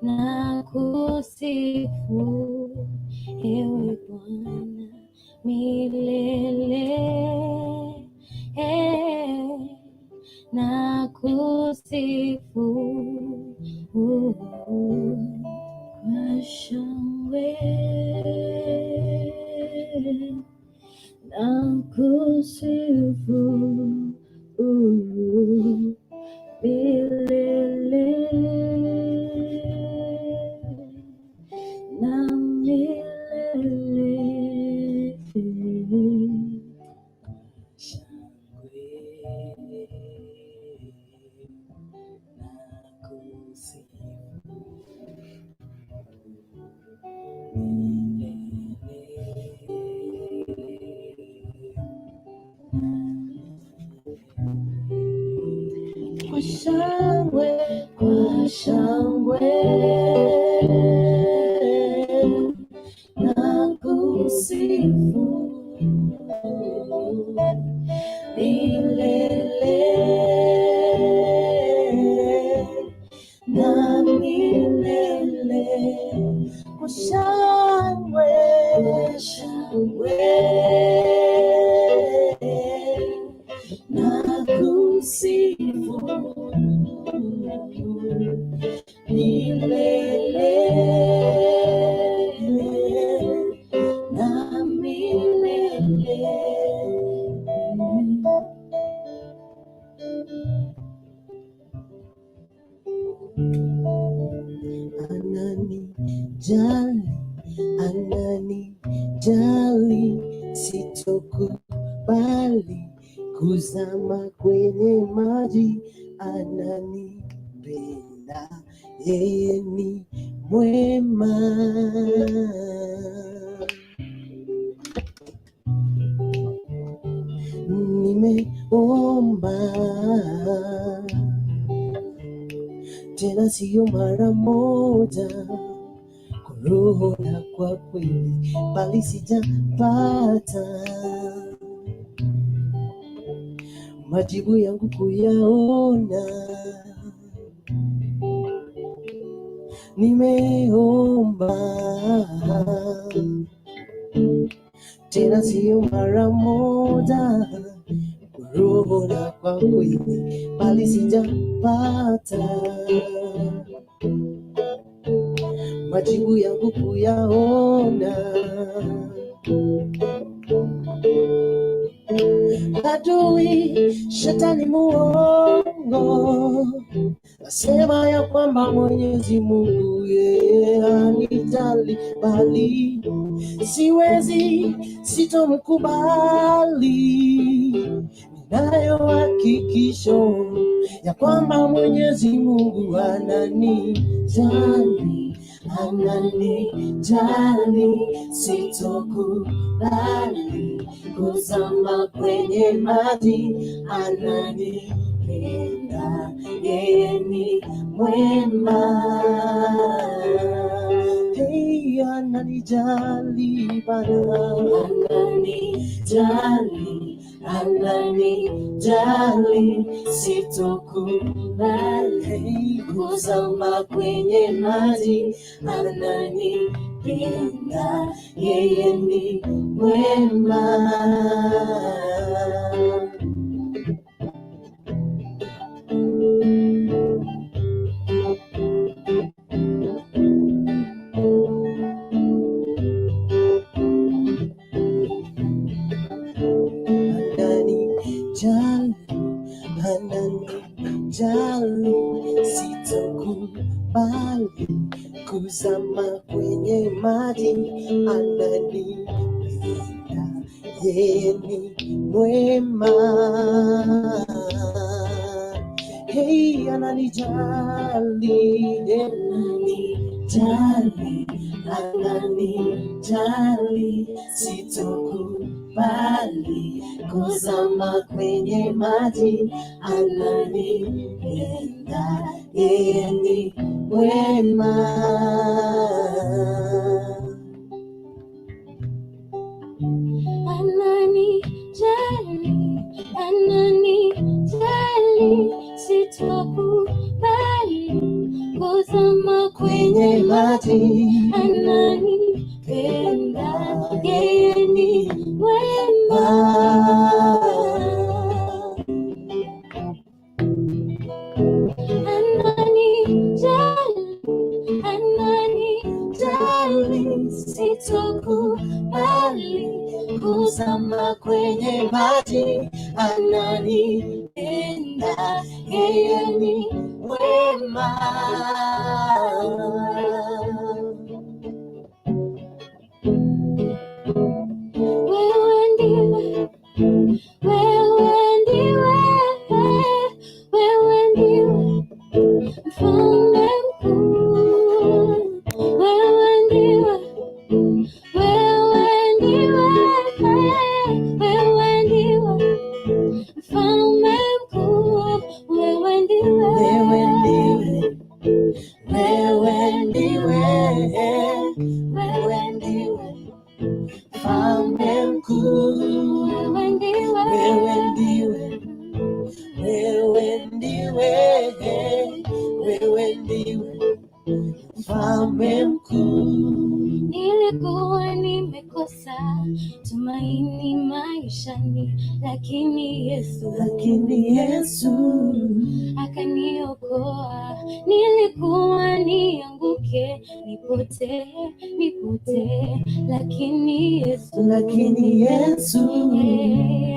Na kusifu ewe Bwana milele, eh, na kusifu kwa shangwe na kusifu milele na milele. Shangwe na kusifu milele. Kwa shangwe, kwa shangwe na kusifu milele na milele. Kwa shangwe, kwa shangwe na kusifu milele na milele. Ananijali, ananijali, sitokubali kuzama kwenye maji. Ananipenda, yeye ni mwema. Nimeomba tena, siyo mara moja, kwa roho na kwa kweli, bali sijapata majibu yangu kuyaona. Nimeomba tena, siyo mara moja, kwa roho na kwa kweli, bali sijapata majibu yangu kuyaona. Adui shetani muongo asema ya kwamba Mwenyezi Mungu yeye hanijali, bali siwezi, sitomkubali. Ninayo hakikisho ya kwamba Mwenyezi Mungu ananijali, ananijali, sitokubali kuzama kwenye maji, ananipenda, yeye ni mwema. Hey, ananijali Bwana, Ananijali, ananijali, sitokubali hey, kuzama kwenye maji. Ananipenda, yeye ni mwema. Ananijali, ananijali, sitokubali kuzama kwenye maji. Ananipenda, yeye ni mwema. Hey, ananijali, Ananijali, ananijali, sitokubali kuzama kwenye maji. Ananipenda, yeye ni mwema. Ananijali, ananijali, sitokubali kuzama kwenye maji. Ananipenda, yeye ni mwema. Ananijali, ananijali, sitokubali kuzama kwenye maji. Ananipenda, yeye ni mwema. Wewe ndiwe, wewe ndiwe, wewe ndiwe mfalme mkuu. Wewe ndiwe, wewe ndiwe, wewe ndiwe mfalme mkuu. Wewe ndiwe, Wewe ndiwe, wewe ndiwe, wewe ndiwe mfalme mkuu. wewe ndiwe, Wewe ndiwe, wewe ndiwe, wewe ndiwe mfalme mkuu. Nilikuwa nimekosa tumaini maishani, lakini Yesu Lakini Yesu akaniokoa. Nilikuwa nianguke, nipotee, nipotee, lakini Yesu lakini Yesu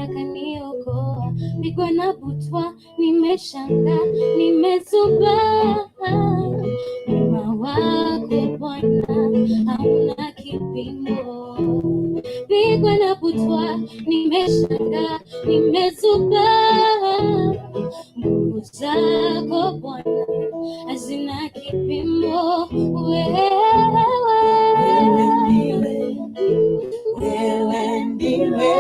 akaniokoa. Pigwa na butwa, nimeshangaa, nimezubaa. Wema wako Bwana hauna kipimo. Pigwa na butwa, nimeshangaa, nimezubaa. Nguvu zako Bwana hazina kipimo. Wewe Wewe ndiwe, wewe ndiwe,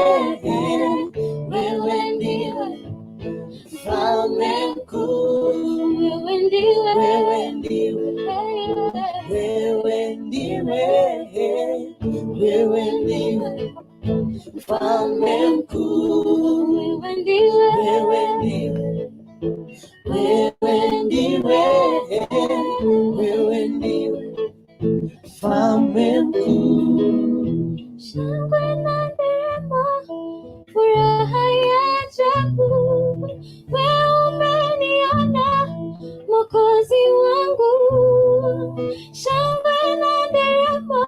wewe ndiwe mfalme mkuu. wewe ndiwe, Wewe ndiwe, wewe ndiwe, wewe ndiwe mfalme mkuu. wewe ndiwe, Wewe ndiwe, wewe ndiwe, wewe ndiwe mfalme mkuu. Shangwe na nderemo, furaha ya ajabu, wewe umeniona Mwokozi wangu. Shangwe na nderemo,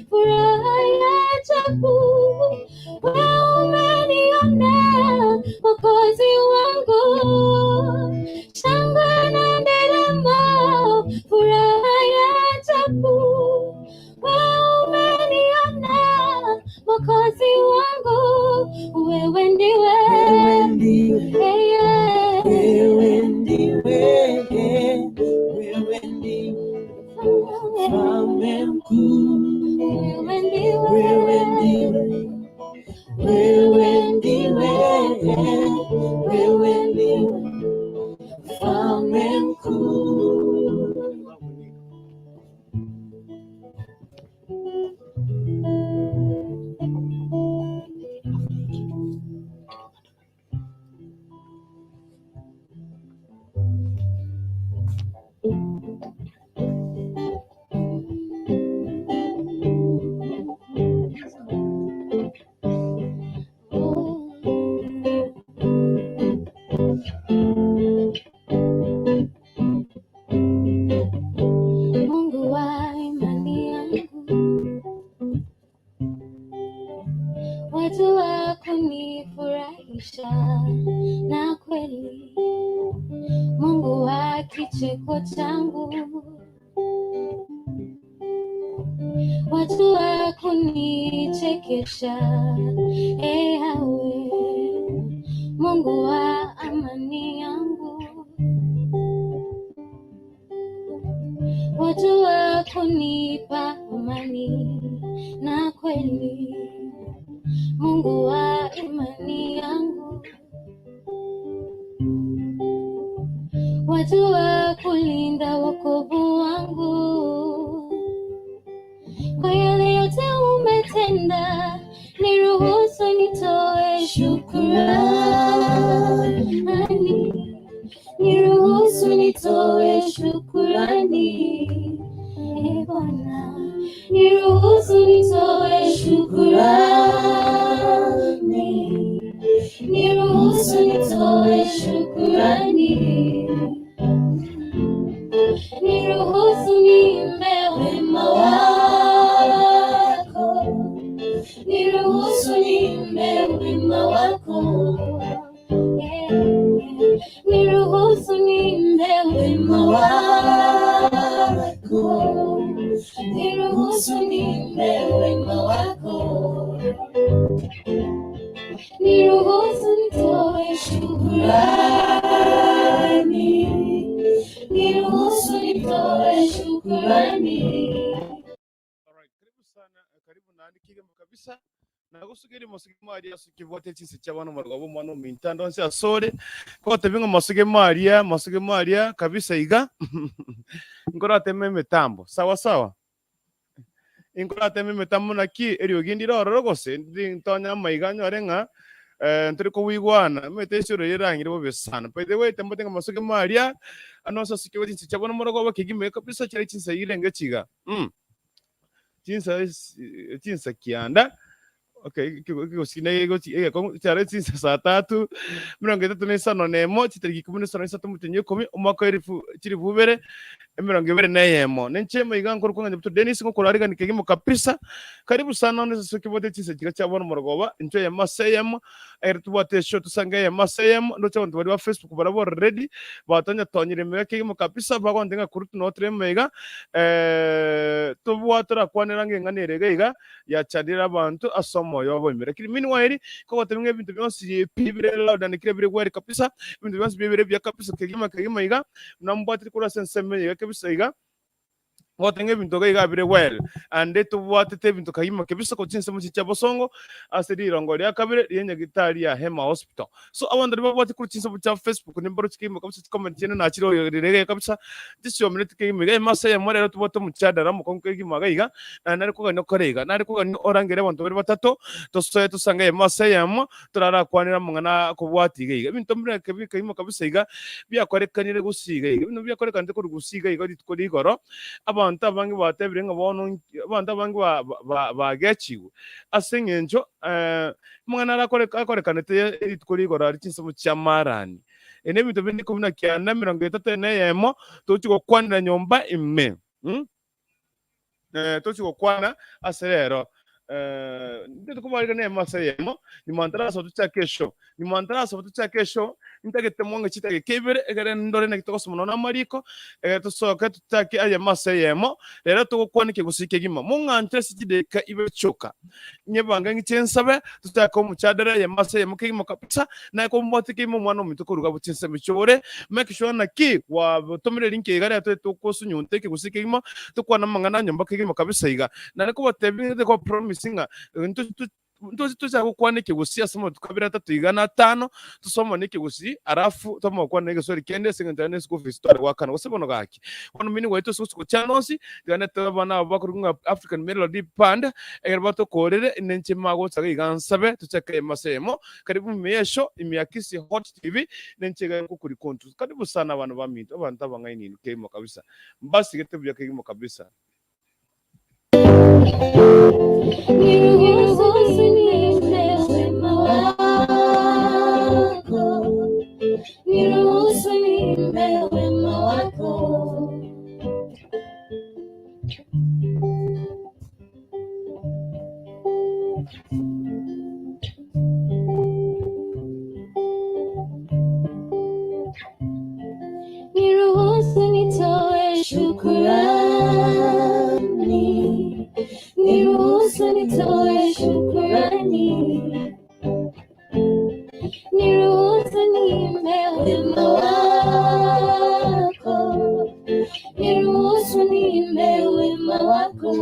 furaha ya ajabu, wewe umeniona Mwokozi wangu. Shangwe na nderemo, furaha ya ajabu, wewe umeniona Mwokozi wangu. Wewe ndiwe, Wewe ndiwe, hey, yeah. wewe ndiwe, wewe ndiwe mfalme mkuu. Wewe ndiwe, Wewe ndiwe, wewe ndiwe, wewe ndiwe mfalme mkuu. Mungu wa imani yangu, watu wa kunifurahisha na kweli, Mungu wa kicheko changu, watu wa kunichekesha, e Yawe, Mungu wa amani yangu, watu wa kunipa amani na kweli, Mungu wa imani yangu, watu wa kulinda wokovu wangu, kwa yale yote umetenda, niruhusu nitoe shukurani, niruhusu nitoe shukurani. Niruhusu nitoe shukurani, niruhusu nitoe shukurani, niruhusu niimbe wema wako, niruhusu niimbe wema wako, yeah. Niruhusu niimbe wema wako, niruhusu niimbe wema wako, niruhusu nitoe shukurani, niruhusu nitoe shukurani. Alright, karibu sana, karibu naende kegima kabisa. Nagosugerie mosugemo aria ase kebwate chinse chi'abana omorwego bw'omwana ominto ande onsi asore, kogotebia ng'a mosugemo aria, mosugemo aria kabisa iga, nkorateme emetambo, sawa sawa? Inkorateme emetambo naki eriogi ndire ororo gose ndi ntonye amaiga nyore ng'a ntori koigwana, omanyete esura eye erang'ire bobe sana. By the way, tembate ng'a mosugemo aria, ande onsi ase kebwate chinse chi'abana omorwego kegima kabisa chiare chinsa irenge chiga. Chinsa chinsa kianda, okay, ekegosii na egegochi egekong'u chiare chinsa saa tatu, emerongo etato na isano na emo, chitariki ikomi na isano na isato omotienyi o ikomi, omwaka o elifu chilifu ibere, emerongo ebere na eyemo. Ninche maiga nkorokwa ng'a Nyabuto Dennis, ngokorarigania kegima kabisa. Karibu sana onde ase okebwate chinsa chiria chia bono morogoba, inche eyemo ase eyemo, Ekero tobwate eshow tosange eyemo ase eyemo, ndoche abanto baria ba Facebook barabwo already batonyatonyire emega kegima kabisa, bagontebia ng'a korwa noo tore emaiga tobwate torakwanera ng'a eng'ana ere iga iga yachandire abanto ase omoyo obo ime. Lakini meanwhile, kogotebia ng'a ebinto bionsi pi bire loud and clear bire gweri kabisa, ebinto bionsi bire buya kabisa kegima kegima iga, buna mbwatire korwa ase ensemo eye iga kabisa iga. Gotenga ebinto iga iga bire well, ande tobwatete ebinto kagima kebisa gochia chinsemo chiria chia bosongo ase rirongo ria kabere rie nyagitari ya Hema Hospital. So abanto baria babwate korwa chinsemo chia Facebook nimbaroche kegima kabisa chicomment chiane nachire oyorire iga kabisa nchisiomereti kegima iga emasa eyemo rero tobwate omochadara omokong'u kegima iga iga naende nare kogania okore iga nare kogania orangere abanto baria batato tosoe tosange emasa eyemo torarakwanere amang'ana akobwatia iga iga. Ebinto mbire ebi kegima kabisa iga biakorekanire gose iga iga. Ebinto biakorekanete korwa gose iga iga rituko ria igoro, abanto abange batebire ng'a bono nki, abanto abange ba- ba- bagechigwe ase eng'encho amang'ana aria akore akorekanete rituko ria igoro aria chinsemo chi'amarani. Ebi nebinto binde ikomi na kianda, emerongo etato na eyemo, togochia gokwanera nyomba ime. Tochia gokwana ase rero, intwe tokobarika nemo ase eyemo, nyuma ntarasoa tochake eshow, nyuma ntarasoa tochake eshow, ntagete mong'e chidageka ibere ekere ndore naki togosoma nonya na amariko, ekere tosoke tochake eyemo ase eyemo, rero togokwana ekegusii kegima. Mong'anche ase chidageka ibere chioka, nyebange ng'iche nsabe, tochake omochadara eyemo ase eyemo kegima kabisa, naye kombwate kegima omwana ominto koruga abwo chinsemo echio ore, make sure naki gwatomire link iga rero toete tokosunyunta ekegusii kegima, tokwane amang'ana a nyomba kegima kabisa iga. Naende kobatebia ng'a ko promise ng'a ntoche tochake gokwana ekegusii ase amatuko abere atato iga na atano, tosomane ekegusii alafu twamanya gokwana egeswahili kende ase eng'encho aye ne school fees tware goakana gose bono gaki. Bono mini gwaito ase gosuka chiana onsi, tiga netoe abana aba bakorokwa ng'a African Melody Band, ekero batokorere, ninche magocha iga iga nsabe tochake eyemo ase eyemo. Karibu meyesho ime ya Kisii Hot TV, ninche iga nkokori kontu. Karibu sana abana baminto, abanto abang'aini inwe kegima kabisa. Mbasigete buya kegima kabisa. Niruhusu niimbe wema wako, niruhusu niimbe wema wako. Niruhusu nitoe shukurani, niruhusu nitoe shukurani, niruhusu niimbe wema wako, niruhusu niimbe wema wako.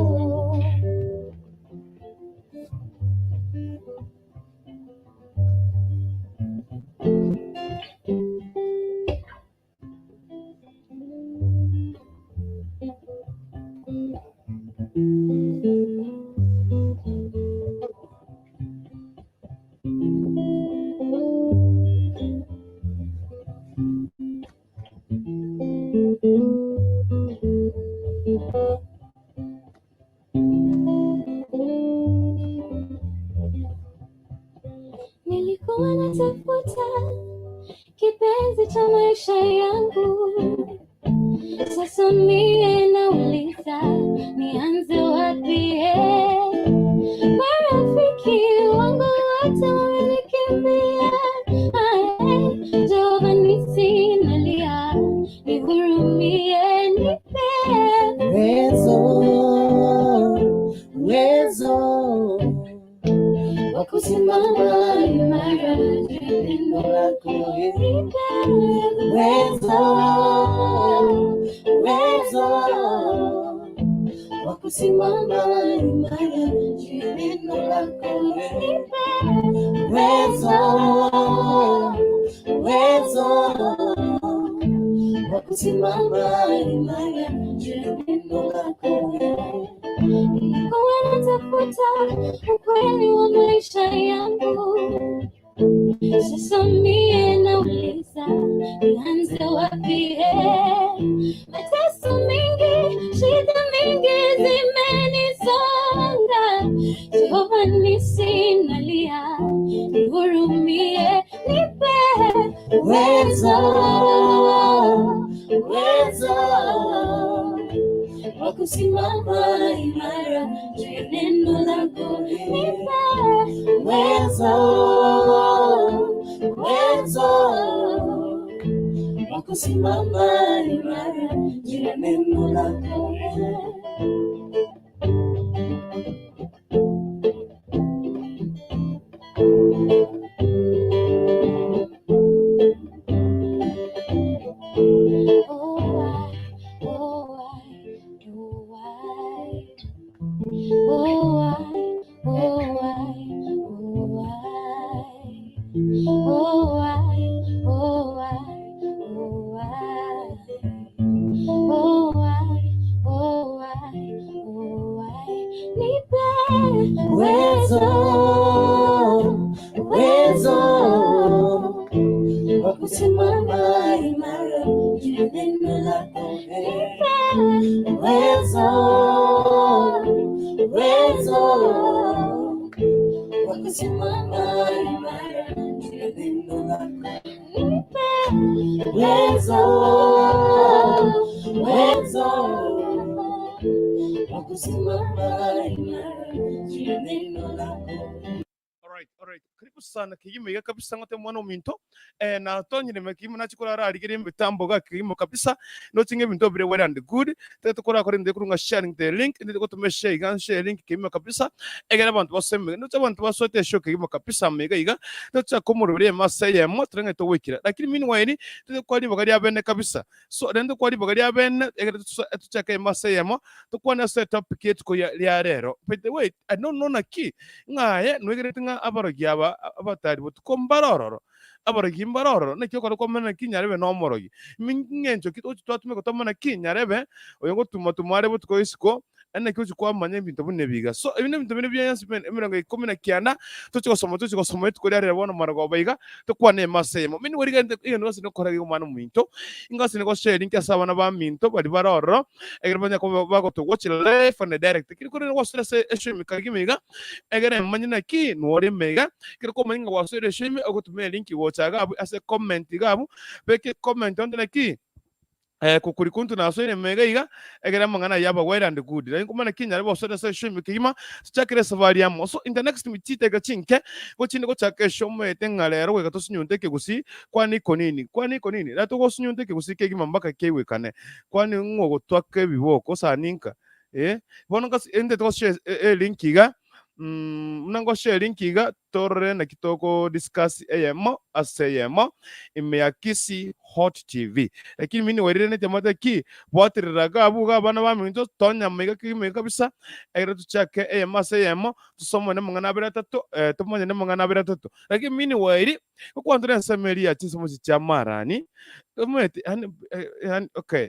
cha maisha yangu. Sasa mie nauliza nianze wapi? Eh? Marafiki wangu wote wamenikimbia. Ae, Jehova nisi nalia, nihurumie, nipe Uwezo, uwezo wa kusimama imara neno lako, nipe uwezo, uwezo wa kusimama imara juu ya neno lako, nipe uwezo, uwezo wa kusimama imara juu ya neno lako. Nilikuwa natafuta ukweli wa maisha yangu, sasa mie nauliza nianze wapi? Eh? Mateso mingi, shida mingi zimenisonga. Jehova nisi nalia, nihurumie, nipe Uwezo, uwezo wa kusimama imara juu ya neno lako, nipe uwezo, uwezo wa kusimama imara juu ya neno lako. Oh, I, oh, I, oh, I. Oh, I, oh, I, oh, I. Oh, I, oh, I, oh, I. Oh, I, oh, I, oh, I. Nipe Uwezo, uwezo wa kusimama imara juu ya neno lako, nipe uwezo, uwezo wa kusimama imara juu ya neno lako, nipe uwezo, uwezo wa kusimama imara juu ya neno lako. Alright, alright. Karibu sana kigimo iga kabisa ngote mwana ominto. Eh na tonyire mekimo na chikora arigire mitambo ga kigimo kabisa. No chinge bintu bire well and good. Tete tukora kore ndekuru nga sharing the link ndiko tume share iga share link kigimo kabisa. Egera abantu baseme no abantu basote show kigimo kabisa mega iga. No cha komurure maseye mo turenga to wikira. Lakini meanwhile tete kwali bagari abene kabisa. So rendo kwali bagari abene egera tuchake maseye mo tukwana set up yetu ko ya rero. But the way I don't know na ki ng'aye nwegerete ng'a abarogi aba abatari botuko mbarororo abarogi mbarororo naki okora kwamana ki nyarebe na omorogi ng'encho ki ochi twatumeka twamana ki nyarebe oyo ngotuma tumare botuko isiko naki ochi kwamanya ebinto buna ebiga so ebi nebinto bine bia emirongo ikomi na kianda tochi gosoma tochi gosoma rituko riarere bono marogoba iga tokwane emase eyemo mini werigente egento gose nokora iga omwana ominto ingase nigo share link ase abana ba minto bari barororo egere banya koba bagotogwachera live and direct kiri kore gwasore ase eshomi kagima iga egere manye naki nwore mega kere komanya ng'a gwasore eshomi ogotumia link gocha gabu ase comment gabu beke comment onde naki eh kukuri kuntu nasoire mega iga egere amang'ana yaba well and good lakini komana kinyare bosore ase eshomi kegima tuchakire safari yamo so in the next mititega chinke gochinde gochaka eshomo ete ng'a rero goika tosinyunte ekegusii kwani iko nini kwani iko nini rero togosinyunta ekegusii kegima mpaka keiwekane kwani ng'o gotwaka ebiboko osaninka eh bono ngasi ende togoshare e link iga muna ngoshare link iga torore naki togo discuss eyemo ase eyemo ime ya Kisii Hot TV lakini mini werire netemate ki bwaterera gabu ga abana baminto tonyama iga kegima iga kabisa egere tuchake eyemo ase eyemo tusomone amang'ana abere atato eh, tomanyane amang'ana abere atato lakini mini wairi okwantora ensemo eria ya chinsemo echi chia marani omanyete yaani yaani okay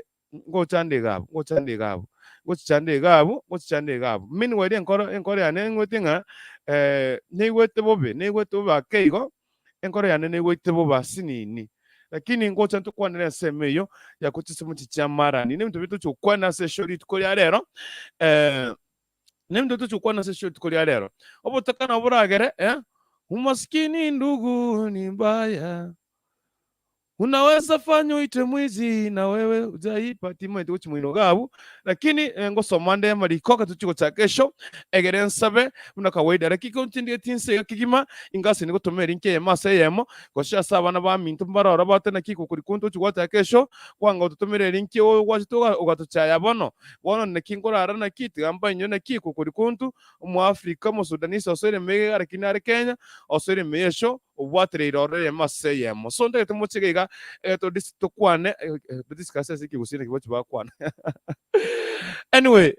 ngochande iga abwo ngochande iga abwo ngochichande iga abwo ngochichande iga abwo meanwhile enkoro enkoro yane nigwete ng'a neigwete bobe neigwete bobe ake igo enkoro yane neigwete bobe asinini lakini ngocha ntokwanere ensemo eyio ya chisemo echi chia marani na ebinto biria tochi gokwana ase eshow rituko ria rero na ebinto tochi gokwana ase eshow rituko ria rero obotaka nabo boragere umaskini ndugu ni mbaya. Unaweza fanya oite mwizi na wewe hujaiba timanyeti gochia moino iga abwo, lakini ngosoma nde amariko ekero tochia gochaka eshow, egere nsabe buna kawaida. Lakini ekero ntindigeti inse iga kegima, inga ase nigotoma erinki eyemo ase eyemo, gose ase abana baminto mbaroro bate naki gokori konto ochia gwachaka eshow, kwanga gototomera erinki oyo gwachete ogatochaya bono. Bono naki nkorara naki, tiga mbainyore naki gokori konto, Omoafrika, Omosudanese osoire ime iga lakini nare Kenya, osoire ime y'eshow, obwatereire ororo eyemo ase eyemo. So ntagete moche iga iga ekero to dis tokwane discuss ase ekegusii naki bachi bakwana. Anyway,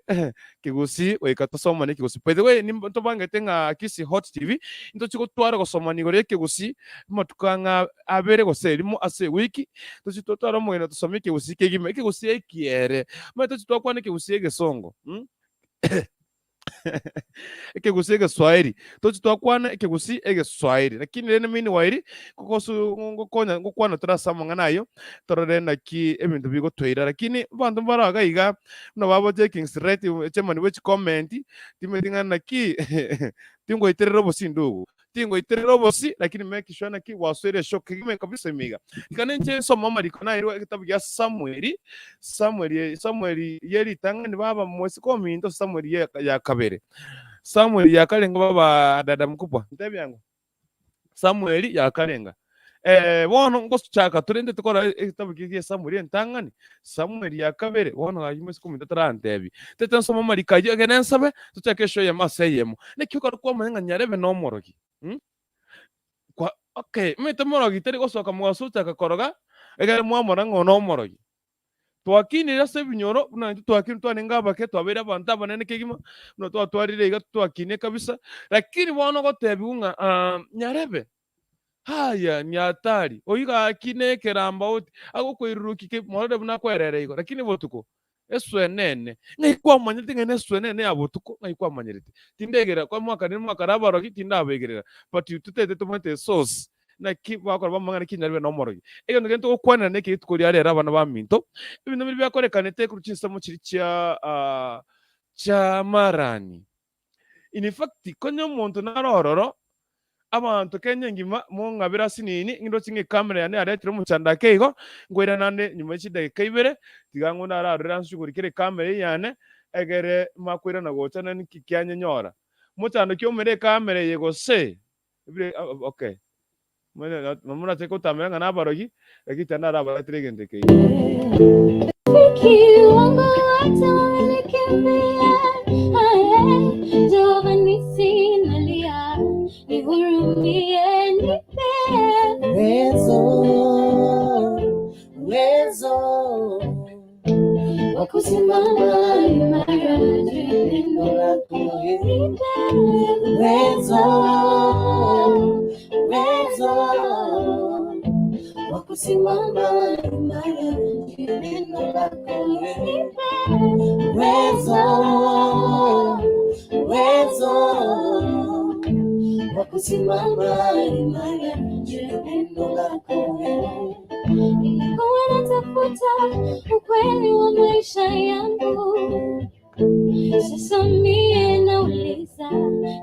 kegusii goika tosomane ekegusii. By the way nimb ntobangete ng'a Kisii Hot TV, ntochi gotwara gosomana igoro ya ekegusii amatuko ang'e abere gose erimo ase ewiki, tochi totware omogeni otosomie ekegusii kegima, ekegusii ekiere. Omanyete tochi twakwana ekegusii egesongo mh. Ekegusii egeswahili, tochi twakwana ekegusii egeswahili, lakini rende meanwhile, ngogosu ngokonya ngokwana tore ase amang'ana ayio, torore naki ebinto bigotoira. Lakini abanto mbaro iga iga, buna babo taking threat, chairman bwe chicomment, timanyeti ng'a naki tingoiterera obosindugu. Tingoiterera obosi, lakini make sure naki gwasoire eshow kegima kabisa ime iga. Rika ninche nsome amariko nairwe egetabu gia Samueli, Samueli, Samueli ye ritang'ani baba mosike ominto, Samueli ye ya kabere. Samueli ya karenga baba dada mkubwa. Ntebia ng'o? Samueli ya karenga. Eh, bono ngochaka torende tokora egetabu eke gia Samueli entang'ani, Samueli ya kabere, bono gaki mosike ominto tarantebi. Tete nsome amariko ayio egere nsabe, tochake eshow eyemo ase eyemo. Naki okare kwamanya ng'a nyarebe nomorogi? Mh? Kwa okay, omanyete morogi tari gosoka mogaso ochaka koroga, ekere mwamora ng'a oyo nomorogi. Twakinire ase ebinyoro, buna intwe twakinire twarenge abake, twabeire abanto abanene kegima, buna twatwarire iga twakinire kabisa, lakini bono ogotebiwa ng'a aah nyarebe, haya ni hatari, oyio gaki na ekeramba oti, agokoirurukia ki, morore buna akwerera igo, lakini botuko, Eswenene. Ng'ai kwamanyete ng'a neswenene ya botuko? Ng'ai kwamanyerete? Tindegera kwa mwaka mwakare abarogi tindabegerera but totete tomanyete esource naki bakora bamang'ana naki nyarebe nomorogi. Egento kende togokwanera neke rituko ria rero abana baminto, ebinto biri biakorekanete korwa chinsemo chiria chia chia marani. In fact, konya omonto nare ororo, abanto Kenya engima mong'abere ase nini, ngindoche ng'a ecamera yane yaretire omochando ake igo, nkoira naende nyuma ye chidakika ibere, tiga ng'o nararore ansuguri kera ecamera eye yane, egere makoirana gocha naende nki kianyenyora. Mochando ki omere ecamera eye gose? Ebire okay. Morache gotamera ng'a nabarogi, lakini tari narabaretere egento eke iga. Rafiki wangu wote wamenikimbia, aye, Jehova nisi nalia, nihurumie, nipe Uwezo, uwezo wa kusimama imara juu ya neno lako, nipe uwezo, uwezo wa kusimama imara juu ya neno lako, nipe uwezo, uwezo wa kusimama imara juu ya neno lako. Nilikuwa natafuta ukweli wa maisha yangu, sasa mie nauliza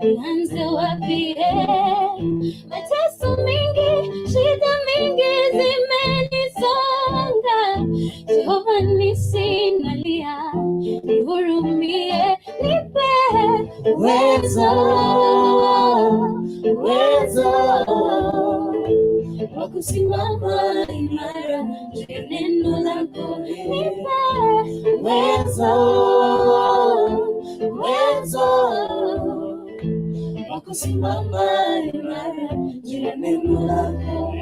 nianze wapi? Eh, mateso mingi, shida mingi zimenisonga. Jehova nisi nalia, nihurumie, nipe Uwezo, uwezo wa kusimama imara juu ya neno lako, nipe uwezo, uwezo wa kusimama imara juu ya neno lako.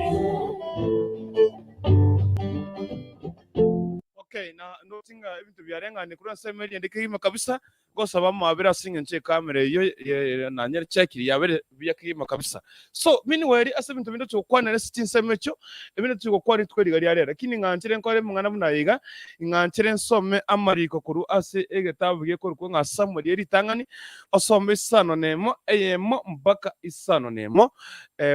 Okay, na ndoche ng'a ebinto biareng'anire korwa ase emeri ende kegima kabisa, Ngosaba amabera ase engencho y'ekamera eyio nanyare chekiri yabere buya kegima kabisa. So meanwhile ase ebinto binde togokwanera ase chinsemo echio, ebinde togokwana rituko riga ria rero. Lakini ng'anchere nkore amang'ana buna aya iga, ng'anchere nsome amariko korwa ase egetabu gekorokwa ng'a Samuel ye ritang'ani, osome isano nemo eyemo mpaka isano nemo,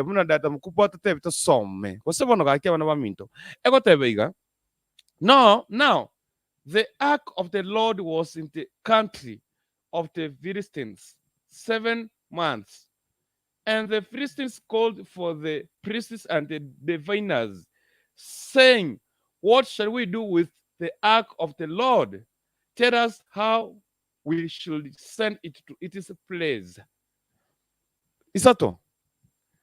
buna dada mkubwa atatebete tosome. Gose bono gaki abana baminto, egoteba iga, Now, now, The ark of the Lord was in the country of the Philistines seven months. And the Philistines called for the priests and the diviners. saying, What shall we do with the ark of the Lord? Tell us how we should send it to its place. Isato.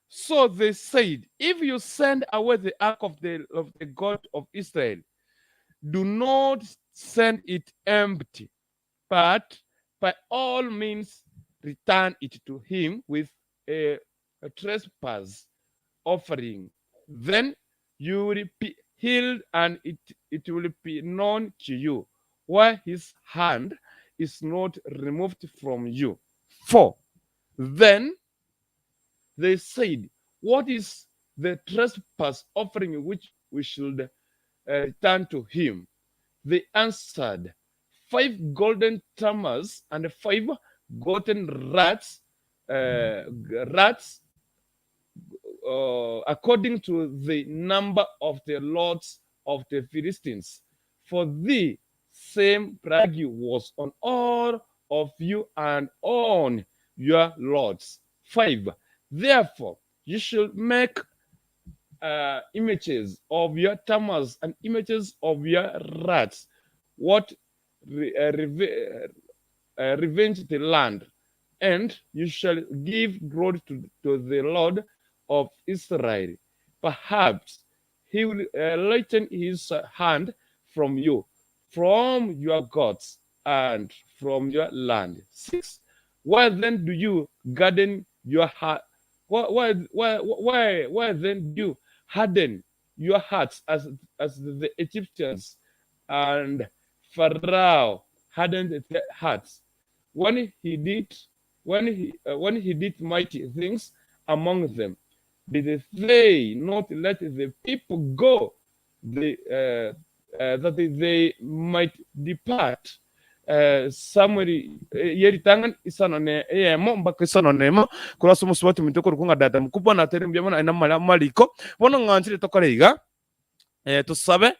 So they said, If you send away the ark of the, of the God of Israel, do not send it empty, but by all means return it to him with a, a trespass offering. Then you will be healed and it, it will be known to you why his hand is not removed from you. 4. Then they said, What is the trespass offering which we should uh, return to him? They answered, 5 golden tammers and 5 golden rats, uh, rats uh, according to the number of the lords of the Philistines. For the same plague was on all of you and on your lords. 5. Therefore, you should make uh, images of your tammers and images of your rats, what re- uh, reve- uh, revenge the land, and you shall give glory to, to the Lord of Israel. Perhaps he will uh, lighten his hand from you, from your gods, and from your land. 6. Why then do you garden your heart? Why, why, why, why, why then do you harden your hearts as, as the Egyptians and Pharaoh hardened their hearts when he did when he uh, when he did mighty things among them? Did they not let the people go the, uh, uh, that they might depart? Uh, Samuel yeritang'ani isano ne eyemo mpaka isano nemo korwa ase omosubati ominto okorokwa ng'a dada mkubwa natere mbuya mono aye namare amariko bono ng'anchire tokore iga. Eh, tosabe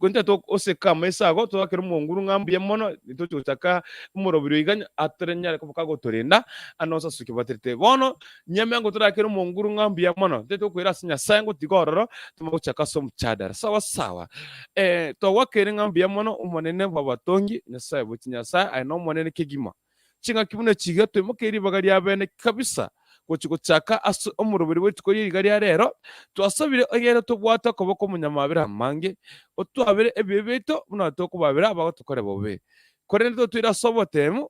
gontete oseke amaiso ago toakere omonguru ng'a mbuya mono tochi gochaka omorobiri oiga atore nyare koba kagotorenda ande onsi ase tokibaterete. Bono nyame ango torakere omonguru ng'a mbuya mono ntete gokoira ase Nyasaye ngotiga ororo tomanye gochaka ase omochadara sawa sawa. Eh, togwakere ng'a mbuya mono Omonene bw'abatongi Nyasaye bwe chinyasae aye nomonene kegima. Ching'aki buna echi iga toimoke ribaga ria bene kabisa gochia gochaka ase omoroberi bwe rituko rie riga ria rero, twasabire egere tobwate okoboko omonyamabera amange, otwabere ebibe biaito buna tokobabera abagotokora bobe. Korende totoire ase oboteemu,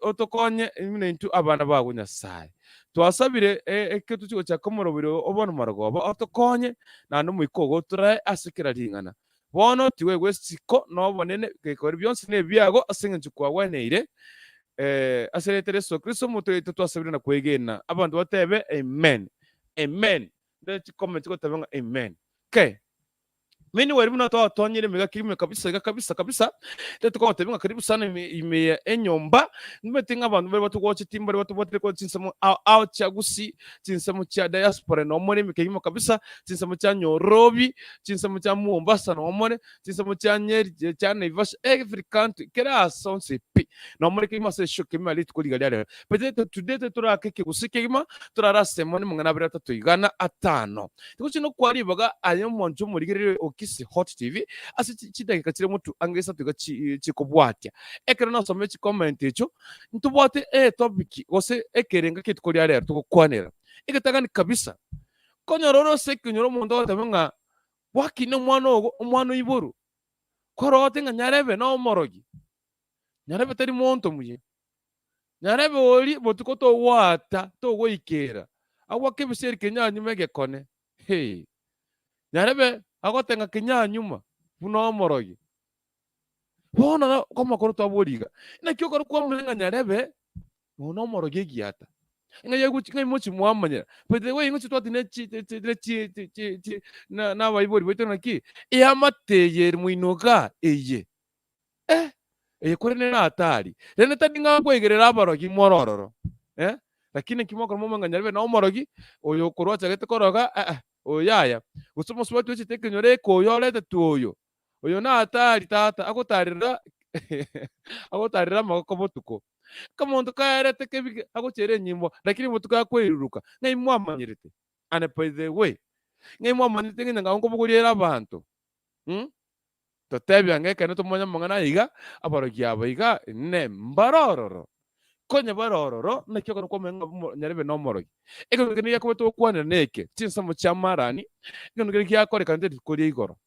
otokonye buna intwe abana bago Nyasae. Twasabire ekero tochia gochaka omoroberi o bono marogoba, otokonye naende Omoika ogo otorae ase kera ring'ana. Bono tiwaigwa esiko na obonene, gekori bionsi nebiago ase engencho kwagweneire. Eh, ase erieta ria Yeso Kristo omoto oito twasabire na kwegena. Abanto batebe amen. Amen. Ndore chicomment chigoteba ng'a amen. Okay. Meanwhile buna twatonyire ime gaki ime kabisa iga kabisa kabisa, tetokogotebia ng'a karibu sana ime ime ya enyomba, nimanyete ng'a abanto mbare batogocheti mbare batobwatire korwa chinsemo ao ao chia Gusii, chinsemo chia diaspora nomore ime kegima kabisa, chinsemo chia Nyorobi, chinsemo chia Mombasa nomore, chinsemo chia Nyeri, chia Naivasha, every country, kera ase onsi pi, nomore kegima ase eshow kegima rituko riga ria rero. But today totorake ekegusii kegima, torare ase emoni amang'ana abere atato igana atano. Tigochia nokwa ribaga aye omonto omorigereria o Kisii Hot TV ase chidakika chire motu ange isato iga chikobwatia. Ekero nasomire chicomment echio, ntobwate etopic gose ekerenga kia rituko ria rero togokwanera. Egetang'ani kabisa, Konyora ore ase ekenyoro omonto agoteba ng'a gwakina omwana ogo, omwana oiborwe, korote ng'a nyarebe nomorogi, nyarebe tari monto muya, nyarebe oria botuko togoata togoikera, agwake ebisieri kenyanyuma egekone, hee, nyarebe agote ng'a kenyanyuma buna omorogi. Bono na kwamakoro twaboria iga, naki okore kwamanya ng'a nyarebe nonya nomorogi egiata? Ng'a yagochi ng'a imochi mwamanyera. By the way ngochi twati ne chi chi chi chi chi chi chi na na abaibori baito naki, eamate eye ere moino igaa eye, eh, eye korende nere hatari. Rende tari ng'a nkoegerera abarogi more ororo, eh, lakini naki mwakora momanye ng'a nyarebe nomorogi, oyo okorwa achagete koroga eh, oyo yaya. Gose omosubati ochete ekenyoro eke oyo oretetwe oyo, Oyo natari tata agotarera agotarera amagoko botuko. Akamonto kaerete kebi agochera enyimbo, lakini botuko akoiruruka. Ng'ai mwamanyerete? And by the way, Ng'ai mwamanyete ng'a enyang'au nkobogoria ere abanto? Mh? Totebie ang'e ekeene tomanye amang'ana aya iga, abarogi aba iga, inee, mbare ororo? Konya bare ororo, naki okona kwamanya ng'a omo- nyarebe nomorogi? Egento ekio nigo gekoba togokwanera neke, chinsemo chi'amarani, egento keria giakorekanete rituko ria igoro.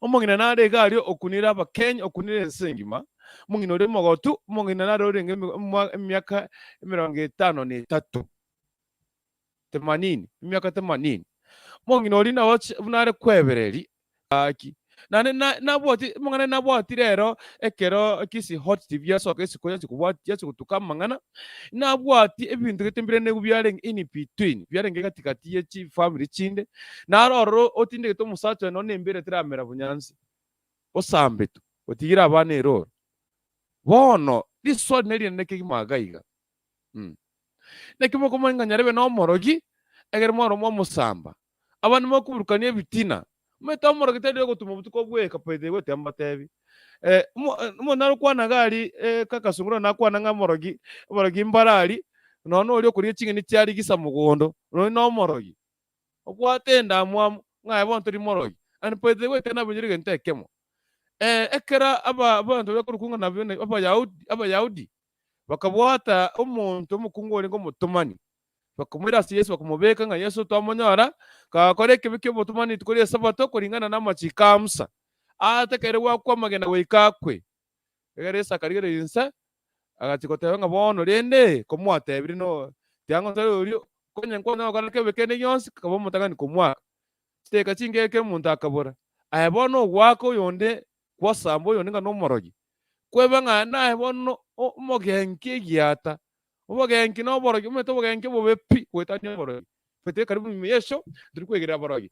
Omong'ina nare iga aria okunire Abakenya, okunire ense engima, omong'ina oria omogotu, omong'ina nare orenge emi- omwa- emiaka emerongo etano na etato, themanini, emiaka themanini. Omong'ina oria nabo chi buna are kwebereria gaki, naende na nabwati amang'ana nabwati rero ekero Kisii Hot TV yasoka isiko yachia kobwati yachia gotuka amang'ana, nabwati ebinto gete mbire nigo biarenge in between, biarenge gati gati ye chifamiri chinde, naro ororo otindegete omosacha oye nonye na embera teramera bonyansi, osambetwe, otigire abana eroro. Bono riswali nerinene kegima iga iga. Mh. Naki mokomanya ng'a nyarebe nomorogi, ekero mwaromwa omosamba, Abande mokoburukania ebitina, omanyete omorogi tari ogotuma obotuko bweka by the way tiga mbatebi. Eh, omo omonto nare okwana iga aria eh kaka sungura nakwana ng'a omorogi, aborogi mbare aria, nonya na oria okoria ching'eni chia rigisa mogondo, nonya na omorogi. Obwate endamwamu, ng'a aye bono tori morogi. And by the way tiga nabanyore egento ekemo, ekero aba abanto bakorokwa ng'a nabwo Abayahudi Abayahudi, bakabwata omonto omokungu orenge omotomani, Bakamoira ase Yeso, bakamobeka ng'a Yeso twamonyora kagakora ekibe ki'obotomani rituko ri'Esabato koringana namachiko a Musa, aatakeire goakwa amagena goika akwe. Ekero Yeso akarigereria inse, agachia goteba ng'a bono rende komwatebire no tiga ngotore oria konya nkwanya gokora kebe kende gionsi, akaba omotang'ani komoaka. Chidakika chinke ekero omonto akabora, Aye bono ogoaka oyonde gwasamba oyonde ng'a nomorogi, kweba ng'a naye bono omogenki egiata, Obogenki na oborogi, omanyete obogenki obobe pi goetania oborogi. Toetire karibu nyuma y'esho, tori kwegerera aborogi.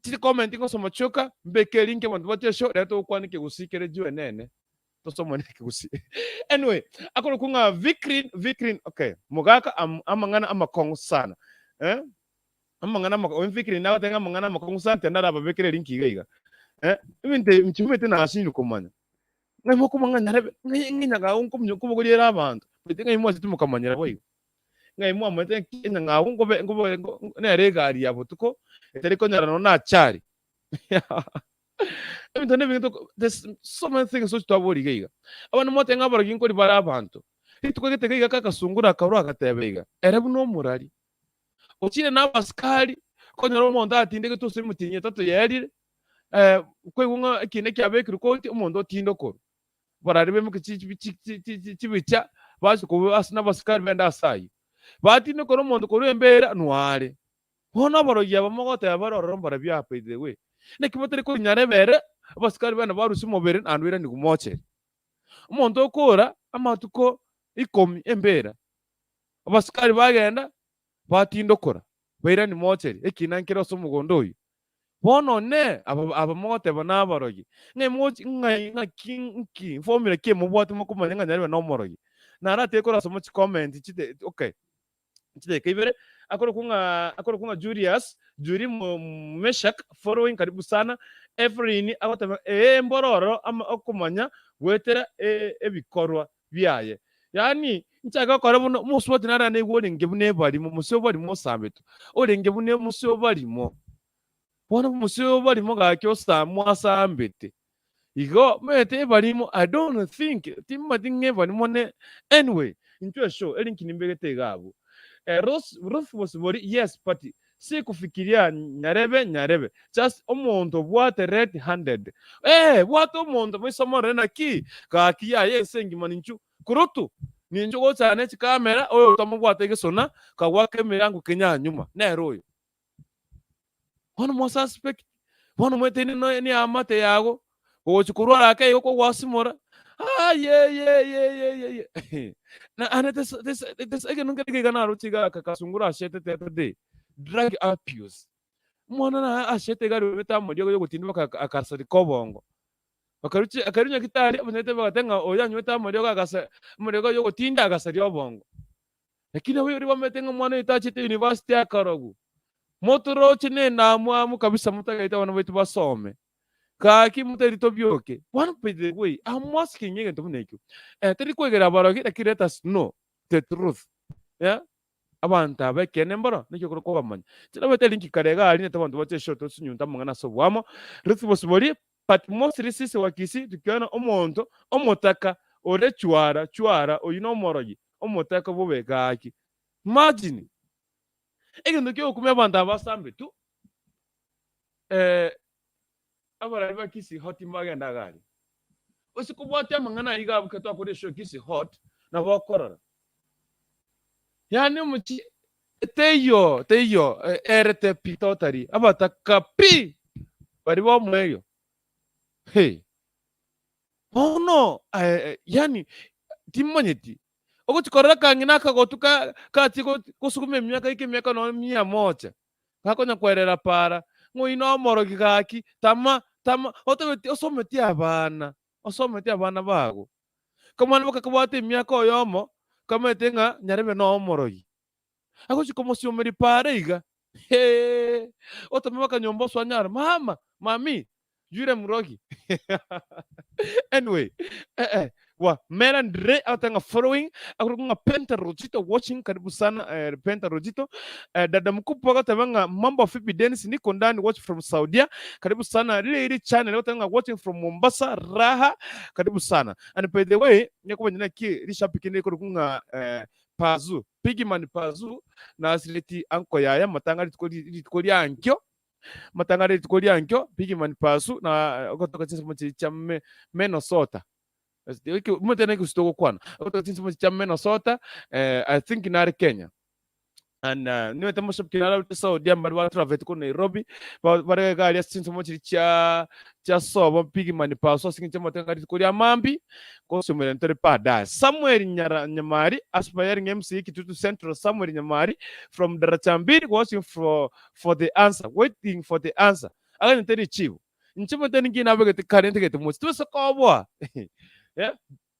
Chiri comment ngosoma chioka, mbeke elink abanto bache esho, rero togokwana ekegusii kere juu enene. Tosomane ekegusii. Anyway, akorokwa ng'a Vicrin, Vicrin, okay, mogaka am, amang'ana amakong'u sana. Eh? Amang'ana amakong'u, oyo Vicrin nagoteba ng'a amang'ana amakong'u sana, tiga narababekere elink iga iga. Eh, ebinto ebi inche omanyete nasinyire komanya. Ng'ai mokomanya nyarebe, ng'ai ng'enyang'au nkominyoka nkobogoria ere abanto, baitu ng'ai mwachete mokamanyera boigo. Ng'ai mwamanyete ng'aki enyang'au nkobe nkobe nere egari ya botuko, etari konyora nonya na achari. Ebinto nebinge toko there's so many things tochi twabori iga iga. Abande mwateba ng'a abarogi nkori bare abanto, rituko gete iga iga kakasungura akarwa agateba iga, ere buna omorari, ochire na abasikari, okonyora omonto atindegete ase emetienyi etato yaerire, Nkoigwa ng'a ekiina kiabekirwe koti omonto otinde okorwa. Barari baimoke chibicha bache kobua ase nabasikari bende ase ayio. Batinde korwa omonto korwa embera noare. Bono abarogi aba mogoteba bare ororo mbarabio aa by the way. Naki batari korinyara ebere abasikari bande barusie omobere naende oiranigwe mochere. Omonto okora amatuko ikomi embera, abasikari bagenda batindokora bairani mochere ekiina nkere ase omogondo oyio. Bono one, aba aba mogoteba naborogi, ng'ai mogochi ng'ai ng'aki nki formula ki mobwate mokomanya ng'a nyarebe nomorogi? Naratige korasoma chicomment chite okay, chidakika ibere, akorokwa ng'a akorokwa ng'a Julius, Julie Meshak following karibu sana, Evelyn agoteba ee mboro ororo ama okomanya goetera ebikorwa biaye. Yaani, inchake gokora buna omosubati nare anaigwe orenge buna ebarimo, omosio obarimo osambetwe, orenge buna omosio obarimo. Bono omosio obarimo gaki osa mwasambete. Igo omanyete ebarimo, I don't think, timanyeti ng'a ebarimo ne anyway, intwe eshow eri nki nimbegete iga abwo. Rose, Ruth Bosibori, yes but sikufikiria nyarebe nyarebe, just omonto obwate red handed. Eh, bwata omonto maiso morore naki gaki yaye ense engima ninchu kurutu ninchu gochana ne chikamera oyo otamobwate egesona kagwaka emirango kenyanyuma nere oyo. Bono mo suspect bono omanyete ne eamate yago ogochi korwara ake igo kogwasimora ayeyeyeyeye na ande tes tes tes egento nkere iga naroche iga aka kasungura ashete the other day drug abuse omwana naye ashete iga arwete amariogo yogotinda mpaka akasareka obongo bakaruchi akarwa nyagitari abanyagitari bagateba ng'a oyo anywete amariogo agasa amariogo yogotinda agasaria obongo. Lakini abaibori bamanyete ng'a omwana oyo tachete university akarogwa, motoroche nendamwamu kabisa motagete abana baito basome. Gaki motari tobioke. Bono by the way, I'm asking egento buna ekio. Eh, tari kwegera abarogi lakini let us know the truth. Yeah? Abanto aba ekeene mboro, naki okore kobamanya? Inche nabwate erinki kare iga aria, nete abanto bache eshoo tosunyunte amang'ana ase oboamo. Ruth Bosibori, But mostly sisi wa Kisii tukiona omonto omotaka ore chwara chwara oyio nomorogi omotaka bobe gaki. Imagine! Egento kiogokumia abanto aba basambe tu eh, abarari ba Kisii Hot mbagende iga aria. Gose kobwatia amang'ana ayio iga abwo ekero twakora eshow Kisii Hot nabo okorora. Yaani omochie teiyo teiyo erete pi totally abataka pi baria bomoerio hey bono yaani timanyeti ogochi korora akang'ina akagotu ka kachia gosuguma emiaka ike emiaka nonya mia moja gakonya kwerera para ng'a oyio nomorogi gaki tama tama otebeti osometi abana osometi abana bago. Kamwana bakakabwata emiaka oyomo, kamaete ng'a nyarebe nomorogi. Agochia komosiomeria paara iga, hee, otome bakanyomba osoa nyaro, mama, mami, yure mrogi. Anyway, eh, eh, wa Melan Dre agoteba ng'a following, akorokwa ng'a Penta Rojito watching, karibu sana eh, Penta Rojito. Eh, dada mkubwa agoteba ng'a mambo vipi Dennis, niko ndani watch from Saudia, karibu sana. Lili channel agoteba ng'a watching from Mombasa, raha, karibu sana. And by the way, nyakoba nyina ki rishabiki nikorokwa ng'a eh, Pazu, Pigman Pazu, nasireti anko yaye amatanga rituko rituko riankio, amatanga rituko riankio, Pigman Pazu na ogotoka chinsemo chiria chia me Minnesota. Omanyete naki togokwana, ogotoka chinsemo chia Minnesota, eh, I think nare Kenya. And uh, niwete moshabiki nararute Saudi mbari batravet ko Nairobi ba- bare iga aria ase chinsemo chiria chia chia sobo Pigman Paso ase eng'encho y'amatenga rituko ria mambi gosomera ntore baadaye. Samuel Nyara Nyamari aspiring MC Kitutu Central Samuel Nyamari from Daraja Mbili watching for for the answer waiting for the answer aganyete richibu inche omanyete ninki nabegete kare ntegete mochi tobisa koboa eh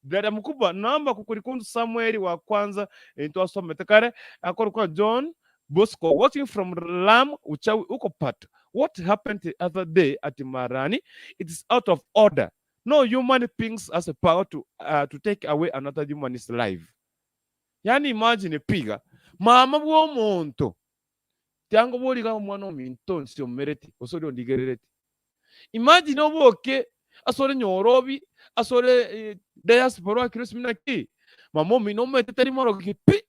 Dada mkubwa naomba kukurikundu Samueli wa kwanza twasomete kare akorokwa John Bosco watching from Lam uchawi uko part what happened the other day at Marani it is out of order no human beings has a power to, uh, to take away another human's life yani imagine piga mama bwomonto tiango boriga omwana ominto onsi omereti gose oria ondigerereti Imagine oboke asore nyorobi asore diaspora akire osimi naki mama omino omanyete tari morogi pi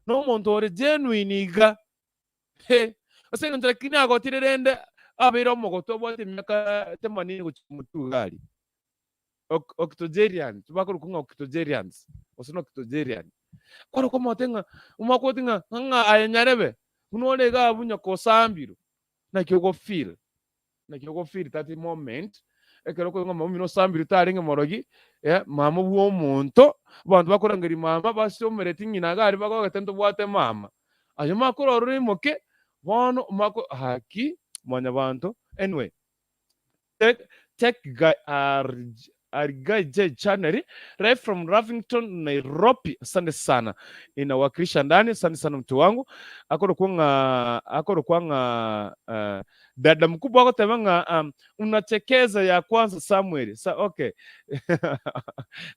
na omonto ore genuine iga he ase eng'encho lakini agotire rende abeire omogotu abwate emiaka themanini gochia motwe iga aria. Ok octogerian bakorokwa ng'a octogerians gose na octogerian kware komote ng'a omakoti ng'a ng'a aye nyarebe buna ore iga abwo nyoko osambirwe naki ogo feel. Naki ogo feel that moment ekero okoigwa ng'a mama omino osambirwe tarenge morogi, eh, mama bwa omonto, abanto bakorangeria mama basiomereti ng'ina iga aria bagogete ntobwate mama. Aye omanye korora imoke, bono omanye ko gaki mwanyabanto, anyway, tech tech guy Argai J Channel right from Lavington Nairobi. Asante sana, inawakilisha ndani. Asante sana mtu wangu akorokwa ng'a akorokwa ng'a uh, dada mkubwa agoteba ng'a um, unachekeza ya kwanza Samuel sa okay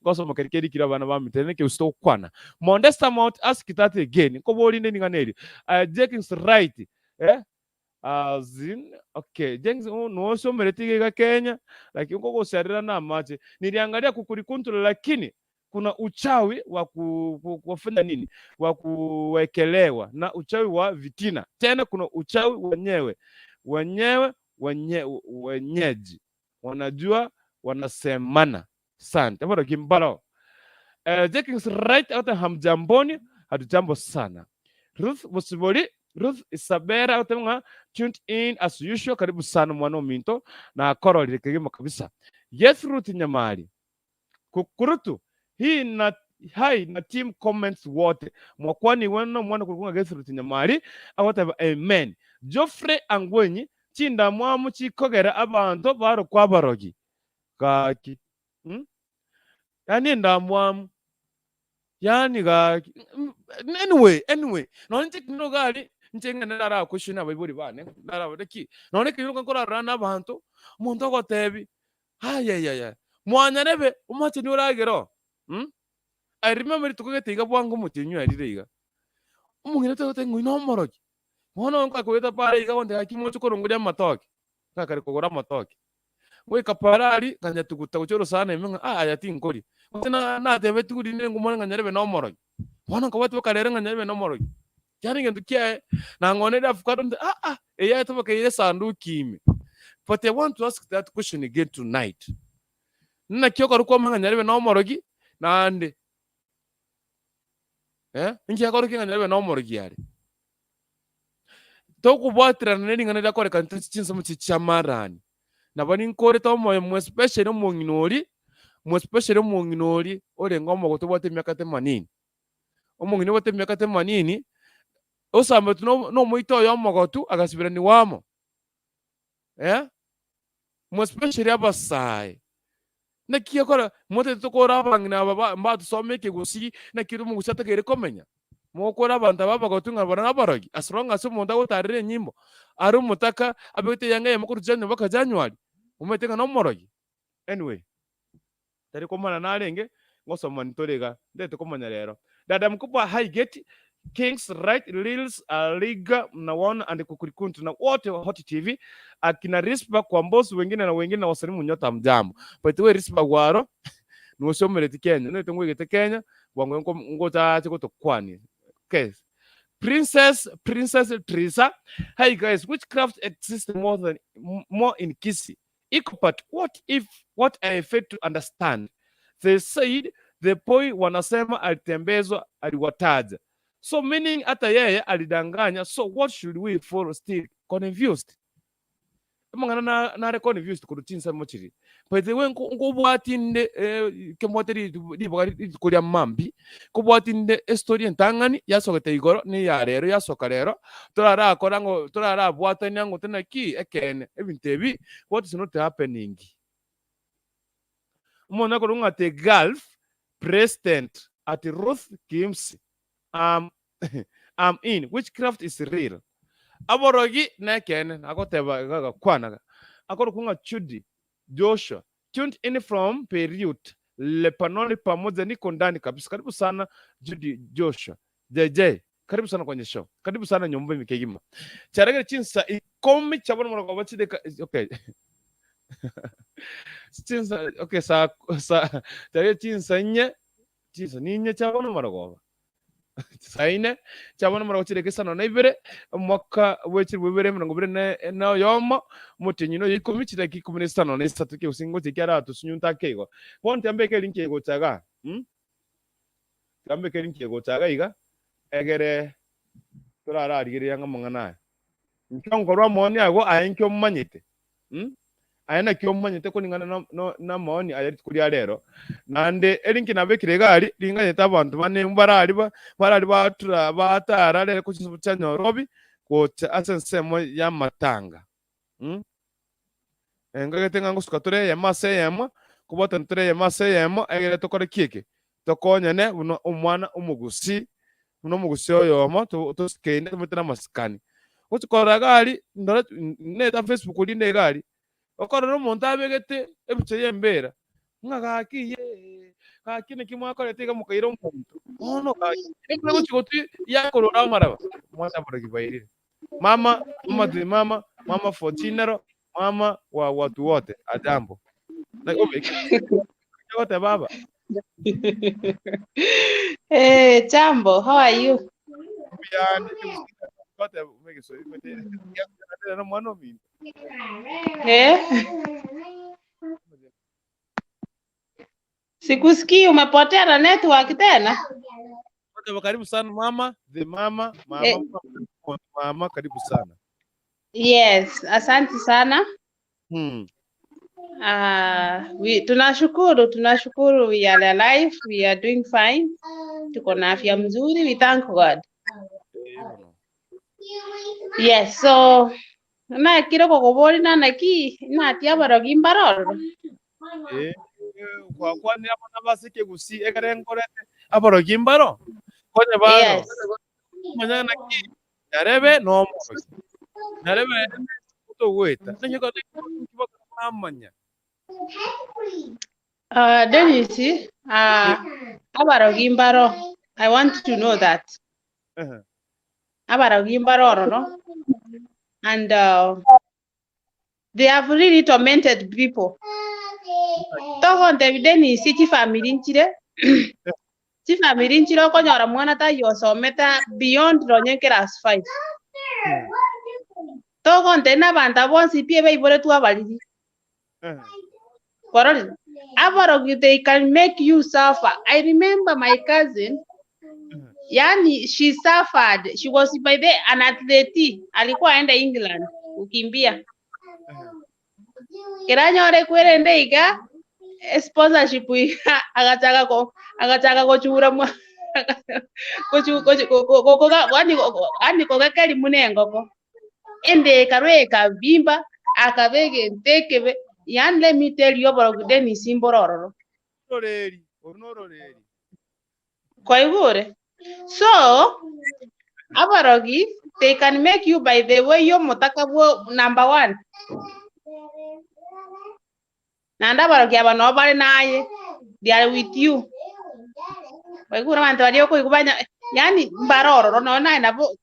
ngosoma keri keri kira abana bamite neke usito gokwana Mondesta Mount ask that again nkoborinde ning'ana eri uh, Jenkins right eh As in, okay, Jenks oh, nosomerete iga iga Kenya, lakini nkogosarera na amache. Niliangalia kukurikuntura lakini kuna uchawi wa ku, ku, kufanya nini? Wa kuwekelewa na uchawi wa vitina. Tena kuna uchawi wenyewe. Wenyewe wenye, wenyeji wanajua wanasemana. Sante. Bado kimbalo. Eh, Jenkins right out hamjamboni, hatujambo sana. Ruth Musibori, Ruth Isabella oteba ng'a tuned in as usual, karibu sana omwana ominto, nakororire kegima kabisa. Yes Ruth Nyamari, kukurutu hii na hi na team comments wote mwakwanigwe na omwana okorokwa ng'a Gertrude Nyamari agoteba amen. Geoffrey Angwenyi, chindamwamu chikogera abanto barokwa abarogi. Gaki mm? Yaani endamwamu yaani gaki anyway anyway nonye inche ekero iga aria inche ng'ende narakwestion abaibori bane narabore ki nonye ekero nkorarora na abanto omonto ogotebi ayayaya mwanyarebe omocheni oragere oo mm? I remember rituko gete iga bwango omotienyi oerire iga. Omong'ina tagoteba ng'a oyio nomorogi. Bono nkakoeta para iga gontebia gaki moche korongoria amatoke, ngakare kogora amatoke. Goika para aria, nkanyatuguta gochia orosana ime ng'a ah aya tinkoria. Gose na natebetigwe rinde ngomore ng'a nyarebe nomorogi. Bono nkabwati baka rero ng'a nyarebe nomorogi. Kiagera egento kiaye, nang'oneire avocado nte ah ah, eye yatobokeire esanduki ime. But I want to ask that question again tonight. Naki okora kwamanya ng'a nyarebe nomorogi, naende Eh, inki akorokia ng'a nyarebe nomorogi are? Tokobwaterana ne ring'ana riakorekana ase chinsemo chiria chi'amarani. Nabo ninkorete omoyo mo especially omong'ina oria, mo especially omong'ina oria orenge omogotu obwate emiaka themanini. Omong'ina obwate emiaka themanini, osambetwe no na omoito oye omogotu agasiberanigwa amo. Eh, mo especially abasae. Naki gekora motete tokore abang'ina aba ba mbatosome ekegusii, naki ere omogusii atakeire komenya? Mogokora abanto aba abagotu ng'a barabwo nabarogi, as long as omonto agotarera enyimbo, are omotaka, abegete eyanga eyemo korwa January mpaka January, omanyete ng'a nomorogi. Anyway, tari komana narenge, ngosoma ntore iga, ntagete komanya rero. Dada mkubwa Highgate, Kings Right, Lils, Liga, Mnawaona and Kukurikuntu na wote wa Hot TV, akina Rispa kwa Mbosi wengine na wengine na wasalimu nyota mjambo. By the way Rispa gwaro nosiomereti Kenya, noete ngwegete Kenya, bwango nko ngochache gotokwania. Okay. Princess Princess Trisa, hi guys, witchcraft exists more than more in Kisii. Iko but what if what I fail to understand they said the boy wanasema alitembezwa aliwataja so meaning hata yeye alidanganya so what should we follow still confused amang'ana na nare confused korwa chinsemo chiria by the way nko nkobwati nde eh, kembwate ri- riboga rituko ria mambia nkobwati nde estory entang'ani yasogete igoro na eya rero yasoka rero torarakora ng'o torarabwatania ng'o naki ekeene ebinto ebi what is not happening. Omonto akorwa ng'a the Gulf president at Ruth Kimsi am am in witchcraft is real. Aborogi nekeene nagoteba iga agakwana iga. Akorokwa ng'a Judy Joshua Tuned in from Beirut, Lebanoni pamoja niko ndani kabisa. Karibu sana Judy Joshua. JJ, karibu sana kwenye show. Karibu sana nyomba ime kegima. Charegere chinsa ikomi chabona morogoba chideka okay. Chinsa okay sa sa charegere chinsa inye chinsa ninye chabona morogoba. Saa ine chiabana omorwako chidakika isano na ibere, omwaka bwe chilifu bibere emerongo ebere na na oyomo, omotienyi noyo ikomi, chidakika ikomi na isano na isato ki'egusii ngochia kiaratosunyunte ake igo. Bono tiga mbeke erinki egocha igaa, mm? Tiga mbeke erinki egocha iga iga, egere torararigereria ng'a amang'ana aya. Inki onkorwa amaoni ago aye inki omanyete? Mm? Aye naki omanyete koring'ana no- no- namaoni aya rituko ria rero? Naende eri nabekire iga aria, ringanyete abanto bane mbarari ba- barari batura batara rere korwa chinsubu chia Nyorobi gocha ase ensemo y'amatanga. Mm? Engagete ng'a ngosuka tore eyemo ase eyemo, kobwatana tore eyemo ase eyemo, egere tokore ki eke? Tokonyane buna omwana omogusii, buna omogusii oyomo, to- tosikeine tomoite namasikani. Gochi korora iga aria, ndore neta Facebook rinde iga aria, okorora omonto abegete ebicha ya embera, ng'a gaki yee, gaki naki mwakorete iga mokaira omonto, bono gaki, ekero gochi gotwi yakorora amaraba, omwana aborogi bairire. Mama, mama to mama, mama for chinero, mama wa watu wote, ajambo. Na obeke goteba baba. Hey, Jambo, how are you? Mbuyande goteba megeso imete no mwana ominto. Eh? Sikusikii, umepotea na network tena? Goteba karibu sana mama, the mama, mama, Eh. mama, mama karibu sana. Yes, asante sana. We, tunashukuru, tunashukuru we are alive, we are doing fine. Tuko na afya mzuri, we thank God. Eh, bono. Yes, so na kiroko kobori na naki natia abarogi mbarororo. Eh, gwakwanire abana base ekegusii ekere nkorete abarogi mbaro konye baro Yes. omanya naki narebe nomorogi narebe togweta naki bamanya Dennis, abarogi mbaro. I want to know that. Abarogi mbare ororo and they have really tormented people. Togontebia Dennis chifamiri nchire, chifamiri nchire okonyora mwana taiyo osomete beyond nonye class five. Togontebia na abanto abwo bonsi pi baiboretwe abariri. Kwarorire? Abarogi they can make you suffer. I remember my cousin, yani she suffered. She was by the an athlete. Alikuwa aenda England kukimbia. Kera anyore kwerende iga sponsorship iga agachaka ko agachaka gochura mwa gochu gochu yani yani kogekeri muna engoko. Ende ekarwa ekabimba akaba egento ekebe. Yani let me tell you oborogi Dennis mbore ororo. Ororeri, oru nororeri. Kwaigure? So, abarogi, they can make you by the way y'omotaka bwo number one. Naende abarogi aba nabo bare naye, they are with you. Kwaigure abanto baria okoigwa banya, yaani mbare ororo nonya naye nabo,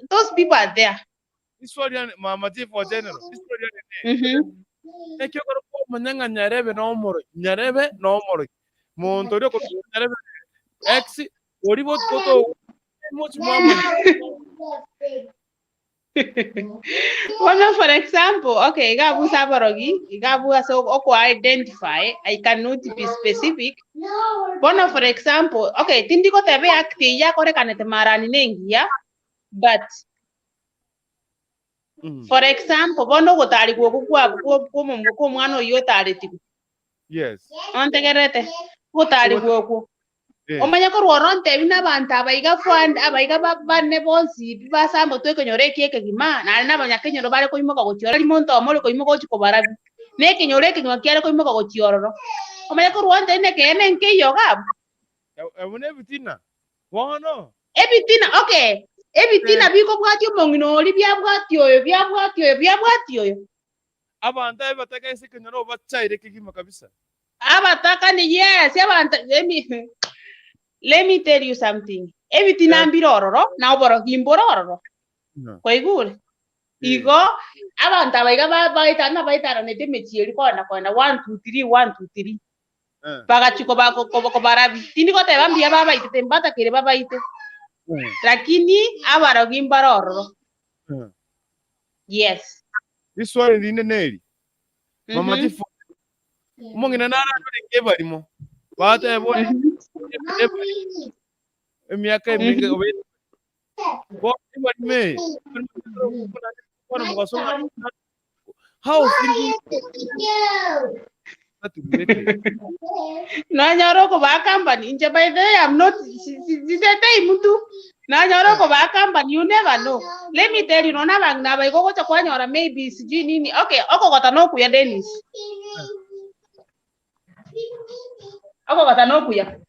those people are there. Iswali yane, mama chief wa general, iswali yane ne. Eki okoro kwamanya ng'a nyarebe na omorogi, nyarebe na omorogi. Monto oria okorwa nyarebe ex, oria botuko to mochi mwamanya. Bono for example, okay, iga abwo ase abarogi, iga abwo ase oko identify, I cannot be specific. Bono for example, okay, tindi goteba eact eyio yakorekanete marani na engiya, but for example, bono ogotarigwa okwo kwa kwa kwa kwa omwana oyio otaretigwe. Yes. Ontegererete? Ogotarigwa okwo. Omanye korwa ororo ntebi na abanto aba iga fwand aba iga ba bane bonsi pi basambotwe ekenyoro eki ekegima, naende na abanyakenyoro bare koimoka gochia ororo, tari monto omo ore koimoka gochia kobarabia, na ekenyoro ekegima kiare koimoka gochia ororo. Omanye korwa ororo ntebi na ekeene nkeiyo iga abwo. Abwo nebitina bono. Ebitina, okay, ebitina bikobwatia omong'ina oria, biabwatia oyo, biabwatia oyo, biabwatia oyo. Abanto aye bataka ase ekenyoro obachaire kegima kabisa. Abataka ni yes, abanto let me let me tell you something. Ebitina mbire ororo na oborogi mbore ororo. Kwaigure? Igo abanto aba iga ba- baeta nabaetaranete emechie eria kogenda kogenda one two three, one two three. Bagachia koba koba kobarabia. Tindi goteba mbuya babaitete mbatakeire babaite. Lakini abarogi mbare ororo. Yes. Riswali rinde neri, mama tifo, omong'ina naranyore nkebarimo, bateba ore emiaka emenge obe bono ebarimo eye, bono mogaso ng'a how think Nanyora okobaa company inche by the way I'm not sitetei mtu nanyora okobaa company you never know let me tell you nonya abang'ina aba igo ogocha kwanyora maybe sijui nini okay okogota nokuya Dennis okogota nokuya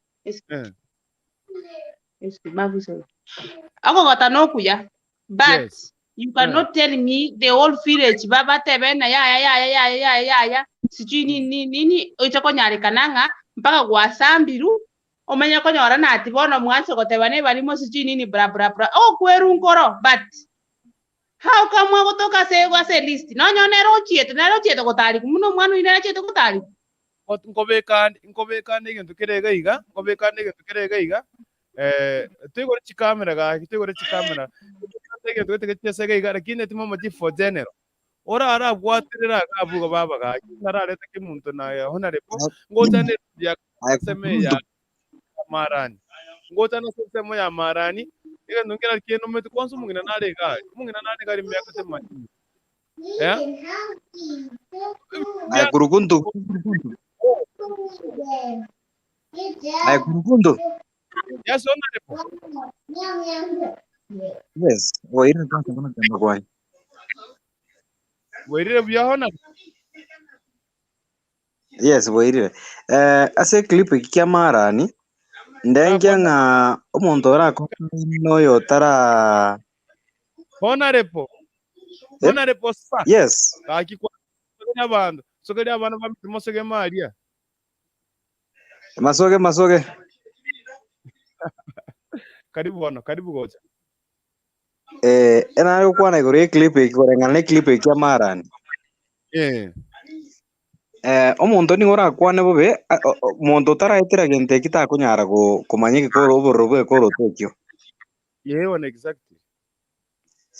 Okogota nokuya but Yes. you cannot tell me the whole village babatebe ng'a yaya yaya yaya yaya yaya sijui nini nini nini oiche konyarekana ng'a mpaka gwasambirwe omanye konyora nati bono mwanse goteba nebarimo sijui nini bla bla bla ogokwerwa nkoro but how come agotoka ase ase elist nonye nere ochiete nere ochiete gotarigwa buna omwana oyio nere achiete gotarigwa. Nkobeka ande nkobeka ande egento kere iga iga, nkobeka ande egento kere iga iga, toigore chikamera gaki, toigore chikamera, ande egento gete gechiese iga iga, lakini timomochi for general. Orarabwaterere iga abwo igo baba gaki, nararete kemunto na honorable, ngocha ne ya Aye ensemo eye ya marani, ngocha nase ensemo ya marani, egento nkere kenomete kwanza omong'ina nare iga aria, omong'ina nare iga aria emiaka temanyi. Eh? Aye kurukuntu. Aye kurukuntu. Yes, honorable. Yes, oire kwanza kuna kamba kwaye. Bwairire buya honorable. Yes, bwairire. Eh, ase clip eki kia marani ndengia ng'a omonto orakore noyo otara Honorable. Eh? Honorable sir. Yes. Gaki kwa sogeria abanto, sogeria abana ba mosoge maria. Masoge masoge. Karibu bono, karibu gocha. Eh, enare gokwana igoro ye clip eki koreng'ana ne clip eki ya Marani. Eh. Eh, omonto nigo orakwane bobe, a- o- o- monto otaraetera gento eki takonyara go- komanya egekoro obororo bwa egekoroto ekio. Yeah, one exactly.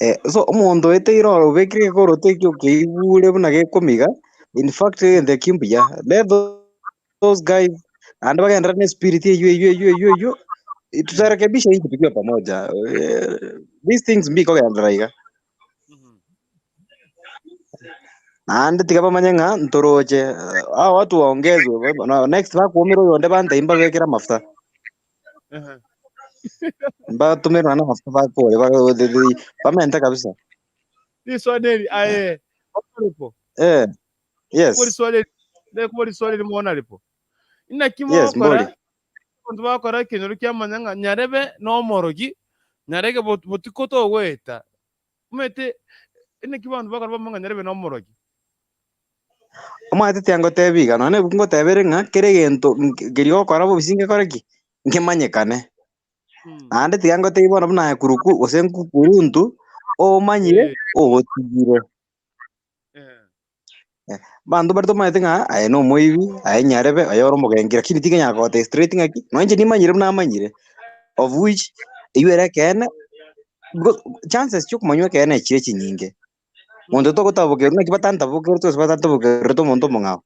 Eh, so omonto oeteire oro obekire egekoroto ekio okeigure buna gekomiga, in fact egento ekio mbuya. Let those guys naende bagenderere na espirit eywo eywo eywo eywo eywo, tutarekebisha nchi tukiwa pamoja. Eh, these things mbikogenderera iga. Naende tiga bamanye ng'a ntoroche, hao watu waongezwe, na next bakwomera oyonde bantebie mbabekere amafuta. Mbatumerwe naende amafuta bakore, ba- they- they- bamente kabisa. Riswali eri aye onaripo. Eh, yes. Kubori swali eri, ne kubori swali eri monaripo. Inaki Yes, mogokora mbori. abanto bagokora ekenyoro kiamanya ng'a nyarebe nomorogi, nyarege bot- botuko togoeta. Omanyete inaki abanto bakora bamanye ng'a nyarebe nomorogi. Omanyete tiangotebia iga, nonya nebuku ngotebere ng'a kera egento nk- keria ogokora bobe nkekore ki? Nkemanyekane. Naende tiga ngotebie bono buna aye kuruku gose nkukuruntu, omanyire Eh. ogotigire. Eh. Abanto baria tomanyete ng'a aye nomoibi, aye nyarebe, aye ore omogenki, lakini tiganyara kogotebia straight ng'aki, nonya inche nimanyire buna amanyire, of which eywo ere ekeene, because chances chia okomanywa ekeene echire chinyinge. Monto togotabokerwa naki batantabokerete gose batantabokerete omonto omong'ao.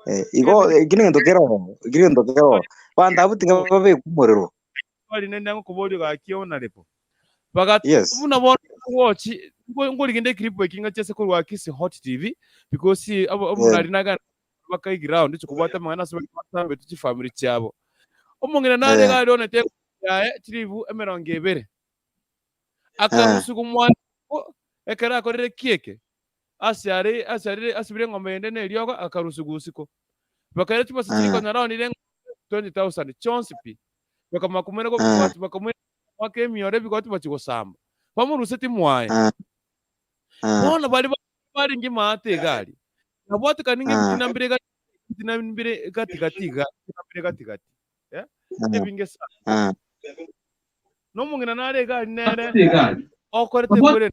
Eh, igo ekio negento kere ororo, ekio negento kere ororo. Abanto abwo tiga babekwe omorero. Swali nende ngokoboria gaki honorable. Baga Yes. buna bono ngochi ngorigende eclip eki ngachie ase korwa Kisii Hot TV because abo Yeah. omonari nagana bakai ground chikobwata amang'ana ase batambetu chifamiri chiabo. Omong'ina nare Yeah. iga aria onete yaye chiribu emerongo ebere. Ah. Akarusigwa mwane ekero akorire ki eke ase are ase arire asibire eng'ombe yende na eriogo akarusigwa usiku. Bakaira chibesa chiria Ah. konyora aonire eng'ombe 20,000 chionsi pi. Bakamanya komoira go Ah. bakamoira goaka emioro ebigoti bachia gosamba. Bamorusetie mwaye. Ah. Ah. Bono baria barenge maate iga aria, nabwatekani ng'a Ah. ebitina mbire gati ebitina mbire gati gati iga, ebitina mbire gati gati. Eh, Ah. ebinge sana. Ah. Nomong'ina nare iga aria nere okorete kwere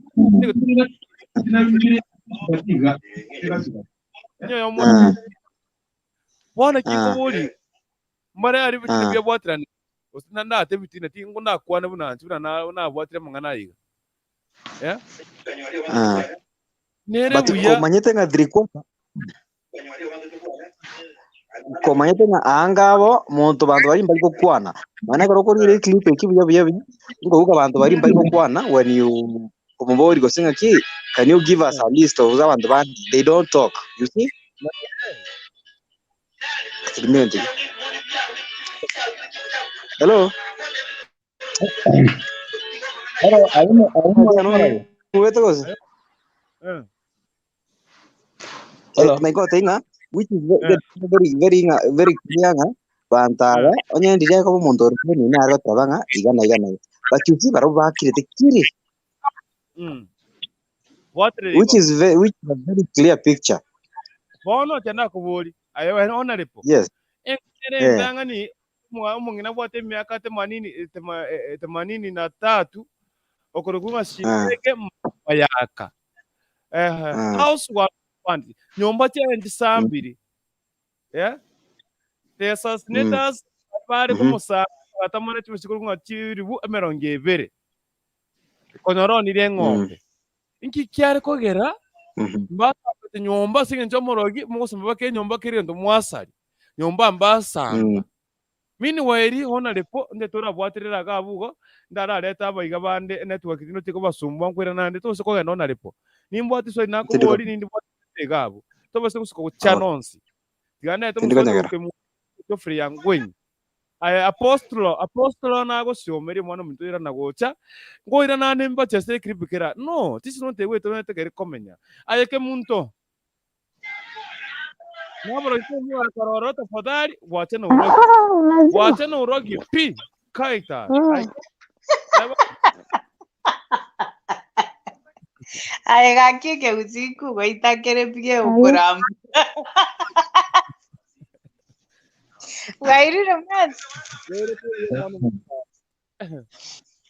nyoyo Ah. bono Ah. kinkoboria mbare aria ebitina Ah. biabwaterani gose na ndate ebitina tingo ndakwane buna inche buna na nabwatire amang'ana aiga eh? Ah. Nere But buya komanyete ng'a three quarter komanyete ng'a anga abo monto banto baria mbari gokwana maana ekero okorire eclip eki buya buya buya nkobuga banto baria mbari gokwana when you omobori gose ng'aki can you give us a list of abanto bande they don't talk you see Experiment. Hello Hello, ayumo Ubete gose Eh. Hello. naigotei ng'a which is very very ng'a very clear ng'a banto aba onye ndiria koba omonto ore kweni nare goteba ng'a iga na iga na iga but you see barabwo bakirete kiri Bwaterere which igo. is very, which is a very clear picture Bono ocha nakobori aye we honorable. yes Ere Eh. entang'ani omong'ina abwate emiaka themanini themanini na tatu okorokwa ng'a Ah. Shindeke Mayaka. Eh, Ah. house wa fund nyomba chiaye chisambiri. Yeah. The assassinators bare komosamba batamara chibesa korwa ng'a chiribu emerongo ebere. Konyora onire eng'ombe. Inki kiare kogera mbasambete nyomba ase eng'encho omorogi mogosamba baka enyomba kera egento mwasari. Nyomba mbasamba. Meanwhile honorable onde torabwaterere iga abwo igo ndararete abaiga bande enetwork tindi tikobasumbua nkoirana naende tobase kogenda honorable. Nimbwate eswali nakobori nindi bwate iga abwo. Tobase gosuka gochana onsi. Tiga ndete Tindi omosani konyegera. okemwa Geoffrey Yangwenyi. Aye apostolo apostolo nagosiomeria omwana ominto oirana gocha nkoirana ande mbache ase eclip kera no this is not a way tobenerete keri komenya. Aye kemunto naborogi omwaka ororo tafadhali bwache na urogi Unazima. bwache na urogi pi kaita Ai, Aye gaki ekegusii goitakere pi gegokoramba. Bwairire mwensi.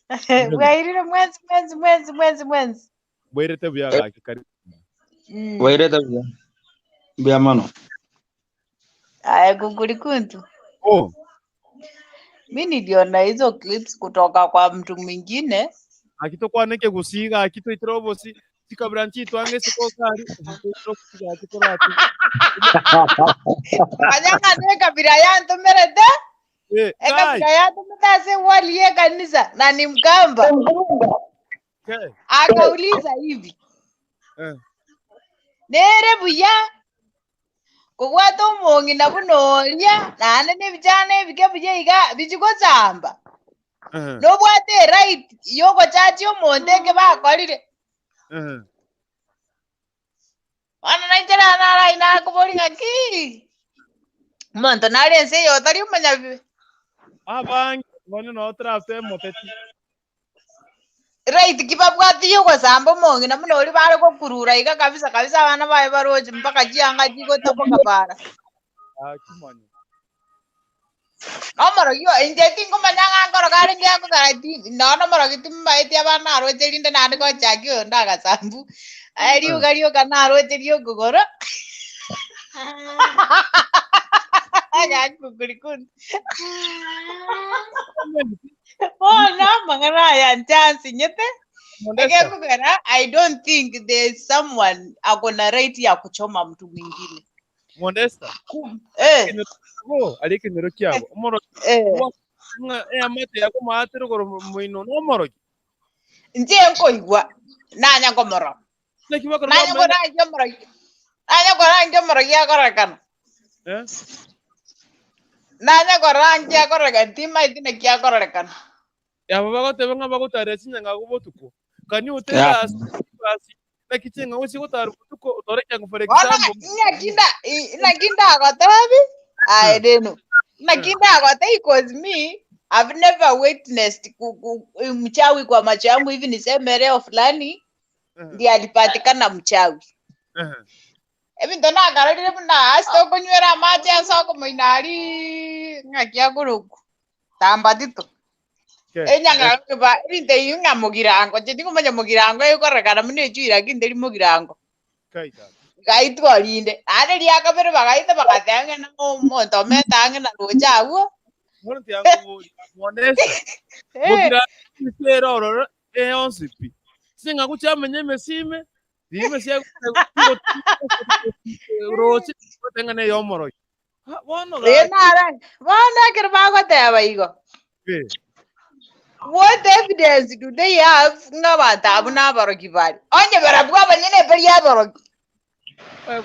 Bwairire mwensi mwensi mwensi mwensi mwensi. Bwairete buya gaki karibu. Bwairete buya. Mbuya mono. Aya kukurikuntu. Oh, Mi niliona hizo clips kutoka kwa mtu mwingine. akitokwana ekegusii gaki twaitire obosi chikabira nchitwange isiko gari twaitire obosi gaki torati Manyanga ne kabila yantumerete. Eh, kai Ekabila yantumete ase wali ye kanisa na ni Mkamba. okay. Akauliza hivi. Eh. Nere buya kobwata omong'ina buna oria naende na ebijana ebike buya iga bichigosamba. Eh, Nobwate eright yogochachi omonto eke bakorire. eh. Bono nainche naro narai nakoboria ng'aki omonto nare ense eye otari omonyabibe. Abange bono noo torafute emoteti Right ki babwate yogosamba omong'ina buna oria bare gokurura iga kabisa kabisa abana baye baroche mpaka chianga chigotoboka para. Gaki manya. Nomorogi oyo inche tingomanya ng'a nkoroka arenge akogera ti nonya nomorogi timbaeti abana naroche rinde naende gochaki oyonde agasambu aye rioka rioka naroche riokogoro gaki kukurikuni. Bono amang'ana aya inche ansinyete Modesta. ekekogera I don't think there is someone akona right ya kuchoma mtu mwingine. Modesta. Eh, Ekenyoro ari ekenyoro kiabo. Omorogi eh. ng'a eamate yako maatire igoro moino nomorogi. Inche nkoigwa nanya komorora. Naki bakora Nanya bamanya korangia omorogi. Nanya korangia omorogi akorekana. eh? Nanya korangia akorekana timaeti naki akorekana. Aba bagoteba ng'a bagotara chinyang'ago botuko. Can you tell Yeah. us us naki ching'ang'u chigotara botuko otore kiango for Bono example. ng'aki nda naki ndagotebi aye reno. Naki ndagotebi cause me I've never witnessed mchawi kwa macho yangu hivi niseme leo fulani ndiye alipatikana mchawi. Ebinto nakarorire buna ase tokonywera amache ase okomoina aria ng'aki akorokwa tambatito. Enyang'au ba ebinto ebi ng'a mogirango, inche tingomanya mogirango egokorekana buna echui lakini teri mogirango. Gaitwa rinde, naende ria kabere bagaita bagateba ng'a na omonto omete ang'e na roche abwo. Bono tiangoboria Modesta. Eh, Mogira isere ororo eyonsi pi. Ching'ang'u chiamenya emesime, rime sia roche goteng'ana na eyomorogi. Ha, bono eh, gaki. nara, bono ekero bagoteba igo, Eh, what evidence do they have ng'a abanto abwo nabarogi bare? Onye barabwo abanyene bari abarogi. eh,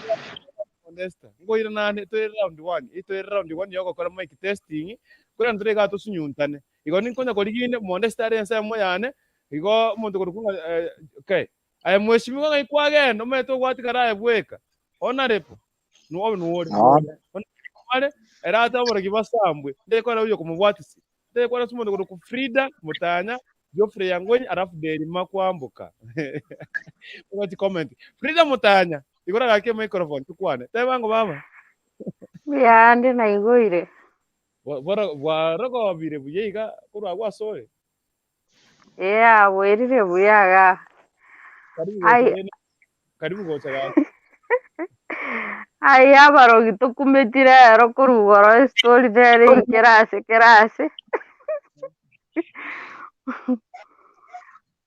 Modesta. Ngoira nane toire round 1, toire round 1 yogokora mic testing, kore ntore iga tosunyuntane. Igo ninkonya koriginde Modesta are ensemo yane, igo omonto korokwa ng'a eh, okay. Aye mheshimiwa ng'ai kwagenda omanyete ogwatigara aye bweka. Honorable, nuobe nuore. No. Are erate oborogi basambwe. Ndekora uyo kumubwatisi. Ndekora omonto korokwa Frida Mutanya, Geoffrey Yangwenyi alafu Derima kwamboka. Ugati comment. Frida Mutanya, igora gake microphone tukwane. Tebango baba. Mbuya naigoire. Bwarogobire buya iga korwa gwasore. Yeah, bwerire buya iga. Karibu Ai, gocha rende. Karibu gocha gake. ai abarogi tokumetire ero korwa igoro estori nere kerase kerase.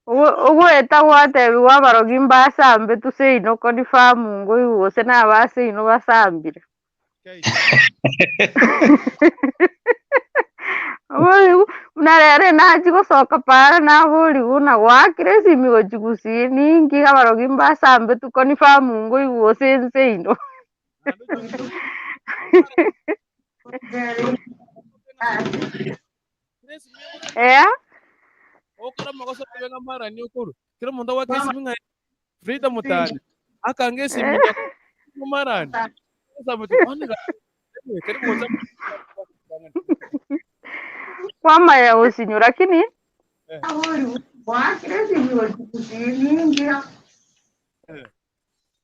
Ogweta gwatebiwa abarogi mbasambe tuseino confirm ngoigwa gose na abaseino basambire. Okay. Oboigo buna rero nachi gosoka para naborigwa na gwakire esimi gochi gusii ninki abarogi mbasambe tu confirm ngoigwa gose nseino. Ea? Okora amagoso abe ng'amarani okorwa. Kera omonto agwake esimi ng'a Frida Mutanya. Akanga esimi ng'a marani. Osaba ati, "Bono karibu gocha." Kwamanya gosinywa lakini Eh. Eh.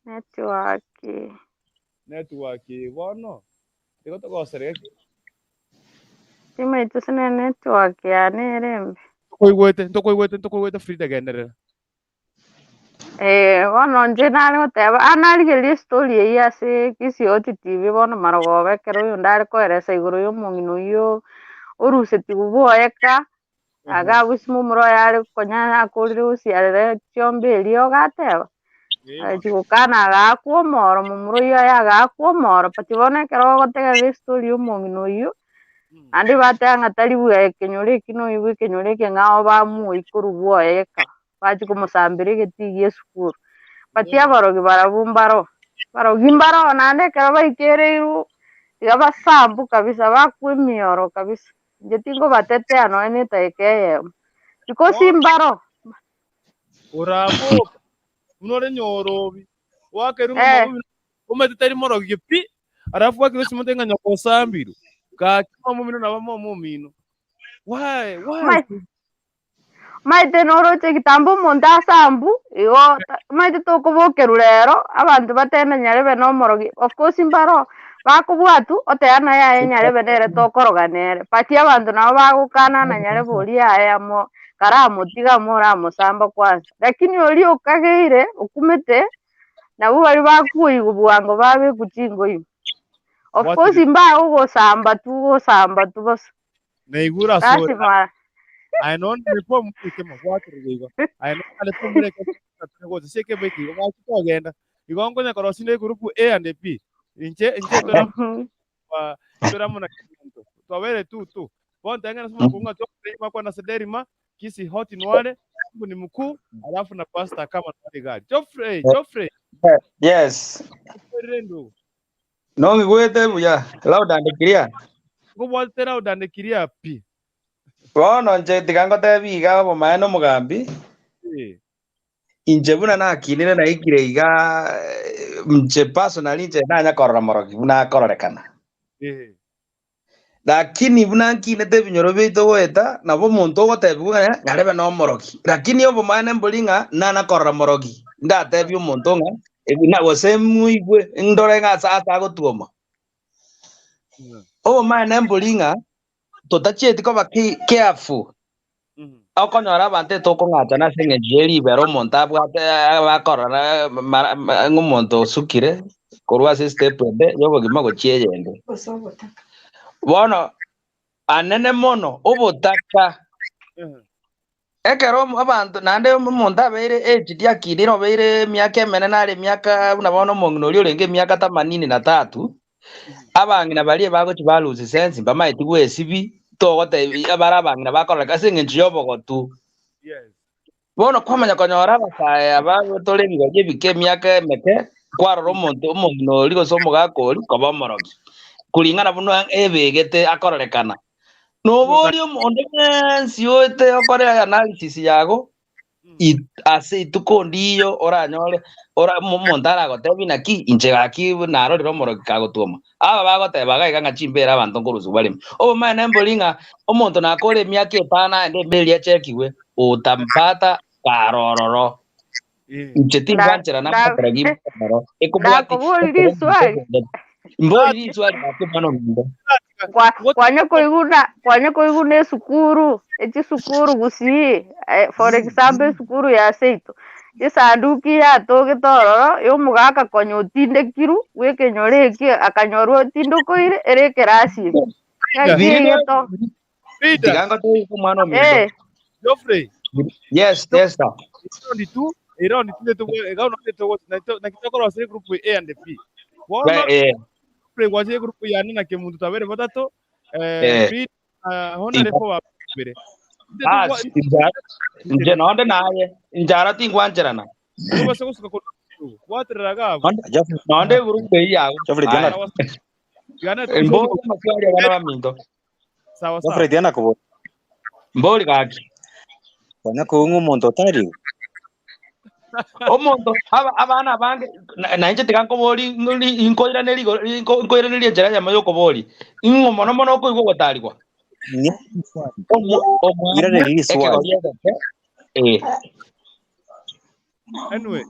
network. Network bono. Igo togosereka Timaito sine network yane ere embe. Ntokoigwete, ntokoigwete, ntokoigwete Frida genderera. Eh, bono inche nare goteba, ah narigereria estory eyio ase Kisioti TV bono marogoba ekero oyonde are koeresa igoro ya omong'ina oyio orusetigwe bwoeka, iga abwo ase momura oye are konya akorire gosiarera chiombe erio iga ateba, agachia gokana agaakwa omoro momura oyio aye agaakwa omoro but bono ekero ogotegerera estory ya omong'ina oyio, naende bateba ng'a tari bwa ekenyoro eki na oyio bwa ekenyoro eke ng'a bamoe korwa bwoeka. Bachia komosambera egetii gie esukuru. But abarogi barabwo mbaro, abarogi mbaro naende ekero baikereirwe tiga basambu kabisa bakwa emioro kabisa. Inche tinkobatetea nonye na edageka eyemo, because mbaro. Oraboka buna ore nyorobi, gwakerwa ng'a Eh. omogobi omanyete tari morogi pi, alafu gwakerwa esimote ng'a nyoko osambirwe. Gaki momomino nabo momomino. Why? Why? Omanyete Omanyete noroche egetambo omonto asambu, igo ta omanyete tokobokerwa rero, abanto batebe nyarebe na omorogi, of course mbaro bakobwatwa, oteba ng'a yaya nyarebe nere tokoroga nere, but abanto nabo bagokana na nyarebe oria yaya amo karamotiga amo oramosamba kwanza. Lakini oria okageire okumete, nabwo baria bakoigwa bwango babekwa chingoima. Of course Bwatire. mbagogosamba tu gosamba tu bosa. Naigure ase ore. Lasima. Aye nonde nipo omoreke mobwaterere igo. Aye nonde nipo omoreke tore gocha ase ekebe eke igo gaki togenda. Igo nkonya korosia ne group A and B. Inche inche tore amo tore amo na Kemunto. Twabeire tu tu. Bono teng'ana ase omoroko ng'a twakore makwana ase Derima, Kisii Hot Nware, Mungu ni mkuu, alafu na pastor kama nware gari. Geoffrey, Geoffrey. Yes. Okorire ndugu. Nong'igwete buya, loud and clear. Nkobwatete loud and clear pi. Bono inche tiga ngotebi iga obomaene omogambi, Eh. inche buna nakinire naikire iga eh, inche personally inche nanya korora morogi buna akororekana. Eh. Lakini buna nkinete ebinyoro biaito goeta, nabo omonto ogotebigwa ng'a nyarebe nomorogi. Lakini obomaene mbori ng'a nana korora morogi, ndatebie omonto ng'a ebi na gose moigwe ndore ng'a ase ase agotwoma. Obomaene mbori ng'a totachieti koba ki careful, okonyora abanto etokong'achana ase eng'encho ye ribero omonto abwate bakorora mara ng'a omonto osukire korwa ase estep ende y'obogima gochia eyende. Bono anene mono obotaka ekero abanto naende omonto abeire aged akinire obeire emiaka emenene are emiaka buna bono omong'ina oria orenge emiaka themanini na tatu, Abang'ina baria bagochia ba lose sense mbamaeti gwesibi togotebi abare abang'ina bakororeka ase eng'encho y'obogotu. Bono kwamanya konyora abasae aba tore ebigori ebike emiaka emeke kwarora omonto omong'ina oria gose omogaka oria koba omorogi kuringana buna ebegete akororekana. Noboria omonto bwensi oete okore analysis yago Ase ituko ndiyo oranyore ora omonto aragotebie naki inche gaki narorire omorogi kagotwoma. Aba bagoteba iga iga ng'a chimbera abanto nkorusigwa bareme. Obomaene mbori ng'a omonto nakore emiaka etano aende emberi echekigwe, otampata karororo. Inche tingwancherana nomorogi ororo. Ekobwati Ndakobori riswali. Mbori riswali gaki omwana ominto. Kwa- kwanya koiguna kwanya koiguna esukuru echisukuru gusii eh, for example esukuru ya seito esanduki yatogete ororo ya omogaka konya otindekiru bwa ekenyoro eki akanyorwa otindokoire ere ekerasi ime. Ng'aki Biri egeto Frida, Tiga ngotebie omwana ominto. eh Geoffrey, Yes, yes sir. round 2, round 2 naki tokorosia group A and B. Bono Eh, eh, Geoffrey gwachire group yane na Kemunto twabere batato, eh, Eh. Frida, ah, Honorable wa mbere. Bas, inche nonde naye inchara tingwancherana Tobase gosuka korwa bwaterera gabo. Geoffrey, nonde egroup eyio yago Geoffrey, Aya. tiana Tigana Mbori amaswali abana baminto sawa sawa. Geoffrey tiana kobora. mbori gaki Konya koung'a omonto otari. omonto abana abange na inche tiga nkobori nkoiraneria igoro- nkoiraneria enchera eyemo ya okobori ing'o mono mono okoigwa ogotarigwa Omwana Iraneria riswali. ekegori egeke eh. Anyway,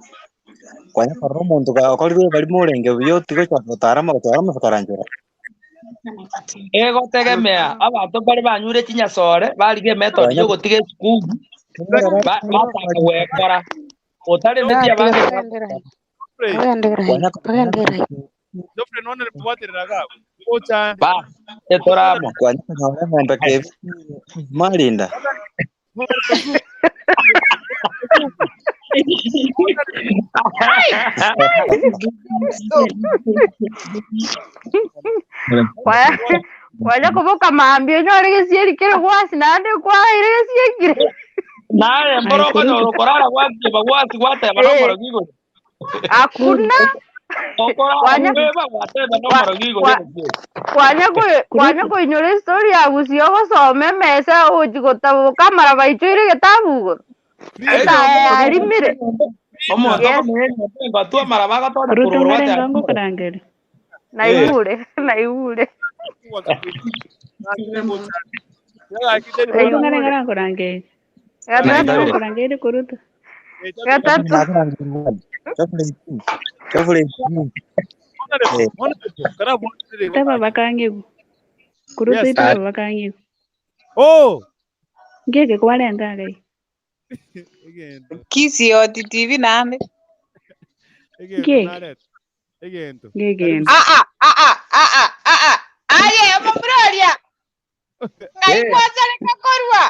Konya korora omonto okorirwe barimo orenge buya otigocha gotara gotwara amakaranchera. Egotegemea abanto mbare banyure chinyasore, barigia emethod Kwanya ya ogotiga esukuru, ba- bataka gwekora. Otaremeti abange kwanya Geoffrey nonere bwaterera gabu. Ochande. bas, etoramo. kwanya konyora eng'ombe kebi marinda. Kwa- Kwanya koboka mambia onyore gesieri kere gwasi naende kwaire gesiekire. Naye mboro okonyora okorara gwatieba gwasi gwateba Eh. nomorogi igoro. Hakuna Okorara Kwanya- kweba gwateba nomorogi igoro. Kwa- kwanya koi- kwanya koinyora estory ya gusii ogosoma emesa ogochi gotaboka amaraba aichoire egetabu igoro. Etaya yarimire. Omonto Yes. okomenya enyomba engotu amaraba agatonya Ruto korwa ngare gwateba ngongokorangeri. Naigure, naigure. Ruto ngare ngarankorangeri. Gatatu, Ngarankorangeri kuruto. gatatu. Taba bakangigu. Kuruto Yes. itaba bakangigu. Oh, Ngeke kwarenta gai. egento, Kisioti TV nande. egento Ngeke. nareta. Egento. Ngegendo. Ah ah ah ah ah ah ah ah. Aye, omomroria. Ngai gwasareka korwa.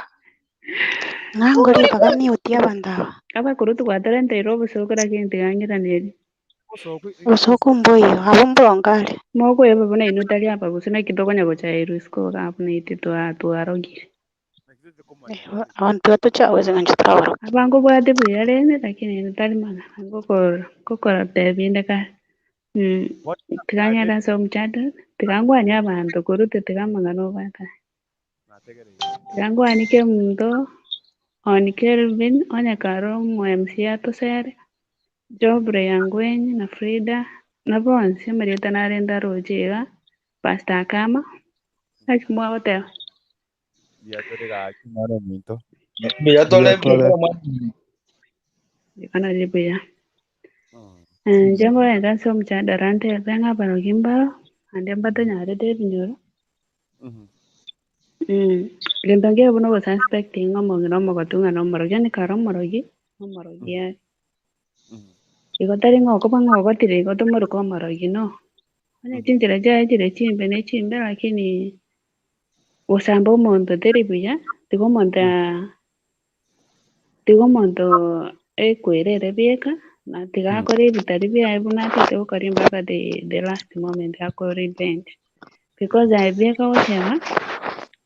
Ng'angore bakamute abanto aba. Abakurutu gwatarenta obosokora kintu gangiraneri. Obosooku mboiyo, abo mbongare. Mokoeba buna inwe tari abagusu naki tokonya gochairwa isiko iga buna intwe twarogire. Abantu batochaweza ng'a turabaroka. Abange obwate buya rende lakini inwe tari mang'ana ngokora ngokora tebinde kare. Tiganyara ase omochando, tiga ngwane abanto korwa tiga amang'ana obwate. Tiga ngwanike omonto, on Kelvin, onye kare omo MC atosere, Geoffrey Angwenyi na Frida, na bonsi amarieta narente aroche iga, Pastor Akama, naki mwagoteba? Biatore gaki mwana ominto. Mbuya tore Mbuya tore. Igo nari buya. Inche nkorenta ase omochandara ntebe ng'a abarogi mbaro, naende mbatonyarete ebinyoro. Gento nkere buna ogosuspect ng'a omong'ina omogotu ng'a nomorogi, onye kare omorogi, nomorogi are. Igo tari ng'a okoba ng'a ogotire igo tomoroke omorogi no. Onye chinchera chiaye chire chimbe ne chimbe lakini gosamba omonto teri buya, tiga omonto tiga omonto ekwerere bieka, na tiga akore ebitari biaye buna atete gokora mpaka the the last moment akore revenge. Because aye bieka ogoteba,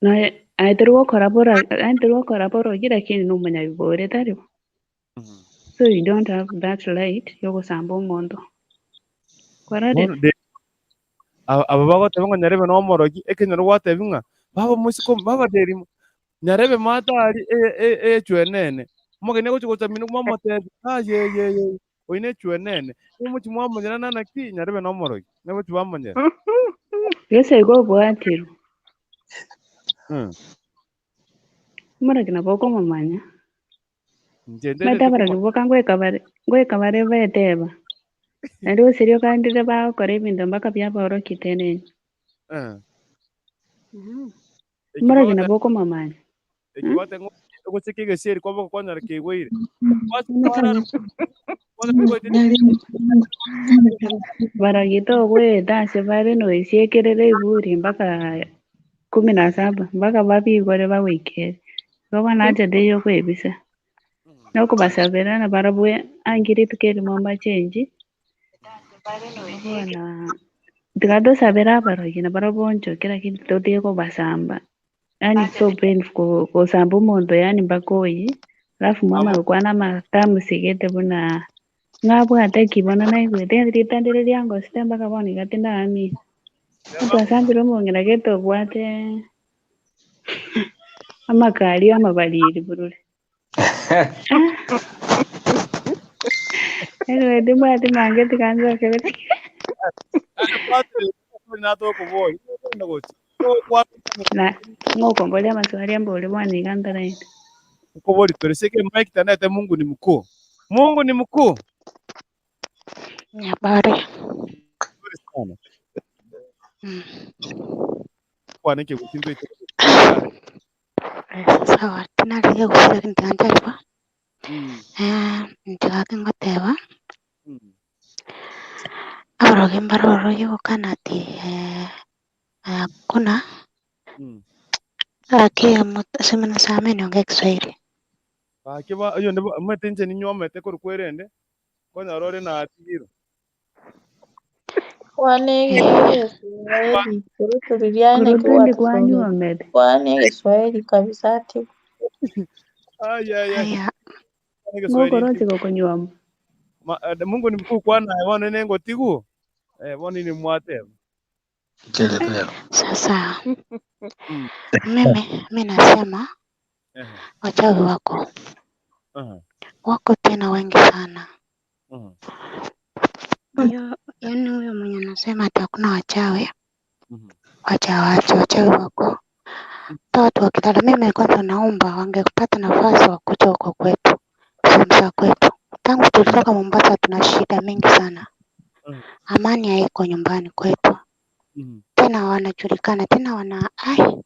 noe aye tori gokora bora yaani tori gokora borogi lakini na omonyabibe ore tari bo. So you don't have that right yogosamba omonto. Kwarorire? Bono de aba aba bagoteba ng'a nyarebe na omorogi, ekenyoro gwatebi ng'a baba moiseke baba derimo, nyarebe maate aria e- e- echwenene. Omogeni agochi gocha mino mwamotebi ayeyeye oyo ne echwenene. Mochi mwamonyera nana ki nyarebe na omorogi, nabochi bamonyera. Gese igo obwatirwe. Omorogi nabo okomomanya. Inche Omanyete ntereti abarogi komanya. boka ngoika bare ngoika bare beteba. Naende gose riokandire bagokora ebinto mpaka biabaorokia tenene. Eki Omorogi bagoteba nabo okomomanya. eki bagoteba ng'a ogochika egesieri kwabo gokonyora keigweire. Gwacha kwarara Barogi togoeta ase bare noisiekerera eburi mpaka kumi na saba mpaka babigore bagoikere. Igo bono nachete yokoebisa. Nokobasabera nabarabwo anki rituko erimo mbachengi, bono tiga tosabere abarogi nabarabwo bonchoke lakini totige kobasamba. Yaani it's so painful gosamba omonto yaani mpaka oyie, alafu mwamanya gokwana amatamusi gete buna ng'abwate ki bono naigwete rita ndire riangosete mpaka bono iga tindaamini. Twasambire omong'ina gete obwate amakari amabariri burure. Anyway, timbwati mange tiga nsokerete. Na ng'okomboria amaswali ambori bono iga ntaraenda. Kobori toreseke Mike tanete Mungu ni mkuu. Mungu ni mkuu. Nyabare. Nzuri sana. Kwana ekegusii ntoite Eh, sawa tinarenge gusii lakini tiga nchariba. Eh, inche gaki ngoteba abarogi mbare ororo gokana ati eh, hakuna gaki nisamehe niongee Kiswahili. Gaki ba oyonde ba omanyete inche ninywomete korwa kwerende, nkonyora ore natigirwe. Kwana Egeswahili, kurutu riria Korwa naki twendi gwatosomete. kwanywomete. Kwana Egeswahili kabisa ati. Ai ai ai. Haya, Kwana Egeswahili Ngokoroche ntigu. gokonywoma. Ma, eh, Mungu ni mkuu kwana bono nengotigu. Eh, bono nimwateba. sasa mimi mi nasema Ehe. wachawi wako Aha. wako tena wengi sana. Mhm. Huyo yaani huyo mwenye anasema ati hakuna wachawi, Mhm. wacha waache, wachawi wako hata watu wakilala. Mimi kwanza naomba wangepata nafasi wakuja huko kwetu, sehemu za kwetu. Tangu tulitoka Mombasa tuna shida mingi sana, Mhm. amani haiko nyumbani kwetu, Mhm. tena wanajulikana tena wana ai,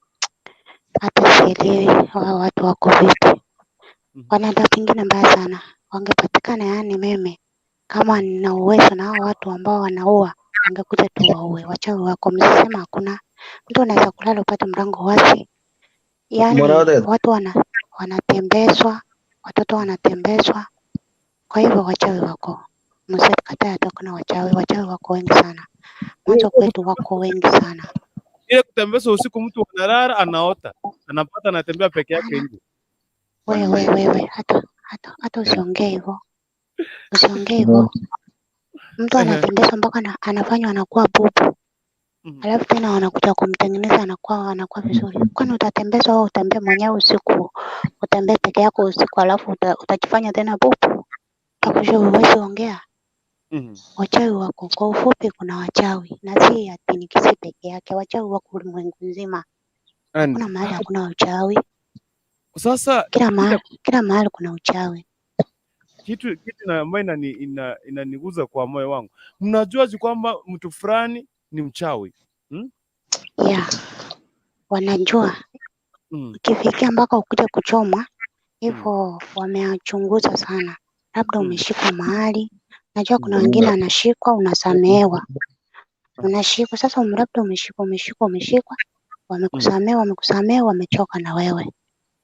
hata sielewi hawa watu wako vipi, Mhm. wana adabu ingine mbaya sana. Wangepatikana yaani, mimi kama nina uwezo na hao watu ambao wanaua wangekuja tu waue. Wachawi wako, msisema hakuna mtu anaweza kulala upate mlango wazi, yaani Mwanaweza watu wana, wanatembezwa, watoto wanatembezwa. Kwa hivyo wachawi wako, msikataa hata kuna wachawi, wachawi wako wengi sana. Mwanzo kwetu wako wengi sana. Ile kutembeza usiku mtu analala anaota. Anapata anatembea peke yake Hapana, nje. wewe wewe, hata hata hata usiongee hivyo, usiongee hivyo. Mtu Ehe. anatembezwa mpaka na, anafanywa anakuwa bubu, Mhm. alafu tena wanakuja kumtengeneza anakuwa anakuwa vizuri. Kwani utatembezwa wewe utembee mwenyewe usiku, utembee peke yako usiku, alafu uta, utajifanya tena bubu utakusha huwezi ongea. Mhm. Wachawi wako, kwa ufupi, kuna wachawi na si ati ni Kisii peke yake, wachawi wako ulimwengu nzima. And Hakuna mahali hakuna uchawi, sasa kila kila mahali, kila mahali kuna uchawi. kitu kitu na ambayo inani, ina, inaniguza kwa moyo wangu. Mnajuaje kwamba mtu fulani ni mchawi? Hmm? Yeah, wanajua Mm. ukifikia mpaka ukuja kuchomwa Mm. hivyo, wameachunguza sana, labda Mm. umeshikwa mahali. Najua kuna Mm. wengine anashikwa, unasamehewa, unashikwa sasa, labda umeshikwa, umeshikwa, umeshikwa, Mm. wamekusamehe, wamekusamehe, wamechoka na wewe.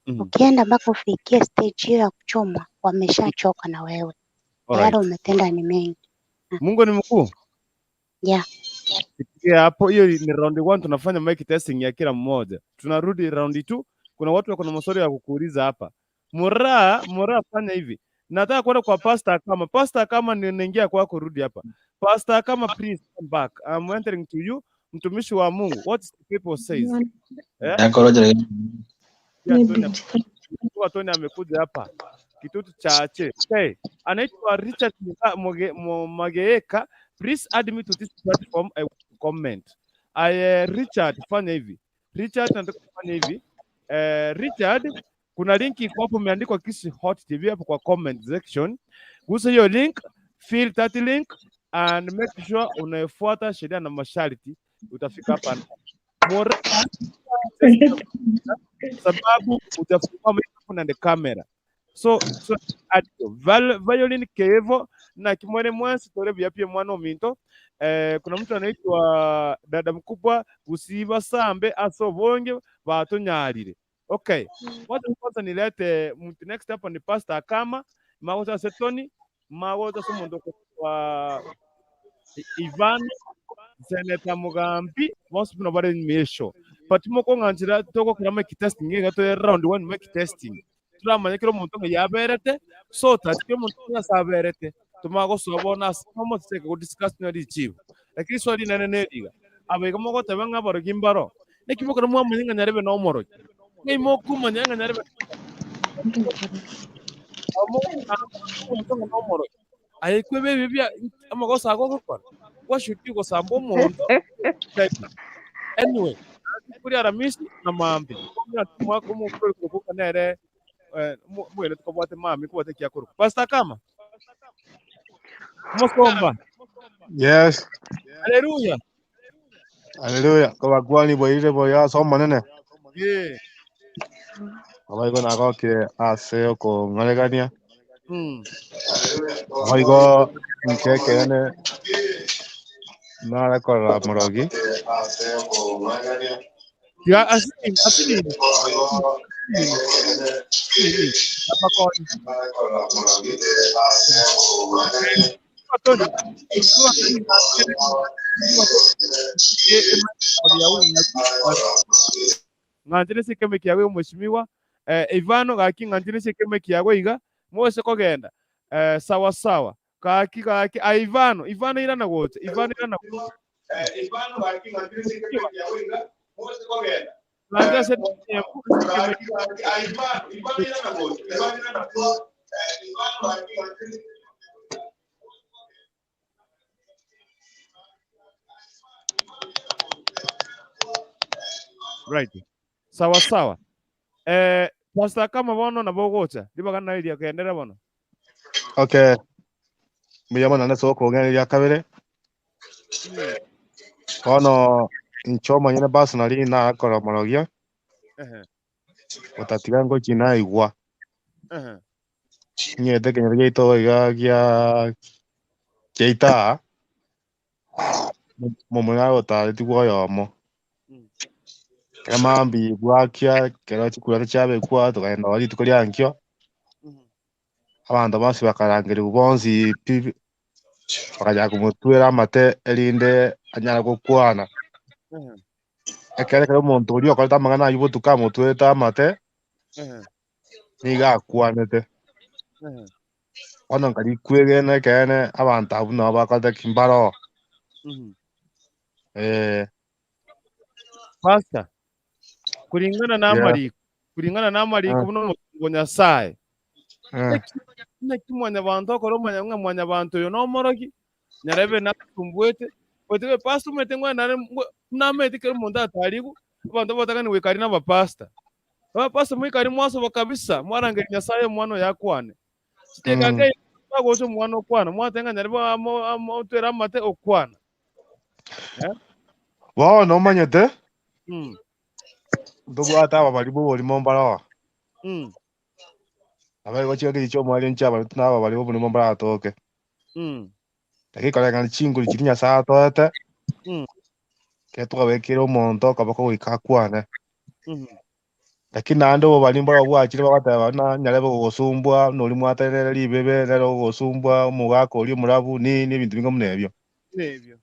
Mm. Ukienda mpaka ufikie stage hiyo ya kuchomwa, wameshachoka na wewe tayari, Alright. umetenda ni mengi. Mungu ni mkuu. Yeah. Fikiria hapo, hiyo ni round one, tunafanya mic testing ya kila mmoja. Tunarudi round two. Kuna watu wako na maswali ya kukuuliza hapa. Mura, Mura, fanya hivi. Nataka kwenda kwa pastor kama pastor kama ninaingia kwako, rudi hapa. Pastor kama, please come back. I'm entering to you, mtumishi wa Mungu. What the people says. Eh? Yeah, Tony Kwa Tony amekuja hapa kitutu chache. Hey, anaitwa Richard Mageeka. Please add me to this platform. I want to comment. I, Richard fanya hivi. Richard nataka kufanya hivi. Richard kuna link iko hapo imeandikwa Kisii Hot TV hapo kwa comment section. Gusa hiyo link, fill that link and make sure unaifuata sheria na masharti, utafika hapa. Mora sababu utafungua microphone and camera so so audio violin kevo na kimwene mwansi tore byapie mwana ominto eh, kuna mtu anaitwa dada mkubwa gusiba sambe aso bonge batunyarire okay wacha kwanza nilete mtu next hapa ni pastor kama magoza setoni magoza somondo kwa Ivan Senator Mugambi bonsi buna bari mesho but moko ng'anchira togokora mic testing iga to round one mic testing turamanya kila omonto ng'a yaberete so that kila omonto ng'a asaberete tumagosoa bono ase omoseke go discuss na richibo lakini swali nene neriga abaiga mogoteba ng'a abarogi mbaro naki mokoro mwamanya ng'a nyarebe na omorogi ng'ai mokomanya ng'a nyarebe omonto ng'a na omorogi aye kwebe ebi bia amagoso ago ogokora gwashuti gosamba omonto anyway kuri aramisi na mambi mwaka omukurukuka nere mwene tukabwate mami kubwate kiakuruka pastor kama mosomba Yes. haleluya. Haleluya. Kobakwani bwairire boigo ase Omonene. Eh. Naboigo nagokire ase okong'aregania. Naboigo inche ekeene nare korora morogi. Tiga ase ase nini? Nini? Abakonyi. Tony, ng'anchire ase ekemo kiago iga mheshimiwa, eh, Ivano gaki ng'anchire ase ekemo kiago iga, mose kogenda eh, sawa sawa, gaki gaki, aye Ivano, Ivano irana gocha, Ivano irana gocha. Ng'anchire ase ekemo Right. Sawa sawa. Eh, Pastor kama bono nabo ogocha. Ribaga naye riagendera bono. Okay. Mbuya mono nase okong'ereria ria kabere. Bono inche omonyene personally narakora omorogia, Ehe. otatiga ngochia naigwa. Ehe. Ninyete ekenyoro giaito iga gia kiaito aa, momura agotaretigwa oyomo. Ekero mambia bwakia ekero chikura chiabekwa tokagenda oo rituko ria nkio, abanto bonsi bakarangerigwa bonsi pi, bakachaka komotwera amate erinde anyare gokwana. Ekero ekero omonto oria okorete amang'ana aywo botuko amotwerete amate, nigo akwanete. Bono nkarikwegena ekeene abanto abwo nabo bakorete ki? Mbaroo. Eh. Pastor, kulingana na Yeah. amariko, kulingana na amariko Ah. buna omosungo o Nyasaye. Ah. Naki naki mwanyabanto okora omanya ng'a mwanyabanto oyo nomorogi, nyarebe natumbuete, gotiga pastor omanyete ng'a nare buna amaete kera omonto atarigwe, abanto bagotakani goika aria nabapastor. Abapastor moika aria mwasoba kabisa, mwarangeria Nyasaye omwana oyo akwane. Chidakika Mm. ake bagocha omwana okwana, mwateba ng'a nyarebe amo amo otwere amate okwana. Eh? Bono omanyete, Mm. ntobwate ababari b'oborimo mbaroo. Mm. Naboigo chingaki chi'omoerio inche abareti na ababari b'oborimo mbaratoke. Mm. Lakini koreng'ana chinguru chiria Nyasae atoete, Mm. ekero twabekire omonto okoboko goika akwane. Mm. Lakini naende obobani mboro bwachire bagoteba buna nyarebe gogosumbua, buna oria mwatenenere ribebe nere ogogosumbua, omogaka oria omorabu, nini ebinto binga buna ebio. Nebio.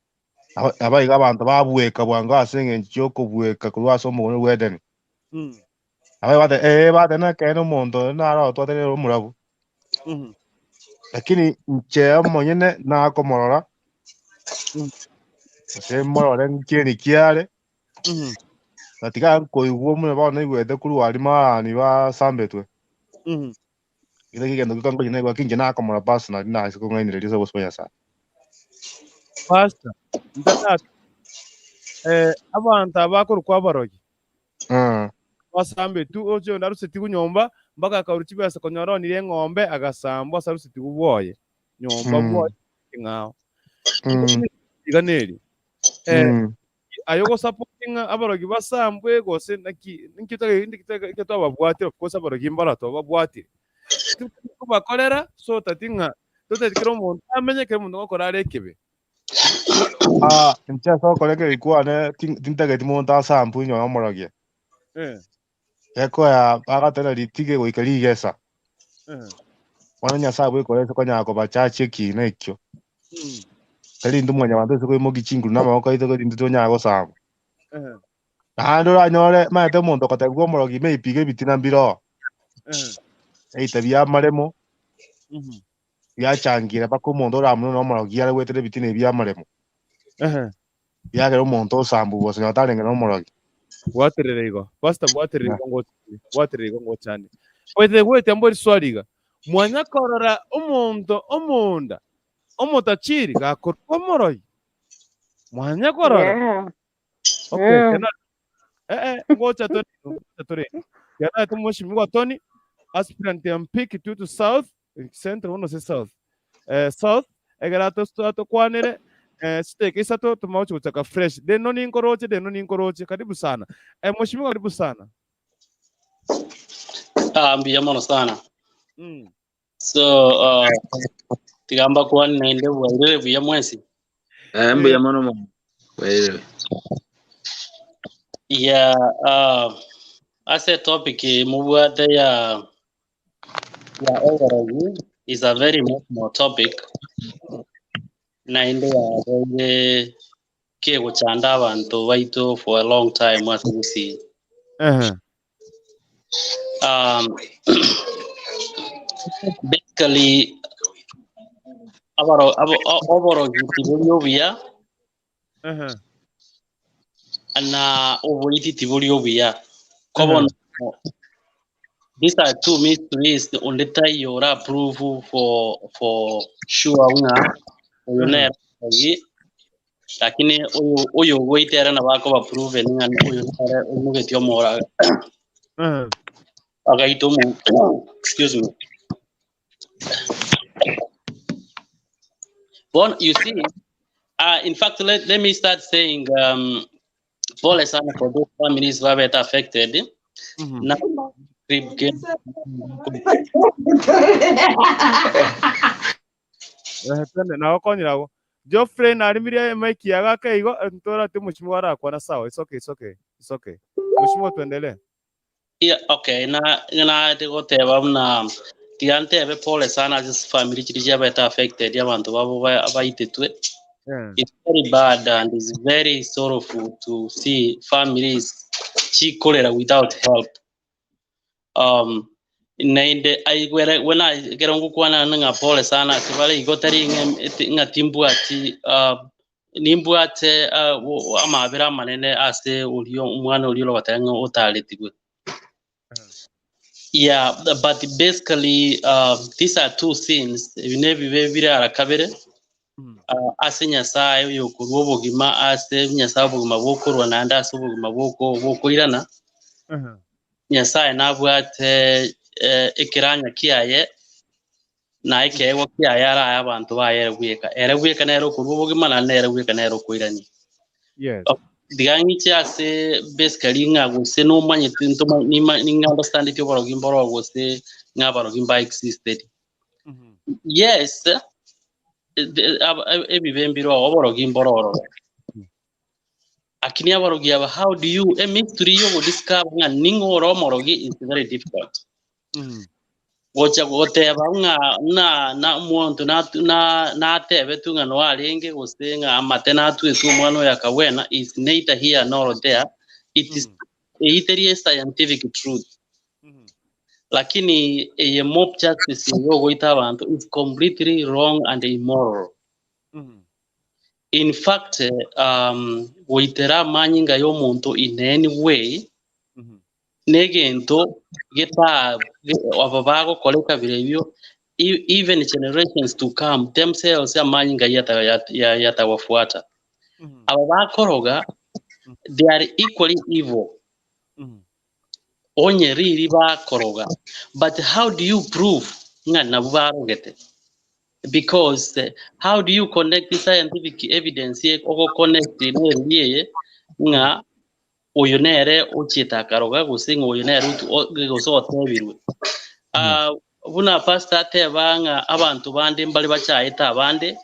Nabo nabo iga abanto babueka bwango ase eng'encho y'okobueka korwa ase omogondo bw'Edeni. Mm. Nabo bateba ee bateba nekeene omonto oyo naro twatenenere omorabu. Mm. Lakini inche omonyene nakomorora, Mm. gose morore nkieni kiare, Mm. na tiga nkoigwa buna bono naigwete korwa aria maani basambetwe. Mm. Ekio negento geka nkonya naigwa ki inche nakomorora personally nase kong'ainereria ase obosio bwa Nyasae. Pastor, ntatata, eh, abanto aba bakorokwa abarogi, Mm. basambetu, oche onde arusetigwe nyomba, mpaka akarua chibesa konyora onire eng'ombe agasambwa ase arusetigwe bwoye, nyomba Mm. bwoye ekeng'ao. Mm. Iga neri. Eh, Mm. aye ogosapoti ng'a abarogi basambwe gose naki ninki otagete ninki otagete ekero twababwatire of course abarogi mbaro twababwatire. Tikobakorera so tati ng'a totageti kera omonto amenye kera omonto ngokora are ekebe. Ah, inche ase okora ekebe kwane tin- tintageti monto asambwe onye omorogie. Eh, Gekoya bagatera ritige goika rigesa. eh, Bono Nyasae bwekore ase konyara kobachacha ekiina ekio. mm, Tari intwe mwanyabanto ase koimokia chinguru na amaboko aito gose intwe tonyare gosamba. eh, Naende oranyore omanyete omonto ogotebiwa omorogi maybe iga ebitina mbire oo. eh, Eita bi'amaremo, mhm, biachangire mpaka omonto oramune na omorogi are goetera ebitina ebi bi'amaremo. eh. Biagera omonto osambwa gose onye otarenge na omorogi. Bwaterera igo. Pastor bwaterera igo ngochande. Bwaterera igo ngochande. Oete goetia mbori swali iga. Mwanya korora omonto omonda omotachiri gakorwa omorogi. Mwanya korora. Yeah. Okay, Yeah. kena eh eh ngocha tore ngocha tore. Kena tumweshimiwa Tony aspirant MP Kitutu South Central bono se South. Eh, South egere atokwanere. Eh, chidakika isato tomanye gochia gochaka fresh. Deno ninkoroche, deno ninkoroche. Karibu sana. Eh, mheshimiwa karibu sana. Ah, mbuya mono sana. So, uh, tiga mbakwane naende bwairire buya mwensi. Eh, mbuya mono mono. Bwairire. Yeah, uh, ase topic mobwate ya ya oborogi is a very emotional topic naende yabeire kegochanda abanto baito for a long time ase Gusii. Ehe. Um, basically abaro, abo, o- oborogi tibori obuya Ehe. na oboiti tibori obuya. Kobono these are two mysteries onde taiyo ora prove for for sure ng'a oyo nere omorogi lakini oyo oyo ogoita ere nabo akoba proven ng'a oyo nere oimogetie omoro agaita omo excuse me Bono you see uh, in fact let, let me start saying um, pole sana for those families babete affected na Eh, twende nagokonyera agwo. Geoffrey narimirie emic yago ake igo ntorati mheshimiwa arakwana sawa it's okay it's okay it's okay. Mheshimiwa tuendelee. Yeah, okay na naete goteba buna tiga ntebe pole sana ase family chiria chiabete affected abanto babo baitetwe Yeah. it's very bad and it's very sorrowful to see families chikorera without help um naende aigwere when I ekero ngokwana ng'a pole sana ase bare igo tari ng'a ng'a timbwati uh, nimbwate uh, amabera amanene ase oria omwana oria orogoteba ng'a otaretigwe. Yeah, but basically uh, these are two sins ebi nebibe bire ara kabere uh, ase Nyasaye oyokorwa obogima ase Nyasaye obogima bokorwa naende ase obogima boko bokoirana Nyasaye nabwate eh, ekeranya kiaye na ekeegwa kiaye arae abanto baye ere bweka. Ere bweka nere okorua obogima naende nere bweka nere okoirania. Yes. Tiga ng'iche ase basically ng'a gose nomanyete ntoma nima ning'a understandeti oborogi mboro gose ng'a abarogi mba existed. Yes, the- ab- ebibe mbire oo, oborogi mboro ororo. Lakini abarogi aba how do you a mystery yogodiscover ng'a ning'o ore omorogi is very difficult. Gocha goteba ng'a na na omonto natu na natebetwe ng'a noe arenge gose ng'a amate natwetwe omwana oyo akabwena is neither here nor there, it is eyio teri a scientific truth. Lakini eye mob justice eye ogoita abanto is completely wrong and immoral. In fact, um, goitera amanyinga ya omonto in any way negento geta aba bagokora ekabira ebio even generations to come themselves amanyinga yatabafuata. Aba bakoroga they are equally evil onye riri bakoroga but how do you prove ng'a nabwo barogete because how do you connect scientific evidence ogoconnect neriri eye ng'a oyo nere ochiete akaroga gose ng'a oyo nere gose otebirwe. Ah, buna pastor ateba ng'a abanto bande mbare bachaete abande,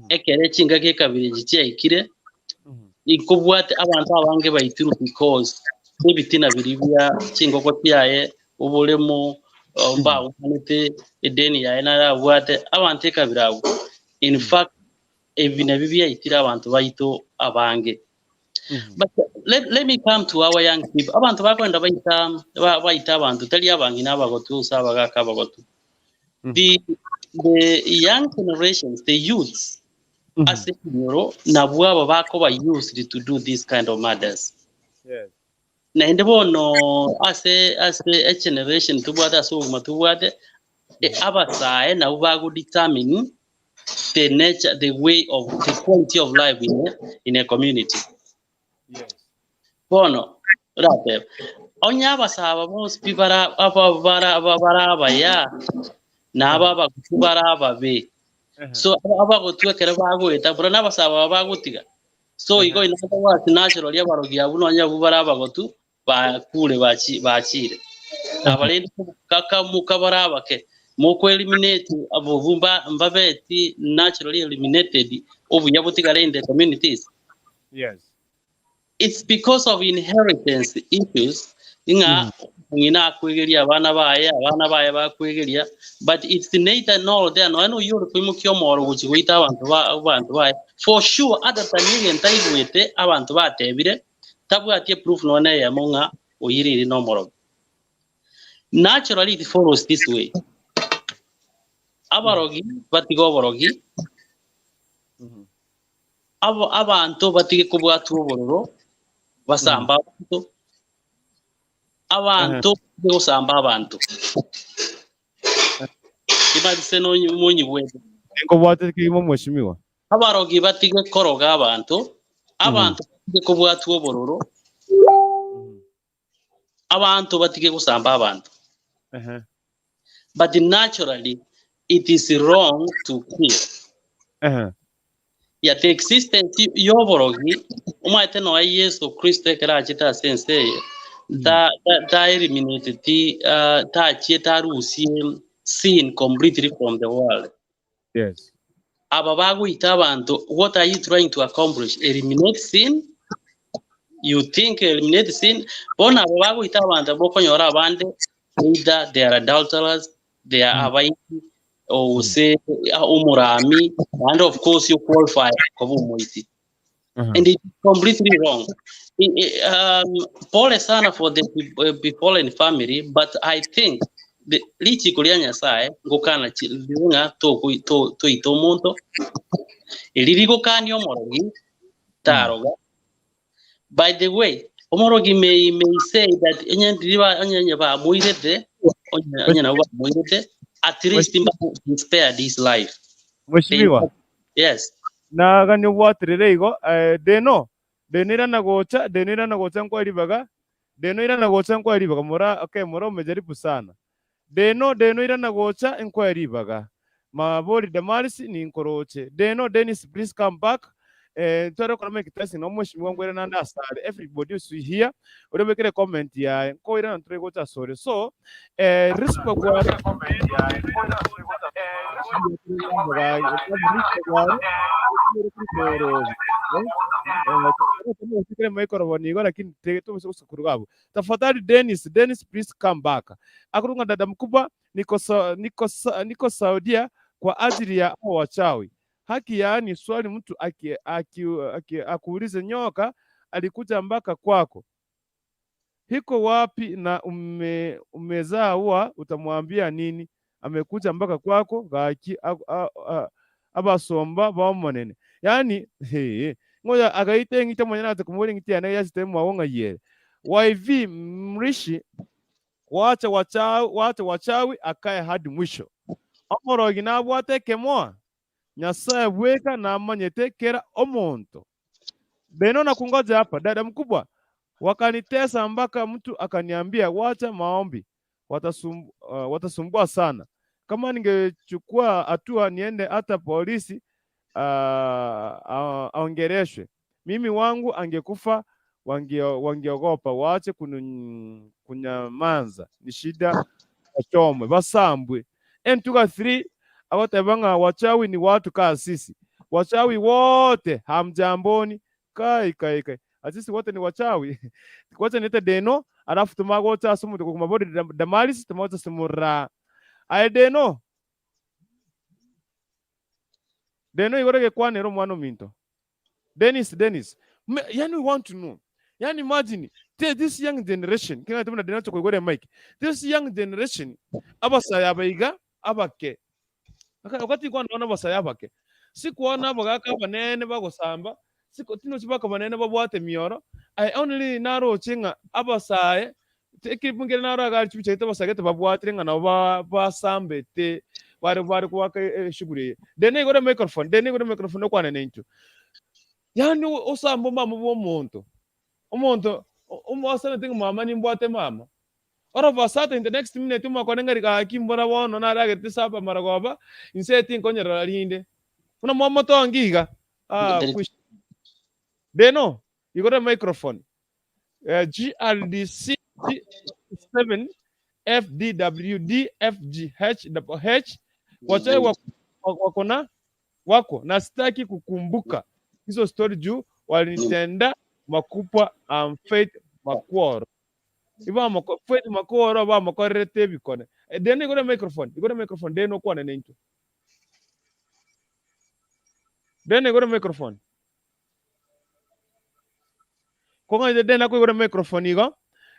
ekero chingaki ekabira echi chiaikire, inkobwate abanto abange baitirwe because ebitina biria bia chingoko chiaye, oboremo, mbagokwanete, edeni yaye nare abwate, abanto ekabira abwo. In fact, ebi nabio biaitire abanto baito abange. But let, let me come to our young people. Abanto bakwenda baita ba- baita abanto tari abang'ina abagotu gose abagaka abagotu. The the young generations, the youths ase ebinyoro nabwo aba bakoba used to do this kind of murders. Yes. Naende bono ase ase egeneration tobwate ase obogima tobwate eh, abasae nabwo bagodetermine the nature, the way of the quality of life in a, in a community. Yes. Bono, oratebe, onye abasaba bonsi pi bara aba bara aba bara abaya, na aba abagusu bara ababe. So abagotu ekero bagoeta buna nabasaba aba bagotiga. So igo in other words naturally abarogi abwo nonya abwo bare abagotu bakure bachi bachire. Aba rende kakamuka bare abake moko eliminate abobu mba mbabeti naturally eliminated obuya botigare in the communities. Yes. It's because of inheritance issues ng'a ng'ina akwegeria abana baye, abana baye bakwegeria, but it's neither nor there nonya noyio ore koimokia omoro gochia goita abanto ba abanto baye for sure other than egento aigwete abanto batebire tabwati eproof nonya na eyemo ng'a oyio riri nomorogi. Naturally it follows this way, abarogi batige oborogi, Abo abanto batige kobwatwa obororo, basambe abanto, abanto batige gosamba abanto. Imarise nonyigwete. Ninkobwate kegima omweshimiwa. Abarogi batige koroga abanto, abanto batige kobwatwa obororo, abanto batige gosamba abanto. But naturally it is wrong to kill. Yet the existence y'oborogi omanyete noe Yeso Kristo ekero achete ase ense eye ta ta ta eliminateti uh, tachiete arusie sin completely from the world. Yes. Aba bagoita abanto, what are you trying to accomplish? Eliminate sin? You think eliminate sin? Bono aba bagoita abanto bokonyora abande either they are adulterers, they are abaiti, gose omorami, and of course you qualify koba omoiti. And it's completely wrong. Pole sana for the befallen family, but I think the richiko ria Nyasaye ngokana ng'a toita omonto, eri rigokania omorogi taroga. By the way, omorogi may say that onye ndiri ba onye onye bamoirete, onye onye nabo bamoirete, at least he spared his life. Mheshimiwa. Yes. Nagania obwaterere igo, eh, Deno, Deno irana gocha, Deno irana gocha nkoe ribaga, Deno irana gocha nkoe ribaga, mora, okay, mora omejaribu sana. Deno, Deno irana gocha nkoe ribaga. Mabori Damaris ninkoroche. Deno, Dennis please come back. Eh, ntware gokora mic testing na omweshimiwa nkoirana naende asare. Everybody who's here, oria obekire comment yaye, nkoirana ntore gocha asore. So, eh, Rispa Gware, Tafadhali Dennis, Dennis please come back. Akorwa ng'a dada mkubwa niko, niko, niko Saudia kwa ajili ya hao wachawi. Haki yaani swali mtu aki, aki, aki, akuulize nyoka alikuja mpaka kwako hiko wapi na ume, umezaa huwa utamwambia nini? Amekuja mpaka kwako gaki abasomba baomonene yaani hee ngoja agaita eng'iti omonyene agacha komoboria eng'iti yane yachete mwago ng'ai ere YV mrishi wacha wacha wacha wachawi akae hadi mwisho omorogi nabwate ekemoa Nyasae bweka namanyete kera omonto. Beno nakungoja hapa dada mkubwa, wakanitesa mpaka mtu akaniambia wacha maombi, watasumbua sana. Kama ningechukua hatua niende hata polisi aongeleshwe, mimi wangu angekufa, wangeogopa. Waache kunyamanza, ni shida bachomwe basambwe. Entuga 3 agoteba ng'a wachawi ni watu kaa sisi, wachawi wote hamjamboni kai kai kai, asisi wote ni wachawi wacha nete deno alafu tumagocha ase omonto okokumabori Damaris tumagocha ase moraa aye deno deno igoro egekwanera omwana ominto Dennis Dennis me yani we want to know yani imagine this young generation keng'aete buna Dennis okoigora emic this young generation abasae aba iga abake wakati nkwana bono abasae abake sikwana abagaka abanene bagosamba siko tinochi baka banene babwate emioro I only naroche ng'a abasae ekiribu nkere naro iga aria chibicha gete abasae gete babwatire ng'a nabo basambete bare bare goaka eshughuli eye. Deno igoro emicrophone, deno igoro emicrophone okwane naintwe. Yaani osambe omama bwa omonto, omonto omoasanete ng'a mama nimbwate mama, all of a sudden the next minute omwakwane ng'a gaki mbora bono naragerete saba marogoba, inse tinkonyerora rinde. Buna mwamotongi iga. Ah, kwish. Deno, igora microphone. Eh, GRDC 7 FDWD FGH double H wachawi wako, wako na wako na sitaki kukumbuka hizo story juu walinitenda makubwa. I'm Faith Makworo. Ibamoko Faith Makworo bamokorerete ebikone. Eh, Deno igora microphone, igora microphone Deno okwane nentwe. Deno igora microphone. Kong'aite Deno akoigora microphone igo,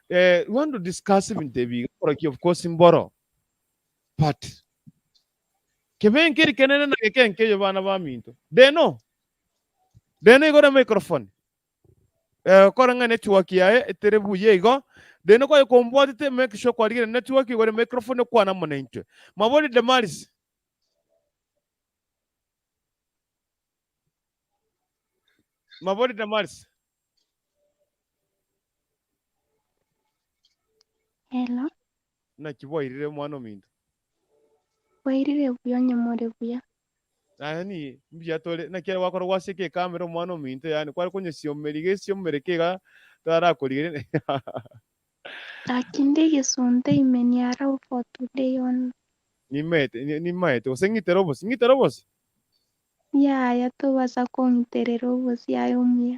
eh, we want to discuss ebinto ebi iga korokia of course mboro. But kebe nkeri kenene na geke nkeyo bana baminto. Deno, Deno igora microphone. Eh, kore ng'a network yaye etere buya igo. Deno kwaye kombwatete make sure kwarigire network igore microphone okwana amo naintwe. Mabori Damaris. Mabori Damaris. Hello, Naki bwairire omwana ominto? bwairire buya onye more buya. Yaani mbuya tore, naki ere gwakora gwasieka ekamera omwana ominto yaani kware konyesiomeria gesiomere iga torakorigereria. Gaki nde egesunte ime niarau for today only. Nimaete nimaete gose ng'itere obosie, ng'itere obosie? Yaya tobasa kong'iterera obosie aye omuya.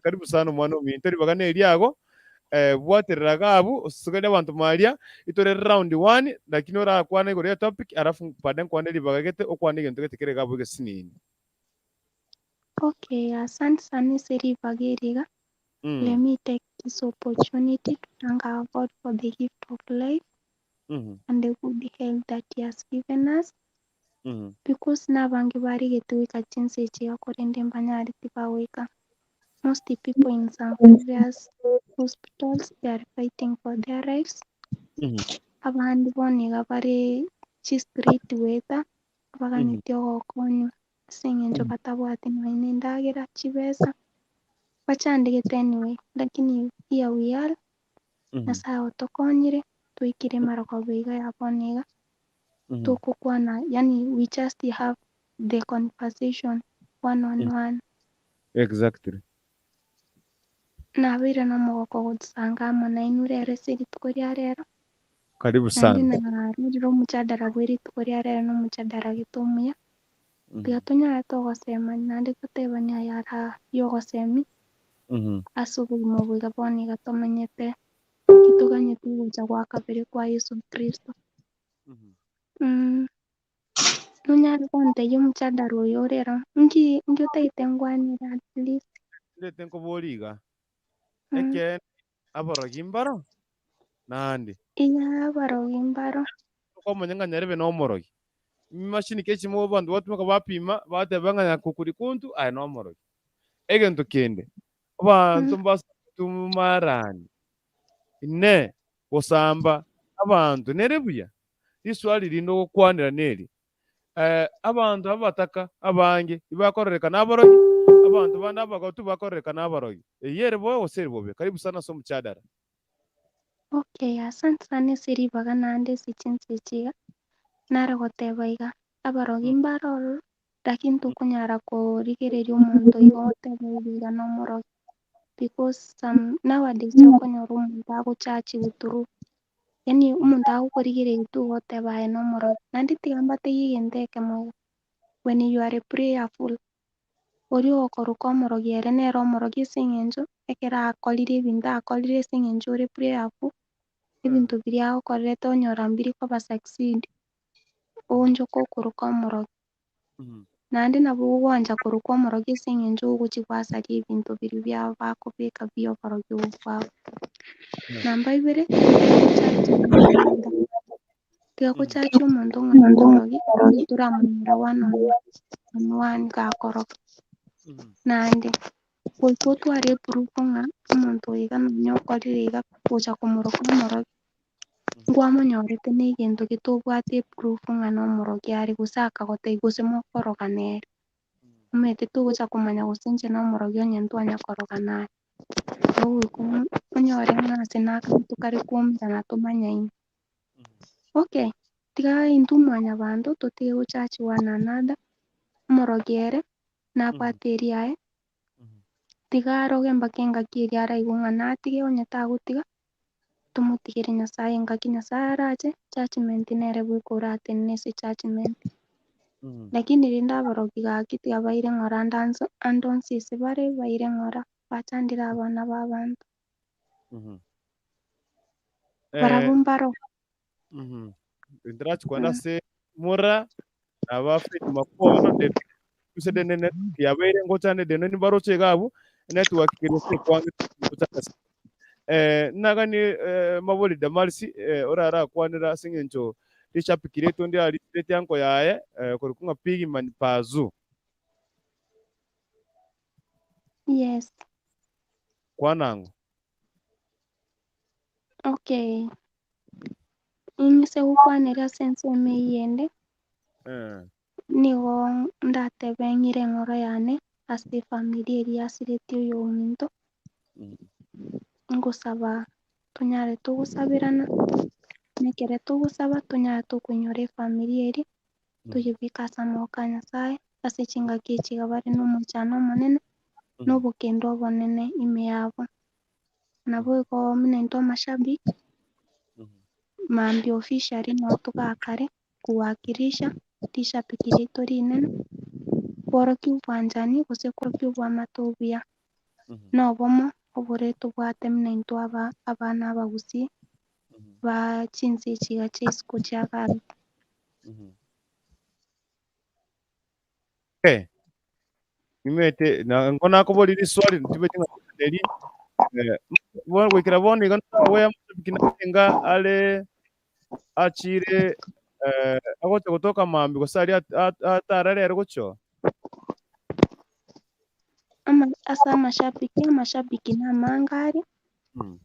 Karibu sana omwana ominto ribaga neriago eh, bwaterera iga abwo osogere abanto maria itore round one lakini orakwane igoro ya topic alafu baadaye nkwane ribaga gete okwane egento gete kere iga abwo egesinini. Okay, asante sana ase ribaga eri iga. Let me take this opportunity to thank our God for the gift of life and the good health that he has given us. Because nabange barigete goika chinsa echi iga korende mbanyareti bagoika. Most people in some various hospitals they are fighting for their lives. Abande bono iga bare chistreet goeta baganetie ogokonywa ase eng'encho batabwati nonya na endagera, chibesa, bachandegete anyway lakini here we are, Nyasaye otokonyire twaikire marogoba iga ya bono iga, togokwana yaani we just have the conversation one on one. Exactly. Nabeire nomogoko gotosanga amo nainwe rero ase rituko ria rero, Karibu naende sana. narorire omochadara bwe rituko ria rero na omochadara gete omuya, tiga tonyare togosemania naende totebanie ayara yogosemia ase obogima obo iga bono iga tomenyete, titoganyeti ogocha gwa kabere kwa Yeso Kristo. Nonyare gontebia omochadara oyo ore ero, nki nki otagete ngwanere at least? Ndete nkoborie iga, ekeene aborogi mbaro? Naende. Iya abarogi mbaro. Okomanya ng'a nyarebe nomorogi. Machine kechimo abanto batumeka bapima, bateba ng'a nyakukuri kuntu aye nomorogi. Egento kende, abanto mbasatumarani, inee, gosamba abanto nere buya? Riswali rinde ogokwanera neri, abanto abataka abange tibakororekana aborogi, abanto bande abagotu bakororekana aborogi. Eyio ere bobe gose ere bobe? Karibu sana ase omchadara. Okay, asante sana ase ribaga naende ase chinsa echi iga, nare goteba iga, abarogi mbare ororo, lakini tokonyara korigereria omonto igo otebe iga iga nomorogi, because some nowadays okonyora omonto agochachiwa through, yaani omonto agokorigereria tu igo oteba aye nomorogi. Naende tiga mbategie egento ekemo iga, when you are prayerful, oria ogokoruka omorogi ere nere omorogi ase eng'encho ekero akorire ebinto akorire ase eng'encho ore prayerful, ebinto biria agokorerete onyora mbiri koba succeed, oonchoka okoroka omorogi. Naende nabo ogwancha korokwa omorogi ase eng'encho ogochia gwasaria ebinto biria biabo bakobeka bia oborogi obwo bwabo. Namba ibere, tiga gochachia omonto ng'a nomorogi, onye toramonyora one on on one gakoroka. Naende, goika otware eproof ng'a omonto oyo iga nonya okorire iga gocha komoroka omorogi, nkwamonyorete na egento gete obwate eproof ng'a nomorogi are gose akagotebia gose mokoroga nere. Omanyete togocha komanya gose inche nomorogi onye ntwanya koroga naye. Ogoika onyore ng'a ase nakabe tokare koumerana tomanyaine. Okay, Tiga intwe mwanyabanto totige gochachi one another, omorogi ere nabwate eriaye, tiga aroge mpaka engaki eria araigwe ng'a natige onye tagotiga, tomotigere Nyasaye engaki Nyasaye arache, judgement nere bweka oratenene ase judgement. Lakini rende abarogi gaki tiga baire ng'ora ande anso ande onsi ase bare baire ng'ora, bachandire abana ba abanto. Barabwo mbaro. Ntarachi kwenda ase mura aba Fred Makono de ase de ne yabeire ngochande de ne baroche iga abwo network kere ase kwange ngochande ase eh nagani eh, mabori Damaris eh, orarakwanera ase eng'encho rishabiki rietu ndi arisirete anko yaye eh, korokwa ng'a Pigman Pazu Yes. kwanang'o Okay. Ing'ise gokwanera ase ensemo eyio ende, eh nigo ndatebe ng'ire eng'oro yane ase efamiri eria yasiretie oyominto, ngosaba tonyare togosaberana, na ekere togosaba tonyare tokoinyora efamiri eria, toyebeke ase amaboko a Nyasaye, ase chingaki echi iga bare na omochano omonene, na obokendo obonene ime yabo. Naboigo buna intwe amashabiki, mambia officially noo togakare kowakilisha rishabiki riaito rinene, kworokia obwanchani gose kworokia oboamate obuya, na obomo obore tobwate buna intwe aba abana abagusii ba chinse echi iga chia isiko chia Gulf. Okay. Nimete na ngo nakobori riswali ntibeti ng'a neri eh, bono goikera bono iga nawe amashabiki narenga are achire eh, agocha gotoka mambi gose aria at- at- atara rero gochio Ama, ase amashabiki, amashabiki namange are, Mm.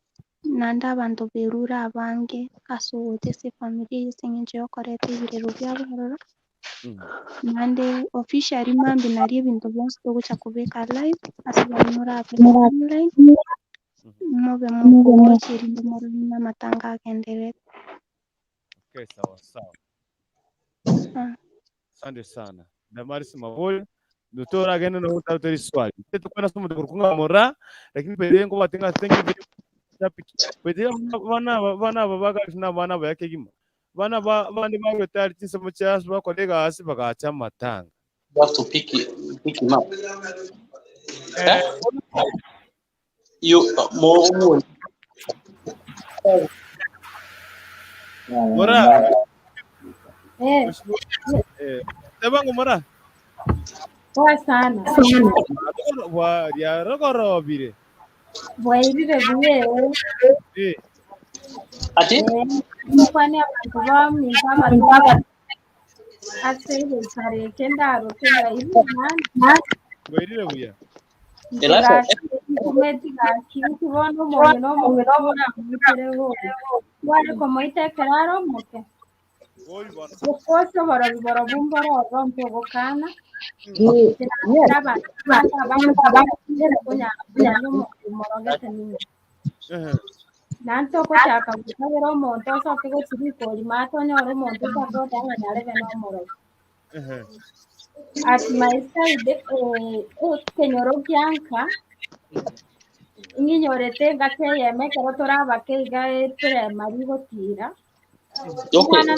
naende abanto berure abange ase ogocha ase efamiri eye ase eng'encho yokoreta ebirero biabo ororo. Naende officially mambia nario ebinto bionsi togocha kobeka live ase baria morabe online, mobe mokogocha erinde morore buna amatanga agendererete. Okay, sawa sawa. Ah. Asante sana. Damaris Mabori, Doctor agende no gotara riswali. Tetukwena somo tukurunga mora, lakini pere ngo batenga thank you very much. Pere bana bana babaga na bana bayakegima. Bana ba bandi bagwetari chinsemo chiasu bakora egasi bagacha amatanga. You have to pick, pick him up. Eh, You mo mo mora Eh, eh tebango mora. poa sana. Bwa ya rokorobire. Bwairire buye. Eh, ati Eh, mukwane abantu baminto abato ase ebisare ekendaro kebwairire mani. bwairire buya. Elasha Ntigaki gaki nkibona omonyo n'omutura mwitereho. Ware komoita ekeraro omoke. Gori bono. Okosi oborobi borobu mbororo mpogokana. Abantu abandi omorogete ninyo. Eh. Nanto ogochaka gosabera omonto osoke gochirika orima atonyore omonto osapota ng'a nyarebe nomorogi. Eh. At my side, eh, ekenyoro kianka ng'inyorete engaki eyemo ekero torabake iga eprimary gotira okay. omwana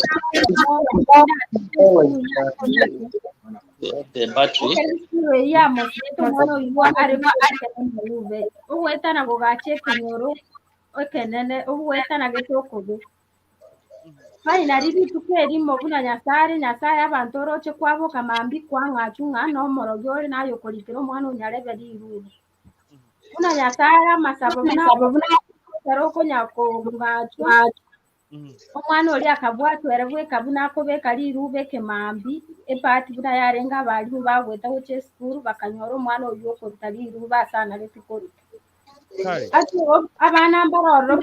The battery. ekero eywo yamosiete omwana oywo are goetana ogwetana gogacha ekenyoro ekenene ogwetana getokobe finally rituko erimo buna nyasaye nyasaye abanto oroche kwaboka mambi kwang'achu ng'a nomorogi ore naye okorikera omwana onyarebe rirube buna nyasaye amasabo buna ekero okonya kong'achwa omwana oria akabwatwa ere bweka buna akobeka rirube ekemambi ebahati buna yarenge abarimu bagweta gocha esukuru bakanyora omwana oywo okoruta rirube ase anareti koruta Kai. ase abana mbarororo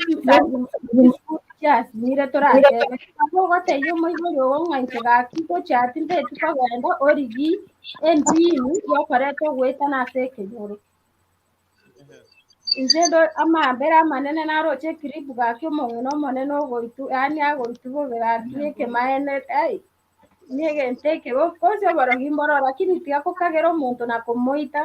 chiasimire toratebe abo ogotebia omoibori ogo ng'a inche gaki gochati nteti kogenda origi empini yokoreta ogwetana ase ekenyoro. Inche ndo amambere amanene naroche eclip gaki omong'ina omonene ogoitu yaani agoitu bobe gaki ekemaene ai negento ekebe of course oborogi mboro lakini tiga kokagera omonto na komoita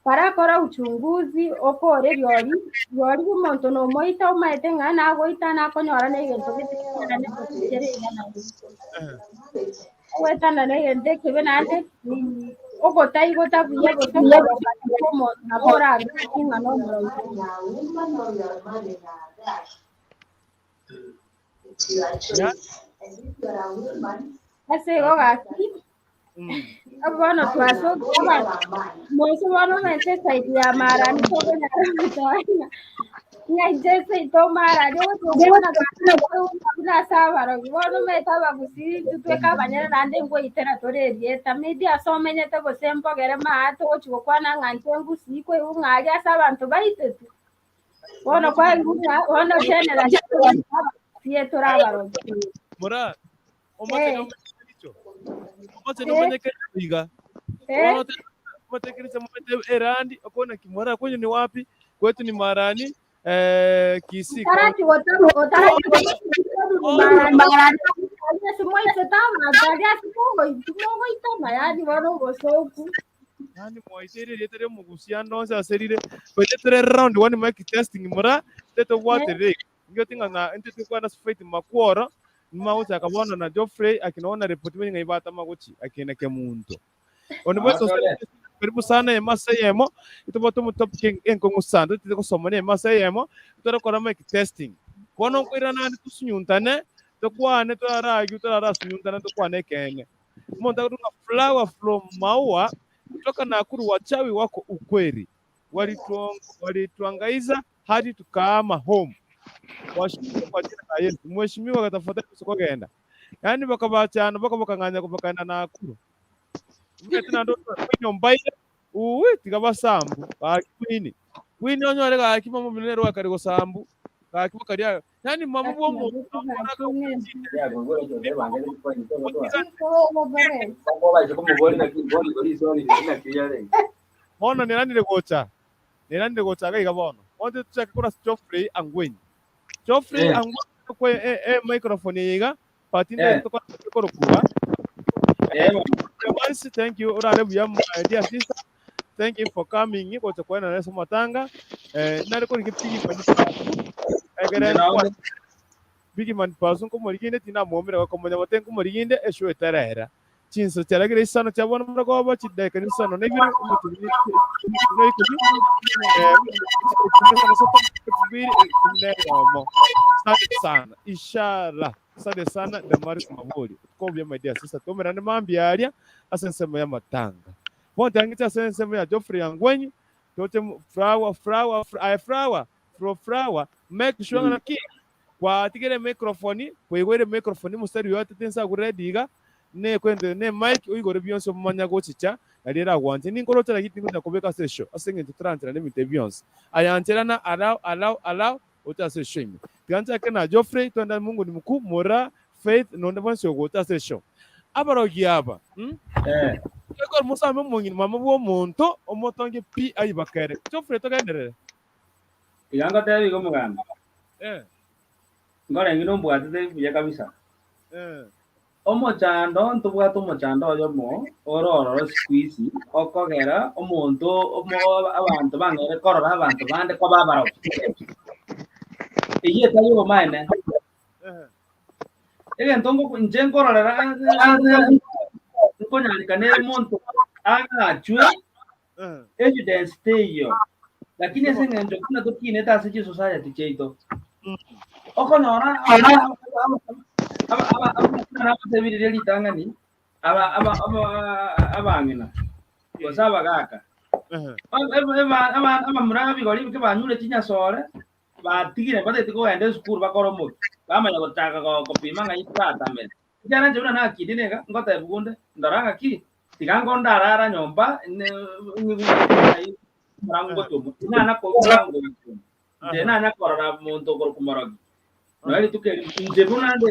barakora uchunguzi okore riori riori omonto nomoita omaete ng'a nagoita nakonyora na egento gete kiarane gose iga na iga. Ogwetana negento ekebe naende ogotaigota buya gose okoroka kw'omonto nabo orageke ng'a nomorogi. Ase igo gaki, bono twasokire abanto, moise bono omanyete eside ya marani tokonyara gotoa ng'a ng'a inche seito marani ogocha gokwana buna ase abarogi. Bono omanyete abagusii intwe tweka abanyene naende ngoitera tore erieta. Maybe ase omenyete gose mbogere maate ogochi gokwana ng'a inche ngusii koigwa ng'a aria ase abanto baitetwe. Bono kwaigwa ng'a bono generation abagusii tore abarogi. Mora, omoche Eh. nomanyekericho. Omoche Eh. nomanyekericho iga. Eh. Bono omotekericho momete erandi okona kimora kwenyu ni wapi? Kwetu ni marani eh, Kisii Otarati County. gotama otarati gotama ase mwaitete abanto aria ase mogoitwa mogoitana yaani bono obosoku. Yaani mwaiteire erieta riomogusia ande onse ase rire. Baite tore round one mic testing mora tetobwaterere iga. Inki oting'a ng'a intwe tokwana ase fight makworo nimagochaka bono na Geoffrey akina bono na report bwenye ng'ai batama gochi akina kemunto. Onde bwensi Amatore. ose karibu sana eyemo ase eyemo tobwate omotopic enkong'u sana totete gosoma neyemo ase eyemo torakora mic testing. Bono nkoirana ande tosunyuntane tokwane torarargue torarasunyuntane tokwane ekeene. Omonto akorwa ng'a flower from maua kutoka Nakuru wachawi wako ukweli walituangaiza hadi tukaama home Washukuru kwa jina la Yesu Mheshimiwa tafadhali usikogenda yaani bakabachana mpaka bakang'anya bakaenda Nakuru Omanyete naende enyomba eye uuwi tiga basambu gaki queen queen onyore gaki mama omino nere gwakare gosambu gaki bakaria yaani mama bwa omonto Bono neranire gocha neranire gocha iga iga bono. Bono tochake korwa ase Geoffrey Angwenyi. Geoffrey Eh. Angwenyi tokwe e, e microphone eye iga but Eh. ndagete tokore korokwa. Eh, bono. Once, thank you orare buya my dear sister. Thank you for coming gocha kwana ase amatanga. Eh, nare korigia Big Man Pasu. Egere Inche nao Big Man Pasu nkomoriginde tinamwomire gokomonya bote nkomoriginde eshow etarera. Chinsa chiaragire isano chia bono morogoba, chidaeka isano na ibere, omotienyi na ikomi, eh, ikomi na isato, ibiri, ikomi na eyomo. Asante sana. Ishara. Asante sana Damaris Mabori. Kobia my dear sister. Tomerane mambia aria ase ensemo y'amatanga. Bono tiangiche ase ensemo ya Geoffrey Angwenyi, toche mu- flower, flower, fr- aye flower, fro flower, make sure ng'a naki Gwatigire emicrophone, kwaigweire emicrophone mosari oyo atete inse agwo ready iga, nekwente ne mic oigore bionsi omanya gochicha nario eragwanche. Ninkoroche lakini tingocha kobeka ase eshow ase eng'encho torancherane ebinto ebi bionsi. Aya ancherana allow allow allow oche ase eshow ime. Tiga nchake na Geoffrey twende Mungu ni mkuu, Moraa, Faith nonde bwensi ogocha ase eshow. Abarogi aba mm? Eh. Ekero mosame omong'ina mama bw'omonto omotonge pi aibakere. Geoffrey togenderere. Tiga ngotebie iga omogambi. Eh. Nkorenge nombwatete buya kabisa. Eh. Omochando ntobwate omochando oyomo ore ororo siku hizi okogera omonto omo abanto bang'ere korora abanto bande koba abarogi. Eyio etari obomaene. Eh. Egento ngoku inche nkororera nkonyareka omonto agachwe Eh. evidence teiyo lakini ase eng'encho buna tokinete ase chisociety chiaito okonyora abatebirie ritang'ani aba- aba- aba- abang'ina gose abagaka Eh. abamura abigori ebike banyure chinyasore batigire batagete kogenda esukuru bakore omoki bamanya gochaka gopima ng'ai batamere ekiagera inche buna nakindire iga ngotebiwa onde ndora ng'aki Tiga ngo ndarara nyomba nana nche nanya korora monto okorokwa morogi noe rituko eri inche buna nde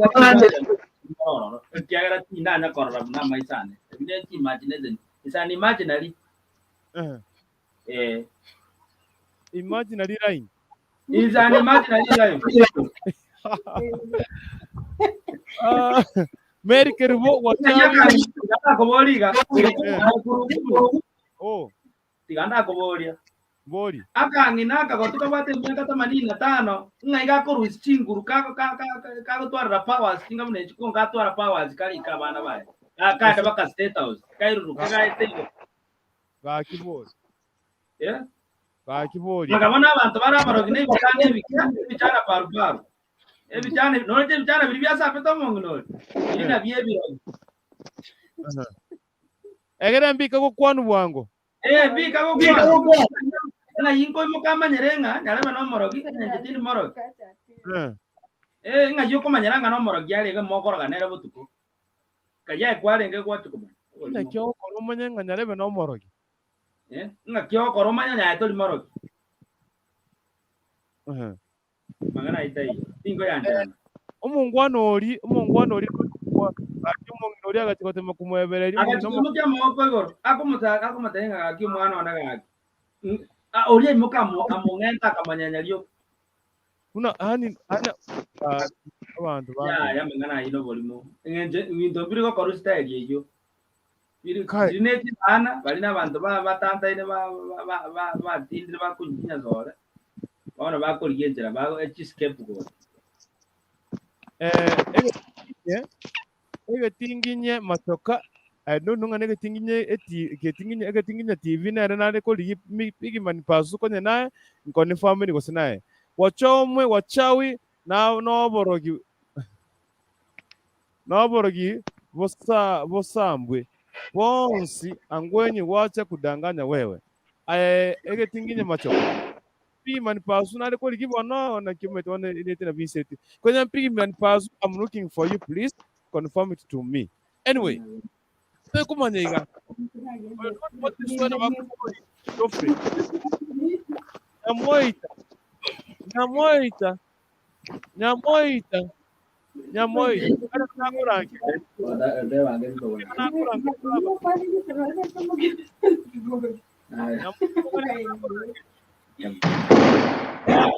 ororo ekiagera tindanya korora buna amaiso ane ebi ne chi imagination is an imaginary eh. Imaginary line. Is an imaginary line. Ah, Mary Kerubo wachawi. Ndakoboria iga. Oh. Tiga ndakoboria. Bori. Akang'ina akagotu kabwate emiaka themanini na tano ng'ai gakorusia chinguru kagotwarera powers chinga buna echi konka atwara powers karike abana baye. Kaende baka state house. Kairuruke gaete igo. Gaki bori. Yeah. Gaki bori. Bakabona abanto bare abarogi na ebichana ebikia, ebichana paruparu. Ebichana norete ebichana biria biasapete omong'ina oria. Biri nabio ebirogi. Egere mbika gokwana bwango. Eh, mbika gokwana. Ng'a inkoimoka amanyere ng'a nyarebe nomorogi, inche tindi morogi. Eh. Eh, ng'ai okomanyera ng'a nomorogi are iga mokoroga nere botuko. Karia kwarenge gwacha komanya. Naki ogokora omanye ng'a nyarebe nomorogi. Eh, ng'aki ogokora omanye nyaye tori morogi. Eh. Mang'ana ayio taiyo. Tinkoyancherana. Omongwana ori, omongwana ori gaki omong'ina ori agachi gotema komoebereria omong'ina omo- Agachi koimokia amaboko igoro, akomosa akomotebia ng'a gaki omwana one gaki. Ah, oria aimoka among'enta akamonyenya rioka. Buna yani ana ah, abanto bande. Yaya amang'ana ayio noborimo. Eng'encho ebinto mbiri gokorwa style eyio. Biri Kai. biri ne chibana, bari na abanto ba batantaine ba ba ba batindire bakonywa chinyasore, bono bakorigia enchera ba chiscapegoat. Eh, egetinginye egetinginye matoka I don't know ng'a negetinginye eti getinginye egetinginye TV nere nare korigia mi bigman pasu konye naye nkone family gose naye. Wachomwe wachawi na noborogi noborogi bosa bosambwe bonsi angwenyi wacha kudanganya wewe. Aye egetinginye machoka Pigman Pasu nare korigia bono naki omanyete bono erete na Vincent. Konya Pigman Pasu I'm looking for you please confirm it to me. Anyway, tokomanya iga Geoffrey Nyamoita Nyamoita Nyamoita Nyamoita Ara nakorange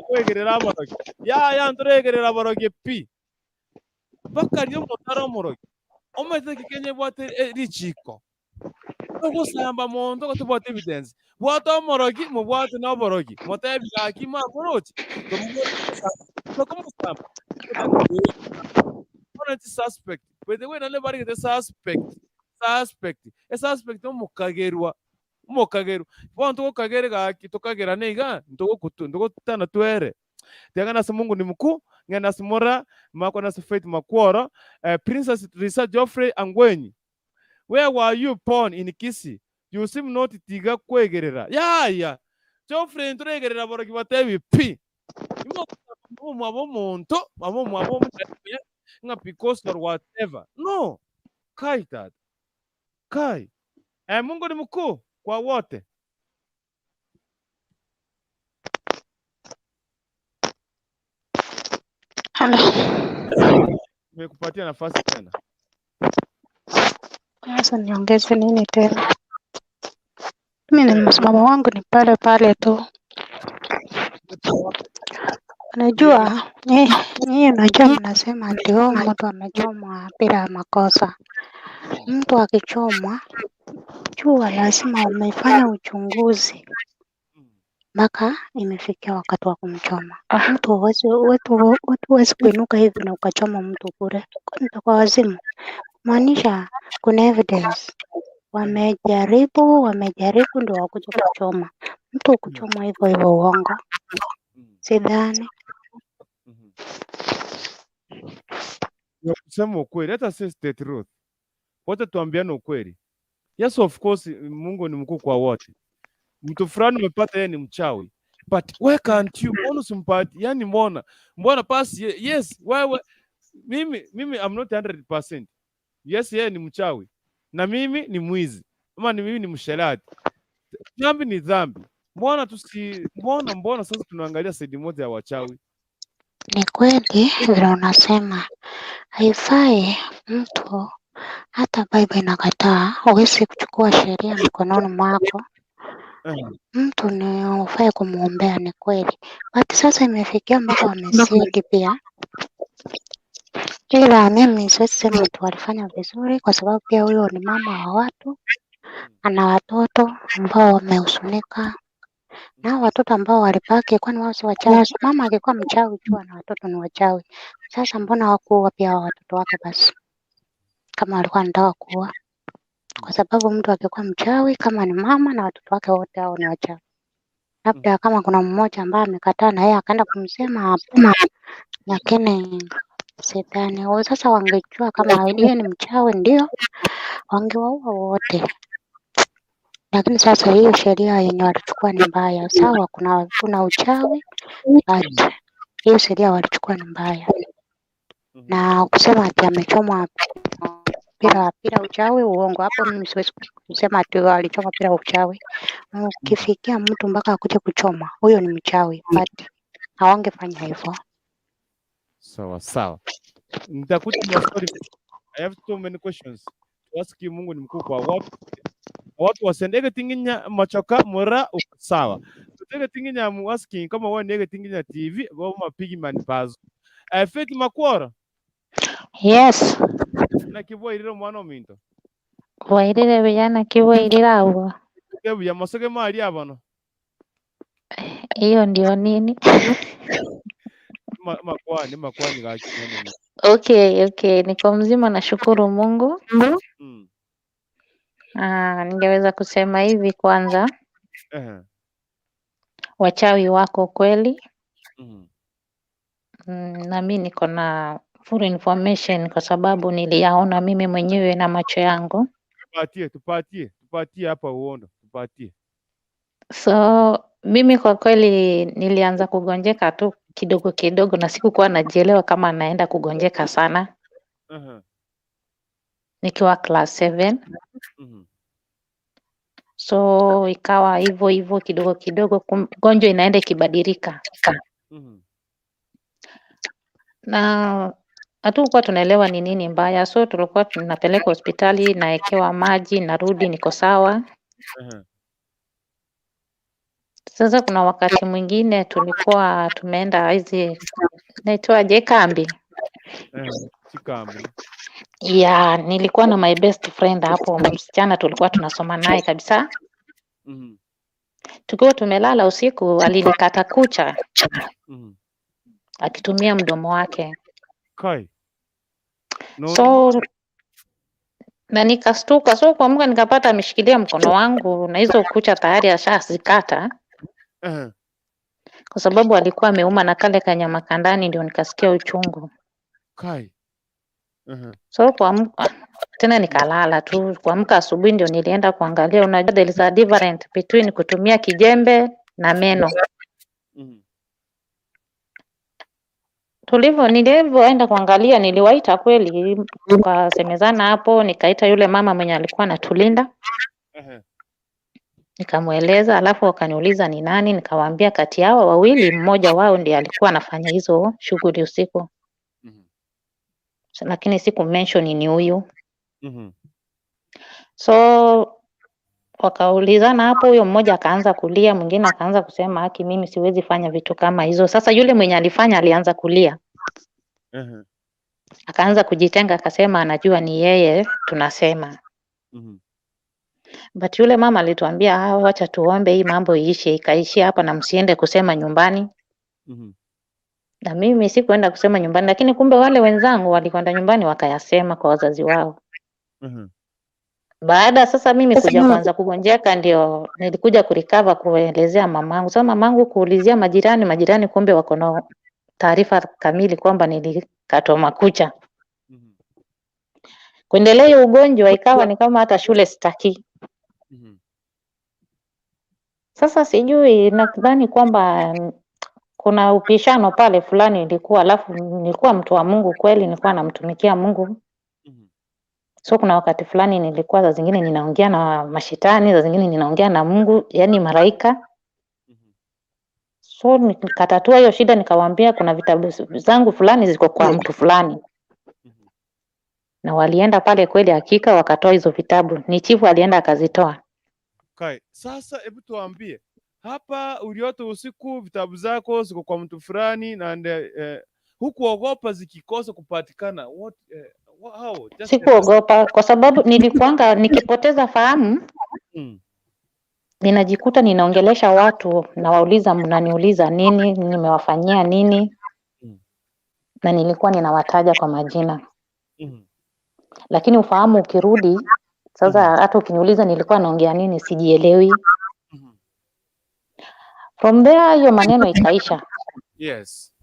kwegerera aborogi yaya ntoregerera aborogi pi mpaka riria omonto are omorogi omanyete ki Kenya ebwate richiko ogosamba monto gotebwati evidence bwata omorogi mobwate na oborogi motebi gaki maborochi tokomosamba bono chisuspect by the way naende barigete suspect suspect esuspect omokagerwa omokagerwa bono togokagera gaki tokagerane iga ntogokutu ntogotana twere Tiga nase Mungu ni mkuu, ng'ende ase Mora, makwane ase Faith Makworo, eh, Princess Risa Geoffrey Angwenyi. Where were you born in Kisii? You seem not tiga kwegerera. Yaya! Geoffrey ntoregerera aborogi batebi pi. Omwabo omonto, amo omwabo omonto ng'a because or whatever. No. Kai tata. Kai. Eh, Mungu ni mkuu kwa wote. Halo. Nimekupatia nafasi tena. Sasa niongeze nini tena? Mimi ni msimamo wangu ni pale pale tu. Unajua nyinyi unajua mnasema ati oh, mtu amechomwa bila makosa. Mtu akichomwa, jua lazima umefanya uchunguzi mpaka imefikia wakati wa kumchoma mtu. Huwezi watu watu huwezi kuinuka hivi na ukachoma mtu bure, kwani utakuwa wazimu? Maanisha kuna evidence wamejaribu, wamejaribu ndio wakuja kuchoma mtu. Kuchomwa hivyo hivyo uongo, sidhani. Ni kusema ukweli, hata say the truth. Wote tuambiane ukweli. Yes, of course, Mungu ni mkuu kwa wote. Mtu fulani umepata yeye ni mchawi. But why can't you? Mbona usimpati? Yani mbona? Mbona pasi yes, wewe mimi mimi I'm not 100%. Yes, yeye ni mchawi. Na mimi ni mwizi. Ama ni mimi ni msherati. Dhambi ni dhambi. Mbona tusi mbona mbona sasa tunaangalia side moja ya wachawi? Ni kweli vile unasema, haifai mtu, hata Bible inakataa, huwezi kuchukua sheria mikononi mwako. Mtu ni ufai kumwombea ni kweli, but sasa imefikia mpaka wamezidi pia. Ila mimi siwezi sema ati walifanya vizuri, kwa sababu pia huyo ni mama wa watu, ana watoto ambao wamehuzunika, na hao watoto ambao walibaki, kwani wao si wachawi? Mama angekuwa mchawi jua na watoto ni wachawi. Sasa mbona hawakuua pia hao watoto wake basi, kama walikuwa wanataka kuua? Kwa sababu mtu akikuwa mchawi, kama ni mama na watoto wake wote hao ni wachawi. Labda kama kuna mmoja ambaye amekataa na yeye akaenda kumsema hapo, lakini sidhani. Sasa wangejua kama yeye ni mchawi, ndio wangewaua wote. Lakini sasa hiyo sheria yenye walichukua ni mbaya. Sawa, kuna uchawi but hiyo sheria walichukua ni mbaya, na kusema ati amechomwa bila uchawi, uongo. Hapo mimi siwezi kusema ati walichoma bila uchawi. Ukifikia mtu mpaka akuje kuchoma, huyo ni mchawi, but hawangefanya hivyo. Sawa sawa, nitakuja maswali. I have so many questions to ask you. Mungu ni mkuu kwa watu watu wasendege tinginya machoka mura sawa tutege tinginya mu asking kama wewe nege tinginya TV bo mapigi man pazo. Faith Makworo. Yes, na kibwairire mwana ominto. Bwairire buya naki bwairire abwo. Kebuya masoge mari abano. Hiyo ndio nini? Makwani makwani gaki mwana ominto. Okay, niko mzima nashukuru Mungu. Ningeweza kusema hivi kwanza, wachawi wako kweli. Na mi niko na full information kwa sababu niliyaona mimi mwenyewe na macho yangu. Tupatie tupatie tupatie hapa uondo tupatie. So mimi kwa kweli nilianza kugonjeka tu kidogo kidogo, na sikukuwa najielewa kama naenda kugonjeka sana nikiwa class 7. So ikawa hivyo hivyo kidogo kidogo, gonjwa inaenda ikibadilika. Na hatukuwa tunaelewa ni nini mbaya, so tulikuwa tunapelekwa hospitali, naekewa maji, narudi niko sawa. Sasa kuna wakati mwingine tulikuwa tumeenda hizi naitwaje, kambi Chikambi. ya nilikuwa na my best friend hapo, msichana tulikuwa tunasoma naye kabisa. Tukiwa tumelala usiku, alinikata kucha akitumia mdomo wake. Kai. No. So na nikastuka, so kuamka nikapata ameshikilia mkono wangu na hizo kucha tayari ashazikata, kwa sababu alikuwa ameuma na kale kanyama kandani, ndio nikasikia uchungu. Kai. So kuamka tena nikalala tu. Kuamka asubuhi ndio nilienda kuangalia. Unajua there is a difference between kutumia kijembe na meno. Tulivyo nilivyoenda kuangalia, niliwaita kweli, tukasemezana hapo, nikaita yule mama mwenye alikuwa anatulinda nikamweleza, alafu wakaniuliza ni nani, nikawaambia kati yao wawili mmoja wao ndiye alikuwa anafanya hizo shughuli usiku, lakini siku mention ni huyu. So wakaulizana hapo, huyo mmoja akaanza kulia, mwingine akaanza kusema haki, mimi siwezi fanya vitu kama hizo. Sasa yule mwenye alifanya alianza kulia, akaanza kujitenga, akasema anajua ni yeye tunasema. But yule mama alituambia, ah, wacha tuombe hii mambo iishe, ikaishia hapa na msiende kusema nyumbani. Na mimi sikuenda kusema nyumbani, lakini kumbe wale wenzangu walikwenda nyumbani wakayasema kwa wazazi wao. Baada sasa mimi kuja kuanza kugonjeka, ndio nilikuja kurecover kuelezea mamangu. Sasa mamangu kuulizia majirani, majirani kumbe wako na taarifa kamili kwamba nilikatwa makucha. Kuendelea hiyo ugonjwa ikawa ni kama hata shule sitaki. Sasa sijui, nadhani kwamba kuna upishano pale fulani ilikuwa, alafu nilikuwa mtu wa Mungu kweli, nilikuwa namtumikia Mungu. So kuna wakati fulani nilikuwa saa zingine ninaongea na mashetani, saa zingine ninaongea na Mungu, yani malaika. So nikatatua hiyo shida, nikawaambia kuna vitabu zangu fulani ziko kwa mtu fulani, na walienda pale kweli, hakika wakatoa hizo vitabu. Ni chifu alienda akazitoa. Kai, sasa hebu tuambie hapa uliota usiku vitabu zako ziko kwa mtu fulani na and, hukuogopa zikikosa kupatikana what, how? Just tell us. Sikuogopa kwa sababu nilikuanga nikipoteza fahamu ninajikuta ninaongelesha watu, nawauliza mnaniuliza nini, nimewafanyia nini, na nilikuwa ninawataja kwa majina. Lakini ufahamu ukirudi sasa, hata ukiniuliza nilikuwa naongea nini sijielewi. From there hiyo maneno ikaisha, Yes.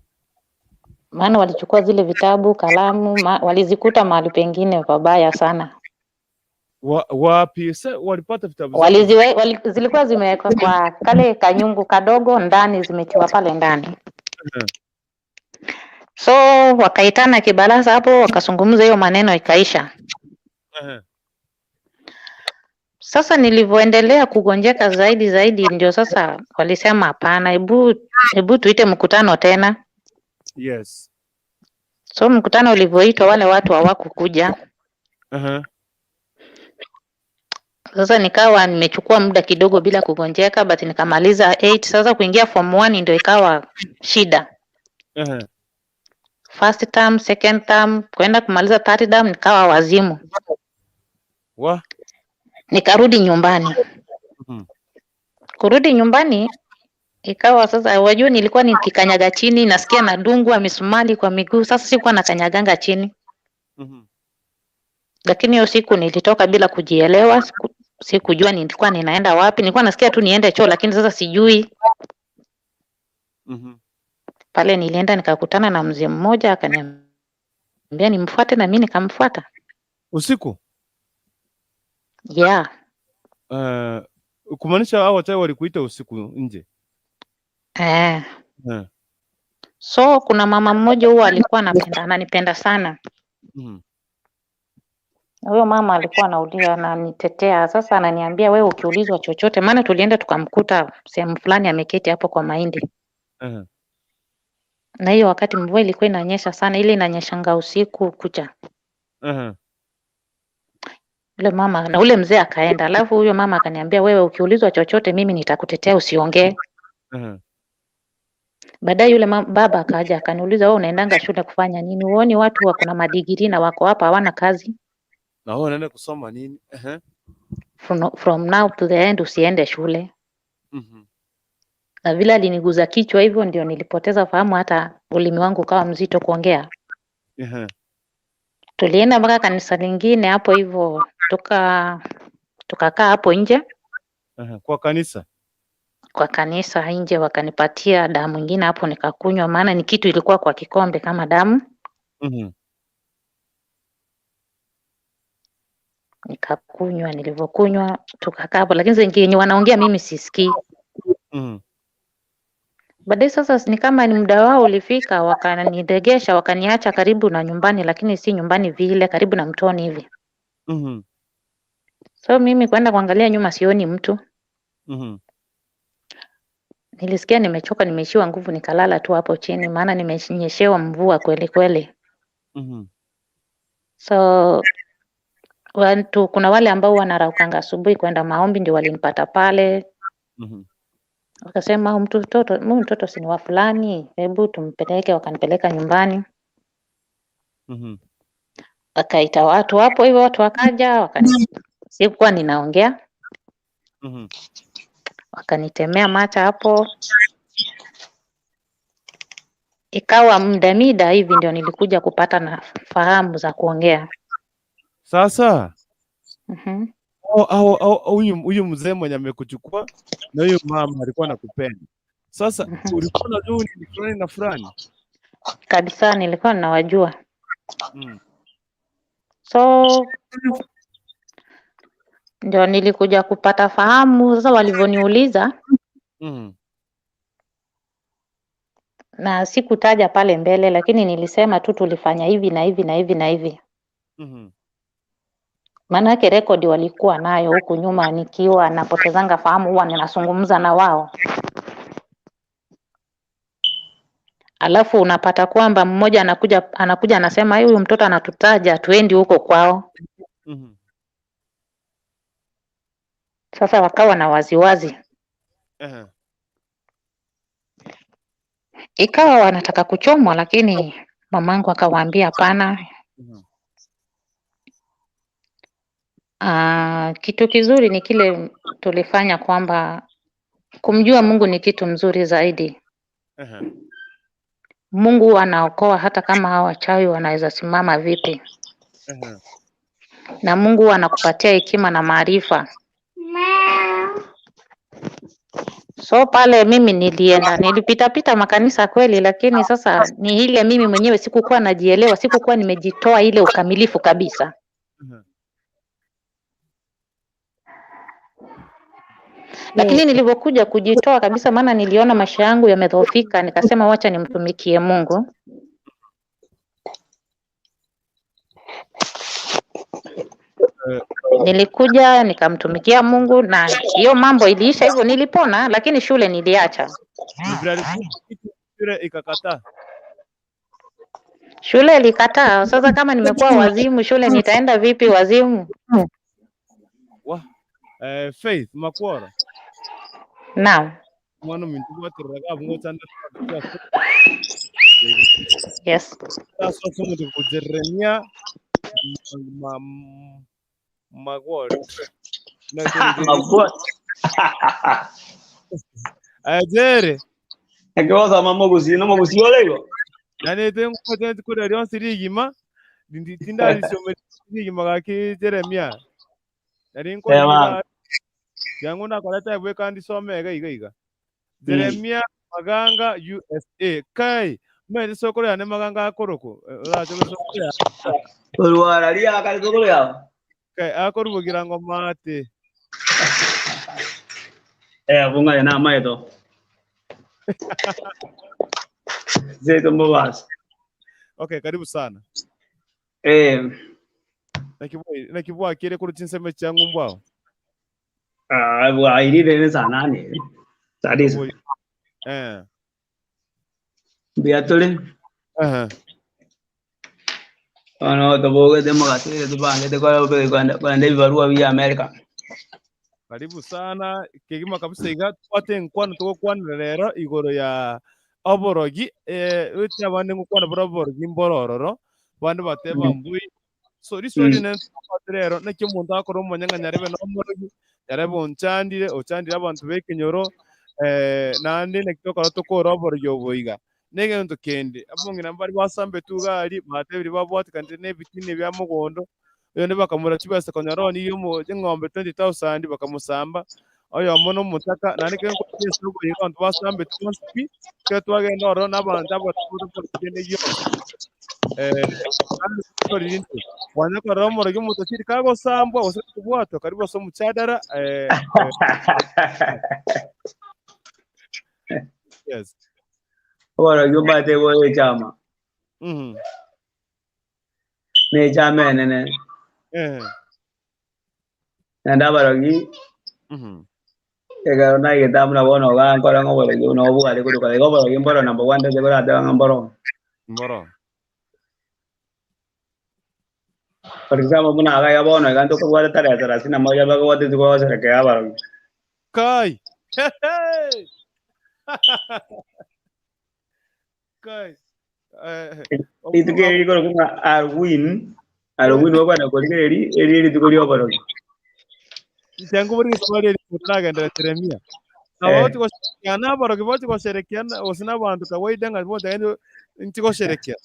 maana walichukua zile vitabu, kalamu, walizikuta mahali pengine pabaya sana. Wapi sa walipata vitabu zako? Zilikuwa zimewekwa kwa kale kanyungu kadogo ndani, zimetiwa pale ndani. So wakaitana kibaraza hapo, wakazungumza hiyo maneno ikaisha. Sasa nilivyoendelea kugonjeka zaidi zaidi, ndio sasa walisema hapana, hebu tuite mkutano tena. Yes. So mkutano ulivyoitwa, wale watu hawakukuja. Sasa nikawa nimechukua muda kidogo bila kugonjeka, but nikamaliza 8. Sasa kuingia form 1 ndio ikawa shida. First term, second term, kwenda kumaliza third term nikawa wazimu. Wa? Nikarudi nyumbani. Kurudi nyumbani ikawa sasa, wajua nilikuwa nikikanyaga chini nasikia nadungwa misumari kwa miguu. Sasa sikuwa nakanyaganga chini. Lakini hiyo siku nilitoka bila kujielewa, sikujua nilikuwa ninaenda wapi. Nilikuwa nasikia tu niende choo, lakini sasa sijui. Pale nilienda nikakutana na mzee mmoja akaniambia nimfuate na mimi nikamfuata. Usiku? Yeah. Kumaanisha hao wachawi walikuita usiku nje? So kuna mama mmoja huwa alikuwa ananipenda sana. Huyo mama alikuwa anaulia ananitetea. Sasa ananiambia wewe ukiulizwa chochote, maana tulienda tukamkuta sehemu fulani ameketi hapo kwa mahindi. Na hiyo wakati mvua ilikuwa inanyesha sana, ile inanyeshanga usiku kucha. Ule mama na ule mzee akaenda, alafu huyo mama akaniambia wewe ukiulizwa chochote mimi nitakutetea usiongee. Baadaye yule baba akaja akaniuliza wewe unaendanga shule kufanya nini? Huoni watu wako na madigiri na wako hapa hawana kazi? Na wewe unaenda kusoma nini? From now to the end usiende shule. Na vile aliniguza kichwa hivyo ndio nilipoteza fahamu, hata ulimi wangu ukawa mzito kuongea. Tulienda mpaka kanisa lingine hapo hivyo, tukakaa hapo nje. Kwa kanisa? Kwa kanisa nje, wakanipatia damu nyingine hapo nikakunywa, maana ni kitu ilikuwa kwa kikombe kama damu. Nikakunywa, nilivyokunywa tukakaa hapo, lakini zingine wanaongea mimi sisikii. Baadaye sasa ni kama ni muda wao ulifika, wakaniregesha, wakaniacha karibu na nyumbani, lakini si nyumbani vile, karibu na mtoni hivi. So mimi kwenda kuangalia nyuma sioni mtu. Nilisikia nimechoka, nimeishiwa nguvu, nikalala tu hapo chini, maana nimenyeshewa mvua kweli kweli. So watu, kuna wale ambao wanaraukanga asubuhi kwenda maombi, ndio walinipata pale. Wakasema huyu mtoto si ni wa fulani, hebu tumpeleke. Wakanipeleka nyumbani. Wakaita watu hapo hivyo, watu wakaja, sikuwa ninaongea. Wakanitemea mata hapo. Ikawa muda mida hivi ndio nilikuja kupata na fahamu za kuongea. Sasa huyu mzee mwenye amekuchukua na huyu mama alikuwa anakupenda. Sasa ulikuwa unajua ni fulani na fulani? Kabisa nilikuwa ninawajua. So ndio nilikuja kupata fahamu sasa walivyoniuliza. Na sikutaja pale mbele, lakini nilisema tu tulifanya hivi na hivi na hivi na hivi. Maana yake rekodi walikuwa nayo huku nyuma, nikiwa napotezanga fahamu huwa ninazungumza na wao. Alafu unapata kwamba mmoja anakuja anasema huyu mtoto anatutaja, tuendi huko kwao. Sasa wakawa na waziwazi, Ehe. ikawa wanataka kuchomwa, lakini mamangu akawaambia hapana. Kitu kizuri ni kile tulifanya kwamba kumjua Mungu ni kitu mzuri zaidi. Ehe. Mungu anaokoa hata kama hawa wachawi wanaweza simama vipi, Ehe. na Mungu anakupatia hekima na maarifa. So pale mimi nilienda, nilipitapita makanisa kweli, lakini sasa ni ile mimi mwenyewe sikukuwa najielewa, sikukuwa nimejitoa ile ukamilifu kabisa. Lakini nilivyokuja kujitoa kabisa, maana niliona maisha yangu yamedhoofika, nikasema wacha nimtumikie Mungu. Nilikuja nikamtumikia Mungu na hiyo mambo iliisha hivyo, nilipona, lakini shule niliacha. Vile alikuwa shule ikakataa. Shule ilikataa. Sasa kama nimekuwa wazimu, shule nitaenda vipi wazimu? Wa Faith Makwora. Naam. Mwana mintu bwatiriraga abwo chanda. Yes. Sasa somo kujeremia ma Magwot. Na Magwot. Ajere. Ekigothoma mogusi no mogusi ore igo. Yani tengote kure rionsi rigima tindarisome rigima gaki Jeremia. Nari Ema. nkorira yangu ndakorete ebweka ndisome iga iga iga. Jeremia Maganga USA kai mende sokoro yane Maganga akoroko orache sokoro ya Orwara ria kare sokoro yao. kai akorubugira ngoma ate Bunga ya na maeto. Zeto mbobas. Okay, karibu sana. Nakibwa kire kuri chinseme changu mbwao. Ah, bwa irire ne sana ne. Sadisa. Mbuya tore. Ono tobogete mogasire tubangete kora kwenda ebibarua bia America. Karibu sana kegima kabisa iga twate nkwano tugokwanera rero igoro ya oborogi wete abande ngokwana bora oborogi mborororo bande bateba mbui so riswali nene twabwate rero naki omonto akora omonyang'a nyarebe na omorogi nyarebe onchandire ochandire abanto ba ekenyoro naende naki tokora tokora oborogi obo iga na egento kende abong'ina mbari basambete iga aria batebire babwatikanire na ebitina bia mogondo oyonde bakamora chibesa konyora onirie omo eng'ombe 20,000 bakamusamba oyomo na omotaka naende ekero nkorwa ase oboyega abanto basambete bonsi pi ekero twagenda ororo na abanto abato kende gionsi naende toriri intwe kwanya korora omorogi omotachiri kagosambwa gose kobwatwa karibu ase omochadara yes. Oborogi omanyete bore echama. Na echama enene. Naende abarogi ekero naigete amo nabo bono iga nkore ng'a oborogi obo nabo bware korwa kare. Igo oborogi mboro number one ntagete korateba ng'a mboro. Mboro. For example buna iga iga bono iga ntokobwate tarehe thelathini na moja bakobwate rituko bagosherekea abarogi. Kai! Kai! Rituko eri rikorokwa ng'a Halloween, Halloween bakwenda korigereria, eri rituko ria oborogi. Inche nkobori riswali eri taragenderera Jeremia. Nabo tigosherekea na abarogi bochi gosherekea gose na abanto kawaida ng'a bocha inchi gosherekea.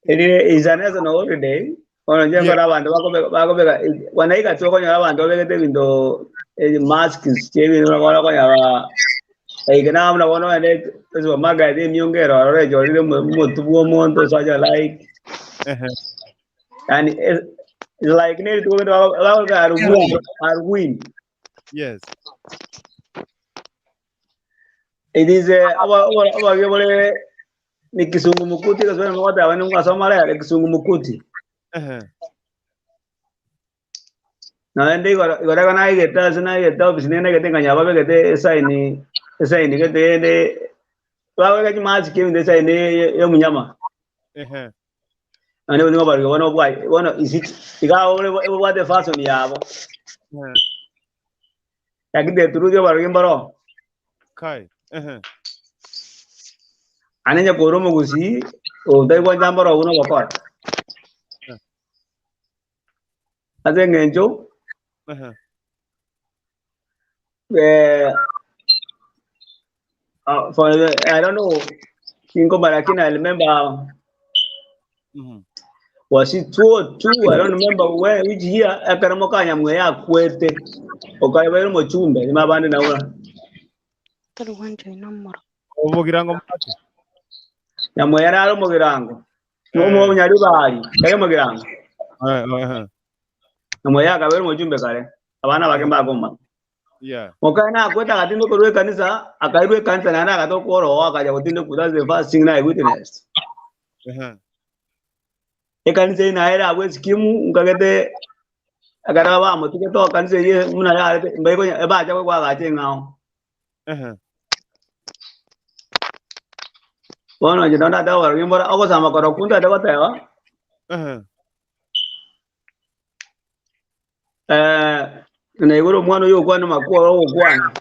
Eri is a national holiday. Bono inche nkora abanto bakobeka bakobeka bono iga tokonyora abanto babegete ebinto masks chia ebinto bono okonyora like na buna bono ogende esupermarket emiongo ere ororo echorire omotu bwa omonto such a like. Yaani it's like ne rituko kende bagokora Halloween, Halloween. It is oborogi bore ni kisungumukuti gose mogoteba nigo mwasoma rero ekisungumukuti. Naende igoro igoro igo naigete ase naigete ofisi nere naigete nkanyora babegete esign esign gete ende babeka chimask ebinto esign ya omunyama. Naende nigo oborigi bono obwaye bono is it iga ore ebwate efashion yabo. Lakini the truth oborogi mboro. Kai. Ehe. Ane onye kore omogusii, otari gwancha mboro obwo nobokora. Ase eng'encho, Ehe. eh, for the, I don't know, Kingoma, lakini I remember was it 202, I don't remember where, which year, ekero mokanyamwe yakwete, okabeire omochumbe, nima abande nabo. Tari gwancha oino omoro. Omogirango mate. Nyamweya nare omogirango. Omonyaribari, kare omogirango. Eh, eh, eh. Nyamweya akabeire omochumbe kare, abana bake mbakomanya. Yeah. Mokaye nakwete agatindekwa korwa ekanisa, akairwa ekanisa naende agatoka oroho akaja gotindekwa, that's the first thing I witnessed. Ehe. Ekanisa eyio naye ere abwo esikimu, nkagete ekero bamotigete oo ekanisa eyio buna yarete mbaikonya ebacha koagacha eng'ao. Ehe. Bono inche nabo ndatebe oborori mbora, ogosama korokwo ntagete goteba, Ehe. eh, naigure omwana oyio okwana amakwa oro ogokwana.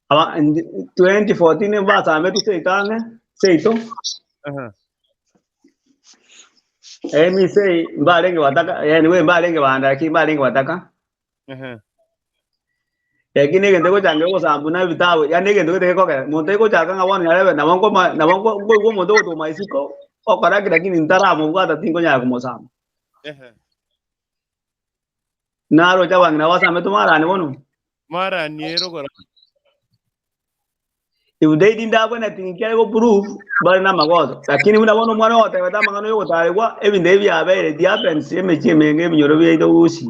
Aba 2014 mbasamete seito ang'e seito Ehe. emise mbarenge bataka yani we mbarenge banda lakini mbarenge bataka Ehe. Lakini egento egochanga ogosambu na ebitabu yaani egento gete gekogera monto egochaka ng'a bono nyarebe nabo nkoma nabo nko nkoigwa omonto ogotoma isiko okora ki lakini ntaramobwata tinkonyara komosamba. Ehe. Naroche abang'ina basamete marani bono. Marani ero gora. If they didn't have anything kiare go prove bare na amagoso. Lakini buna bono omwana ogotebete amang'ana oyogotaregwa ebinto ebi biabeire it happens emechie emenge ebinyoro biaito gusii.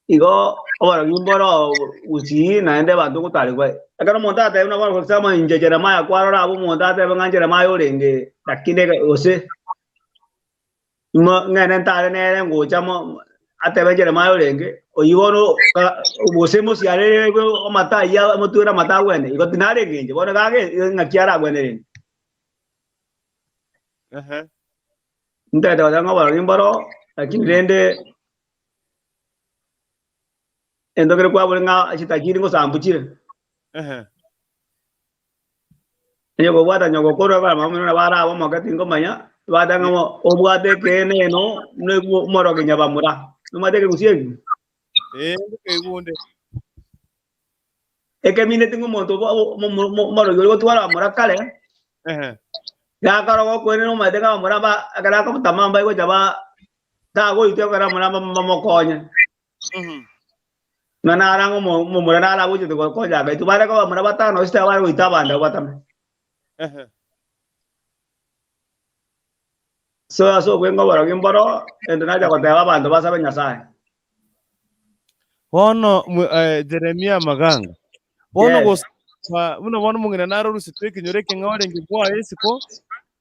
Igo oborogi mboro gusii naende abanto ngotaregwa. Ekero omonto atebe buna bono for example inche Jeremiah kwarora abwo omonto atebe ng'a Jeremiah orenge lakini eke gose ng'ende ntare nere ngocha mo atebe Jeremiah orenge oyio bono gose mosiarere amata ayio amotwere amata agwene igo tinarenge inche bono gage ng'aki aragwene rende. Ehe. Ntagete goteba ng'a oborogi mboro lakini rende entokere kwabore ng'a chitakiri ngosambu chire. Ehe. Onye kobwata nyogokoro abana bamino nabo arabe omoke tinkomanya, bateba ng'a obwate ekeene eno buna omorogi nyabamura. Nomanyete ekegusii ekio? Eh, nkegunde. Ekemineti ng'a omonto omorogi oria gotwara abamura kare, Ehe. gakoroga okwenerwa omanyete ng'a abamura ba ekero akobotama mbaye gocha ba tagoitwa ekero abamura bamokonye. Ng'a nara ng'a omomura nare agochete gokonya agaitwa, bare koba abamura batano gose taba bare goita abande abwo batame. Ehe. So ase obwenge oborogi mboro, ende nacha goteba abanto basabe Nyasae. Bono Jeremia Maganga, bono Yes. gose buna bono omong'ina nare orusete ekenyoro ekeng'ao orenge bwaye isiko,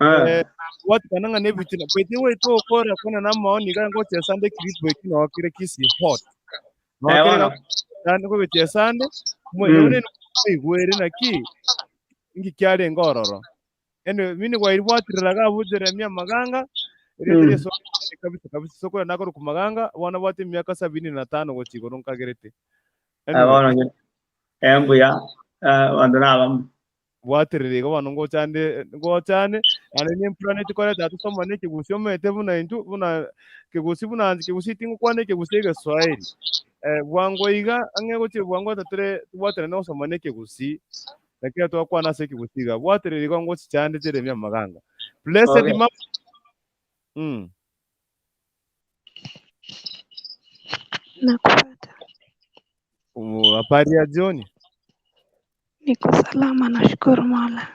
Eh. gwatikana ng'a nebitina. Baitu goika okore kwana na amaoni iga ngochia ande ekiripo eki noo kere Kisii hot. Noo Eh, kere bono. ande ngogochia ande, Mm. oigwere naki, inki kiarenge ororo. Anyway, mini gwairibwatirera iga abwo Jeremia Maganga, erieta Mm. ria esoko kabisa kabisa, sokoro yane akorokwa Maganga, bono abwate emiaka sabini na tano gochia igoro nkagerete. Eh, Anyway, bono inche, eh, mbuya, eh, abanto nabamo. bwaterera igo bono ngochande ngochane, naende nimplaneti koreta tosomane ekegusii omanyete buna intwe buna kegusii buna inche kegusii tingokwana ekegusii egeswahili. Bwango iga ang'e gochia bwango totore tobwaterane gosomana ekegusii, lakini twakwana ase ekegusii iga. Bwaterera igo ngochichande Jeremia Maganga. Blessed Okay. mama. Nakupata. Habari ya jioni. Niko salama, nashukuru Mola.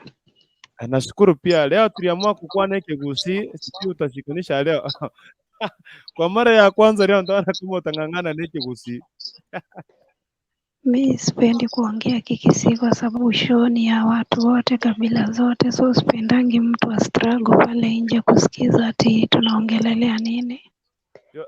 Nashukuru pia. Leo tuliamua kukua ekegusii, sijui utashikanisha leo. Kwa mara ya kwanza leo nitaona kama utang'ang'ana na ekegusii. Mi sipendi kuongea Kikisii kwa sababu show ni ya watu wote, kabila zote, so sipendangi mtu wa struggle pale nje kusikiza ati tunaongelelea nini. Yo,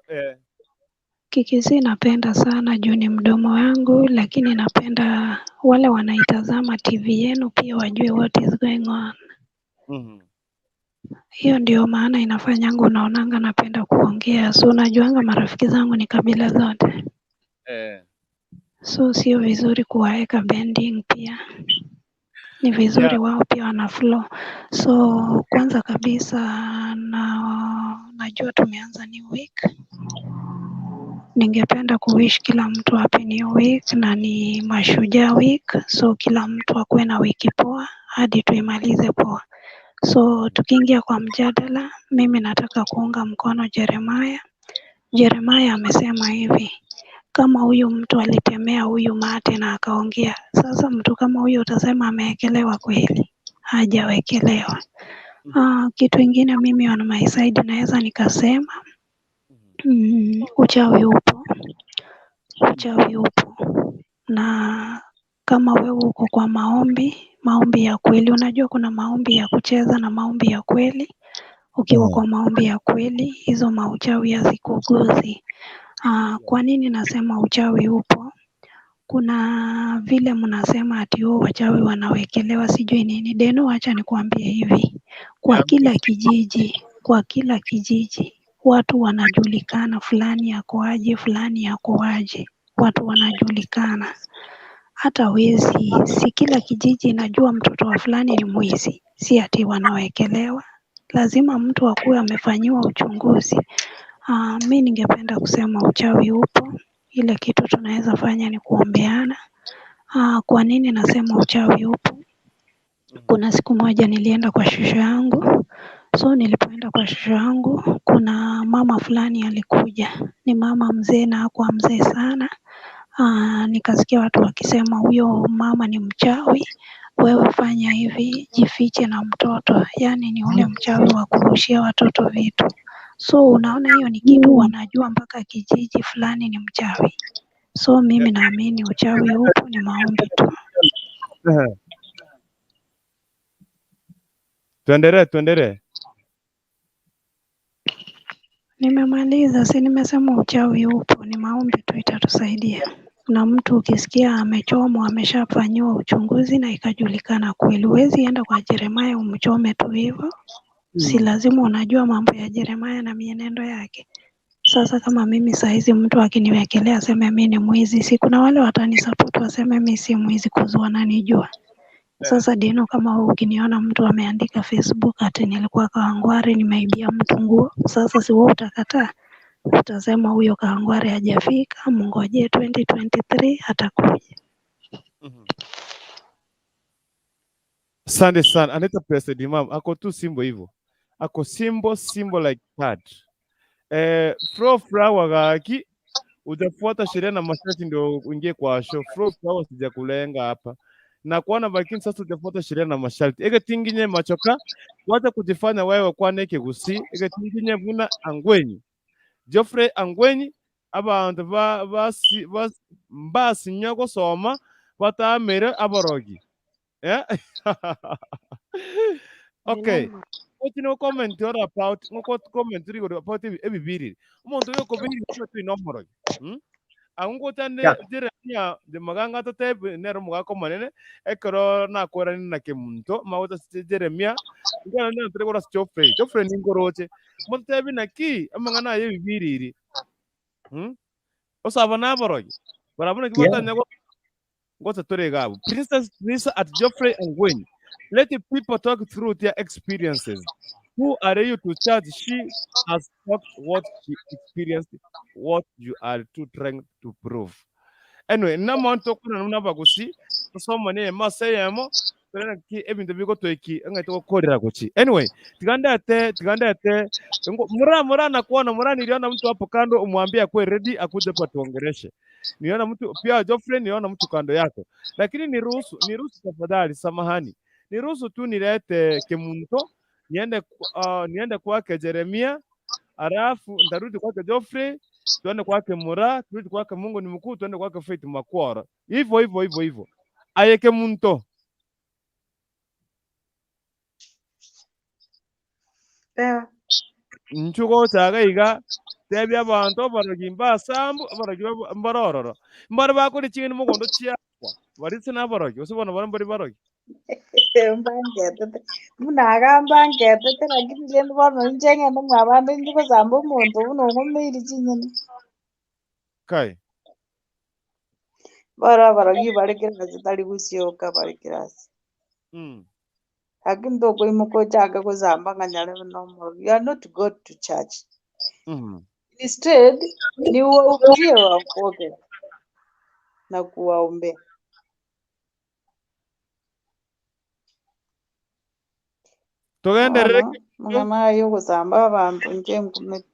Kikisii napenda sana juu ni mdomo wangu, lakini napenda wale wanaitazama TV yenu pia wajue what is going on. Hiyo ndio maana inafanyanga unaonanga napenda kuongea. So unajuanga marafiki zangu ni kabila zote. Eh. So sio vizuri kuwaeka bending pia. Ni vizuri Yeah. wao pia wana flow. So kwanza kabisa na najua tumeanza new week. Ningependa kuwish kila mtu happy new week na ni mashujaa week. So kila mtu akuwe na wiki poa hadi tuimalize poa. So tukiingia kwa mjadala, mimi nataka kuunga mkono Jeremiah. Jeremiah amesema hivi, kama huyu mtu alitemea huyu mate na akaongea, sasa mtu kama huyu utasema ameekelewa kweli? Hajawekelewa. Kitu ingine mimi on my side naweza nikasema uchawi upo, uchawi upo, na kama wewe uko kwa maombi, maombi ya kweli, unajua kuna maombi ya kucheza na maombi ya kweli. Ukiwa kwa maombi ya kweli, hizo mauchawi hazikuguzi. Kwa nini nasema uchawi upo? Kuna vile mnasema ati oh, wachawi wanawekelewa sijui nini. Deno, acha nikuambie hivi, kwa kila kijiji, kwa kila kijiji watu wanajulikana, fulani ako aje, fulani ako aje, watu wanajulikana. Hata wezi, si kila kijiji inajua mtoto wa fulani ni mwizi, si ati wanawekelewa. Lazima mtu akuwe amefanyiwa uchunguzi. Mi ningependa kusema uchawi upo, ile kitu tunaweza fanya ni kuombeana. Kwa nini nasema uchawi upo? Kuna siku moja nilienda kwa shosho yangu. So nilipoenda kwa shosho yangu, kuna mama fulani alikuja. Ni mama mzee na hakuwa mzee sana. Nikasikia watu wakisema huyo mama ni mchawi, wewe fanya hivi, jifiche na mtoto. Yaani ni ule mchawi wa kurushia watoto vitu. So unaona hiyo ni kitu wanajua mpaka kijiji fulani ni mchawi. So mimi naamini uchawi upo, ni maombi tu. Ehe. Tuendelee, tuendelee. Nimemaliza, si nimesema uchawi upo, ni maombi tu itatusaidia. Na mtu ukisikia amechomwa, ameshafanyiwa uchunguzi na ikajulikana kweli, huwezi enda kwa Jeremiah umchome tu hivyo. Si lazima unajua mambo ya Jeremiah na mienendo yake. Sasa kama mimi saizi mtu akiniwekelea aseme mi ni mwizi, si kuna wale watanisupport waseme mi si mwizi kuzu wananijua. Sasa Dino, kama wewe ukiniona mtu ameandika Facebook ati nilikuwa Kawangware nimeibia mtu nguo, sasa si wewe utakataa? Utasema huyo Kawangware hajafika, mngojee 2023 atakuja. Asante sana. Anaitwa President Imam. Ako tu simbo hivyo. Ako simbo simbo like that. Eh, Fro Flower gaki utafuata sheria na masharti ndio uingie kwa show. Fro Flower sijakulenga hapa. Na kuona lakini sasa utafuata sheria na masharti. Ege tinginye machoka wacha kujifanya wewe kwa neke gusi. Ege tinginye buna angwenyi. Geoffrey Angwenyi abantu ba basi bas mbasinya gosoma batamere aborogi. Yeah. Okay. Oti no comment ora about ngoko comment ri about ebibiri. Omonto yo kobiri tu no morogi. Angotane Yeah. Jeremia de maganga tote nero mugako manene ekero nakwerani na kemunto magota Jeremia ngana na tere gora Geoffrey. Geoffrey ningoroche. Montebi naki amangana ye bibiriri. Osaba naborogi. Barabona Yeah. kibatanya go Ngoja tore gabo. Princess Lisa at Geoffrey and Gwen. Let the people talk through their experiences. Who are you to judge? She has talked what she experienced, what you are to trying to prove. Anyway, namonto kuna nuna bagusi. Kusoma ne maseyemo. Torena ki ebintu bigotweki ng'aite gokorera gochi. Anyway, tigandete tigandete mura mura na kuona mura niliona mtu hapo kando umwambie akuwe ready akuje hapa tuongeleshe. Niliona mtu pia Geoffrey, niliona mtu kando yako, lakini niruhusu niruhusu tafadhali, samahani, niruhusu tu nilete kemunto niende niende kwake Jeremia, alafu ntarudi kwake Geoffrey, tuende kwake Mura, turudi kwake Mungu ni mkuu, tuende kwake Faith Makwara, hivyo hivyo hivyo hivyo. Aye kemunto Sawa. nchugo chaga iga Tebia abanto abarogi mbasambu, abarogi babo mbare ororo. Mbare bakoria ching'eni mogondo chiakwa, baria ase naborogi, gose bono baria mbari barogi. Mbangetete, buna iga mbangetete lakini rende bono inche ng'ende mwabande inche gosamba omonto buna ong'omeiri chinyeni. Kai. Bono abarogi bare kera ase tari gosioka bare kera ase. Lakini tokoimoka ochake gosamba ng'a nyarebe na omorogi, you are not go to church. Instead, ni uwahubirie waokoke na kuwaombea. Togenderere Bono, amang'ana aya ogosamba abanto inche nkumete.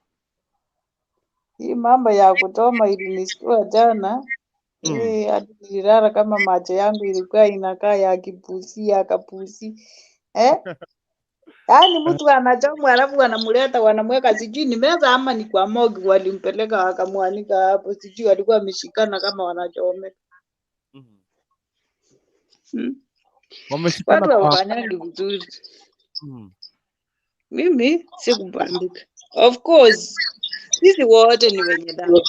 Hii mambo ya kuchoma ilinishtua jana. Eh, hadi nililala kama macho yangu ilikuwa inakaa ya kipusi ya kapusi eh? Yaani mtu anachomwa alafu wanamleta wanamweka sijui ni meza ama ni kwa morgue walimpeleka wakamwanika hapo, sijui walikuwa wameshikana kama wanachomeka. Wameshikana Watu kwa hawafanyangi vizuri. Mimi sikubambika. Of course sisi wote ni wenye dhambi.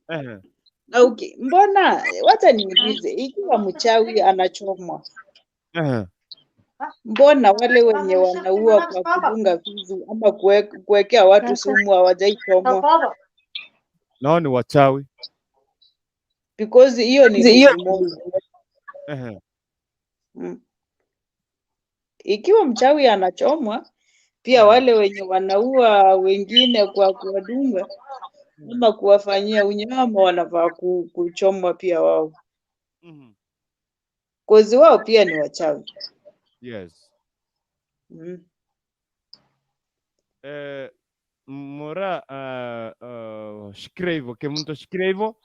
Ehe. Na uki, mbona wacha niulize, ikiwa mchawi anachomwa, Ehe. mbona wale wenye wanaua kwa kudunga visu ama kuwekea watu sumu hawajaichomwa? Nao ni wachawi. Because hiyo ni kitu moja. Ehe. Ikiwa mchawi anachomwa, pia wale wenye wanaua wengine kwa kuwadunga ama kuwafanyia unyama wanafaa kuchomwa pia wao, kozi wao pia ni wachawi. Yes. Mora shikilia hivyo kemuntu shikilia hivyo.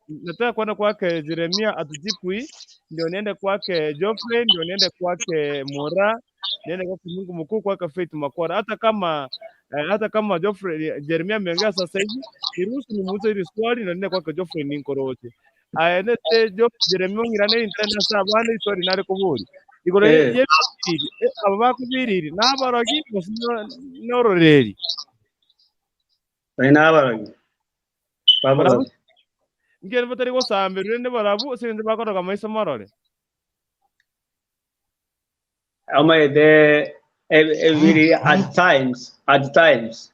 Nataka kwenda kwake Jeremia atujibu hii, ndio niende kwake Geoffrey, ndio niende kwake Mora, niende kwake Mungu mkuu, kwake Faith Makwara. Hata kama hata kama Geoffrey Jeremia ameongea sasa hivi, niruhusu nimuulize hili swali ndio niende kwake Geoffrey ninkoroche. Aendete Jeremia ong'irane intende ase abana iswali nare kobori. Igoro yebiriri, aba bakobiriri nabarogi gose nororeri. Bari nabarogi. Barabu Babarogi. nkere batari gosamberwa rende barabu ase eng'encho bakoroka maiso marore. Omanyete ebiri at times, at times.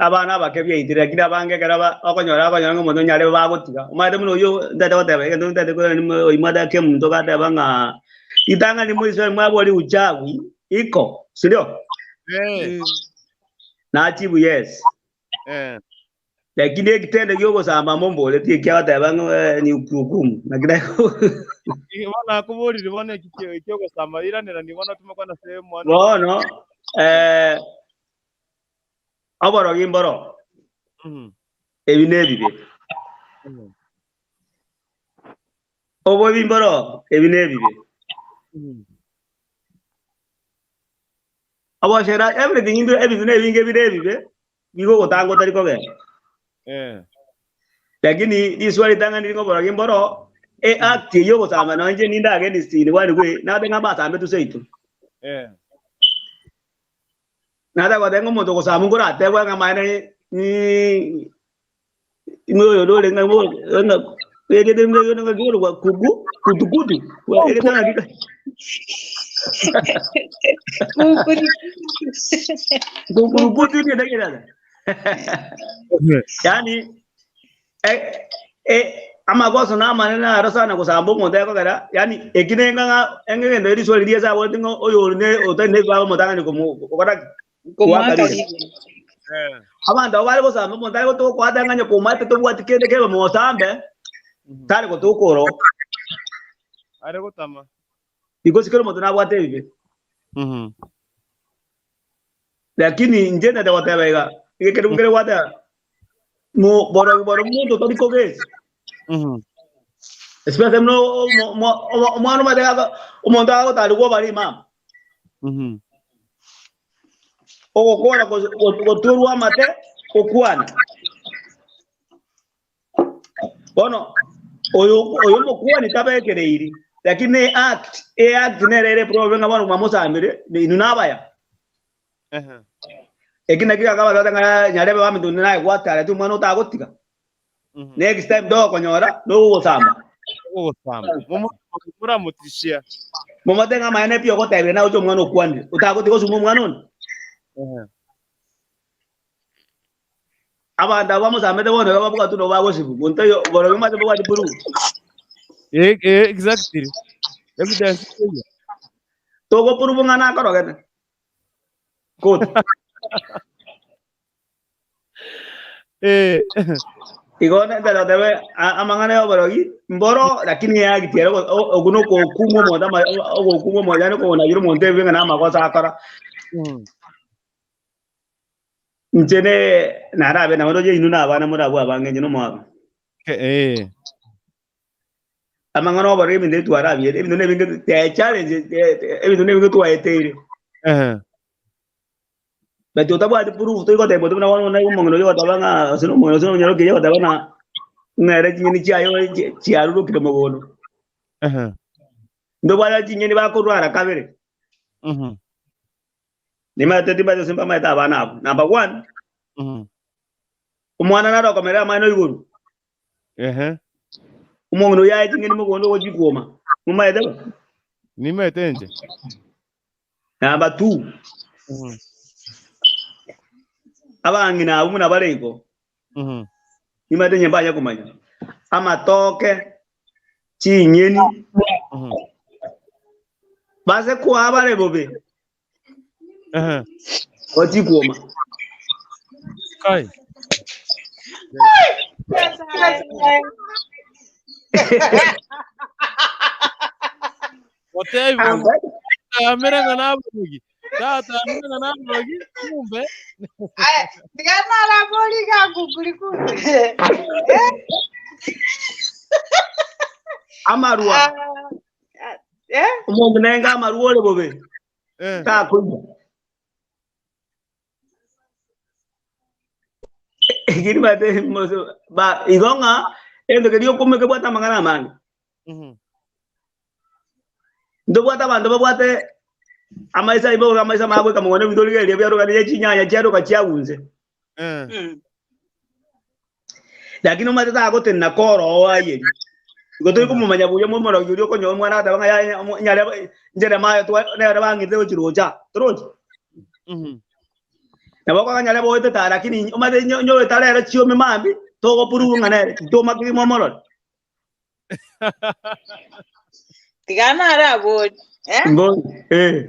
Abana abake biaitire lakini abange ekero okonyora okonyora ng'a omonto onyare bagotiga. Omanyete buna oyio ntagete goteba egento ntagete korora oyio mwataka omonto gateba ng'a ritang'ani moisrael mwabori uchawi iko, sindio? Nachibu yes. Lakini ekitendo gia ogosamba momboreti ekiagoteba ng'a ni hukumu. Naki Bono nakoborire bono eki kiogosamba iranera nigo natuma kwana ase omwana. Bono oborogi mboro ebi nebibe. Obobi mboro ebi nebibe. Obochera everything mbire ebinto nebinge bire ebibe bigogotanga otari kogenda. Lakini riswa ritang'ani ring'o oborogi mboro e act eyio ogosamba nonye inche ninde against inde kwani kwe nate ng'a mbasambe seito. Nate goteba ng'a omonto ogosamba nkoratebwe ng'a amaene ng'a oyo nore ng'a ng'a erieta ng'a ng'a kuku kutukutu erieta ng'aki kukurukutu erieta ng'irana yaani amagoso namanene aro sana gosamba omonto ekogera yaani eki neng'a eng'egento eriswali riria ase aboreti ng'a oyo ore ne otari na ebibago omotang'ani komo gokora ki? Koaka ribaga. Abanto abwo bare gosamba omonto are gotokwata ng'a onye komaete tobwati kende kebe mosambe, tari gotoka oro. Are gotama. Because kera omonto nabwate ebibe. Lakini inche ntete goteba iga, ekerogo kere gwateba, mo borogi boro omonto otari kogesa. Especially buna omwana omanyete gaka omonto agotarigwa obare imama. Ogokora goturwa amate okwana. Bono oyo oyo omokuani tabekereiri, lakini ne act, e act nere ere prove ng'a bono mwamosambire, inwe nabaya. Eki nakio gakabatata ng'a nyarebe baminto onde naye gwatarete omwana otagotiga. Next time togokonyora nogogosamba. Ogosamba. Moramotishia. Momote ng'a amaene pi ogotebire naye oche omwana okwanire. Otagotiga osume omwana onde. Abanto abwo bamosambete bono iga babwatwe nabo bagosibwa. Monto oyo barobwo mbache mbabwati proof. Eh, eh, exactly. Evidence eyo. Togoprove ng'a nakorogete. Good. Eh. Igo ndatebe amang'ana y'oborogi mboro lakini eyagiti ere oku nokokumwa omonto ama ogokumwa omonto yaani okonagira omonto ebibe ng'a namagoso akora. Inche ne narabe nabo ndoche inwe na abana more abwo abange inche nomoabe. Eh. Amang'ana obororo ebinto ebi twarabiete, ebinto nebinge te challenge ebinto nebinge twaeteire. Ehe. But otabwati proof tori goteba ote buna bono naye omong'ina oyio ogoteba ng'a ase nomong'ina ase nonyaroke oyio ogoteba ng'a ng'a ere chinyeni chiaye chi- chiarurokire mogondo. Ehe. Ndobwate chinyeni bakorwara kabere. Mhm. Nimanyete timanyete gose mbamaete abana abwo. Number one, Mhm. omwana nare okomerera amang'ana igoro. Ehe. Omong'ina oyio aye ching'eni mogondo ogochikwoma. Momaete bo? Nimaete inche. Number two, Mhm. abang'ina abwo buna bare igo, Mhm. nimanyete inye mbanye komanya. Amatoke, ching'eni, Mhm. base koa bare bobe, Ehe. gochikwoma. Kai. Otebi amere ng'a naborogi. Tata amere ng'a naborogi kumbe. Tiga narabori gakukuri kuri. Amarwa. Eh? Omonto nenge amarwa ore bobe. Takoigwa. Ekeri bate ba igo ng'a egento keria okomeka kebwate amang'ana amange. Ntobwate abanto babwate amaiso aye bobe amaiso amaye goika mogondo ebinto origereria biaroka ne chinyanya chiaroka chiagunse. Lakini omanyete tagotenena koroo ayerie. Igo tori komomanya buya momorogi oria okonyora omwana agateba ng'a yaya nyare Jeremiah twa nere bang'ite gochia rocha torochi. Nabo okoganya nyare boete ta lakini omanyete nyoete rero chiome mambia togoprove ng'a nere titoma kegima omorore. Tiga narabori. Eh? Mbori eh.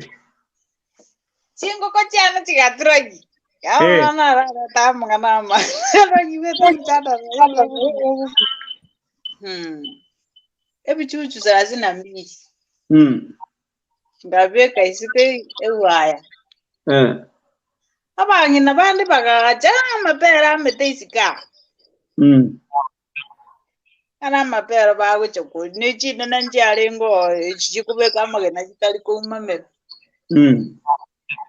Chingoko chiane chigaturagi. Eh. Yabo narareta amang'ana ama. Nanyigwete mchana. Hmm. Ebichuchu thelathini na mbili. Ngabeka isiko ewaya. Eh. Abang'ina bande bagacha amapera amete isiko aa. Are amapera bagocha koria, ne chinene nchiarenge oo echi chikobeka amagena chitari koumamera.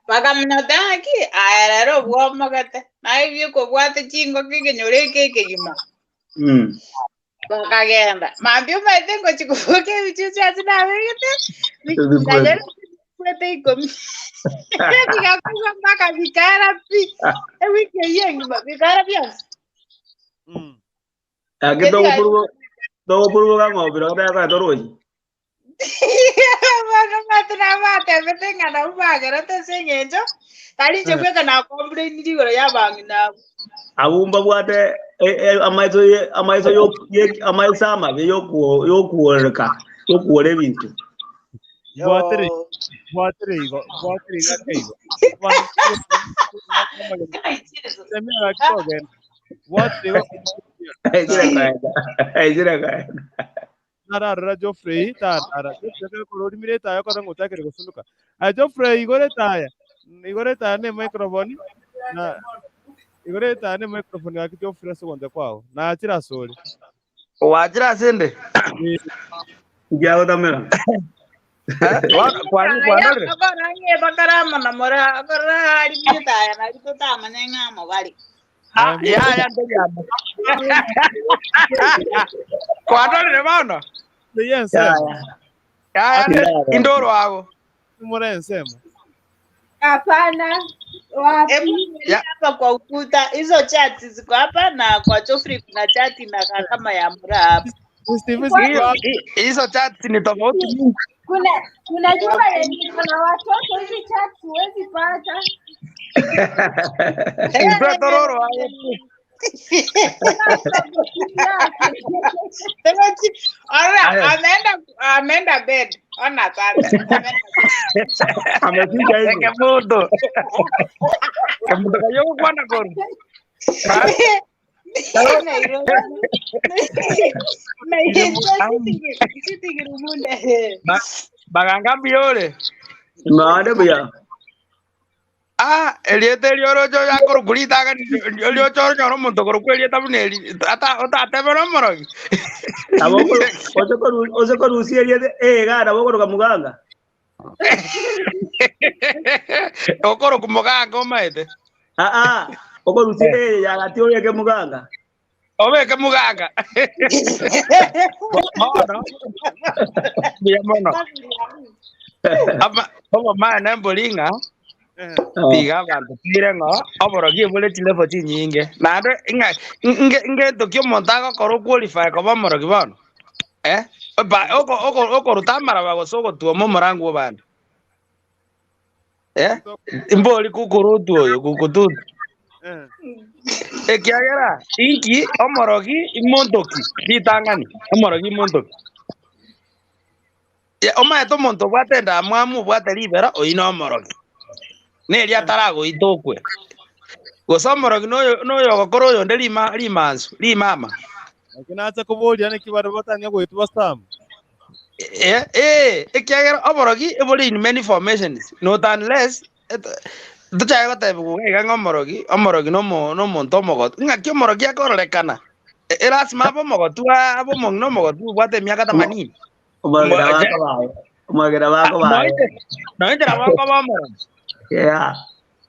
Bakamanya goteba ng'aki, aye rero obwomogete, naye bikobwate chingoko ekenyoro eke ekegima. Bakagenda, mambia omanyete ngochia koboka ebichuchu ase nabegete, Ebikwete. bikwete ikomi. Bigakogwa mpaka bikaera pi, ewiki eyio engima, bikaera bionsi. Gaki togopuruboka ng'ombe nabo tayakora torochi. Bono omanyete nabatebete ng'a nabwo bagerete ase eng'encho, tari inche bweka nakomplainire igoro y'abang'ina abwo. Abwo mbabwate amaiso ye amaiso yo ye amaiso amabe yokuo yokuoreka yokuora ebinto. Bwatere bwatere igo bwatere igo ake igo. Semia gaki togenda. Bwatere igo Aizire kaenda. Aizire kaenda. Nararora Geoffrey tarara. Geoffrey ekero korwa orimire etaya okore ng'a otakire gosunduka. Aye Geoffrey igora etaya. Igora etaya ne microphone na igora etaya ne microphone gaki Geoffrey ase ogoncha kwao. Nachire asore. Gwachire ase inde? Nkiagotamera. Bono kwani kwandorire? Okora ng'e bakara amo na mora okora ari etaya nari totamanya ng'a amo bare. Ah, yaya ntori amo. Kwandorire bono? Yensemo. Yaya indoro ago. More ensemo. Hapana, Hebu wapi? angalia hapa kwa ukuta, hizo chati ziko hapa na kwa Geoffrey kuna chati inakaa kama ya Mura hapa. Hiyo- hi- Hizo chats ni tofauti mingi. Kuna kuna nyumba yenye iko na watoto, hizi chat huwezi pata. Mpe tororo aye. Ona, Aye. ameenda ameenda bed. Ona sasa. Amefika hivyo. Kemundo. Kemundo kayo kwana koru. Baganga mbiore. Maande buya. Ah, erieta erio oroche oyakorokwa ritang'ani rioche onyore omonto okorokwa erieta buna eri ata otatebera omorogi. Nabo ose korusia erieta ega nabo okoroka muganga. Okorokwa muganga omaete. Ah ah, okorusia eye yagati obeke muganga. Obeke muganga. Bono mbuya mono. Ama obomana embori ng'a tiga abanto tire ng'o oborogi ebore chilevel chinyinge naende ng'a nge ngento ki omonto agokora oqualify koba omorogi bono eh ba oko oko okoruta amaraba gose ogotuoma omorangu obande eh mbori kukurutu oyo kukututu ekiagera inki omorogi imonto ki ritang'ani omorogi imonto ki Ye- omanyete omonto obwate endamwamu obwate ribero oyio na omorogi neri ataragoita okwe gose omorogi noyo noyo ogokora oyonde rima rimansu rimama Lakini nacha koboria naki bare batanya goitwa Sam. Eh, eh, ekiagera oborogi ebore in many formations not unless tochake gotebigwa iga iga ng'a omorogi omorogi nomo nomonto omogotu ng'aki omorogi akororekana E- erasima abe omogotu aa abe omong'ina omogotu obwate emiaka themanini Omwagera bakobaye. Omwagera bakobaye. noinche nabo nkoba omorogi Yeah.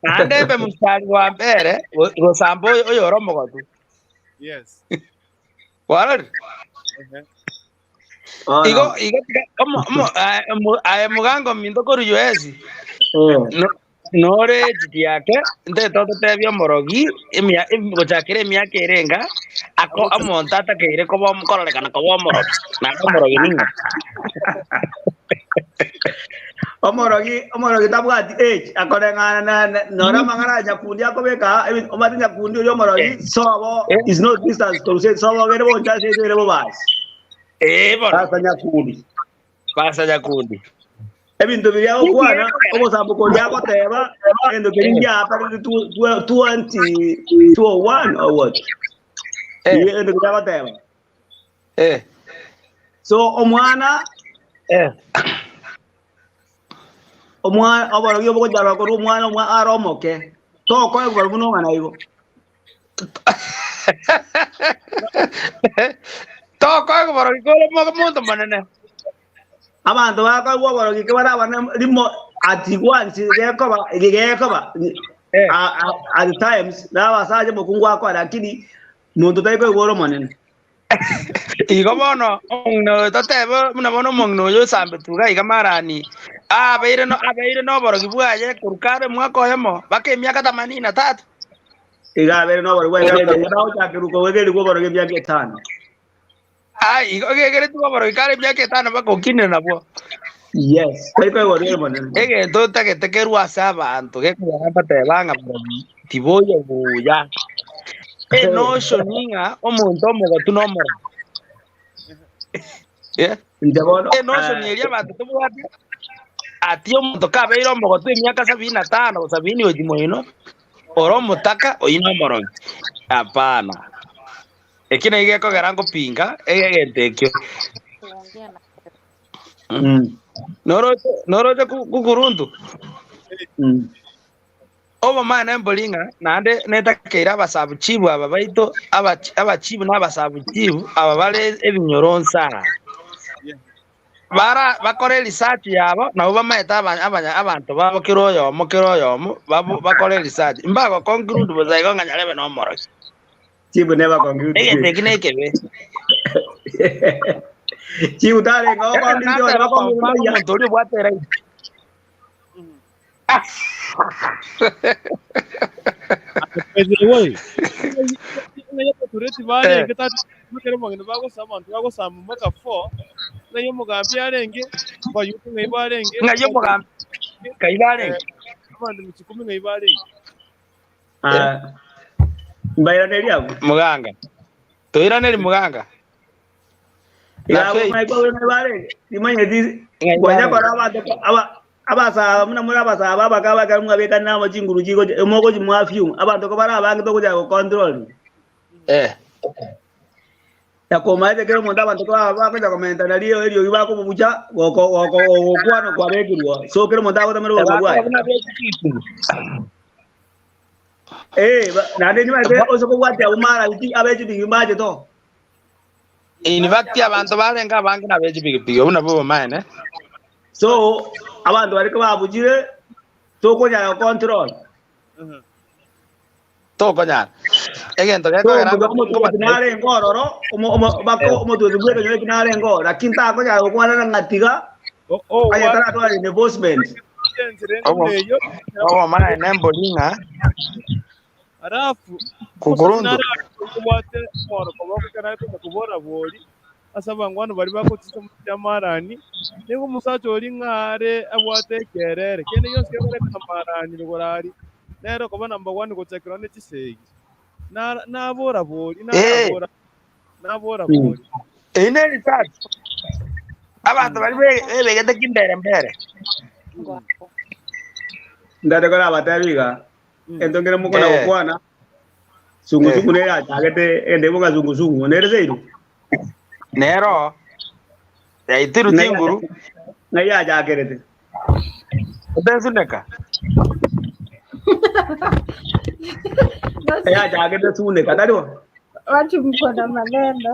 naende mbe mstari wa mbere go- gosamba oyo oyore omogotu Yes. kwarorire Ehe. Igo igo tiga omo omo aye mo- aye mogango ominto korwa US no- nore ejiti yake ntete ototebie omorogi emia em- gochakera emiaka ere enga ako omonto atakeire koba omo- kororekana koba omorogi naende omorogi ning'o? Omorogi omorogi tabwati age akoreng'ana na na- nora amang'ana ya nyakundi akobeka aa, ebi- omanyete nyakundi oria omorogi sobo is no distance korwa sobo bere boncha ase ere bobasi. Eh, bono. Pasa nyakundi. Pasa nyakundi. Ebinto biria agokwana, omosamboka oria agoteba, egento keria ngiakarire 20 201 or what? Igo egento keria agoteba. Eh. So omwana eh. Omwana oborogi obogochaka korwa omwana omwa are omoke. Tokoegwa buna ong'ana igo. Tokoegwa borogi kore omonto monene. Abanto bakoegwa oborogi kebare abane rimo at once gekoba gekoba at times na abasacha omokungu akoa lakini monto tari koigwa ore omonene. Igo bono omong'ina oyo totebe buna bono omong'ina oyo osambetwe iga iga marani abeire no abeire noborogi bwaye korwa kare omwaka oyomo mpaka emiaka themanini na tatu. Iga abeire noborogi bwaye emiaka etano agochakerwa koegerigwa oborogi emiaka etano. Ai, igo egeretigwe oborogi kare emiaka etano mpaka okinire nabwo. Yes, tari koigwa ore omonene. Egento otagete kerwe ase abanto gekogera mbateba ng'a borogi tiboiyo buya. Enotion ng'a omonto omogotu nomorogi. Yeah. Inche bono Enotion eria abanto tobwate ati omonto kabeire omogotu emiaka sabini na tano sabini gochia moino ore omotaka oyio nomorogi. Hapana. Eki naki gekogera nkopinga egento ekio. Noroche noroche kukuruntu. Obomana embori ng'a naende netakeire abasabuchibu aba baito abachibu na abasabuchibu aba bare ebinyoro nsaa. Bara bakore research yabo nabo bamaete abanto babo kera oyomo kera oyomo bakore research. Mbago conclude bosa igo ng'a nyarebe nomorogi. Chibu never conclude. Egento eki nekebe. Chibu tarenge okonclude Omonto oria obwate right. By the way, ng'ai abatureti barenge tata ekero omogeni bagosaba abanto bagosamba mpaka 4 ng'ai omogambi arenge abayuti ng'ai barenge Ng'ai omogambi ng'ai barenge abanto michikumi ng'ai barenge Ah, mbairaneria abwo. Muganga. Toiraneri muganga. Iga Na abwo Faith. ng'ai kwaure ng'ai barenge. Timanyeti Ng'ai kwanya barenge. kora abanto aba abasaaba buna more abasaaba abake abake mwabekanire amo chinguru chigocha mogochi mwafume abanto ko bare abange togochaka gocontrol. Eh. Na komaete kera omonto abanto ko bagocha komentana rio eriogi bakobucha goko goko gokwana kwabekirwe so kera omonto agotamera obogima Ebakora bwaye. buna bechikisire. Eh, ba- naende nimaete ose kobwatia abwo mara biti abechipigi mbache to. In fact abanto barenge abange na bechipigipigi obwo nabwo obomaene. So abanto baria babuchire tokonyara control. Tokonyara. Egento So gekogera omonto omotueti narenge ororo omo- omo- bako omotueti bw'ekenyoro eki narenge ororo lakini takonyara gokwana ng'a tiga aye taratwara reinforcement. Obomaene mbori ng'a Alafu kukurundu obwate omworoko boko nare konya kobora bori ase abangwana baria bagochisa omochie amarani nigo omosacha oria ng'a are abwate ekerere kende gionsi kegorekana marani rogoro aria nere okoba number one gochakera ne chisegi Na- nabora bori Eh. nabora nabora bori Eyio ne research. Abanto baria be- bebegete kimbere mbere. Ndate korabatebi iga ento nkere mokona Eh. gokwana sungusungu nere yachagete ende boka sungusungu nere seiro Nero yaitiru chinguru ng'ai yachakerete otesuneka. yachagete suneka tari bo Watu mko na maneno.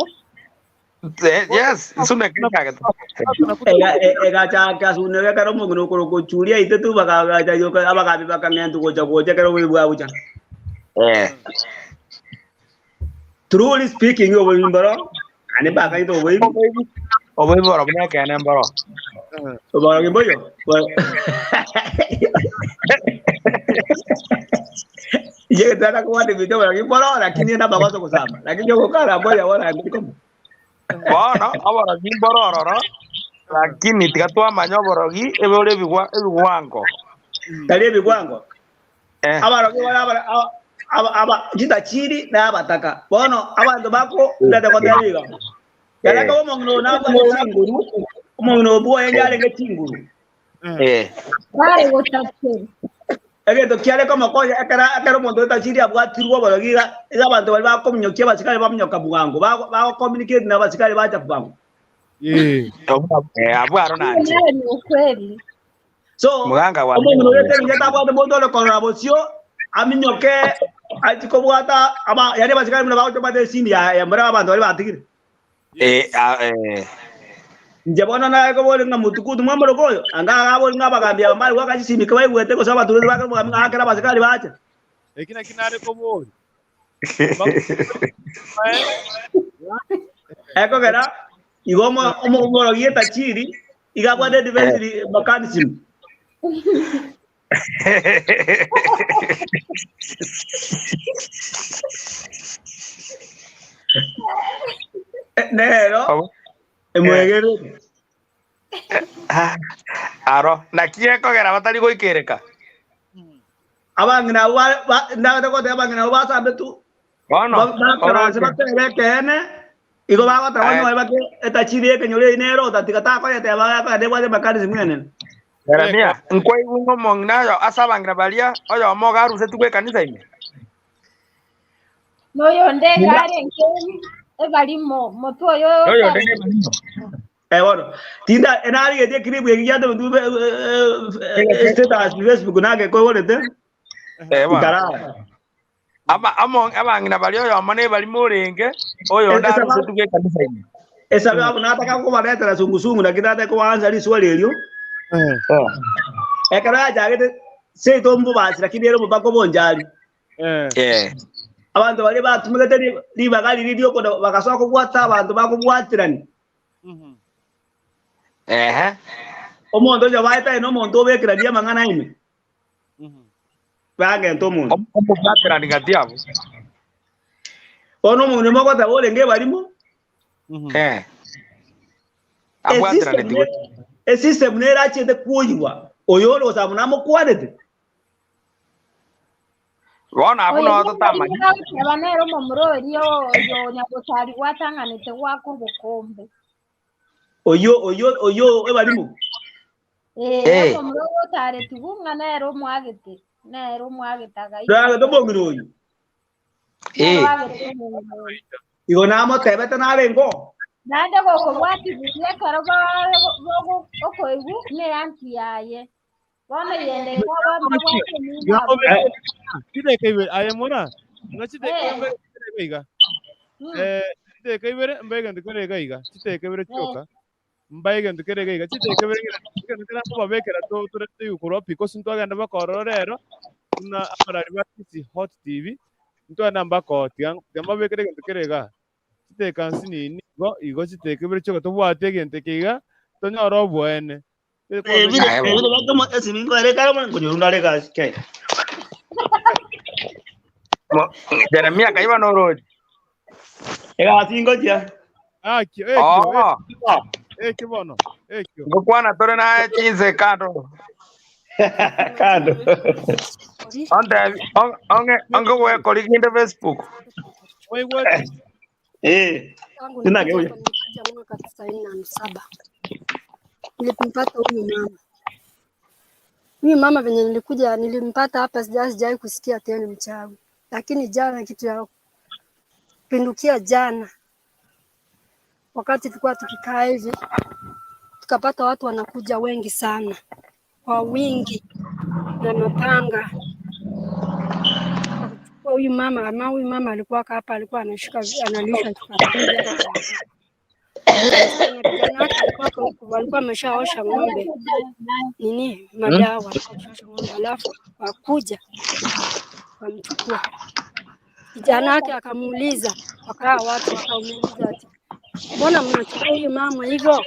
Eh, Yes, suneka yachagete. Egachaka suneka ekero omong'ina okoroka ochuria aite tu bakagacha yoka abagabi bakang'entu gocha gocha ekero oboibi bwagocha Eh. Truly speaking oboibi mboro naende mbakaite oboibi Oboibi boro buna ekeene mboro. Oborogi mboyo Inche tata kobwate ebinto oborogi mboro lakini namagoso gosamba lakini ogokara mboyo bono naende komo Bono oborogi mboro ororo lakini tiga twamanya oborogi ebore ebigwa ebigwango. Tari ebigwango Eh. abarogi bare abara- aba- aba- aba chitachiri na abataka bono abanto bako ndate goteba iga yaraka omong'ina oyo nabwate chinguru omong'ina oyo bwoye yarenge chinguru Eh. Bare gotachera. egento kiare komokonya ekero ekero omonto otachiri abwatirwe oborogi iga iga abanto baria bakominyokia abasikari baminyoka bwango bago bago communicate na abasikari bacha bwango Eh, abwo aro Hiyo nanche. nayo ni ukweli. So Muganga wa omong'ina oyo eterire tabwate monto ore korora bosio aminyoke achi kobwata aba yaani abasikari buna bagocha bate esini ya ya mbare abanto baria batigire. Eh, ah, eh. Inche bono naye kobori ng'a motukutu mwamoroka oyo, anga agabori ng'a abagambi aba mbare goaka chisimi kibaigwete gose abatureti bake omogambi ng'a akere abasikari bache. Eki naki nare kobori. Ekogera igo omo- omo- omorogi etachiri iga abwate defense mechanism. Nero emwegerete. Aro, naki ekogera batari goikereka. Abang'ina abwo ba- ba- ndagete goteba abang'ina abwo basambe tu Bono, ba- bakaranse oroche. batebe ekeene igo bagoteba Aye. onye bake etachiri ekenyoro eye nero otatiga takoyeteba gakoyeteba ebwate mechanism enene. Jeremia, nkwaigwa ng'a omong'ina oyo ase abang'ina baria oyomo iga arusetigwe ekanisa ime? Noyonde iga Ninga- arenge ebarimo motwe oyo Noyonde otari iga ebarimo. Eh, bono tinda enarigetie eclip eki giatebe tu status Facebook nake koigorete Eh, bono. nkarara. Aba- amo- abang'ina baria oyomo nebarimo orenge, oyonde Esababu arusetigwe ekanisa ime. esababu nataka kobaretera sungusungu naki nataka kobaansa riswali erio ekero yachagete seito mbobasi lakini ere omopaka obonchari Eh. abanto baria batumegete ri- ribaga riria riokoda bagasoa kobwata abanto bakobwaterani Ehe. omonto oyo baetaine omonto obekerania amang'ana ime. Bagenta omonto. Omobwaterani gati abwo. Bono omonto mogoteba orenge ebarimo. Eh. Abwateranetigwe. Esystem nere achiete kwoyigwa oyo ore gosaba buna amokwanete. Bono abwo Oyo noo nigo totamanya. agoteba nere omomura oria oyo Nyagosari gwatang'anete goaka obokombe. Oyio oyio oyio ebarimo. Ee, Eh. omomura oyo otaretigwe ng'a nere omwagete, nere omwagete agaika. Nagete omong'ina oyio. Nere oagete omong'ina oyo. Igo namotebete narenge oo. Naende gokobwatia buya ekero bogo okoigwa neanti yaye. Bono yende ikaba mbabwate enyimba abwo. Chideka ibere aye mora ng'a chideka Eh. ibere mbege iga Mm. eh chideka ibere mbe egento kere iga iga chideka ibere Eh. chioka mbae egento kere iga iga chideka ibere egento kere nkobabekera to torete igokora pi gose ntwagenda mpaka ororo rero buna abarari ba Kisii Hot TV ntwagenda mpaka oo tiga tiga mbabekere egento kere igaa chideka nsinini igo igo chideka ibere chioka tobwate egento eke iga tonyore oboene Jeremia kaiba noroche. Egasi ngochia. Akio, ekio, Oh. ekio bono, ekio. Ngokwana tore naye chinse kando. Kando. Ontebi onge onge gwekori kinde Facebook. Waigwete? Eh. Tangu Tena nikuja geuya. hapa nilikuja mwaka tisaini na saba nilimpata huyu mama. Huyu mama venye nilikuja nilimpata hapa, sija sijawahi kusikia tena ni mchawi, lakini jana kitu ya kupindukia jana, wakati tulikuwa tukikaa hivi, tukapata watu wanakuja wengi sana kwa wingi na mapanga kwa huyu mama ama huyu mama alikuwa hapa, alikuwa anashika analisha chakula na kijana wake alikuwa huku, walikuwa wameshaosha ng'ombe nini madawa, walikuwa wameshaosha ng'ombe, alafu wakuja wamchukua kijana wake akamuuliza, wakaa watu wakamuuliza ati mbona mnachukua huyu mama hivyo?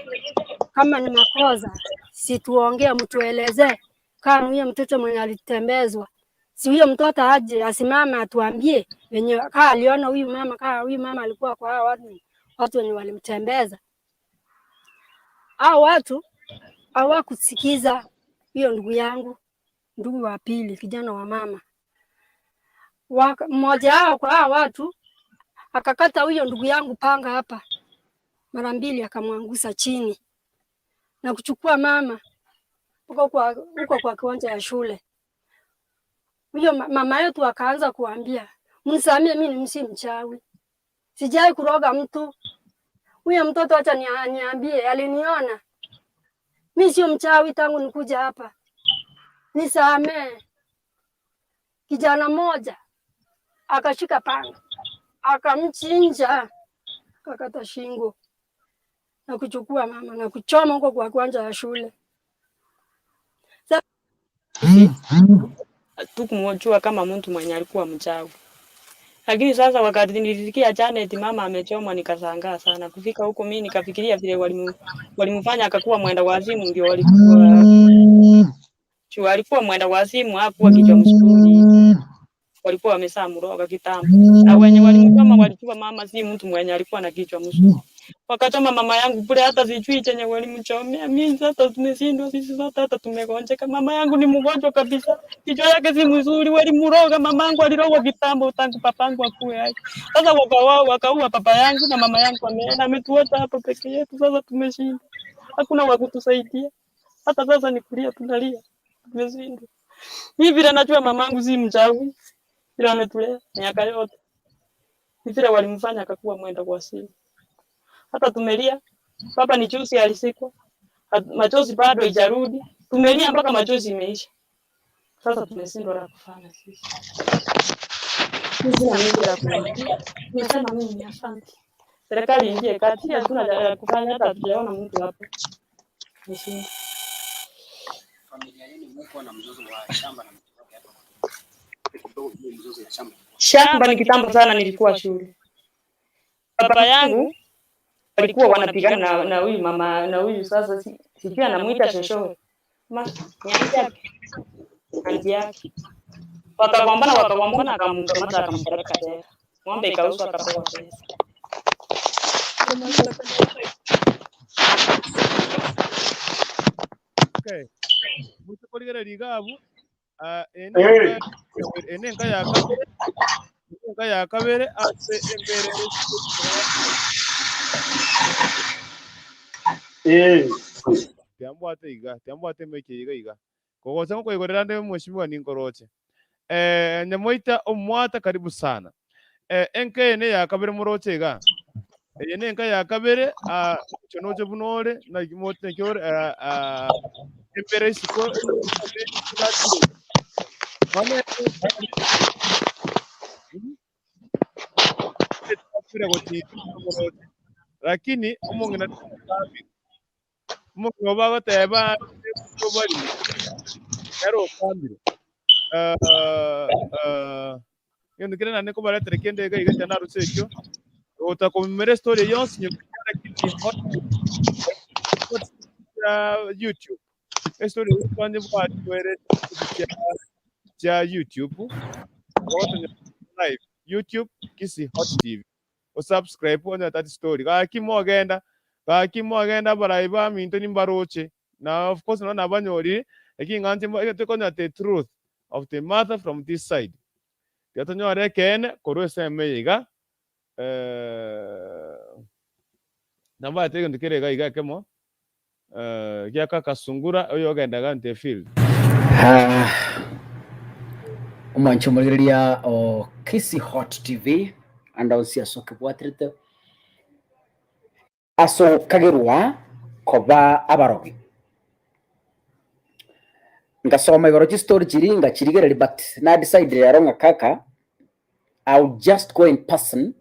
Kama ni makosa, si tuongee, mtuelezee kama huyo mtoto mwenye alitembezwa, si huyo mtoto aje asimame atuambie venye kaa aliona huyu mama, kaa huyu mama alikuwa kwa hao watu, watu wenye walimtembeza. Hao watu hawakusikiza hiyo ndugu yangu, ndugu wa pili, kijana wa mama. Mmoja wao kwa hao watu akakata huyo ndugu yangu panga hapa mara mbili, akamwangusa chini na kuchukua mama huko kwa, huko kwa kiwanja ya shule. Huyo mama yetu akaanza kuambia, mnisamie, mimi ni msi mchawi, sijai kuroga mtu. Huyo mtoto acha niambie, aliniona mi sio mchawi tangu nikuja hapa, nisamee. Kijana mmoja akashika panga akamchinja, akakata shingo na kuchukua mama na kuchoma huko kwa kiwanja ya shule. Sasa Tukumjua kama mtu mwenye alikuwa mchawi. Lakini sasa wakati nilisikia Janet mama amechomwa nikashangaa sana. Kufika huko mimi nikafikiria vile walimfanya akakuwa mwenda wazimu, ndio walikuwa juu alikuwa mwenda wazimu, hakuwa kichwa mzuri. Walikuwa wameshamroga kitambo. Na wenye walimchoma walijua mama si mtu mwenye alikuwa na kichwa mzuri. Wakachoma mama yangu bure, hata sijui chenye walimchomea. Mimi sasa tumeshindwa sisi sote, hata tumegonjeka. Mama yangu ni mgonjwa kabisa, kichwa yake si mzuri. Walimroga mama yangu, alirogwa kitambo tangu papangu akuwe hai. Sasa wakaua wakaua papa yangu na mama yangu ameenda, ametuacha hapa peke yetu. Sasa tumeshindwa, hakuna wa kutusaidia. Hata sasa ni kulia, tunalia, tumeshindwa. Mimi vile najua mamangu si mchawi, vile ametulea miaka yote, ni vile walimfanya akakuwa mwenda kwa simu. Hata tumelia, baba ni juzi alisikwa, machozi bado haijarudi. Tumelia mpaka machozi imeisha. Sasa tumeshindwa la kufanya sisi. Mimi sina mengi la kuongea. Nimesema mimi ni asante. Serikali ingie kati, hatuna la kufanya, hata hatujaona mtu hapa. Tumeshindwa. Shamba ni kitambo sana, nilikuwa shule. Baba yangu walikuwa wanapigana na huyu mama na huyu sasa, sijui anamuita shosho ma nyanya yake. Anti yake. Wakagombana wakagombana akamkamata akampeleka jela. Ng'ombe ikauzwa akapewa pesa. Okay. Moche korigereria iga abwo, ah, eye nenka eye nenka ya kabere, nenka ya kabere ase embere tiambwate iga, tiambwate emeki iga iga. Kogocha ngokoigorera nde mweshimiwa ninkoroche. Eh, Nyamoita omwata karibu sana. Eh, enka eye neya kabere moroche iga. Eye nenka ya kabere, ah, oche noche buna ore, naki moche naki ore, ah, ah, embere isiko, lakini omong'ina Omong'ina obo agoteba obarimo ere okambire. Egento kere naende nkobaretera kende iga iga ekero naruse ekio, gotaka komumera estory eye yonsi nyuma ya YouTube. Estory eye twanyebwatwere chia YouTube, live YouTube Kisii Hot TV. Osubscribe onye tari story. Gaki mogenda, gaki mogenda abarai baminto nimbaroche. Na of course nonye nabanyorire, lakini ng'a inche mba tokonya the truth of the matter from this side. Tiga tonyore ekeene korwa esemo eye iga, nabwate egento kere iga iga ekemo, gia kaka sungura oyo ogendaga into efield. Omwanchi omorigereria o Kisii Hot TV ande onsi ase okebwaterete ase ogokagerwa koba abarogi. Ngasoma igoro chistori chiria ngachirigereria but na decide rero ng'a kaka I will just go in person,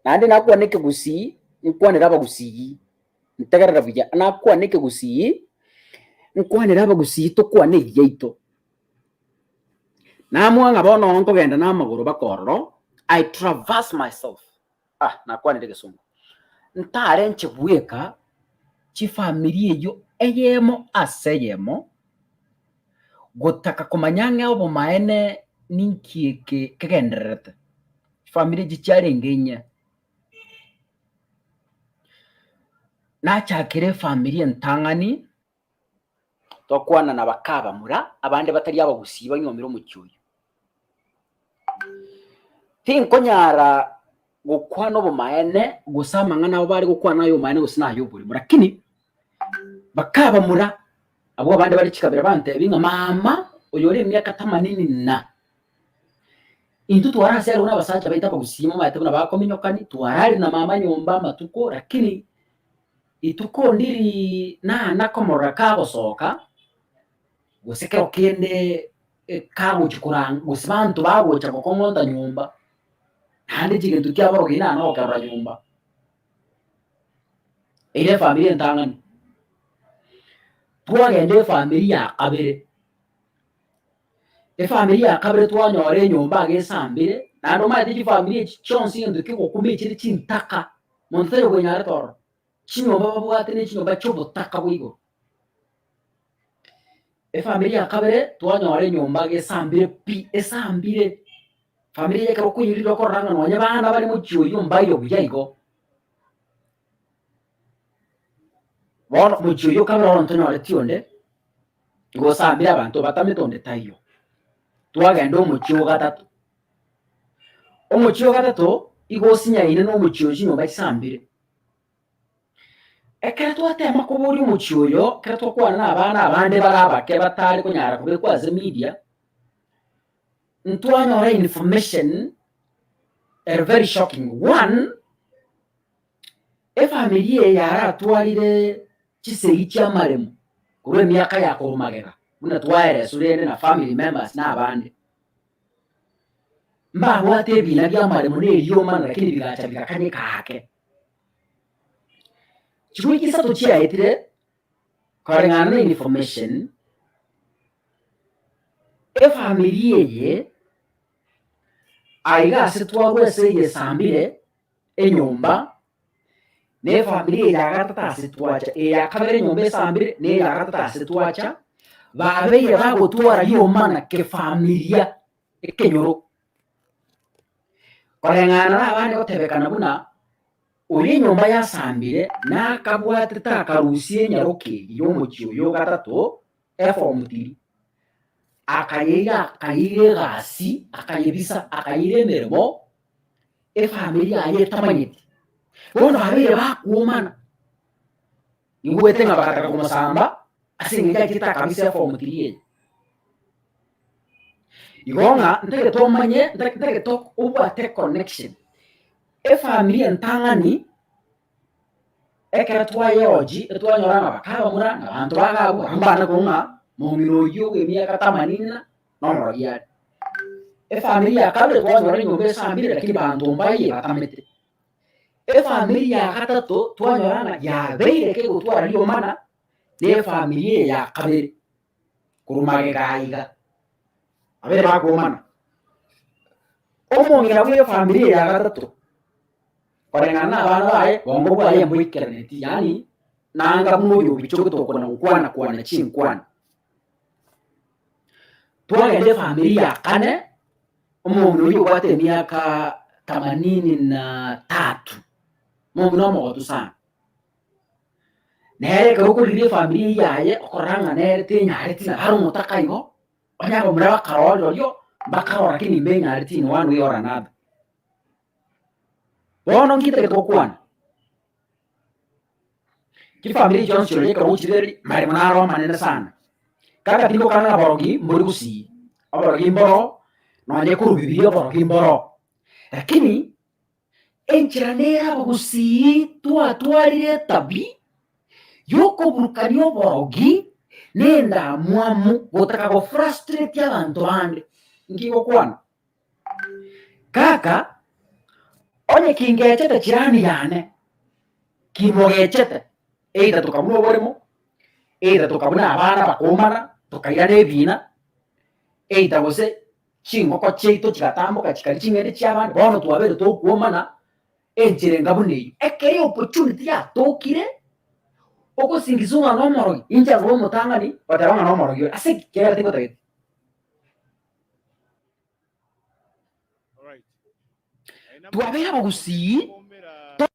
naende nakwane ekegusii, nkwanere abagusii, ntegerere buya, nakwane ekegusii, nkwanere abagusii tokwane ebiaito. Namua ng'a bono nkogenda na amagoro baka ororo, I traverse myself, ah nakwanire egesongo, ntare inche bweka chifamiri eyio eyemo ase eyemo, gotaka komanya ng'a obomaene ninki eke kegendererete. Chifamiri echi chiarenge inye. Nachakire efamiri entang'ani, tokwana na baka abamura, abande batari abagusii banyuomire omochie oyio. Tinkonyara gokwana obomaene gose amang'ana abo bare gokwana aye obomaene gose naye oborimo, lakini baka abamura abwo abande bare chikabira bantebia ng'a mama oyore emiaka themanini na, intwe twaraserwe na abasacha baito abagusii momanyete buna bakominyokani, twararire na mama nyomba amatuko lakini rituko ndiri nana komorora kagosoka, gose kero kende kagochi korang gose banto bagocha gokong'onta nyomba, naende chigento kiaborogeire nana gokerora nyomba. Ere efamiri entang'ani. Twagenda efamiri ya kabere, efamiri ya kabere twanyora enyomba iga esambire, naende omanyete chifamiri echi chionsi egento kegokuma echire chintaka, monto tari okwenyarete ororo, chinyomba babwate ne chinyomba chi'obotaka bwa igoro. Efamiri ya kabere twanyora enyomba iga esambire pi, esambire, famiri eye ekero okoyerire okorora ng'a nonye bana bare mochie oyio mbayo buya igo. Bono mochie oyio kabere oro ntonyoreti onde, igo osambire abanto batamete onde taiyo. Twagenda omochie o gatato, omochie o gatato igo osinyaine na omochie oyo chinyomba chisambire. Ekero twatema koboria omochie oyo, ekero twakwana na abana abande bare abake batare konyara kobekwa ase media, ntwanyora information ere very shocking. One, efamiri eye yaratwarire chisegi chi'amaremo korwa emiaka ya korwa magega, buna twaereswa rende na family members na abande. Mbabwate ebina bi'amaremo na eriomana lakini bigacha bigakanyeka ake. Chiwiki isato chiaetire, koreng'ana na information, efamiri eye aiga ase twarwa ase eyesambire enyomba, na efamiri eye ya gatato ase twacha, eye ya kabere enyomba esambire, na eye ya gatato ase twacha. Babeire bagotwara riomana kefamilia ekenyoro. Koreng'ana na abande gotebekana buna oria enyomba yasambire nakabwatete akarusia enyaroke eyio y'omochie oyo o gatato eform tiri, akayeira akayeira egasi akayebisa akayeira emeremo efamiri yaye etamanyeti. Bono babeire bakwomana. Nigwete ng'a bagataka komosamba ase eng'encho achete akabisa efomu tiri eye. Igo ng'a ntagete omanye, ntagete obwate econnection. Efamiri entang'ani, ekero twayeoji, etwanyora ng'a bakabamura, na abanto baga abwo, abwo mbana korwa ng'a mong'ina oyio bwa emiaka tamanini na nomorogi are. Efamiri ya kabere twanyora enyomba esambire lakini banto mbaye batamete. Efamiri ya gatato twanyora ng'a yabeire kegotwara riomana na efamiri eye ya kabere korwa magega aiga, babere bakwomana. Omong'ina bwa efamiri eye ya gatato koreng'ana na abana baye bongo bwaye mboikeraneti yaani nanga buna oyo obichogete okona gokwana kwana chinkwana. Twagenda efamiri ya kane, omong'ina oyio obwate emiaka themanini na tatu, omong'ina omogotu sana. Nere ekero okorigia efamiri eyio yaye, okorora ng'a nere tenyareti nabo are omotaka igo, onye abamura bakarora rirorio, mbakarora lakini mbenyareti in one way or another. Bono nkitagete gokwana, chifamiri chionsi chirochio ekero gochireri maremo naro amanene sana. Kaka tingokana ng'a borogi mbori gusii, oborogi mboro, nonye korwa bibiria oborogi mboro. Lakini enchera nere abagusii twatwarire etabi yokoburukania oborogi na endamwamu gotaka go frustrate abanto bande. Nki ngokwana? Kaka, onye kingechete chirani yane, kimogechete, either tokabuna oboremo, either tokabuna abana bakomana, tokairana ebina, either gose chingoko chiaito chigatamboka chikaria ching'ende chi'abande, bono twabeire tokwomana enchera enga buna eyio. Ekero opportunity yatokire, ogosingiswa ng'a nomorogi, inche nkoba omotang'ani goteba ng'a nomorogi ore, ase ki? Ekiagera tingotageti. Twabeire abagusii to.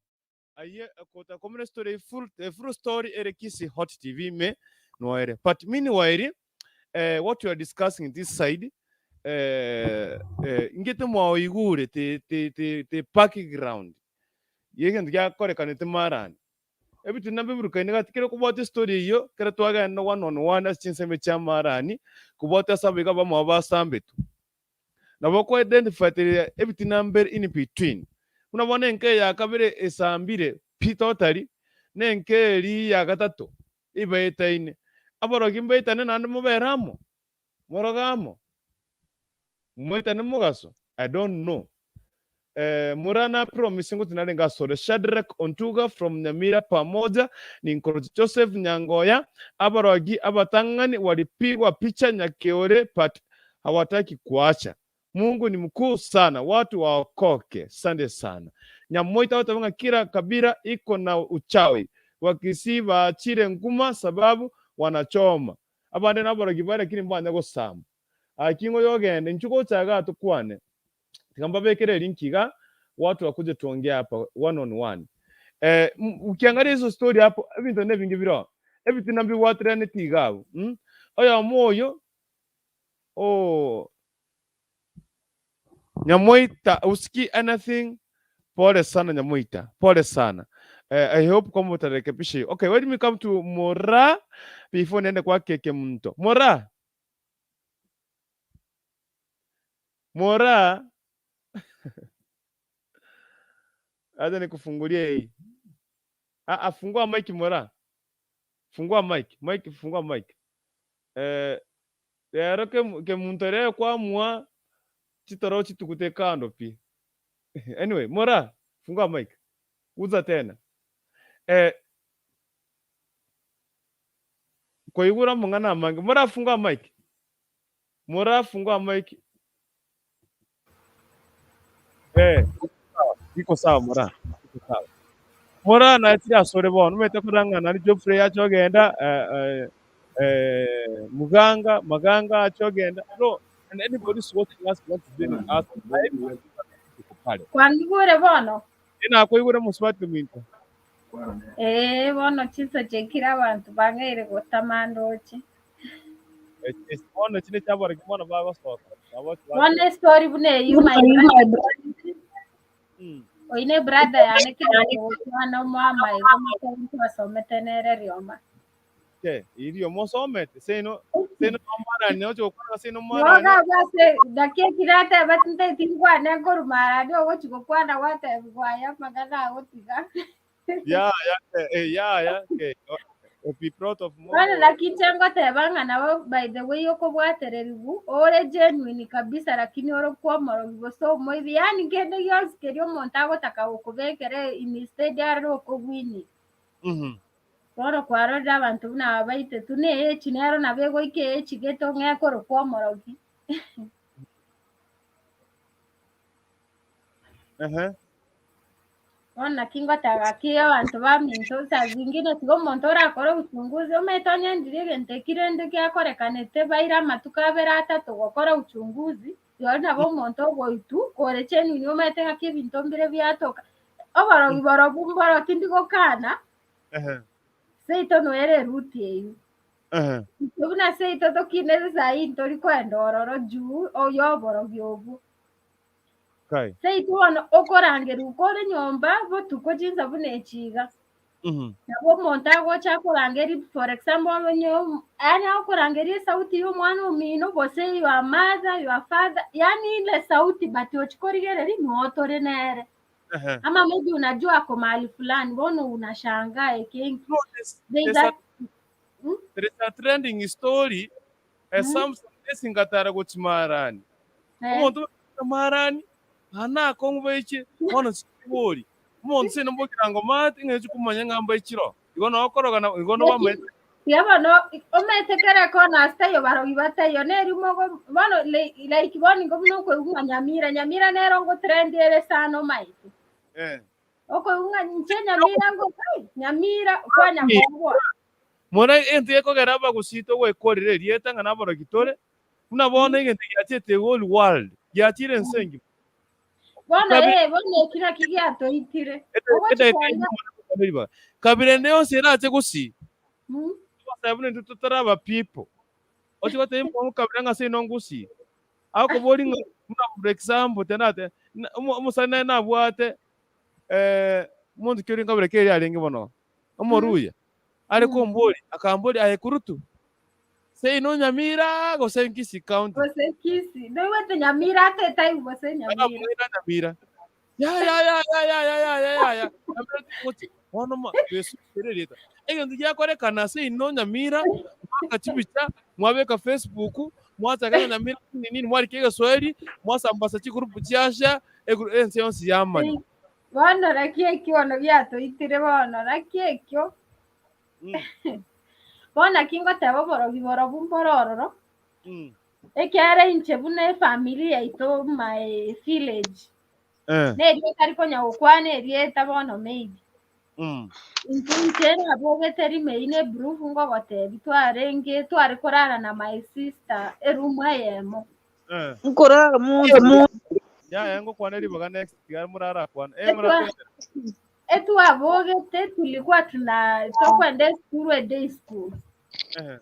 Aye kotakomire story full, eh, full story ere Kisii Hot TV me noere. But meanwhile, eh, what we are discussing this side eh, eh, ingete mwaoigure te, te, te, te background yegento giakorekanete marani. Ebitina mbiburukaine gati kere kobwata estory eyio kere twagenda one on one ase chinsemo chia marani kobwata ase abaiga bamwabo basambetwe. Nabo oko identify ebitina mbere in between. Buna bono enka eye ya kabere esambire pi totally na enka eria ya gatato ibaetaine. Aborogi mbaetane naende mobere amo? Moroge amo? Moetane mogaso? I don't know. Eh, Mura na promise ngoti narenge asore Shadrack Ontuga from Nyamira pamoja ni Nkorochi Joseph Nyangoya abarogi abatang'ani walipigwa picha Nyakeore but hawataki kuacha. Mungu ni mkuu sana watu waokoke. Sante sana. Nyamoita agoteba ng'a kila kabila iko na uchawi. Wakisii baachire nguma sababu wanachoma. Abande naborogi bare lakini mbanya gosamba. Aki ng'o yogende inchuo gocha igaa tokwane. Tiga mbabekere elink iga watu wakuje tuongee hapa one on one. Eh, ukiangalia hizo story hapo ebinto nebinge bire oo. Ebitina mbibwatiraneti iga abwo. Mm? Oyomo oyo oh Nyamoita usikii anything pole sana Nyamoita pole sana eh, I hope kwamba utarekebisha hiyo. Okay, let me come to Mora before niende kwa Keke Mto. Mora Mora acha nikufungulie hii. Ah, ah, fungua mic Mora. Fungua mic. Mic, fungua mic. Eh, rero kemunto rero kwamua chitoro chitugute kando pi. Anyway, Mora, fungua mic. Uza tena. Eh, koigura amang'ana amange. Mora fungua mic. Mora fungua mic. Eh, iko sawa Mora. Iko sawa. Mora nachire asore bono, omanyete korang'ana nari Geoffrey ache ogenda eh, eh, Eh, Muganga, Maganga ache ogenda. No, and anybody who's watching us wants to join us live pale. Kwangigure bono? Inakoigure mosubati ominto. Ee, bono chinsa chiaikire abanto bang'eire gotama ndoche. Bono chinde chiabareki bono bagosoka. Nabo Bono estori buna eyio my brother. Oyi ne brother yane kero togokwana omwama igo motogi twasomete nere rioma. Okay, irio mosomete seino seino omwarani oche gokwana seino omwarani. Yoga base naki ekirateba tinteti nkwane nkorwa marani ogochi gokwana gwatebigwa aya amang'ana agotiga. Ya ya eh, ya ya okay. Oh, be proud of Bono Mungu. naki inche ngoteba ng'a nabo by the way okobwatereriwu ore genuine kabisa lakini ore kwomorogi gose omoibi yaani kende gionsi keria omonto agotaka gokobekera instead arore okogwinia. Bono kwarorire abanto buna aba baitetu na echi nero nabo egoika echi gete ong'e korokwa omorogi. Ehe. Bono naki ngoteba gaki abanto baminto saa zingine tiga omonto orakore uchunguzi omanyete onye ndiri egento eki rende giakorekanete baire amatuko abere atato gokora uchunguzi rirorio nabo omonto ogoitwa kore genuine omanyete ng'aki ebinto mbire biatoka. Oborogi borobwo mboro tindi gokana Ehe. seito noere eruti eywo. Ehe. Intwe buna seito tokinete saii ntori koenda ororo juu oyo oborogi obwo. Kai. Seito bono okorangerwa kore nyomba botuko chinsa buna echi iga. Nabo omonto agocha akorangeria for example onye yaani agokorangeria esauti ya omwana omino gose your mother, your father, yaani ile sauti but ochia korigereria noo tore nere. Ehe. Ama maybe unajua ako mahali fulani bono unashangaa ekenki. No, there's, There's there's a a, there's a trending story mm. Samson esingatara gochimarani. Eh. Omonto marani ana akong'u baiche bono sikibori. Omonto sino mbokirango mate ng'echi kumanya ng'a mbaichiro. Igo nokorogana igo nobamaete. Tiga bono omanyete kere kona ase taiyo barogi bataiyo neri mogo bono like bono nigo buna okoigwa ng'a Nyamira, Nyamira nero ngotrend ere sana omanyete. Eh. Okoigwa ng'a inche Nyamira ngo ai Nyamira kwanyakongwa. Muna egento gekogera abagusii togwekorera erieta ng'a naborogi tore, buna bono egento giachete whole world, giachire ense engima. Bono Kabi- eh bono eki naki giatoitire. Ogochi Edaika kwanza eyemo muna ribaga. Kabira ende yonsi erache gusii, Mm. togosaba buna intwe totaraba people. Oche gotebia omonto kabira ng'a ase ino ngusii. Akobori ng'a buna for example tenate omosani naye nabwate eh, omonto ki oria nkabira ki eria arenge bono, omoruya. Are kombori, akambori aye kurutu, seino Nyamira gose Kisii County. Gose Kisii. Noigwete Nyamira ate etaibu gose Nyamira. Akamwira Nyamira. Ya ya ya ya ya ya ya ya ya ya. Nyamira tikochi. Bono ma twesukire erieta. Egento giakorekana seino Nyamira, mwaka chibicha, mwabeka Facebook, mwachaka ng'a Nyamira nini nini, mwarika egeswahili, mwasambasa chigroup chiasha, egru- ense yonsi yamanya. Bono naki ekio bono giatoitire bono, naki ekio. Bono naki ngoteba oborogi borobwo mboro ororo, ekiagera inche buna efamiri yaito my village, Eh. na erieta rikonya gokwana erieta bono maybe. Intwe inche nabogete rime eyio na eproof ngogotebi twarenge tware korara na my sister eroom eyemo. Nkorara monto. Yaya ngokwana ribaga next tiga murarakwana. Eh Etwa murakwenda. etwabogete tulikuwa tuna tokwenda esukuru e day school. Eh.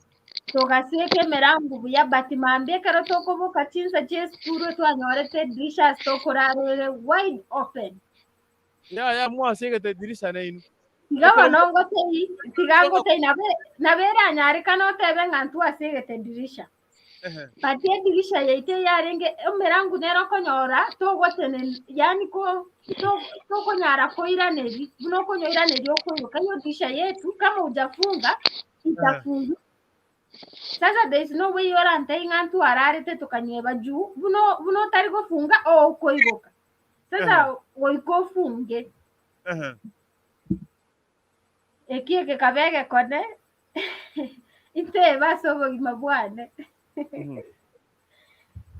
Togasieka emerango buya but mambia ekero tokoboka chinsa chia esukuru twanyorete edirisha ase tokorara ere wide open. Yaya mwasiegete dirisha neinu. Tiga bono ngotei tiga ngotei nabe nabo eranyarekane otebe ng'a ntwasiegete dirisha. Ehe. But edirisha yaito eyarenge emerango nere okonyora togotenen yaani ko to- tokonyara koiraneri buna okonyoiraneria okoiroka hiyo dirisha yetu kama hujafunga itafunguka. Sasa there is no way orantebie ng'a ntwararete tokanyeba juu buna buna otari gofunga okoigoka. Sasa goika ofunge. Ehe. Eki egekaba egekone intebe ase obogima bwane.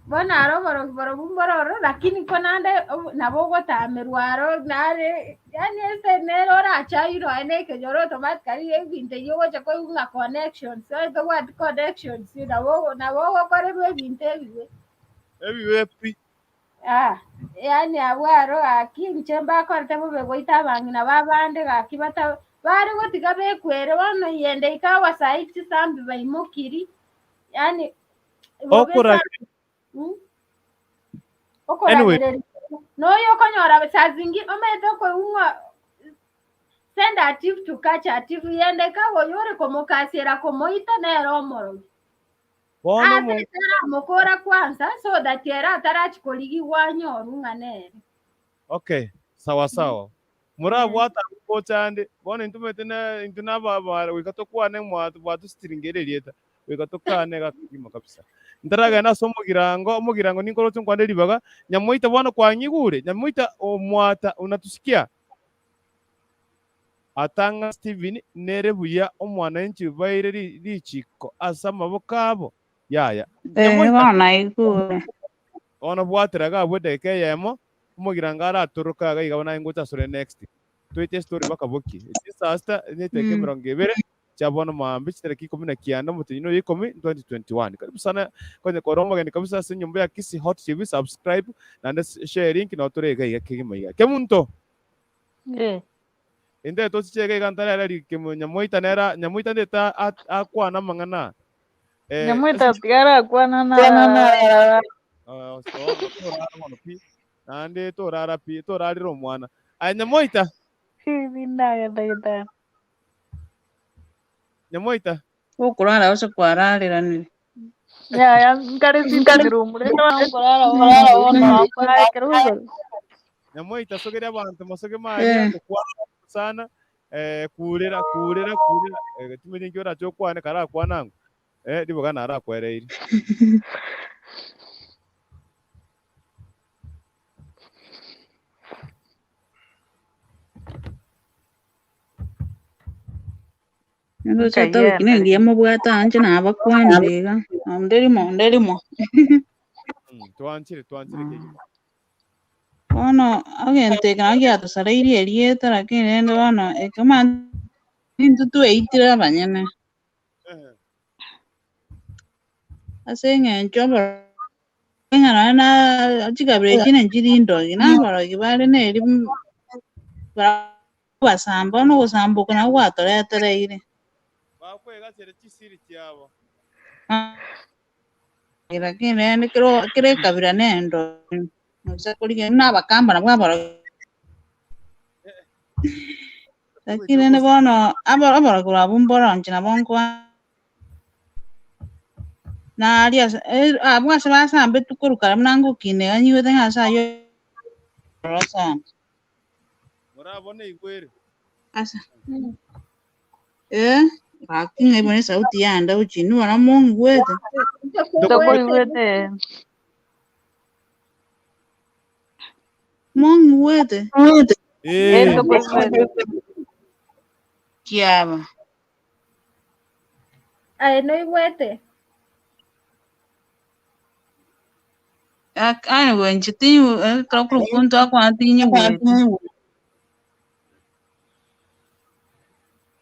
Bono aro oborogi borobwo mboro ororo, lakini ko naende obo- nabo ogotamerwa aro nare yaani ase nere orachairwe aye na ekenyoro automatically ebinto ebi ogocha koigwa ng'a connections, onye tobwati connections nabo ogo nabo ogokorerwa ebinto ebibe. Ebibe pi. Ah, yaani abwo aro gaki inche mbakorete bobe goita abang'ina b'abande gaki bata bare gotiga bekwere bono yende ikawa saii chisambi baimokiri, yaani bobe Okora sana mm? anyway, okoragereria noyo okonyora saa zingine omanyete okoigwa ng'a send a thief to catch a thief yende ikawa oyo ore komokasiera komoita nere omorogi bono ase mo taramokora kwanza so that ere atarachi korigigwa anyorwe ng'a nere okay, sawa sawa. Morabwate abwo gocha ande, bono intwe omanyete na intwe na aba goika tokwane mwa bwatositiringeire erieta, goika tokane iga kegima kabisa. Ntaragenda ase omogirango, omogirango ninkoroche nkwane ribaga, Nyamoita bono kwang'igure? Nyamoita omwata unatusikia? Atang'a Stephen nere buya omwananchi baire richiko ase amaboko abo? Yaya. Eh, Nyamoita bono naigure. bono bwatera iga abwo edageka eyemo, omogirango aratoroke iga iga naye ngocha asore next. Toete estory mpaka bokie. Echi saa sita ne edageka emerongo ebere chia bono maambia chitariki ikomi na kianda omotienyi oyo ikomi 2021. Karibu sana konye kore omogeni kabisa ase enyomba ya Kisii Hot TV subscribe naende share link nabo tore iga iga kegima iga. Kemunto! Eh. Intee tosiche iga iga ntarera rikemo Nyamoita nera Nyamoita ndete akwana amang'ana eh, Nyamoita ase tiga arakwana narara. Ah, so, torara bono pi naende torara pi torarire omwana aye Nyamoita Ndagenda Nyamoita Gokorara gose kwarareranire. Yaya nkare sitting room rende bono nkorara bono nkorara ekero igoro. Nyamoita sogeria abanto mosoge maria Eh. gokwana sana eh, kurera kurera kurera eh, timanyeti nki orache okwane karakwana ango eh, riboga narakwereiri Ndoche etopic Nkayenda nengiya mobwate inche nabakwanire iga, onde rimo onde rimo. Mm, twanchire twanchire kegima Bono egento eke nabo giatosareirie erieta lakini rende bono ekemani intwe tweitire abanyene. Ase eng'encho oboro ng'a nonye na chikabira echi nenchiri ndogi, na abarogi bare na eri basamba bono ogosamba oko nabo gwatoretereire. Bakwegasera chisiri chiabo. Lakini rende kero kera ekabira nendo gose korigia buna abakamba nabwo abarogi. Lakini rende bono aba- abarogi abwo mboro inche nabo nkoa naria ase abwo ase basambetwe korwa kare buna ngokina iga nyigwete ng'a ase aywo ororo sana. Morabone igwere. Asa eh, gaki ng'a ibone esauti yande gochia inwe bono mong'igwete. Tokoigwete. Mong'igwete? Eh, tokoigwete. Kiaba. Aye noigwete? Anyway, inche tinyu ekero korokwo ntwakwana tinyigweti.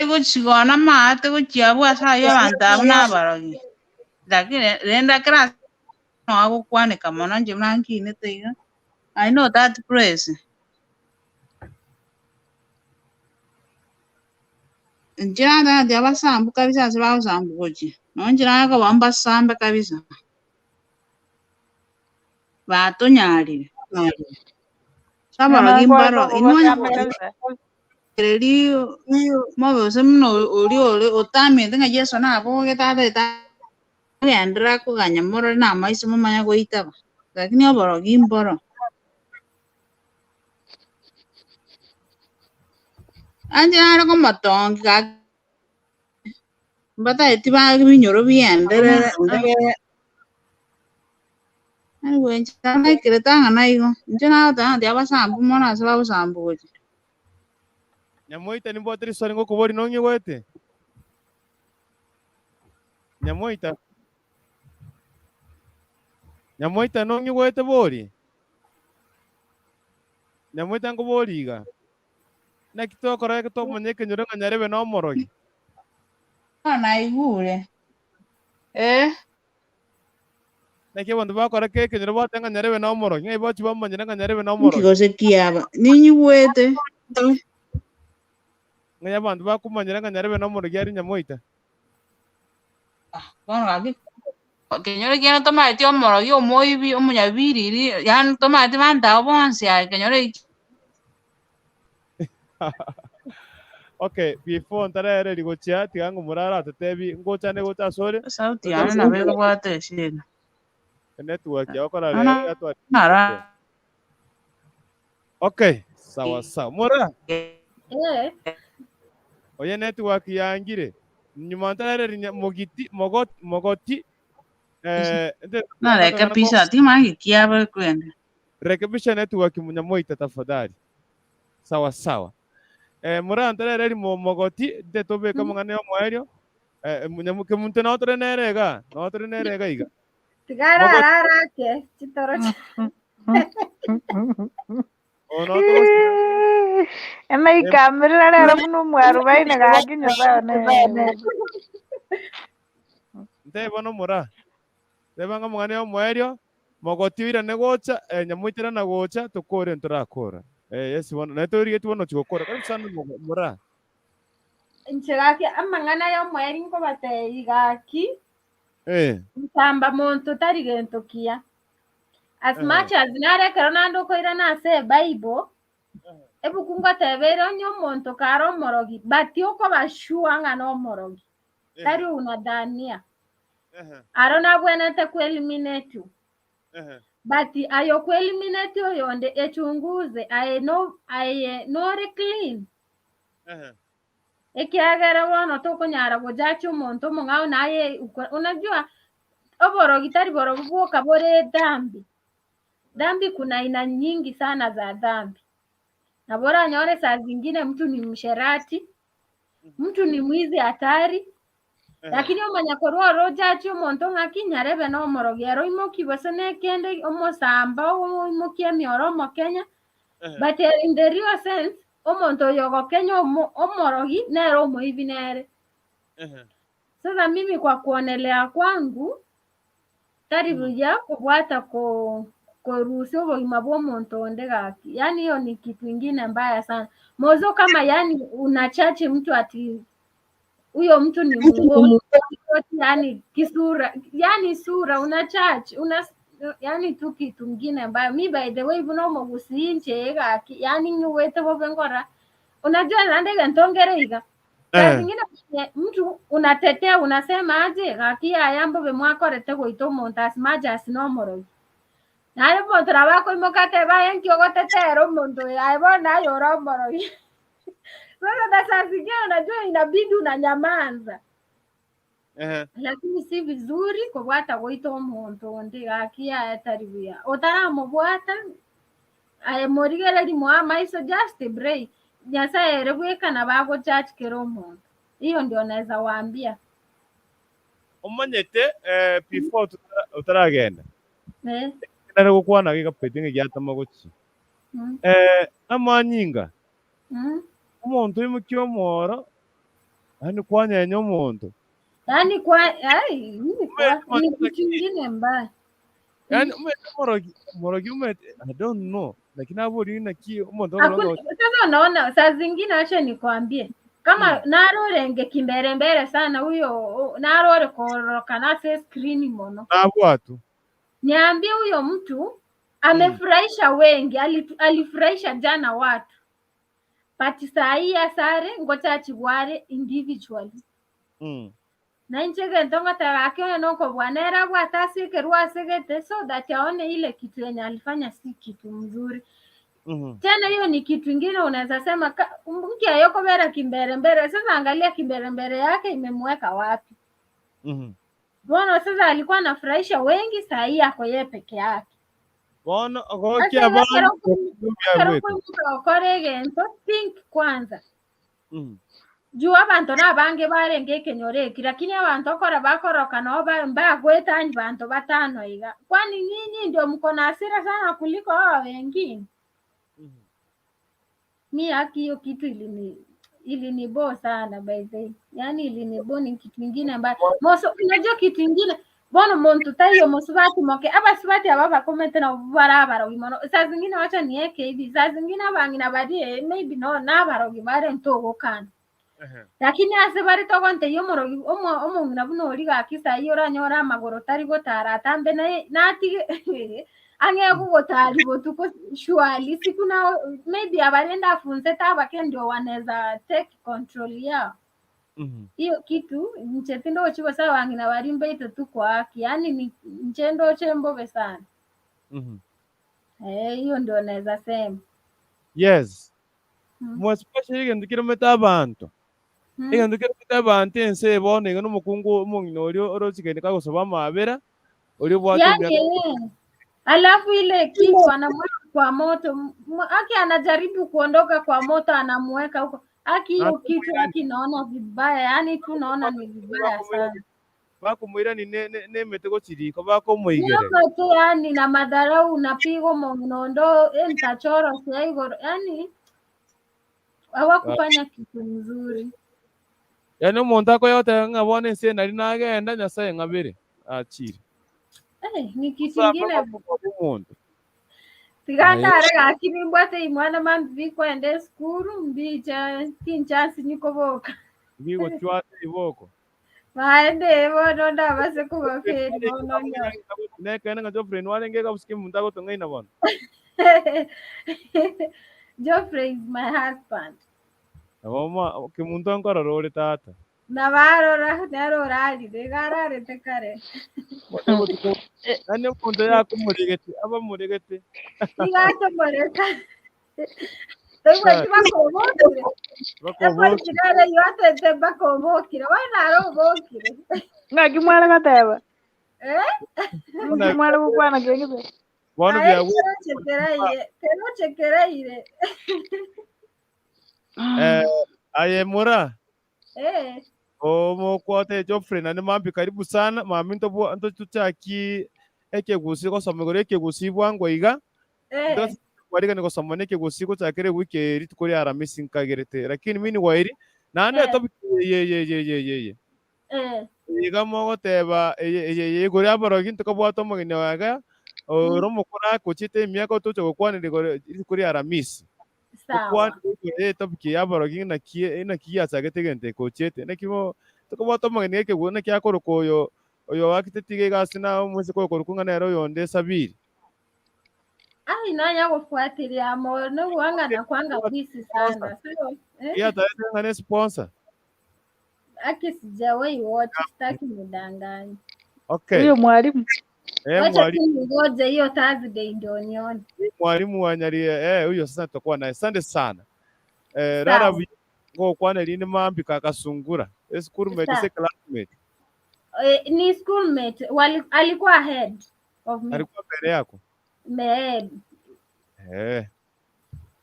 Gochigona amaate gochia abwo ase aywo abanto abwo na abarogi. Lakini rende ekero ase agokwaneka mono inche buna nkinete iga, I know that place. Inche natagete abasambu kabisa ase bagosambu gochia, nonye inche nakoba mbasambe kabisa. Batonyarire. Abarogi mbaro, inwe onye korengereria mobe gose buna oria ore otamete ng'a Yeso nabogete atagete agenderere koganya morore na amaiso momanye goitaba, lakini oborogi mboro. Anche nare komotongi gaki mbatageti ba ebinyoro bienderere. Anyway, inche naikerete ang'e naigo, inche nagoteba ng'a tiga basambu mono ase bagosambu gochia. Nyamoita nimbwate riswali ngokoboria nong'igwete? Nyamoita. Nyamoita nong'igwete bori? Nyamoita nkobori iga, Naki tokora eke tomanye ekenyoro ng'a nyarebe nomorogi? Bono naigure. Eh. Naki abanto bakora kera ekenyoro bateba ng'a nyarebe nomorogi, ng'ai bachia bamanyera ng'a nyarebe Nki nomorogi? gose kiaba? Ninyigwete. Ng'ai abanto bakomanyera ng'a nyarebe nomorogi are Nyamoita? Bono gaki ekenyoro kiane tomaeti omorogi, omoibi, omonyabiriri, yaani tomaeti banto abwo bonsi aye ekenyoro eki. Okay, before ntaraereria gochia, tiga ng'a omorare aratotebi ngochane gocha asore. Esauti yane nabo ekobwata esegi. Enetwork yao kora Bono rero yatwara. naro Okay, sawa sawa. Mora, Eh, oye network yangire. Nyuma ntaraereria nya- mogiti mogoti mogoti eh nte- narekebisha timanya kiaba kwende. rekebisha network munyamoita tafadhali. Sawa sawa. Eh, mora ntarereri mo mogoti nte tobeka amang'ana y'omoerio. Eh, munyamu kemunto nao tore nere iga, nao tore nere iga iga. tiga ararara ake chitoro Enaikamerera rero buna omwarubaini gaki Nyasae one. Ntebe bono mora. Teba ng'a amang'ana y'omoerio, mogoti oirane gocha, eh, nyamoitere na gocha, tokore ntorakora. Eh, yes bono, naye torigetie bono ochia gokora. Karibu sana mogo- mora. Inche gaki amang'ana y'omoerio nkobatebia gaki, Eh. Nsamba monto tari gento kiya. As Eh. much as nare ekero naende okoirana ase ebible, ebuku ngoteba ere onye omonto kare omorogi, but okoba sure ng'a nomorogi, tari unadhania. Aro nabwenerete koeliminatwa. But aye okoeliminate oyonde echunguze aye no aye nore clean. Ekiagera bono tokonyara gojacha omonto omong'ao naye uko- unajua oborogi tari borobu bwoka bore edhambi. Dhambi kuna aina nyingi sana za dhambi. Nabo oranyore saa zingine mtu ni msherati, mtu ni mwizi hatari, lakini omanya korwa oro ojache omonto ng'aki nyarebe na omorogi ere oimoki gose na ekende omosamba oimokie emioro omokenya, but in the real sense omonto oyo ogokenya omo- omorogi nere omoibi nere. Sasa mimi kwa kuonelea kwangu tari buya kobwata ko korusia obogima bwa omonto onde gaki. Yaani hiyo ni kitu ingine mbaya sana. Mozo kama yani unachachi mtu ati huyo mtu ni muongo, yani kisura, yani sura una charge una yani tu kitu ngine mbaya. Mi by the way buno omogusinche gaki yani ng'uwete bobe ngora. Unajua nande gentongere iga. Saa Eh. zingine mwenye mtu unatetea unasema aje gaki aya mbobe mwakorete goita omonto as much as nomorogi. Naye omonto nabo akoimoka atebe aye nki ogotetera omonto oyo aye bono aye ore omorogi. Sasa na saa zingine unajua inabidi unanyamaza. Ehe. Lakini si vizuri kobwata goita omonto onde gaki aye tari buya. Otaramobwata aye morigereri moe amaiso just pray. Nyasaye ere bweka nabo agojudge kera omonto. Hiyo ndio naeza waambia. Omanyete eh, before totara- otaragenda Eh. nare gokwana gigapeti ng'a giatama gochia Mm. eh, amanyinga Mm. omonto oimokia omworo yaani kwanyenya omonto Yaani kwa ai hii kwa ni kitu ingine mbaya. yaani omanyete omorogi omorogi omanyete I don't know lakini abori naki omonto Hakuna, okoroga sasa unaona saa zingine acha nikwambie kama narorenge kimberembere sana huyo narore kororoka nase screen mono nabwatu niambie huyo mtu amefurahisha wengi alitu- alifurahisha jana watu but saa hii asare ngocha achigware individually mm. na inche gento ngoteba ake oyo nokobua nere abwate ase ekerwa asegete so that aone ile kitu yenye alifanya si kitu mzuri mm tena hiyo ni kitu ingine unaweza sema ka- mke ayokobera kimberembere sasa angalia kimberembere yake imemweka wapi mm mbona sasa alikuwa anafurahisha wengi saa hii ako yeye peke yake bono sasa ogokia ekero abana ekero koimoka gokora egento think kwanza mm. Juu abanto nabange barenge ekenyoro eki, lakini abanto okora bakoroka noo ba- mbagoetani banto batano iga. Kwani nyinyi ndio mko na hasira sana kuliko hawa wengine? Mi haki hiyo kitu ilini ilinibo sana by the way. Yaani ilinibo ni kitu ingine ambayo moso unajua kitu ingine bono muntu taiyo mosubati moke abasubati aba bakomete na barabarogi mono saa zingine wacha nieke hivi saa zingine abang'ina barie maybe no nabarogi bare ntogokana lakini ase bare togonteyia omorogi omo- omong'ina buna oria gaki sai oranyore amagoro tari gotara atambe naye natige ang'e gogotari botuko surely siku na maybe abarende afunzete abake ndio wanaweza take control yao hiyo kitu nche tindochi gose abang'ina baria mbaito tukoaki yaani ni nche ndoche mbobe sana eh, hiyo ndio naweza sema Yes. mm. More especially egento keromete abanto. Mm. Egento keromete abanto ense eye bono iga na omokungu omong'ina oria oroche kende kagosaba amabera, oria obwate Yaani emiaka eh, alafu ile kitu anamweka kwa moto aki anajaribu kuondoka kwa moto anamuweka huko aki hiyo Naende kitu aki naona vibaya yaani tu naona ni vibaya sana bakomoirani ne- ne- ne emete gochiriko bakomoigerera. nyoka tu yani na madharau unapigwa mnondo ntachoro siaigoro yani hawakufanya kitu mzuri Yaani omonto akoyoteba ng'a bono ense eye nari nagenda Nyasaye ng'abere achire. eh, ni kitu Gosamba ingine bakomoa omonto. tigandare gaki nimbwate imwana mambi bikwenda esukuru mbicha tinchasi nikoboka Bigochwata iboko. baende bono ndabase kubaferi bono nyora Nekene ng'a Geoffrey nwarenge egabusike omonto agotong'aina bono. Geoffrey is my husband Nabo ma kemunto nkorora ore tata. nabarora nere orarire iga ararete kare Bono botuko yaani omonto yakomoregete abamoregete. iga atomoreka toigweti bakobokire Bakobokire. epoitirere yuatete bakobokire bono arobokire Ng'aki mware goteba? eh Nki mware gokwana kegise? Bono aye biagwe kerochekereire kerochekereire eh aye mura eh omokwate Geoffrey nande mambi karibu sana mami ntobwa ntochaki ekegusi gosoma igoro ekegusi bwango iga eh kwarigani gosoma na ekegusi gochakera ewiki eye rituko ria Aramisi nkagerete lakini meanwhile naende eh etopic eye eye eye eye eye eye eh iga mogoteba eye eye eye igoro ya abarogi ntokabwate omogeni oyaga ore omokoro agochete emiaka otocha gokwanera igoro rituko ria Aramisi sawa gokwanera igoro ya etopic ya abarogi naki naki yachagete egento eke ochiete naki bo tokobwate omogeni ekegwe naki akoroka oyo oyo oakete tiga egasi na omosike oyokorokwa ng'a nere oyonde Sabiri. ai nanya kufuatilia mono wanga na kwanga bisi sana so eh Iyatarete ng'a ne sponsor. aki sijawahi watch sitaki nidanganye Okay. Huyo mwalimu. Eh, wacha tu mwalimu ningoje hiyo Thursday ndio nione mwalimu wa Nyarie eh huyo sasa tutakuwa naye. Asante sana. Eh rara sawa ngokwana lini mambi kakasungura. Schoolmate sawa se classmate. eh, ni schoolmate wali, alikuwa head of me Alikuwa mbele yako. me Eh.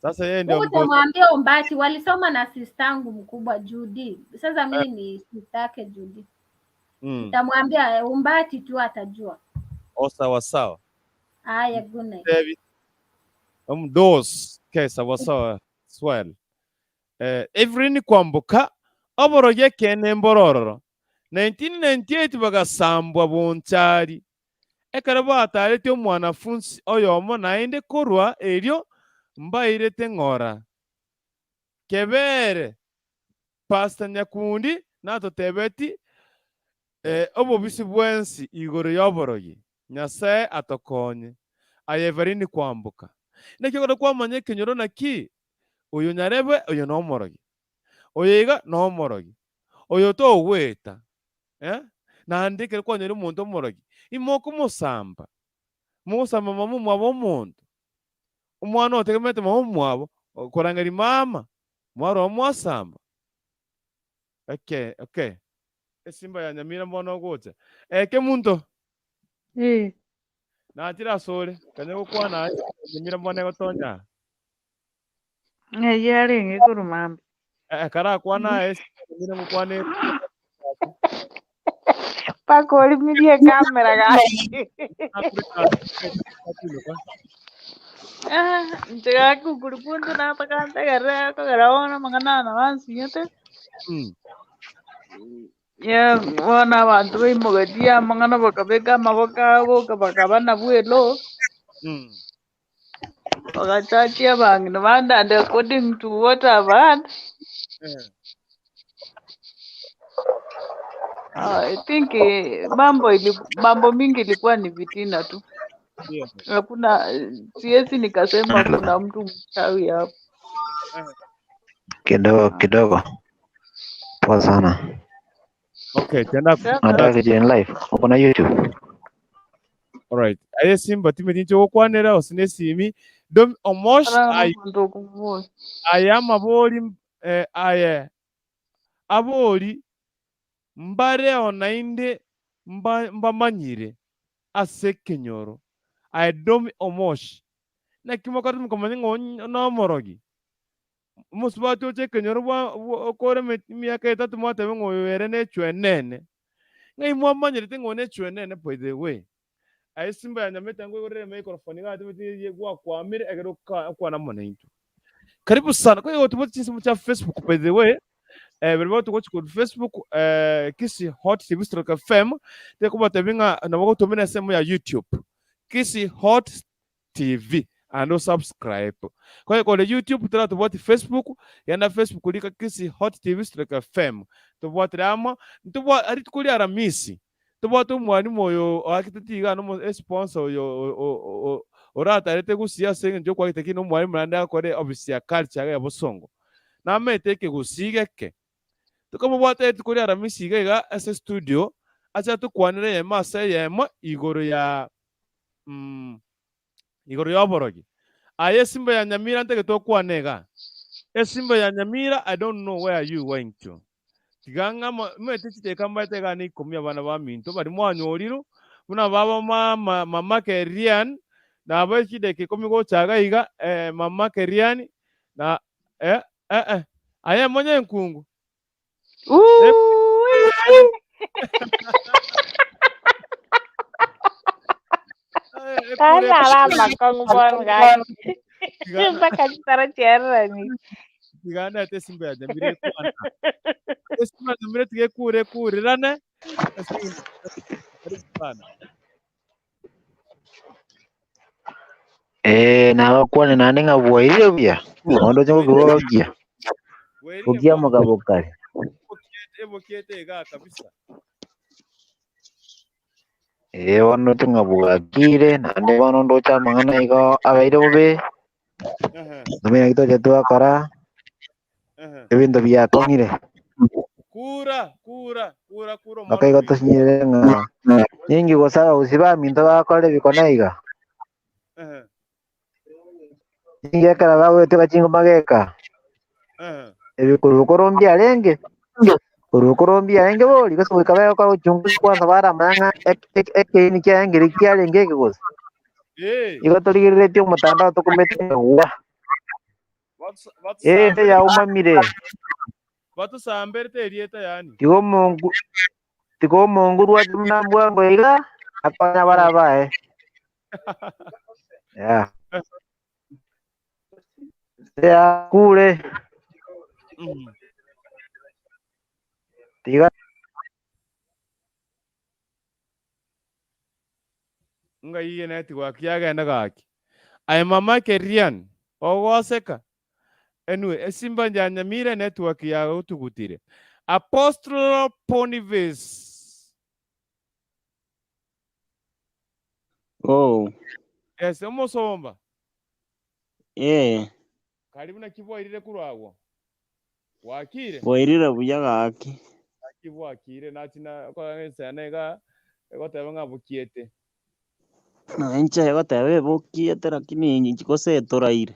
Sasa yeye ndio huku mgosi. tamwambia Ombati walisoma na sistangu mkubwa Judy. Sasa Eh, mimi ni sistake Judy, nitamwambia Ombati tu atajua. O sawa sawa. Haya, good night. Devi. Dos. Okay, sawa sawa. Swell. Eh, Evelyn Kwamboka oborogi kene mborororo. 1998 bagasambwa bonchari. Ekero batarete omwanafunzi oyomo naende korwa erio mbairete ng'ora. Kebere Pastor Nyakundi natotebeti eh, obobisi bwensi igoro y'oborogi. Nyasaye atokonye. Aye Evelyn Kwamboka. Naki okore kwamanya ekenyoro naki oyo nyarebe oyo nomorogi. Oyo iga nomorogi. Oyo togweta. Eh? Naende ekero kwanyora omonto omorogi, imokomosamba. Mogosamba mama omwabo omonto. Omwana otegemeete mama omwabo, okorangeria mama, mwarora mwasamba. Okay, okay. Esimba ya Nyamira mbono ogocha. Eh, Kemunto, Eh. nachire asore, kanya gokwana aye, Nyamira mbono egotonya. Ng'ai yarenge korwa mambia. Eh, karakwana aye Nyamira ngokwane Mpaka orimirie ekamera gaki. Ah, inche gaki ukuri kuntu natakantegerera ekogera bono amang'ana aya nabo ansinyete. Yeah, bono abanto baimogetie amang'ana bakabeka amaboko abo bakaba nabwo elo, bagachachia abang'ina bande and according to what I've heard, I think eh, mambo ili, mambo mingi ilikuwa ni vitina tu. Hakuna, siwezi nikasema kuna mtu mchawi hapo. Kidogo kidogo. Poa sana. Okay, tena Nataka kijeni live. Uko na YouTube? Alright. Aye Simba timeti ncho gokwanera osine esimi. Dom omosh Ara ay omonto okomoboria. aya amabori eh, aye abori mbareo naende mba, mbamanyire ase ekenyoro. Aye Domi Omosh. Naki mokorete mokamanya ng'a onye nomorogi. Omosubati oche ekenyoro bwa bwa- okore eme- emiaka etato mwateba ng'a oyo ere nechwenene. Ng'ai mwamanyerete ng'a oyo nechwenene by the way. Aye Simba ya Nyamete nkoigorere emicrophone iga atebete eye gwakwamire ekero oka okwana amo naintwe. Karibu sana. Koigo tobwate chinsemo chia Facebook by the way. Eh, bari bagotogochi korwa Facebook eh, Kisii Hot TV Stroke FM tekobatebi ng'a nabo gotomera ensemo ya YouTube Kisii Hot TV and osubscribe. Koye kore YouTube toratobwati Facebook, genda Facebook rika Kisii Hot TV Stroke FM. Tobwatire amo, ntobwa rituko ria Aramisi tobwate omwalimu oyo oakete tiga nomo esponsor oyo oratarete gusii ase eng'encho yokwagete ki nomwalimu naende akore ofisi ya culture iga ya bosongo. Namanyete ekegusii geke. Tokamobwata rituko ria Aramisi iga iga ase studio ache atokwanere eyemo ase eyemo igoro ya igoro y'oborogi. Aye esimba ya Nyamira ntagete okwane iga. Esimba ya Nyamira I don't know where you went to. Tiga ng'a omanyete chidakika mbaete iga na ikomi abana baminto baria mwanyorirwe buna baba mama mama Kerian nabo chidakika ikomi gocha iga iga eh, mama Kerian na eh, eh, eh. Aye monye enkungu. Ana amakong'u bono gaki. Mpaka chitaro chiarorani. Tiga ndete esimba ya Nyamira ekwana. Esimba ya Nyamira tiga ekure ekurirane. Karibu sana. Eh, nagokwane naende ng'a bwairire buya. Onde oche gokibokia. Bokia omogabo kare. Ebokiete iga kabisa. Eh, bono oche ng'a bwakire, naende bono ndoche amang'ana igo abeire bobe. Ntomanye naki toche twakora, ebinto biakong'ire. Kura, kura, kura, kura Mpaka igo tosinyire ng'a ninki gose abagusii baminto bagokora ebikone iga. Ninki ekero bagoeteka chingoma geka, ebikorokoro mbiarenge, korokoro mbiarenge bori, gose goika bagokora uchunguzi kwanza baramanya ng'a ekeini kiaye nkeri kiarenge eke gose. Igo torigereretie omotandao tokomete ng'a ense yaumamire. Batusamberete erieta yaani. Tiga omongu tiga omonguru ache buna mbwango iga akonye abare abaye. Yeah. Ense yakure tiga Ng'ai network yagenda gaki. Aye mama Kerian, ogoseka. Anyway, esimba ya Nyamira network yagotugutire. Apostle Boniface. Oh, Yes, omosomba. eh, Karibu naki bwairire korwa agwo. Bwakire? bwairire buya gaki. Naki bwakire nachi na okora ensene iga egoteba ng'a bokiete. Na inche egoteba ebokiete lakini inche gose etoraire.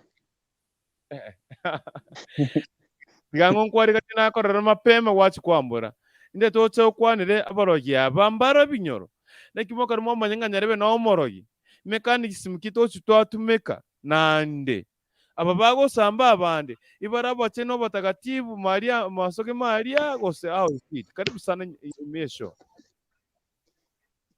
Tiga ng'o nkwarigatie nakorera mapema gwachi kwambora. Inde toche okwanere abarogi aba mbare ebinyoro. Naki mokare mwamanya ng'a nyarebe nomorogi. Mechanism ki tochi twatumeka naende. Aba bagosamba abande, ibare abachenu abatagatifu maria masoge maria gose how is it? Karibu sana imesho.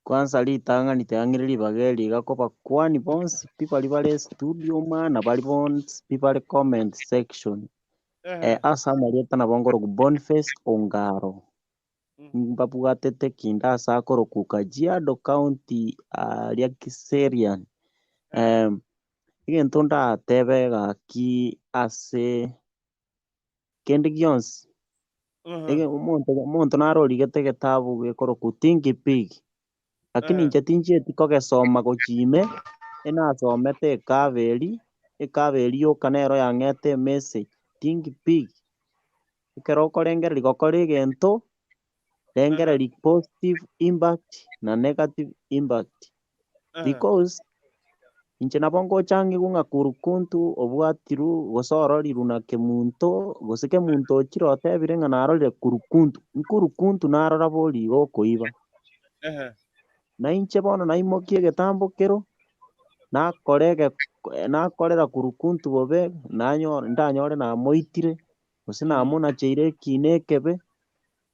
Kwanza ritang'ani tiang'ire ribaga eri iga kobakwani bonsi pi baria bare estudio maa na baria bonsi pi bare comment section. Ase amarieta nabo nkorokwa Boniface Ongaro, mbabwatete kinde ase akorokwa Kajiado county aria Kiserian. Egento ndatebe gaki ase kende gionsi, ege omonto omonto naro origete egetabu gekorokwa Think Big, lakini inche tinchieti kogesoma gochia ime, enasomete ecover eria, ecover eria yoka nero yang'ete emessage, think big. Ekero okorengereria gokora egento, rengereria positive impact na negative impact. Because, inche nabo ngocha ng'igwe ng'a kurukuntu obwatirwe gose ororirwe na kemunto, gose kemunto ochire otebire ng'a narorire kurukuntu, nkurukuntu narora bori iga okoiba. Na inche bono naimokia egetambo kero, nakora ege nakorera kurukuntu bobe, nanyore ndanyore namoitire, gose namonacheire ekina ekebe,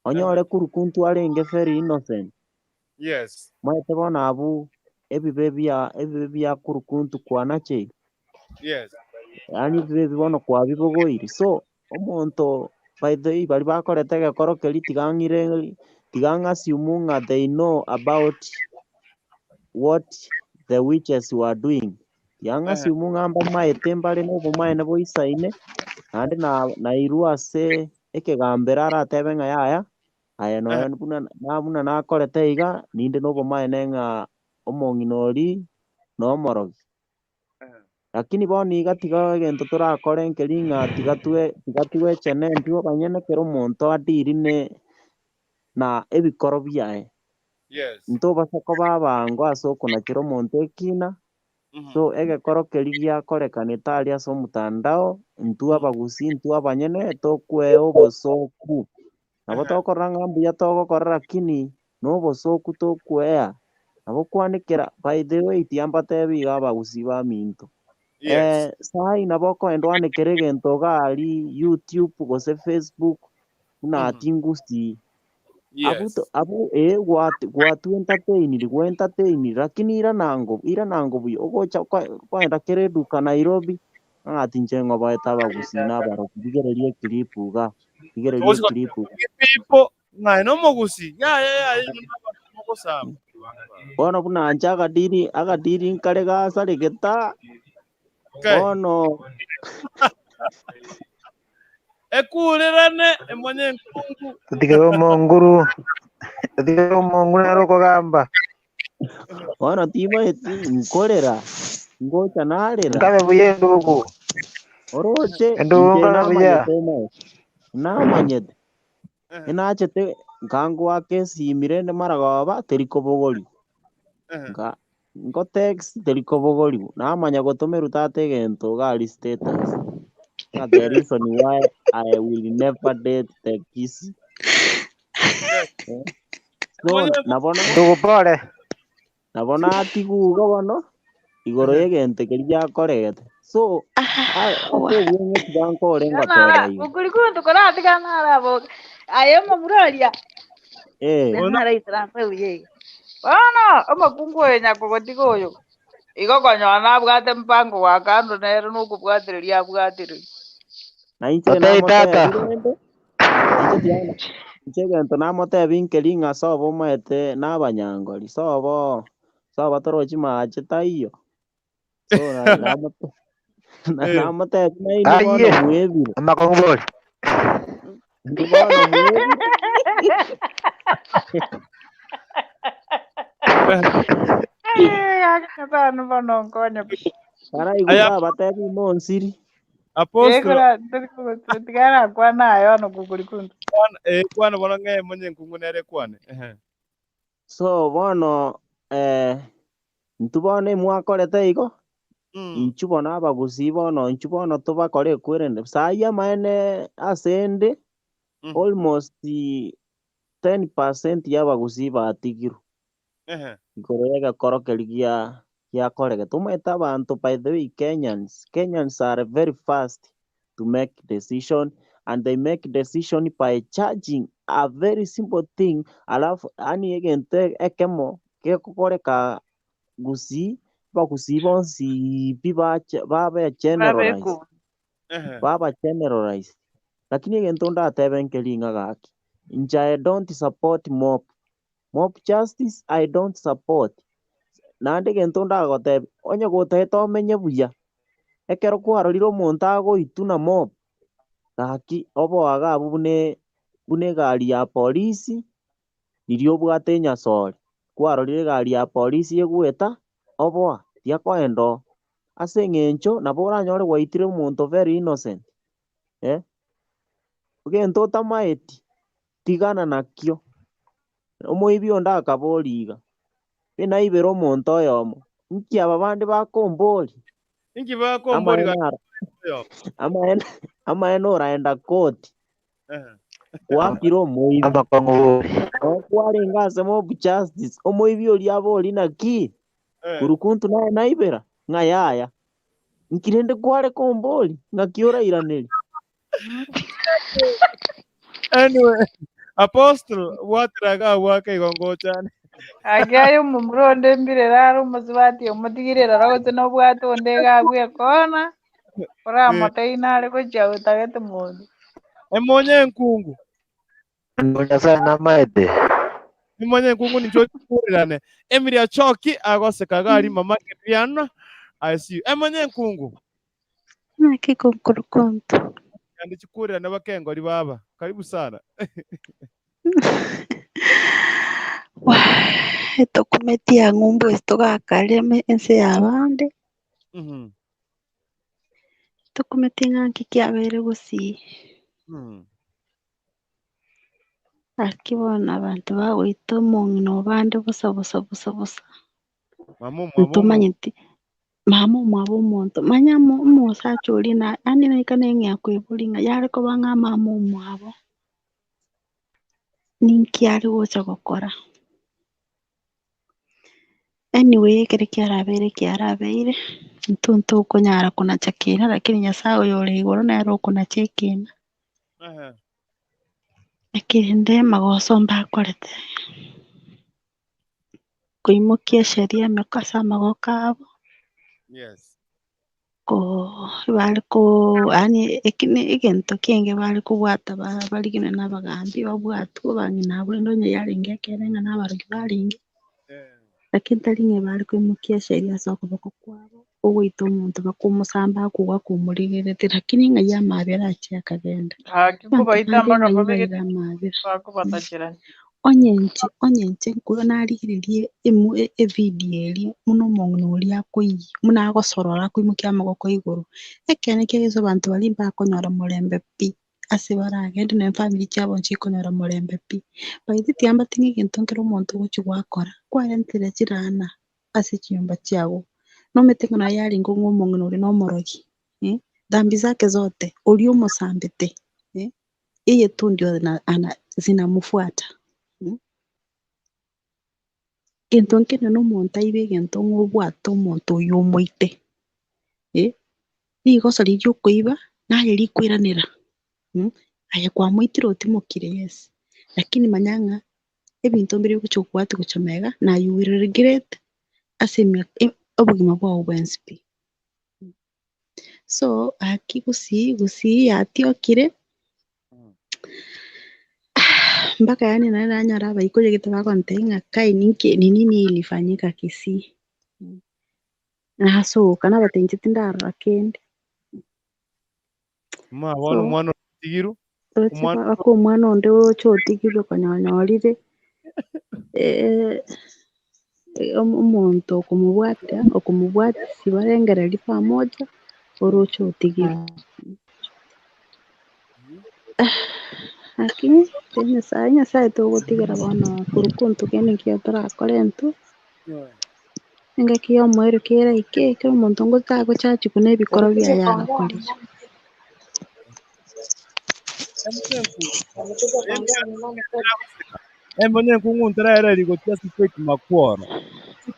onyore kurukuntu arenge very innocent. Yes. Omanyete bono abwo ebibe bia ebibe bia kurukuntu kwanacheire. Yes. Yaani ebibe ebi bono kwabibogoiri. So, omonto by the way baria bakorete egekoro keria tiga ng'ire tiga ng'assume ng'a they know about what the witches were doing. Tiga ng'assume ng'a mbamaete mbare na obomaene boisaine, naende na nairwe ase ekegambero aratebe ng'a yaya, Aye nonya buna na buna nakorete iga, ninde nobomaene ng'a omong'ina oria nomorogi. Lakini bono iga tiga egento torakore nkeri ng'a tiga twe tiga twechene intwe abanyene kera omonto adeal ne na ebikoro biaye. Yes. Ntobasa koba abango ase okonachera omonto ekina, So egekoro keria giakorekanete aria ase omotandao, intwe abagusii intwe abanyene tokwea obosoku. Nabo tokorora ng'a mbuya togokora lakini nobosoku tokwea. Nabo kwanekera, by the way tiga mbatebi iga abagusii baminto. Yes. Sai nabo okoenda oanekere egento iga aria YouTube gose Facebook buna tingusii. Abwo Yes. to- abwo eh gwat- gwatu entertainiri gwentertainiri lakini irana ngo irana ngo buya ogocha kwa- kwaenda kera eduka Nairobi ng'a ati inche ng'oboete abagusii na abarogi rigereria eclip iga rigereria Togochika eclip iga. people ng'aye nomogusi ya ya ya ya mogosamba. Bono buna inche agadiri agadiri nkare gasaregeta Okay. bono Ekuurerane emonye enkungu. Totigere omonguru, totigere omonguru nere okogamba. Bono timaeti nkorera, ngocha narera. Nkabe buya endugu. Oroche Endugu inche nkabe buya. namanyete omaete, namanyete. Enachete nkangoaka esimi rende maragoba teri kobogorigwa. Nka nko text teri kobogorigwa, namanya gotomerwa tata egento iga aria status. Ng'a the reason why I will never date the Kisii. Eh, So nabo na Ndugu pole. nabo natigwa igo bono igoro y'egento keria giakoregete. So ase obweng'e tiga nkore ngoteba iga. Ukurikuntu koratiga naraboka. Aye omomura oria. Eh. Naraikaransa buya iga. Bono omokungu oyo nyakogotiga oyo, igo konyora nabwate mpango gwa kando nere nokobwatereria abwatereria. Na inche Totebie tata. namotebi rende, inche tiana, inche egento namotebi nkeri ng'a sobo omaete nabanyangori, sobo sobo torochi mache taiyo. So na- namote- na- namotebi nainwe bono Aye. mwebire. Amakong'u bori. Inwe bono mwebire. Eh, gaki Nyasaye bono nkonye pi. Karaigwe Aya babatebi monsiri. Apostle Gekora tori tigara kwana ayo ono kukurikuntu. kwana eh kwana bono ng'e emonye enkungu nere kwane. Ehe. So bono eh, intwe bono emwakorete igo, inchuo bono abagusii bono inchuo bono tobakore ekwerende. Sai amaene ase ende, almost 10% ya abagusii batigirwe Ehe. igoro y'egekoro keria gia. giakoregete. Omanyete abanto by the way Kenyans, Kenyans are very fast to make decision and they make decision by judging a very simple thing alafu yaani egento ekemo gegokoreka gusii, abagusii bonsi pi bache babe generalized, Babeku. baba generalized. Lakini egento ndatebe nkeri ng'a gaki, inche I don't support mob, mob justice I don't support. Naende egento ndagotebia, onye gotagete omenye buya, ekero kwarorire omonto agoitwa na mob, gaki oboa iga abwo buna buna egari ya polisi, riria obwate enyasore, kwarorire egari ya polisi egoeta, oboa, tiakoenda oo. Ase eng'encho nabo oranyore gwaitire omonto very innocent, eh, egento otamaeti, tigana nakio. Omoibi onde akaboria iga, Binaibere omonto oyomo, inki aba bande bakomboria? Inki bakomboria Amaene ara- amaene amaene oraenda koti, gwakire omoibi. Amakong'u bori. Noo kwarenge ase mob justice, omoibi oria abori naki? Kurukuntu naye naibera? Ng'a yaya. Inki rende kware kombori? Ng'aki orairaneri? Anyway, Apostle, bwatera iga abwo ake igo ngochane. Ake aye omomura onde mbirere are omosubati omotigire rora gose nobwate onde iga abwo ekona, oramotebi nare gochia otagete monto. Emonye enkungu. Ngo Nyasae namaete. Emonye enkungu ninche ochikurerane. Emily Achoki agoseka iga aria mama Riana. I see you. Emonye enkungu. Naki konkorukonto. Yande chikurerane bakengori baba. Karibu sana. Wah, etokumeti ya ng'umbu ase togakare ime ense y'abande, Tokumeti ng'a nki kiabeire gusii. Gaki bono abanto bagoita omong'ina obande bosa bosa bosa bosa. Mama omwabo omonto. Ntomanyeti mama omwabo omonto, manya omo- omosacha oria na yaani naika neng'ea koiboria ng'a yare koba ng'a mama omwabo, ninki are gocha gokora? Anyway ekere kiarabeire kiarabeire, intwe ntokonyara konacha kina lakini Nyasaye oyore igoro nere okonacha ekina. Ekende amagoso mbakorete, koimokia esheria emeko ase amagoko abo, Yes. koo bare koo yaani eki ne egento kienge bare kobwata ba- barigenwe na abagambi babwatwe abang'ina abwo rende onye yarenge ekeene ng'a na abarogi barenge, lakini tari ng'a bare koimokia esheria ase okoboko kwabo, ogoita omonto bakomosamba akogwa akomorigereretie lakini ng'ai amabera achia akagenda. Gaki Abanto nkobaita bande mpaka ng'ai babegete baira amabera. bakobatachera. Onye inche, onye inche nko narigererie emo evidio eria buna omong'ina oria akoiyia, buna agosorora akoimokia amagoko igoro, ekeene kia Yeso abanto baria mbakonyora morembe pi, ase baragende na efamiri chiabo nchikonyora morembe pi. By the tiambati ng'a egento nkere omonto ogochia gwakora, kwarentire chirana ase chinyomba chiago, nomanyete ng'a naye yarenge ng'a omong'ina oria nomorogi eh, dhambi zake zote, oria omosambete eh. Yeye tu ndio na, ana, zinamfuata mm. Gento nkenene omonto aibe egento ng'a obwate omonto oyio omoite eh, rigoso riria riokoiba naye rikoiranera mm, aye kwamoitire otimokire yes, lakini manya ng'a ebinto mbire bigocha gokobwatia gocha magega na you will regret ase emiaka obogima bwao bwensi pi. So gaki gusii gusii yatiokire, mpaka yaani nari nanyora abaikori egete bagontebia ng'a kai ninki ni nini ilifanyika Kisii. Nasoka nabatebia inche tindarora kende. Ma bono So omwana otigirwe, roche omwana baka omwana onde oche otigirwe konya onyorire omonto okomobwatia okomobwatisia barengereria pamoja oroche otigirwe. Lakini Nyasaye Nyasaye togotigera bono korwa konto kende nkiya torakore intwe, engaki ya omoerio keraike ekero omonto ngotagochachigwa na ebikoro biaye agakorire. Emonye enkungu ntaraereria gochia ase fake makworo.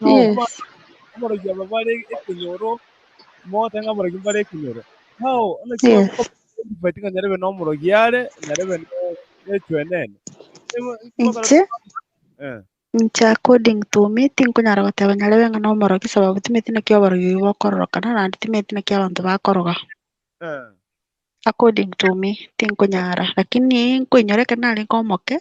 Yes. Aborogi aba bare ekenyoro, mogoteba ng'a aborogi mbare ekenyoro. How naki Yes. identify ng'a nyarebe na omorogi are, nyarebe ne echwenene. Inche Eh. inche according to me tinkonyara goteba nyarebe ng'a nomorogi sababu timanyeti naki oborogi obwo bokororokana naende timanyeti naki abanto bakoroga. Eh. According to me tinkonyara lakini nkoinyora ekero narenge omoke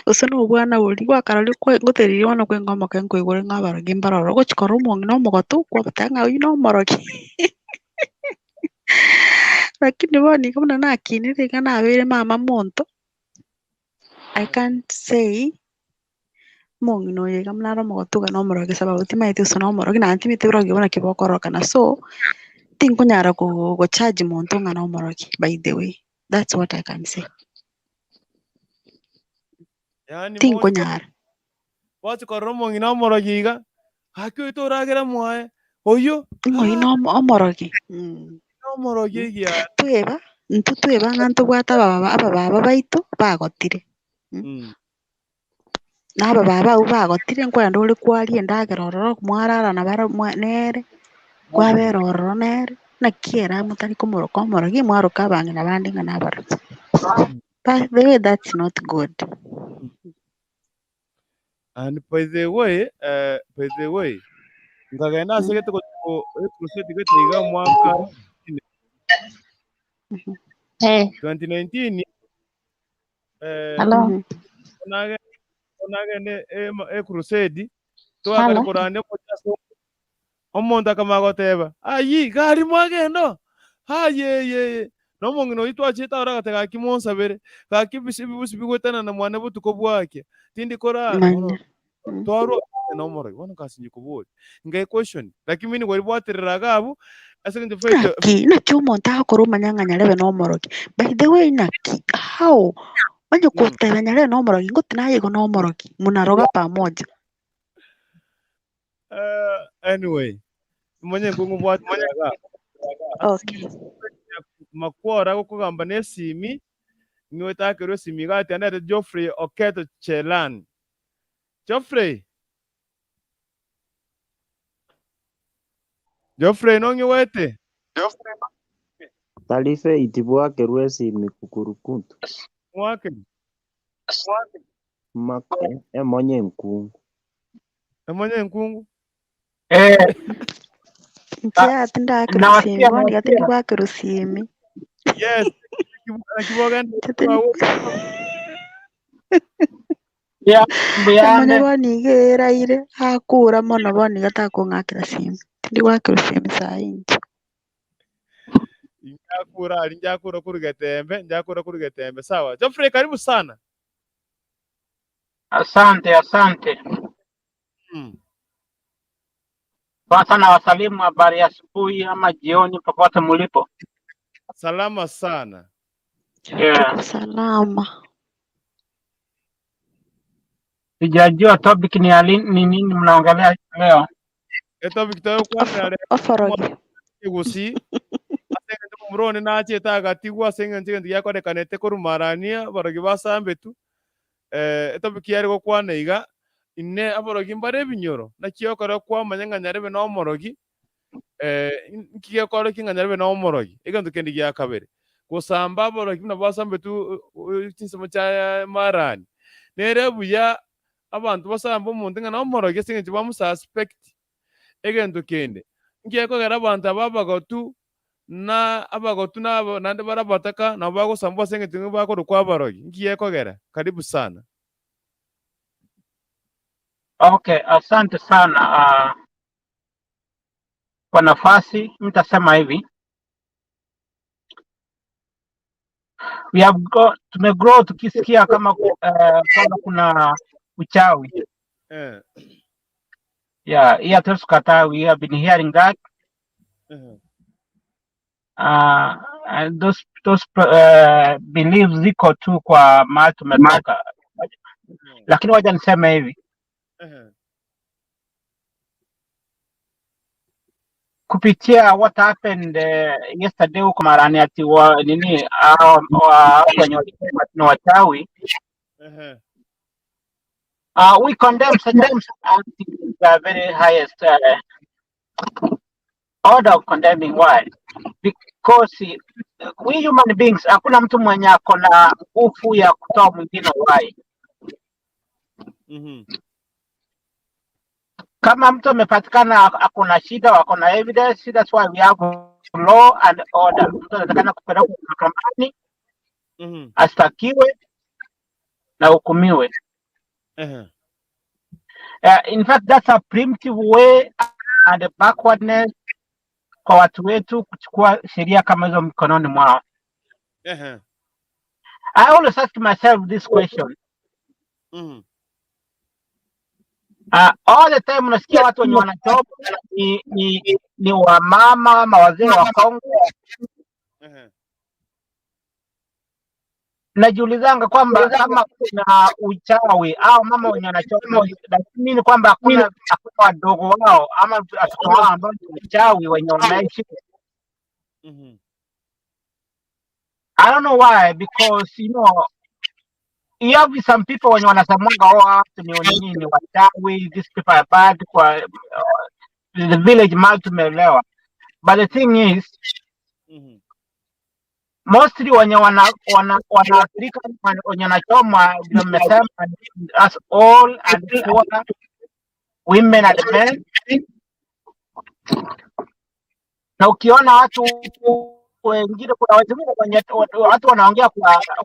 gose na obwana boria gwakaroria kwe ngotereria bono kwenge omoke nkoigure ng'a abarogi mbaroro ogochi korora omong'ina omogotu kwabatebia ng'a oyio nomorogi lakini bono iga buna nakinire iga nabeire mama monto, I can't say omong'ina oyo iga buna are omogotu iga nomorogi sababu timanyeti gose nomorogi naende timanyeti oborogi obwo naki bokororokana so, tinkonyara ko gojudge monto ng'a nomorogi by the way, that's what I can say. Yaani Tinkonyara. Gochi korora omong'ina omorogi iga, gaki oito oragera mwaye, oyio Ng'a oyio nomo omorogi mm. nomorogi egiya. Tweba, intwe tweba ng'a ntobwate abababa abababa baito bagotire Mm. Na abababa abwo bagotire nkwenda ore kwaria endagera ororo mwarara na baro mwa nere, kwabera ororo nere, naki ere motari komoroka omorogi mwaroka abang'ina bande ng'a nabarogi. By the way that's not good. And by the way, eh, by the way, nkagenda ase gete crusade gete iga mwaka 2019 eh, Hello. nage- nagende ema- ecrusade twakare Hello. korania omochie ase omonto akamanya goteba ayi gari mwagenda ayeyeye na omong'ina oyio twachiete aroro agateba gaki monsabere gaki ebisi ebibusi bigoetanana mwane botuko bwakia tindi korara Manya. bono twarwa na omorogi bono nkasinyi koboria nkae question lakini mini kwaribwaterera iga abwo ase eng'encho faith Naki, naki omonto agokora omanya ng'a nyarebe nomorogi. By the way naki, how? Onye goteba nyarebe nomorogi, ngoti naye igo nomorogi, munaroga pamoja. Eh, anyway manye nkong'obwaterera iga Okay. makwora gokogamba na esimi nigo etakerwe esimi iga ati andete Geoffrey Oketo Chelan Geoffrey Geoffrey nong'igwete Tari faith bwakerwe esimi kukurukutu. Mwake Ma- Emonye enkungu. Emonye enkungu. Eh, Inche ati ndake nawasikia rusimi bono iga tindi nawasikia. gwaka rusimi. Yes. Naki bogenda Inche tindi Ya, Emanya mbuyande. bono iga eraire akura mono bono iga takong'akera simu. Tindi gwaka rusimi saii inche. Njakura ari njakura kuru getembe njakura kuru getembe sawa. Geoffrey karibu sana. Asante, asante. Kwanza na wasalimu habari ya asubuhi ama jioni popote mulipo. Salama sana. Yeah. Tuko salama. Sijajua topic ni ya lini, ni nini mnaongelea leo. Etopic toyokwanera rero Oforogi. egusi ase eng'encho omomura one nachete agatigwa ase eng'encho egento giakorekanete korwa marania abarogi basambetu eh, etopic yare gokwana iga ine aborogi mbare ebinyoro naki okore kwamanya ng'a nyarebe na omorogi eh, nki gekorokia ng'a nyarebe na omorogi egento kende gia kabere gosamba aborogi buna basambetu chinsemo chia marani nere buya abanto basambe omonto ng'a nomorogi ase eng'encho bamosuspect egento kende nki gekogera abanto aba abagotu na abagotu na aba naende bare abataka nabo bagosambwa ase eng'encho ng'a bakorokwa abarogi nki gekogera karibu sana. Okay, asante sana uh, kwa nafasi. Nitasema hivi. We have got, tumegrow tukisikia kama uh, kwamba kuna uchawi. Eh. Yeah, hii hatuwezi kukataa, we have been hearing that. Uh, and those those uh, beliefs ziko tu kwa mahali tumetoka, lakini wacha niseme hivi kupitia what happened uh, yesterday huko Marani ati wa, nini hao watu wenye walisema ni wachawi uh, we condemn such activity. the very highest uh, order of condemning. Why? Because we human beings, hakuna mtu mwenye ako na nguvu ya kutoa mwingine uhai. Kama mtu amepatikana ako na shida, wako na evidence, that's why we have law and order. Mtu anatakana kupelekwa mahakamani ashtakiwe na hukumiwe. In fact that's a primitive way and a backwardness kwa watu wetu kuchukua sheria kama hizo mkononi mwao. I always ask myself this question. All the time unasikia watu wenye wanachoma ni wamama ama wazee wa Kongo. Najiulizanga kwamba kama kuna uchawi au mama wenye wanachoma, lakini ni kwamba hakuna wadogo wao ama watoto wao ambao ni wachawi wenye wanaishi. I don't know why because you have some people wenye wanasemanga, oh, watu ni nini, ni wachawi, these people are bad kwa the village mahali tumeelewa, but the thing is mostly wenye wana wana wanaathirika wenye wanachoma vile mmesema as all and poor women and men. Na ukiona watu wengine, kuna wengine wenye watu wanaongea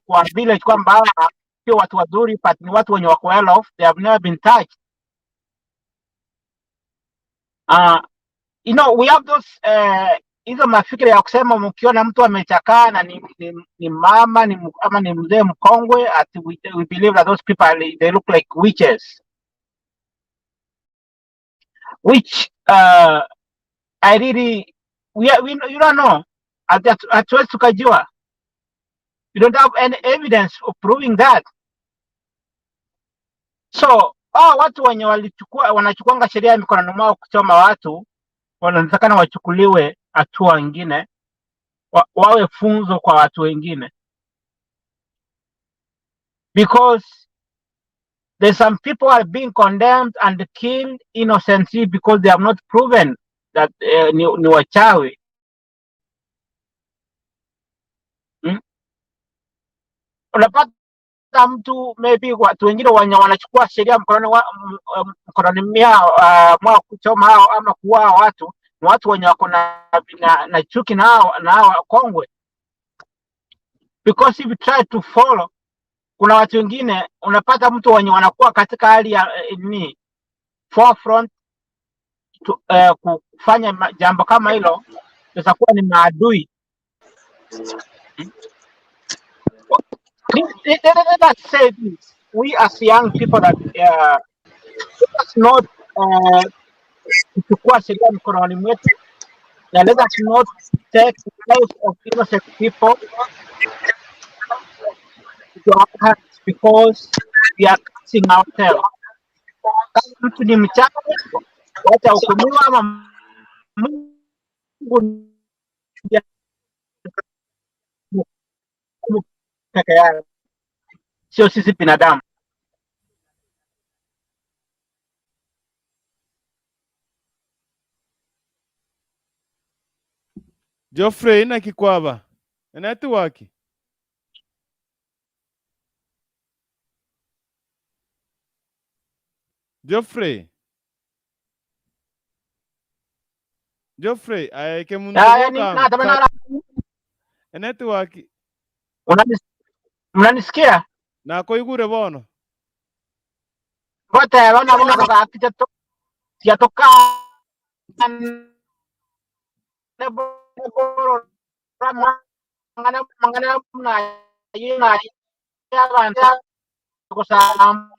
kwa village kwamba hawa sio watu wazuri, but ni watu wenye wako well off, they have never been touched. We have those hizo mafikira ya kusema mkiona mtu amechakaa na ni mama ama ni mzee mkongwe ati we believe that those people are, they look like witches, which I really we, are, we you don't know, hatuwezi tukajua, you don't have any evidence of proving that. So hao watu wenye walichukua wanachukuanga sheria mikononi mwao kuchoma watu wanatakana wachukuliwe hatua wengine wawe funzo kwa watu wengine, because there's some people are being condemned and killed innocently because they have not proven that ni wachawi. Unapata mtu maybe watu wengine wenye wanachukua sheria mkononi mkononi mwao kuchoma hao ama kuua watu ni watu wenye wako na chuki na hao wakongwe, because if you try to follow, kuna watu wengine unapata mtu wenye wanakuwa katika hali ya ni forefront kufanya jambo kama hilo, inaweza kuwa ni maadui. Let us say this. We as young people that let us not kuchukua sheria mkononi mwetu na let us not take the life of innocent people to our hands because we are cursing ourselves. Kama mtu ni mchawi, wacha hukumiwa ama Mungu ndiye atahukumu peke yake, sio sisi binadamu. Geoffrey naki kwaba? Enetwork? Geoffrey. Geoffrey, aye kemunto Ah, yani, boka na tamana na enetwork Mnanisikia? Nakoigure bono. Bote bana bono gaki tiatoka mangana mangana na yina abantu kusambwa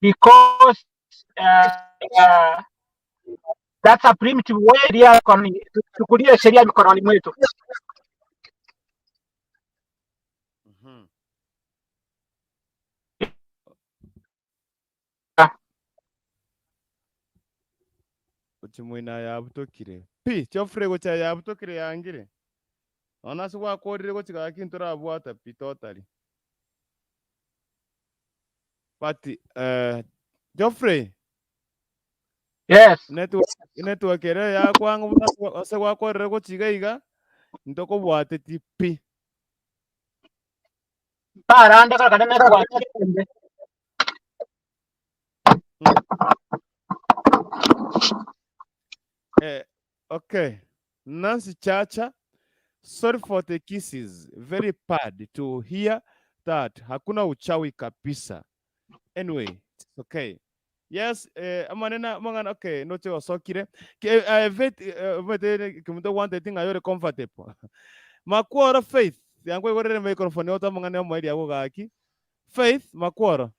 because that's a primitive way ya tuchukulie sheria mikononi mwetu. Ochimwina yabutokire. Pi, Geoffrey gocha yabutokire yangire. Ona ase gwakorire gochika gaki ntorabwata pi totally. But eh, Geoffrey. Yes. Network, network ere yakwanga buna ase- ase gwakorire gochia iga iga ntokobwateti pi. Parande kare kare network ende. Eh, okay. Nancy Chacha, sorry for the kisses. Very bad to hear that. Hakuna uchawi kabisa. Anyway, it's okay. Yes, eh, amanene amang'ana okay, noche osokire. Ke, eh, vet, eh, omanyete kemonto gwanteti ng'a yore comfortable. Makworo Faith, yankoigorere microphone ote amang'ana omoerio agwo gaki. Faith Makworo.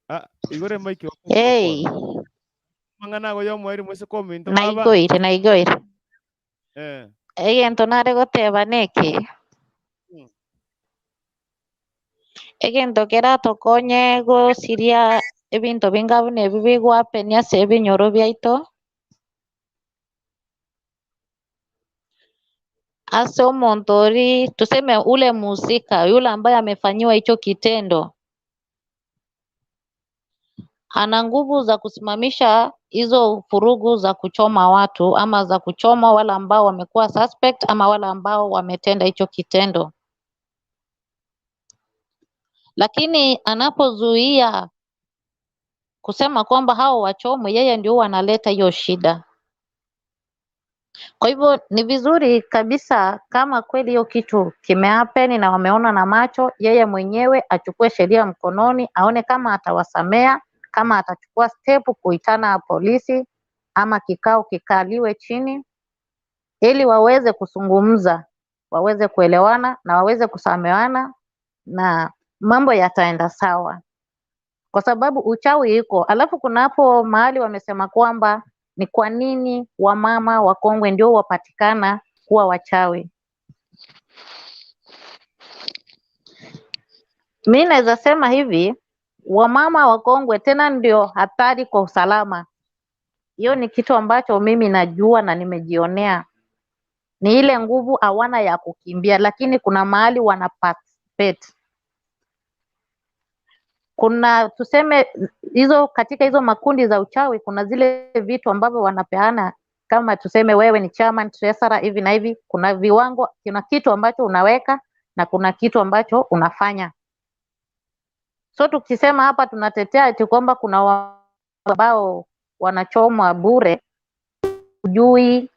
Ah, igore mic ote Hey, Makworo. Amang'ana ago yomoerio moise kominto baba. naigoire naigoire. Eh. Egento nare goteba neke, egento keratokonye gosiria ebinto binga buna ebi bigohappen ase ebinyoro biaito, ase omonto oria tuseme ule mhusika yule ambaye amefanyiwa hicho kitendo ana nguvu za kusimamisha hizo furugu za kuchoma watu ama za kuchoma wale ambao wamekuwa suspect ama wale ambao wametenda hicho kitendo. Lakini anapozuia kusema kwamba hao wachomwe, yeye ndio huwa analeta hiyo shida. Kwa hivyo ni vizuri kabisa kama kweli hiyo kitu kimehappen na wameona na macho, yeye mwenyewe achukue sheria mkononi, aone kama atawasamea, kama atachukua step kuitana polisi ama kikao kikaliwe chini, ili waweze kuzungumza, waweze kuelewana na waweze kusameana na mambo yataenda sawa, kwa sababu uchawi iko. Alafu kuna hapo mahali wamesema kwamba ni kwa nini wamama wakongwe ndio wapatikana kuwa wachawi. Mi naweza sema hivi, wamama wakongwe tena ndio hatari kwa usalama. Hiyo ni kitu ambacho mimi najua na nimejionea. Ni ile nguvu hawana ya kukimbia, lakini kuna mahali wana participate. Kuna tuseme hizo katika hizo makundi za uchawi kuna zile vitu ambavyo wanapeana, kama tuseme wewe ni chairman, treasurer hivi na hivi, kuna viwango, kuna kitu ambacho unaweka na kuna kitu ambacho unafanya. So tukisema hapa tunatetea eti kwamba kuna wa- ambao wanachomwa bure, hujui.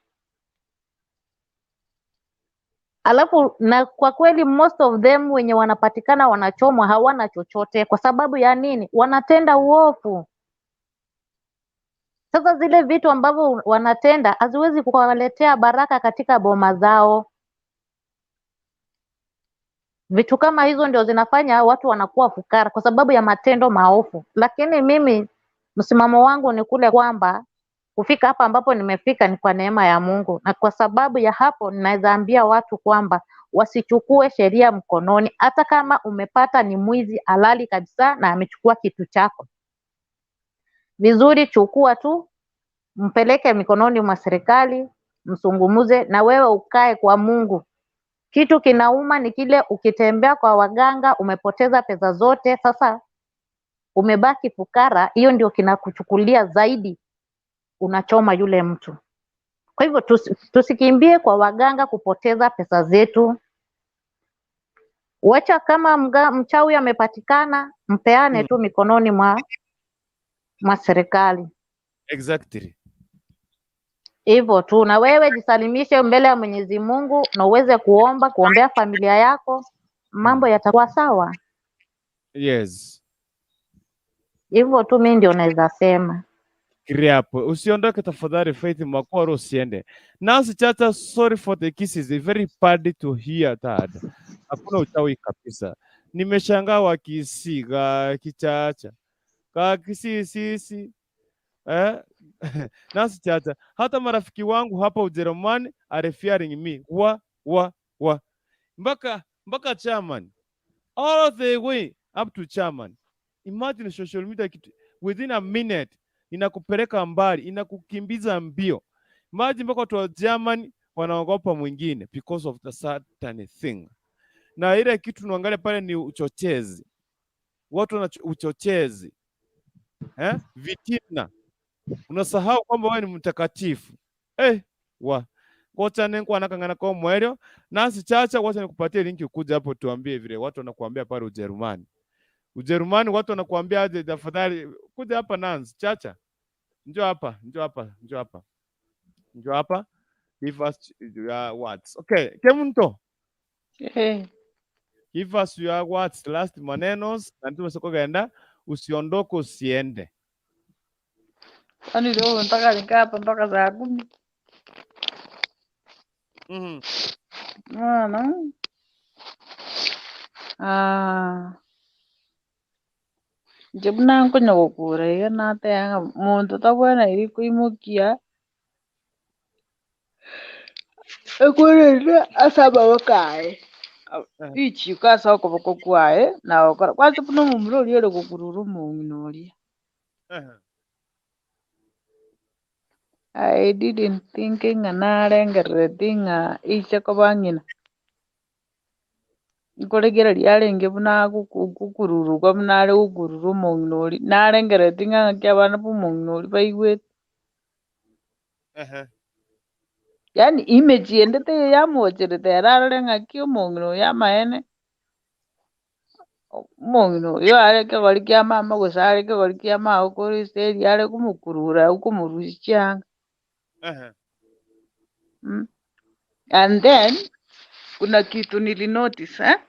Alafu na kwa kweli most of them wenye wanapatikana wanachomwa hawana chochote. Kwa sababu ya nini? Wanatenda uovu. Sasa zile vitu ambavyo wanatenda haziwezi kuwaletea baraka katika boma zao. Vitu kama hizo ndio zinafanya watu wanakuwa fukara kwa sababu ya matendo maovu. Lakini mimi msimamo wangu ni kule kwamba kufika hapa ambapo nimefika ni kwa neema ya Mungu, na kwa sababu ya hapo ninaweza ambia watu kwamba wasichukue sheria mkononi, hata kama umepata ni mwizi halali kabisa na amechukua kitu chako vizuri, chukua tu, mpeleke mikononi mwa serikali, msungumuze, na wewe ukae kwa Mungu. Kitu kinauma ni kile ukitembea kwa waganga umepoteza pesa zote, sasa umebaki fukara. Hiyo ndio kinakuchukulia zaidi, unachoma yule mtu. Kwa hivyo tusikimbie kwa waganga kupoteza pesa zetu. Wacha kama mchawi amepatikana, mpeane tu mikononi mwa serikali. Exactly. Hivyo tu, na wewe jisalimishe mbele ya Mwenyezi Mungu na uweze kuomba, kuombea familia yako, mambo yatakuwa sawa. Yes. Hivyo tu mi ndio naweza sema. Fikiria hapo. Usiondoke tafadhali Faith Makwaro, usiende. Nancy Chacha, sorry for the kisses. Very bad to hear that. Hakuna uchawi kabisa. Nimeshangaa wakisiga kichacha. Kakisi sisi. Eh? Nancy Chacha, hata marafiki wangu hapa Ujerumani are fearing me. Wa wa wa. Mpaka mpaka chairman. All the way up to chairman. Imagine social media kitu, within a minute inakupeleka mbali, inakukimbiza mbio. Imagine mpaka watu wa Germany wanaogopa mwingine because of the certain thing. Na ile kitu tunaangalia pale ni uchochezi, watu wana uchochezi eh? Vitina, unasahau kwamba wewe ni mtakatifu eh, wa ngocha nenko anakangana kwa mwelio nasi chacha, wacha nikupatie linki ukuja hapo tuambie vile watu wanakuambia pale Ujerumani. Ujerumani watu wanakuambia aje? Tafadhali kuja hapa Nancy Chacha, njoo hapa, njoo hapa, njoo hapa, njoo hapa, give us your words. Okay, Kemunto, Eh, give us your words, last manenos, na ndio kugenda, usiondoke, usiende. Kwani leo mpaka nikaa hapa mpaka saa kumi. Unaona? Ah, inche buna nkonya gokura iga nateba ng'a monto tabweneriri koimokia ekwerende ase amaboko aye, richiko ase okoboko kwaye na gokora kwanza buna omomura oria ore gokurura omong'ina oria. I didn't think ng'a narengerereti ng'a eise koba ng'ina. Nkoregereria arenge buna agoku gokururwa buna are gokurura omong'ina oria, narengerereti ng'a ng'aki abana ba omong'ina oria baigwete. Yaani image ende teiyo yamocherete ere arore ng'aki omong'ina oyo amaene, omong'ina oyo are ekegori kia mama gose are ekegori kia magokoro ase eria are komokurura okomorusia chianga. And then kuna kitu nilinotice eh?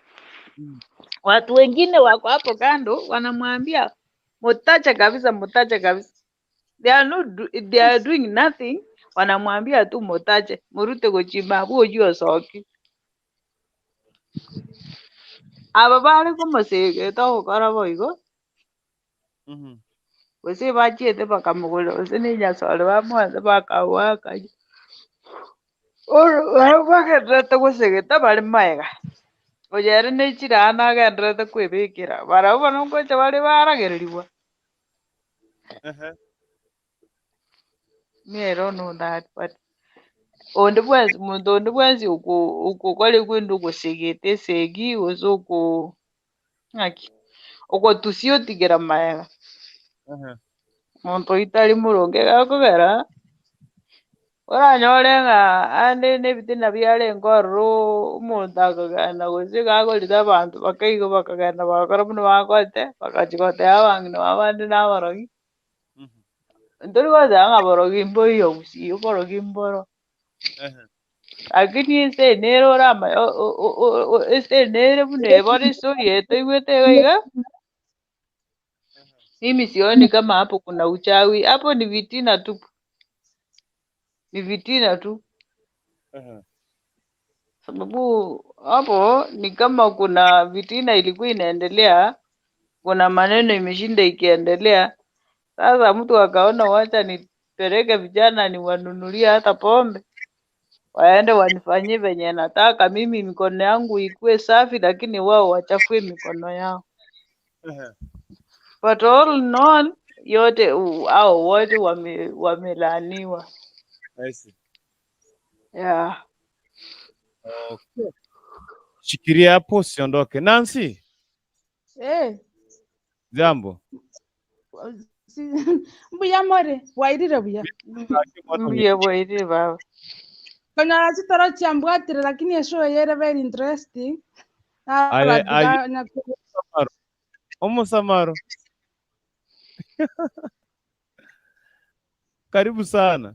Watu wengine wako hapo kando wanamwambia mutache kabisa, mutache kabisa. They are not do, they are doing nothing. Wanamwambia tu mutache, murute gochima boju osoki. Aba bare komosegeta ogokora boigo gose bachiete bakamogorera gose na enyasore bamoete bakagoakania. Bono barabwo bagendererete gosegeta bare maega, oyo ere ne chirana agendererete kwebekera, barabwo bono ngocha bare baragererigwa. Me I don't know that but onde bwensi monto onde bwensi oko okokora egwendo ogosegeta esegi gose oko ng'aki, ogotusia otigera maega, monto oyio tari moronge egakogera, oranyore ng'a ande na ebitina biarenge ororo omonto akogenda gose gagorire abanto bakaigo bakagenda bagakora buna bakorete, bagachia goteba abang'ina babande na abarogi, ntori goteba ng'a borogi mboiyo gusii, oborogi mboro. Lakini ense nere orama o- o- o- o- ense nere buna ebono estori eye toigwete iga iga, mimi sioni kama hapo kuna uchawi, hapo ni vitina tupu, ni vitina tu, sababu hapo ni kama kuna vitina ilikuwa inaendelea, kuna maneno imeshinda ikiendelea. Sasa mtu akaona wacha nipeleke vijana niwanunulie hata pombe waende wanifanyie venye nataka mimi, mikono yangu ikuwe safi, lakini wao wachafue mikono yao. But all in all, yote hao wote wame, wamelaaniwa. I see. Yeah. Okay. Shikilia hapo usiondoke. Nancy, Eh, jambo. mbuya more bwairire buya Mbuya bwairire baba. Konyora chitoro chiambwatire lakini eshow eye very interesting. Ale aye Narora tiga Omusamaro. Omusamaro. Karibu sana.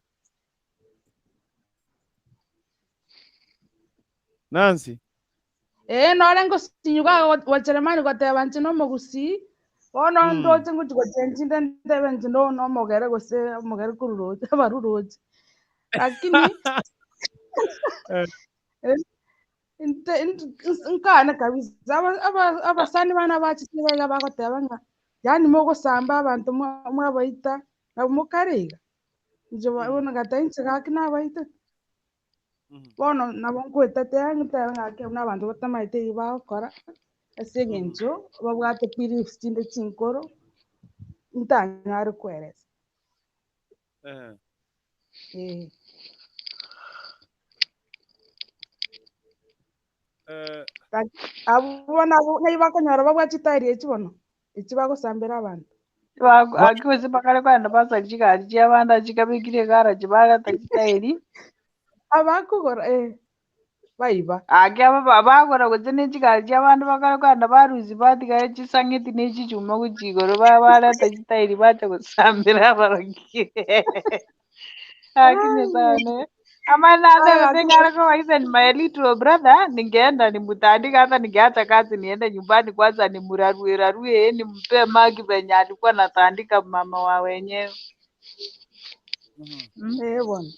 Nancy. Eh, nore ngosinyuka Wajerumani goteba nche nomogusii bono ndoche ngochi gochenji nde ntebe nche no nomogere gose omogere koruroche abaruroche lakini eh, nkane kabisa abasani bana bachete iga bagoteba ng'a yaani mogosamba abanto mwabaita nabo mokare iga inche bono ngata inche gaki nabaitete bono nabo nkoetatea ntebe ng'aki buna abanto batamaete ebi bagokora ase eng'encho babwate beliefs chinde chinkoro ntanyare koeresa. Eh. Abwo nabo ng'ai bakonyora babwate chitairi echi bono, echi bagosambera abanto. Aki gose bakare kogenda basari chigari chia abande chikabekire egaraji bareta chitairi. Abakogora eh, baiba. Aki aba bagora gose ne chigari chia abande bakare kogenda barusia batigare chisang'eti ne chichuma gochia igoro bareta chitairi bacha gosambera abaroki. Aki Nyasaye one. Ama natebete ngare koba even my little brother ningeenda nimutandike hata ningeacha kazi niende nyumbani kwanza nimrarue rarue nimpe maki venye alikuwa natandika mama wa wenyewe. Mm. Eh, bwana.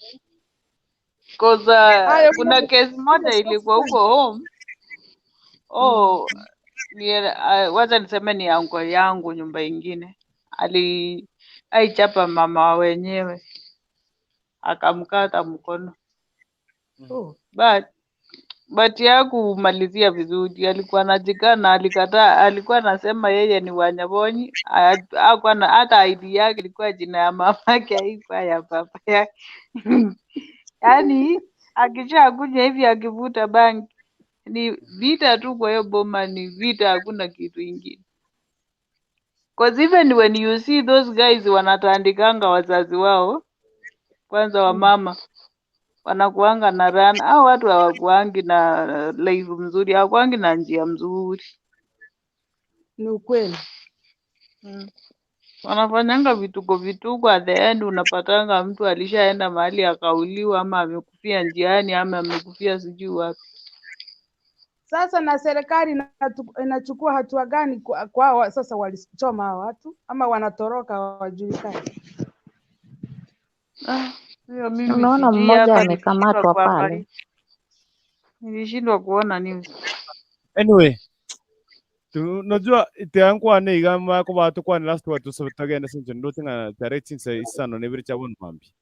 Cause Ayo, kuna kesi moja ilikuwa huko home. Oh, ni, wacha niseme ni uncle yangu nyumba ingine. Ali aichapa mama wa wenyewe akamkata mkono. Oh. But hakumalizia vizuri, alikuwa anajikana, alikataa, alikuwa anasema yeye ni Wanyabonyi, hakuwa na hata ID yake ilikuwa jina ya mamake, haikuwa ya baba yake. Yaani akishakuja hivi akivuta bangi ni vita tu kwa hiyo boma, ni vita, hakuna kitu ingine. Cause even when you see those guys wanatandikanga wazazi wao, kwanza wamama wanakuanga na rana au watu hawakuangi na life mzuri, hawakuangi na njia mzuri. Ni ukweli. Wanafanyanga vituko vituko, at the end unapatanga mtu alishaenda mahali akauliwa, ama amekufia njiani, ama amekufia sijui wapi. Sasa na serikali inachukua hatua gani kwa hawa sasa walichoma hawa watu ama wanatoroka hawajulikani? Ah, hiyo mimi Unaona sijui, mmoja hata nilishindwa amekamatwa pale. kuangalia, nilishindwa kuona news. Anyway, unajua tiankwane iga ko batu kwane last watu so tagenda sinje ndote nga tarehe chinse isano nebiri chabon mambi.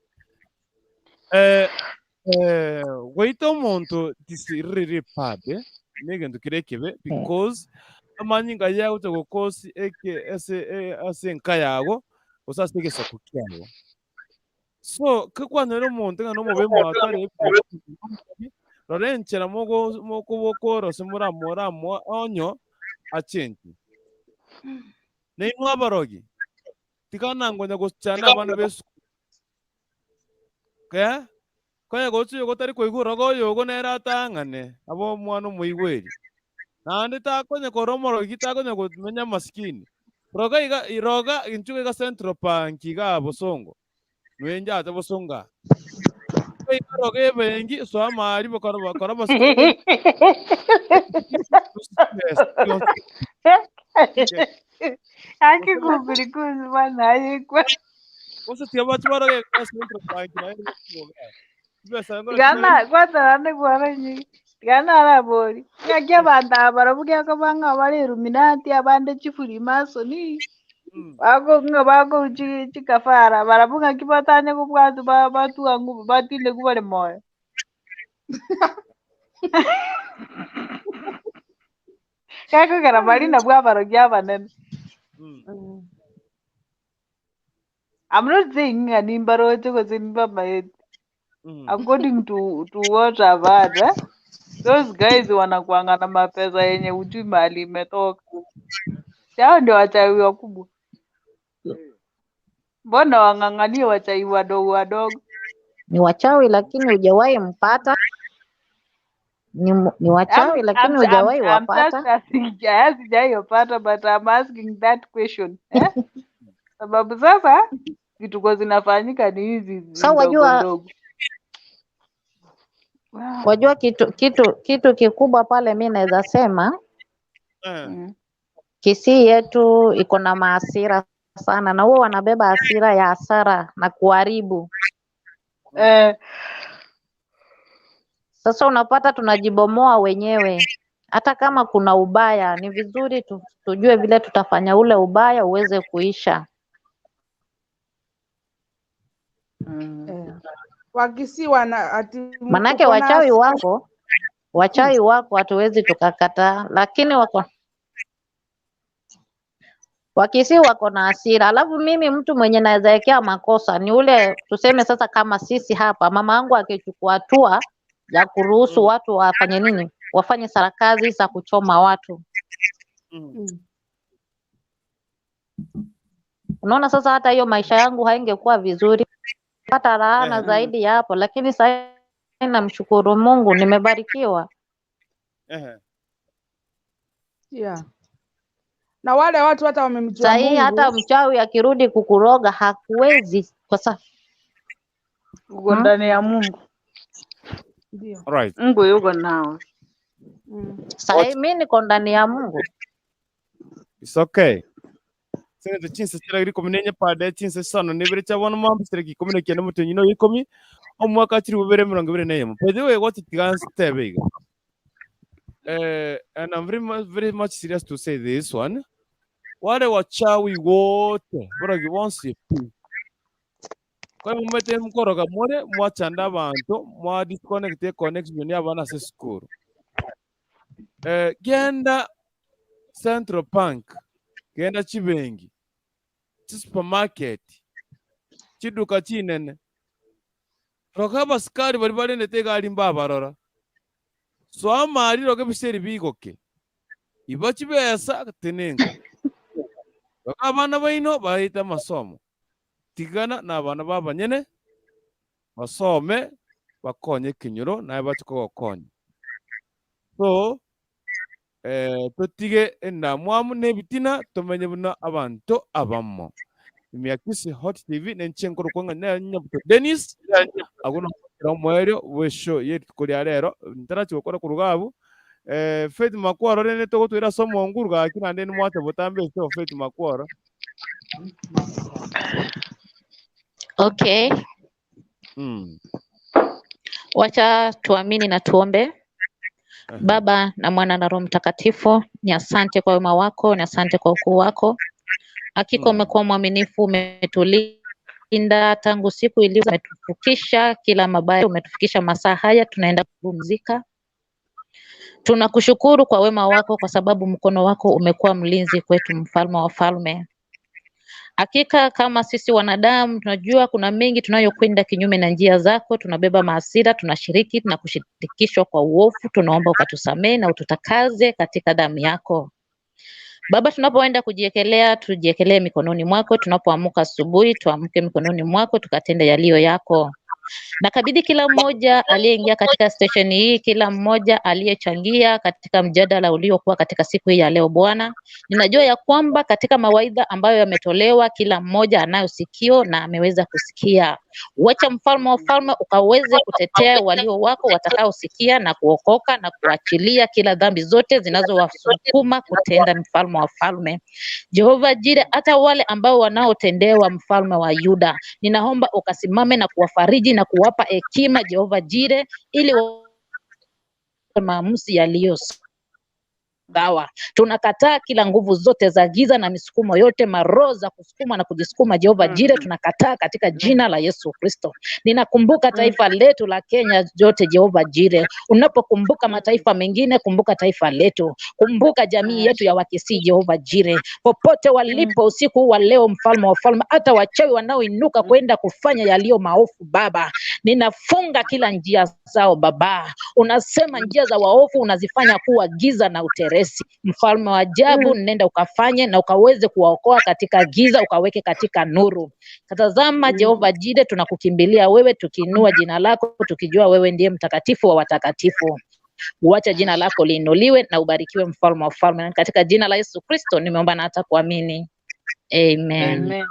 Eh eh goita omonto tisiriri pabe negento kire kebe because amanyinga yago togokosi eke ase ase enka yago gose ase egesaku kiago. So kekwanera omonto ng'a nomobe mwatare rora enchera mogo mokobokora ase moramora onyo achenji. Nainwe abarogi tikanangonya gochana abana b'esukuru. Ke? Konya gochi oyo gotari koigwa rogo oyo ogo nere atang'ane abo omwana omoigweri. Naende takonya korora omorogi takonya komenya maskini. Roga iga roga inchuo iga Central Bank iga Bosongo. Nwenje ate Bosongo aa. Iga roga ebenki soa amari bakora bakora maskini. Aki kukulikuzi bwana ayekwa Gose tiga bache baroge iga Central Bank naye chibesa ngora Tigana kwanza nane kuona nyingi tigana arabori ng'aki abanto aba barabwo giakoba ng'a bare Illuminati abande chifurimasoni bako ng'a bako chikafara barabwo ng'aki batanye kobwatwa batua ngubu batinde bare moyo. Gakogera bari nabwo abarogi abanene. I'm not saying ng'a nimbaroche gose nimbamaete. According to what I've heard, eh, those guys wanakuanga na mapesa yenye hujui mahali imetoka. Si hao ndio wachawi wakubwa? Mbona wang'ang'anie wachawi wadogo wadogo? Ni wachawi lakini hujawahi mpata. Ni wachawi lakini hujawahi I'm wapata. just asking, sijawahi but I'm asking that question. Eh? Sababu sasa vituko zinafanyika ni hizi Sa ndogo wajua ndogo. wajua kitu kikubwa pale mi naweza sema Kisii yetu iko na maasira sana, na huwa wanabeba hasira ya hasara na kuharibu. Sasa unapata tunajibomoa wenyewe. Hata kama kuna ubaya, ni vizuri tujue vile tutafanya ule ubaya uweze kuisha. Wakisii wana ati Manake uko na wachawi wako, wachawi wako hatuwezi tukakataa, lakini wako Wakisii wako na hasira. Alafu mimi mtu mwenye naweza wekea makosa ni ule tuseme sasa, kama sisi hapa, mama yangu akichukua hatua ya kuruhusu watu wafanye nini, wafanye sarakazi za kuchoma watu. Unaona sasa, hata hiyo maisha yangu haingekuwa vizuri, hata laana zaidi ya hapo, lakini sasa namshukuru Mungu nimebarikiwa. Yeah. Na wale watu hata wamemjua Sahii hata Mungu mchawi akirudi kukuroga hakuwezi kwa sa Uko hmm? ndani ya Mungu. Ndio. Alright. Mungu yuko nao. Sahii mi niko ndani ya Mungu. It's okay. Senete chinsa chira ikumi nenye pade chinsa isano nibere chia bono mambo chiriki ikumi na kianda omotienyi na ikomi omwaka chiri bubere emerongo ebere na eyemo. By the way, what it can step iga. And I'm very much, very much serious to say this one. Wale wachawi wote borogi bonsi pi. Kwa hivyo mwete mkoroga more mwachanda abantu mwa disconnect connection ya bana ase school. Genda Central Bank, genda chibenki, chisupermarket, chiduka chinene. Roka abasikari bari barendete egari mbabarora. Soa amari roka ebiseri bigoke. Iba chibesa tenenka. Roka abana baino baete amasomo. Tigana na abana babanyene basome bakonye ekenyoro naye bache kogokonya. So totige endamwamu na ebitina tomenye buna abanto abamo. Ime ya Kisii Hot TV nenche nkorokwa ng'a nere Nyabuto Dennis agwo nokogokera omoerio bwe eshow ye rituko ria rero ntarachi gokora koruga abwo Faith Makworo rende togotwera ase omonguru gaki naende nimwate botambe eshow Faith Makworo. Okay, wacha tuamini na tuombe. Baba na Mwana na Roho Mtakatifu, ni asante kwa wema wako, ni asante kwa ukuu wako. Hakika umekuwa mwaminifu, umetulinda tangu siku iliyo, umetufukisha kila mabaya, umetufikisha masaa haya, tunaenda kupumzika. Tunakushukuru kwa wema wako, kwa sababu mkono wako umekuwa mlinzi kwetu, mfalme wa falme. Hakika kama sisi wanadamu tunajua kuna mengi tunayokwenda kinyume na njia zako, tunabeba maasira, tunashiriki na kushirikishwa kwa uovu. Tunaomba ukatusamehe na ututakaze katika damu yako. Baba, tunapoenda kujiekelea, tujiekelee mikononi mwako. Tunapoamka asubuhi, tuamke mikononi mwako, tukatende yaliyo yako. Nakabidhi kila mmoja aliyeingia katika stesheni hii, kila mmoja aliyechangia katika mjadala uliokuwa katika siku hii ya leo. Bwana, ninajua ya kwamba katika mawaidha ambayo yametolewa, kila mmoja anayo sikio na ameweza kusikia. Wacha mfalme wa falme ukaweze kutetea walio wako watakaosikia na kuokoka na kuachilia kila dhambi zote zinazowasukuma kutenda, mfalme wa falme. Jehova Jire, hata wale ambao wanaotendewa, mfalme wa Yuda, ninaomba ukasimame na kuwafariji na kuwapa hekima, Jehova Jire, ili wa maamuzi yaliyo sawa. Tunakataa kila nguvu zote za giza na misukumo yote, maroho za kusukuma na kujisukuma, Jehova Jire, tunakataa katika jina la Yesu Kristo. Ninakumbuka taifa letu la Kenya yote, Jehova Jire. Unapokumbuka mataifa mengine, kumbuka taifa letu, kumbuka jamii yetu ya Wakisii, Jehova Jire, popote walipo usiku wa leo, mfalme wa falme, hata wachawi wanaoinuka kwenda kufanya yaliyo maovu, Baba, ninafunga kila njia zao Baba. Unasema njia za waovu unazifanya kuwa giza na uteresi. Mfalme wa ajabu, nenda ukafanye na ukaweze kuwaokoa katika giza, ukaweke katika nuru. Tazama Jehova Jire, tunakukimbilia wewe, tukiinua jina lako, tukijua wewe ndiye mtakatifu wa watakatifu. Wacha jina lako liinuliwe na ubarikiwe, mfalme wa falme. Na Katika jina la Yesu Kristo nimeomba na hata kuamini, amen. Amen.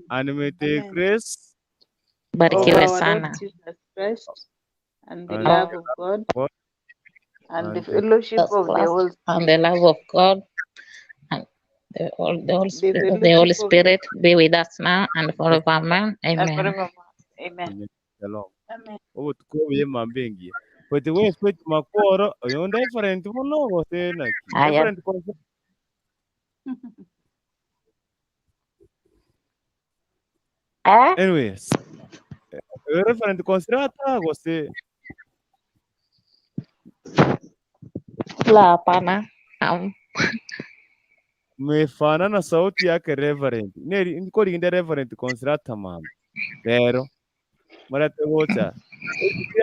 Animate Grace Of Barikiwe our Lord sana. Jesus Christ and the and love of God God and the and the fellowship First of the class Holy and the love of God and the, all, the, Holy the Spirit, the Holy fellowship of the Spirit be with us now and forevermore. and Amen. forevermore. Amen. Shalom. Amen. Obotuko obuya emambe engiya. But we Faith Makworo oyo referent mono gose naki. Haya. Referent konse Eh? Anyways, referent Consolata gose La, hapana. Mefanana sauti yake Reverend. Neri nkorinde Reverend Consolata mama. Rero murate gocha.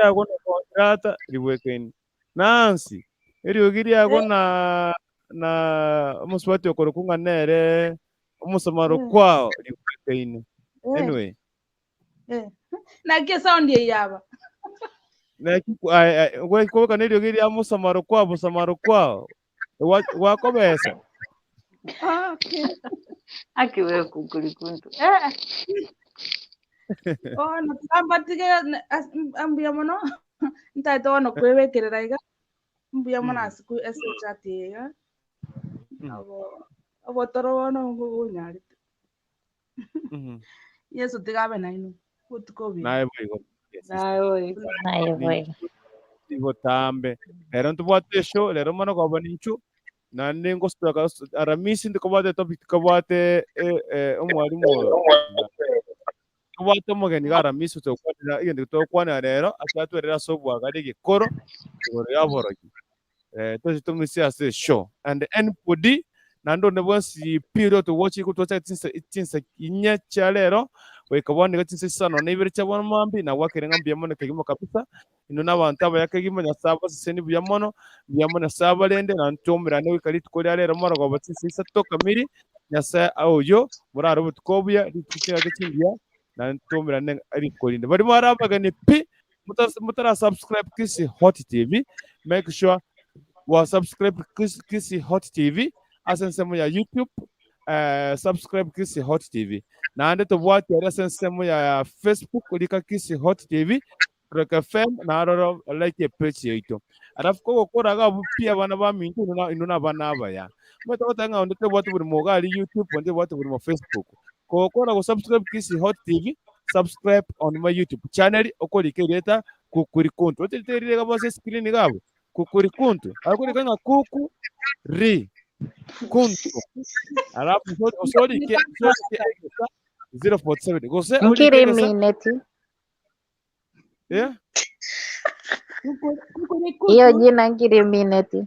Yago na Consolata riwekeni. Nancy, eriogi riago na na omosubati okorokwa ng'a nere omosomaro kwao rigwekaine. Anyway, Naki esound eye yaba. naki gwakoboka neriogi ria mosomaro kwao mosomaro kwao gwakobesa. Ah, okay. Aki wewe kukurikuntu. Eh. Oh, natambatige mbuya mono ntaete bono kwebekerera iga mbuya mono ase ase echat eye iga abo obotoro bono ngonyarete Yeso tiga abe nainwe botuko obuya. Naye boigo. Naye boigo. Naye boigo. Botambe. Rero ntobwate eshow, rero mono koba ninchu, naende ngosoka Aramisi ndikobwate topic tikobwate omwalimu oyo. Tobwate omogeni iga Aramisi togokwanera egento togokwanera rero ase atwerere ase obwagare egekoro igoro ya oborogi. Toche tomoisie ase eshow. And anybody naende onde bwensi pi oria otogochire gotwachaka chinsa chinsa inye chia rero goika bono iga chinsa isano na ibere chia bono mambia nagwakire ng'a mbuya mono kegima kabisa. Inwe nabanto abaya kegima, Nyasae abasesenie buya mono, mbuya mono Nyasae abarende, na ntwaumerane goika rituko ria rero morogoba chinsa isato kamiri, Nyasae oyio morare obotuko obuya, rituko chingaki chingiya, na ntwaumerane rituko rinde. Baria mware abageni pi, motara subscribe Kisii Hot TV, make sure wa subscribe Kisii Hot TV ase ensemo ya YouTube, subscribe Kisii Hot TV. Naende tobwati aria ase ensemo ya Facebook, rika Kisii Hot TV, Rock FM naroro like epage yaito. Alafu kogokora iga abwo pi abana baminto inwe na inwe nabana abaya. Omanyete goteba ng'a onde tebwati borimo iga aria YouTube onde tebwati borimo Facebook. Kogokora go subscribe Kisii Hot TV, subscribe on my YouTube channel okorika erieta Kukurikuntu. Oche rite rire iga ase escreen iga abwo, Kukurikuntu. Akorika ng'a kuku ri kuntu. Alafu osorike osorike egesa 047 gose orike egesa Nkirimineti. Yeah. Hiyo jina nkirimineti.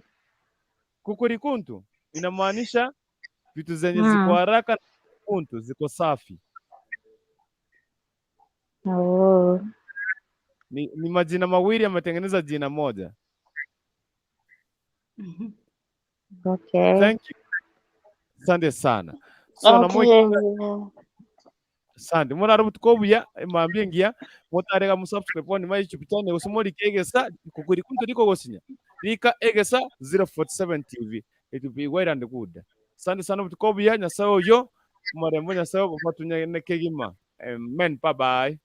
Kukurikuntu inamaanisha vitu zenye ziko haraka na kuntu ziko safi. Oh. Ni majina mawili yametengeneza jina moja. Okay. Thank you. Asante sana. So na Okay. Asante. Morare obotuko obuya, emambia engiya, motarega mo subscribe on my YouTube channel gose morike egesa kukuri kunto rikogosinya. Rika egesa 047 TV. It will be well and good. Asante sana obotuko obuya, Nyasaye oyo, omorembe o Nyasaye obotunyane kegima. Amen. Bye bye.